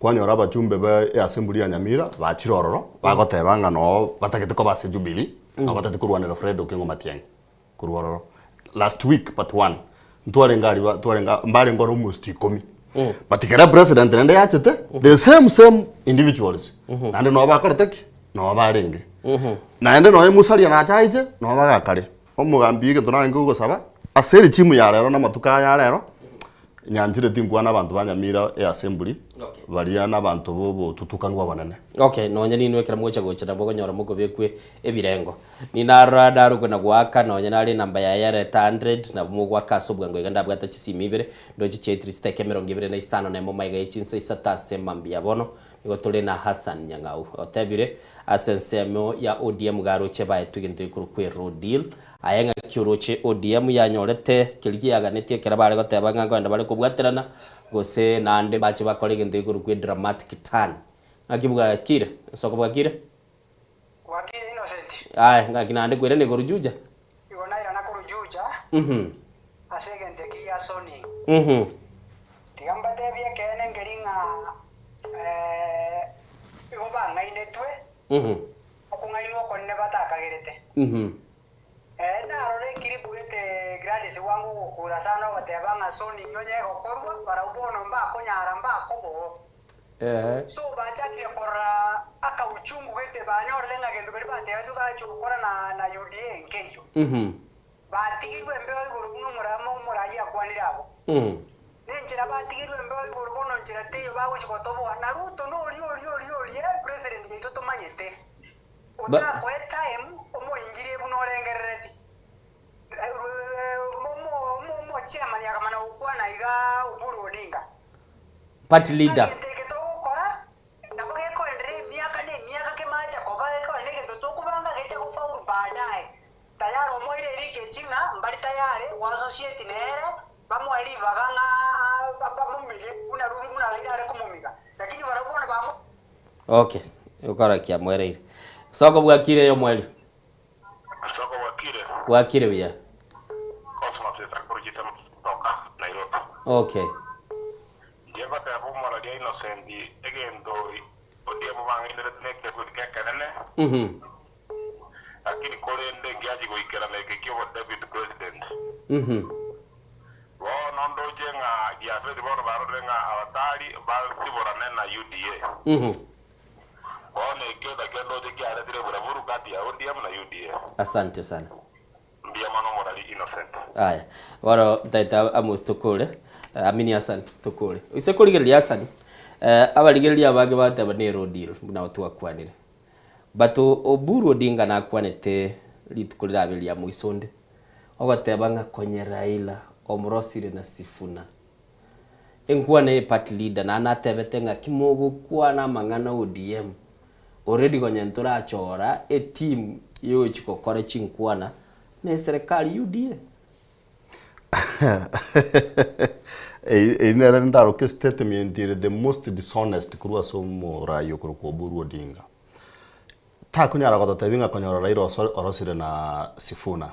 Kwanyora abachumbe be easemburi ya Nyamira bachire ororo, bagoteba ng'a noo batagete koba ase Jubilee, nabo batagete korwanera Fred Okengo Matiang'i korwa ororo. Last week but one, ntwarenge aria ba twarenge mbarenge ore almost ikomi. But ekero epresident naende yachete, the same same individuals, naende noo bakorete ki? Noo barenge. Naende nonya Musalia nacha aiche, noo bagakare. Omogambi egento narenge gogosaba, ase erechimu ya rero na amatuko aya a rero, Nyanchire tinkwana abanto ba Nyamira easemburi, baria nabanto b'obotutukanu obonene. Okay, nonya ninwe ekero mogocha gocha nabo okonyora mokobekwe ebirengo. Ninarora narokwe na goaka nonya nare enamba yaye yareta 100 nabo mogoaka ase obwango iga ndabwate chisimi ibere, ndoche chiaitire chidakika emerongo ebere na isano na emo maiga ye chinsa isato ase mambia bono. Nigo tore na Hassan Nyang'au otebire ase ensemo ya ODM garoche baetwe egento gekorokwa e-raw deal. Aye ng'aki oroche ODM yanyorete keria kiaganetie ekero bare goteba ng'a nkoenda bare kobwaterana gose naende bache bakore egento gekorokwa e-dramatic turn. Ng'aki bwakire? Nsoko bwakire? Bwakire Innocent. Aye ng'aki naende kwerende korwa Juja? Igo nairana korwa Juja ase egento eke gia zoning. Tiga mbatebie ekeene nkeri ng'a igo bang'ainetwe, okong'ainwa okonene batakagerete. Narora ekiribu gete Gladys bwango ogokura sana ogoteba ng'a zoning onye egokorwa barabwo bono mbakonyara mbakoboo. So bachakire korora akauchungu gete banyorire ng'a gento keria batebetwe bachia gokora na na UDA nkeiyo. Batigirwe embeo igoro buna omorama omoraai akwanire abwo. Ninche nchera batigerwe embeo igoro bono nchera teiyo bagochia gotoboa, na Ruto noria oria oria oria president yaito tomanyete, otarakoe time omoingirie buna orengerereti. Omo chairman akamana gokwana iga Oburu Odinga. Party leader. Egento eke togokora nabo gekoenderea emiaka na emiaka kemacha koba gekoba negento tokobanga gecha gofaulu baadaye. Tayari omoire erike ng'a mbari tayari goassociate nere bamoe ribaga ng'a bamomige buna ruri buna Raila are komomiga. Lakini barabwo bono bamo Okay, okora kiamwereire. Soko bwakire yo mweri. Soko bwakire. Bwakire buya. Cosmos etakuruchite kutoka Nairobi. Okay. Inche ngoteba omoraria Innocent egento ODM bang'ainerete na ekegori gekenene, lakini korende ngiachia goikerana eke kia obo deputy president. Bono ndoche ng'a Giaferi bono barorire ng'a abatari basiborane na UDA. Bono ekio nakio ndoche kiaretire oburaburu gati ya ODM na UDA. Asante sana. Mbuya mono omorari Innocent. Aya, bono ntaete Amos tokore, Amini Hassan tokore. Ise korigereria Hassan, abarigereria abange bateba ne raw deal buna abwo twakwanire. But Oburu Odinga nakwanete rituko rirabe ria moiso onde, ogoteba ng'a konye Raila omorosire na Sifuna. Enkwana eye party leader naende natebete ng'aki mogokwana amang'ana ODM, already konye ntorachora eteam yogochia gokora chinkwana na eserekari UDA. Eyio nere ndaroke statement ere the most dishonest korwa ase omorai okorokwa Oburu Odinga. Takonyara gototebia ng'a konyora Raila orosire na Sifuna.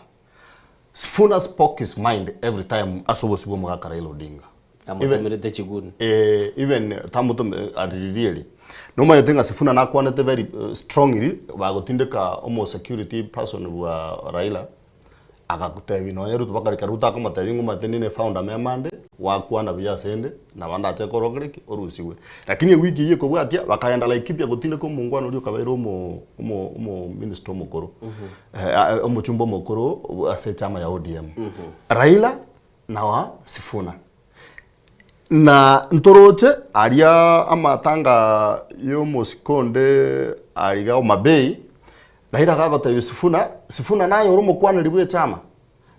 Sifuna spoke his mind every time ase obosio bwa omogaka Raila Odinga. Amotomerete chiguni. Eh, even tamotome ariririe eri. Nomanyete ng'a Sifuna nakwanete very strongly bagotindeka omo security person bwa Raila Agatebi nonya Ruto bakareka Ruto akamotebia ng'a omanyete ninde founder member ande, gwakwana buya asende, nabo ndache korokire ki? Orusigwe. Lakini ewiki eyio ekobwatia, bakagenda Laikipia gotindeka omongwana oria okabeire omo omo omo minister omokoro, omochumba omokoro ase echama ya ODM. Raila na Sifuna. Na ntoroche aria amatanga y'omosike onde aiga Homa Bay, Raila agagotebia Sifuna, Sifuna naye ore omokwaneri bw'echama,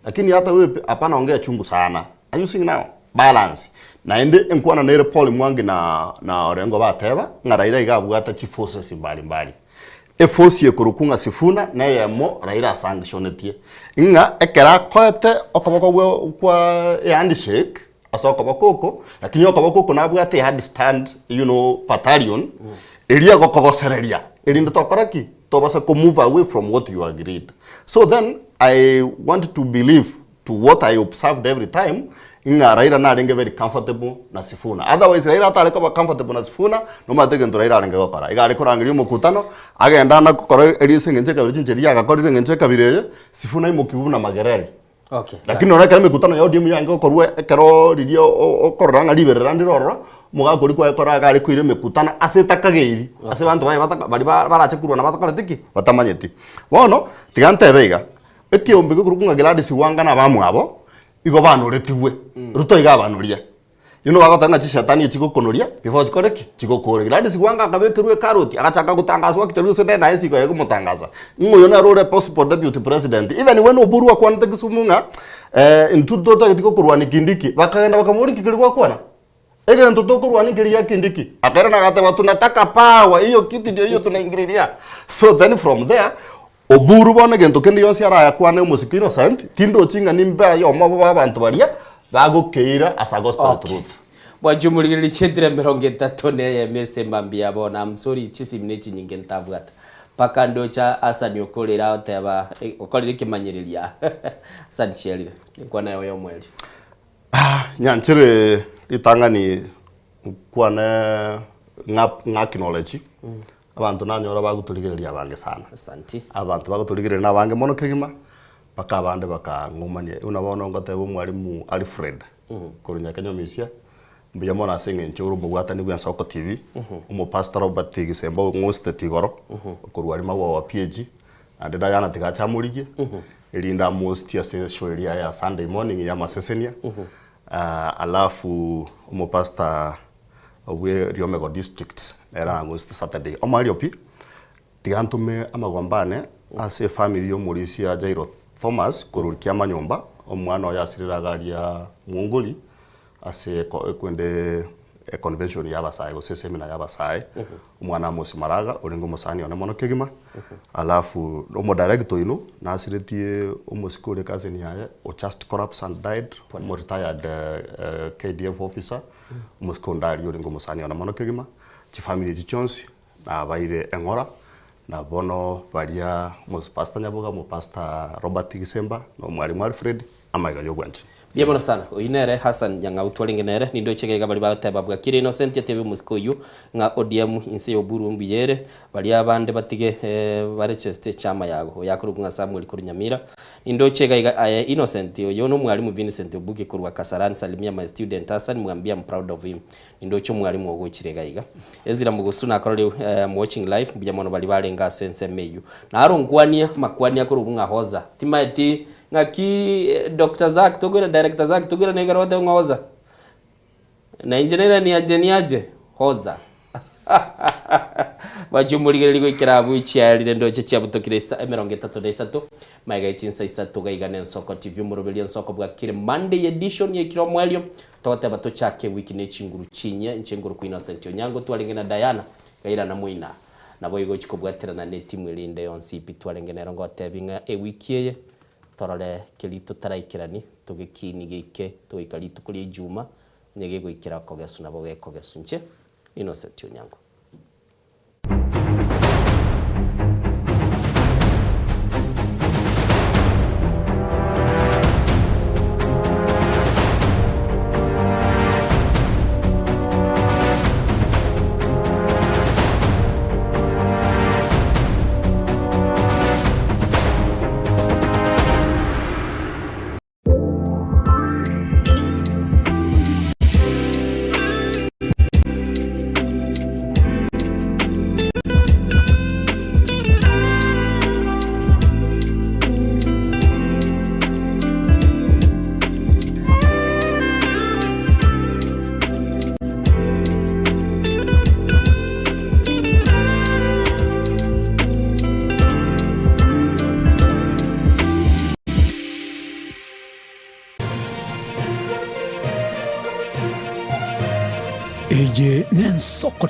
lakini hata wewe hapana ongea chungu sana. Are you seeing now? Balance. Naende enkwana nere Paul Mwangi na na Orengo bateba, ng'a Raila iga abwate chiforces mbali mbali. Eforce ekorokwa ng'a Sifuna neyemo Raila asanctionetie, ng'a ekero akoete okoboko gwe kwa ehandshake, ase okoboko oko, lakini okoboko oko nabwate ehard stand you know battalion, eria egokogosereria erinde tokora ki? Tobasa ko move away from what you agreed. So then I want to believe to what I observed every time ng'a Raila narenge very comfortable na Sifuna. Otherwise Raila atare koba comfortable na Sifuna, nomanyete egento Raila arenge gokora. Iga are korangeria omokutano, agende ana gokora erio ase eng'encho ekabira chinchera eria agakorire eng'encho ekabira eye, Sifuna aimokiwe buna magereri. Okay. Lakini nonye ekero emekutano ya ODM yange gokorwa ekero riria okorora ng'a riberera ndire ororo, omogaka oria kwaye kora iga are koira emekutano ase etakageiri, ase abanto baye bataka baria barache korwana batakoreti ki? Batamanyeti. Bono, tiga ntebe iga, ekeombe gekorokwa ng'a Gladys Wanga na abamwabo, igo banoretigwe, Ruto iga abanoria. Inwe bagoteba ng'a chishetani echi chigokonoria before chikore ki? Chigokore. Gladys Wanga akabekerwa ekaroti agachaka gotangaswa akichorwa gose nere naye esiko yaye komotangasa ng'a oyo nere ore possible deputy president. Even when Oburu akwanete Kisumu ng'a intwe totageti gokorwania Kindiki, bakagenda bakamoboria nki keria gwakwana? Egento tokorwania nkeri gia Kindiki. Akairana agateba tunataka power, hiyo kiti ndio hiyo tunaingililia. So then from there, Oburu bono egento kende gionsi arayakwane omosike Innocent, tindochi ng'a nimbe ayomo obo b'abanto baria bagokeira as a gospel Okay. truth. Bwancha omorigereria chientire emerongo etato na eyemo ase emambia ya bono. I'm sorry chisimi ne chinyinge ntabwata. Mpaka ndocha Hassan okorire agoteba okorire ekemanyereria. Hassan chiarire. Enkwana yao ya omoerio. Nyanchere ritang'ani nkwane ng'a ng'a acknowledge abanto nanyora bagotorigereria abange sana. Asanti. Abanto bagotorigereria na abange mono kegima, mpaka abande bakang'umania. Buna bono ngoteba omwalimu Alfred korwa Nyakenya Misia, mbuya mono ase eng'encho ore omobwatani bwa Ensoko TV, omopastor Robert Gisemba ong'ositeti igoro, okorwa aria Magwagwa PAG, naende Diana tiga ache amorigie, erinde amoostie ase eshow eria ya Sunday morning ya amasesenia. Alafu omopastor bwe Riomego district nere ang'usete Saturday. Omoerio pi, tiga ntome amagomba ane ase efamiri ya omorisia Jairo Thomas korwa Kiamanyomba, omwana oye asirire iga aria Mwongori ase ekwende econvention ya abasae gose eseminar ya abasae, omwana Amos Maraga orenge omosani one mono kegima, alafu omodirector oino nasiretie omosike ore ecousin yaye o just collapsed and died, omo retired KDF officer, omosike onde aria orenge omosani one mono kegima, chifamiri echi chionsi nabaire eng'ora, na bono baria omopastor Nyaboga, omopastor Robert Gisemba, na omwalimu Alfred, amaiga y'obwanchani. Mbuya mono sana. Oyio nere Hassan Nyang'au twarenge nere, nindoche iga iga baria bagoteba bwakire Innocent atebie omosike oyio ng'a ODM inse ya Oburu mbuya ere, baria abande batige barecheste echama yago. Oyo akorokwa ng'a Samuel korwa Nyamira. Nindoche iga iga aye Innocent oyo nomwalimu Vincent Obuki korwa Kasarani salimia my student Hassan mwambie am proud of him. Nindoche omwalimu ogochire iga iga. Ezra Mugusu nakorora I'm watching live mbuya mono baria barenge ase ensemo eyio. Naro nkwanie amakwania akorokwa ng'a Hoza. Timaeti ng'aki Doctor Zack tokoira Director Zack tokoira na ekero ogoteba ng'a Hoza. Na inche nere niaje niaje Hoza. Bachia omorigereria goikera abwo chiarire ndoche chiabutokire isa emerongo etato na isato magega ye chinsa isato iga iga na Ensoko TV omoroberio Ensoko bwakire Monday edition yaikire omoerio Togoteba tochake ewiki ne chinguru chinyia, inche ngorokwa Innocent Onyango twarenge na Diana Gairana Moina. Naboigo gochia kobwaterana ne timu eria ende yonsi pi twarenge nero ngotebi ng'a ewiki eye torore keria totaraikerani togekiini geike togoika rituko ria ijuma onye gegoikera okogesu nabo gekogesu inche Innocent Onyango. Eye nensoko.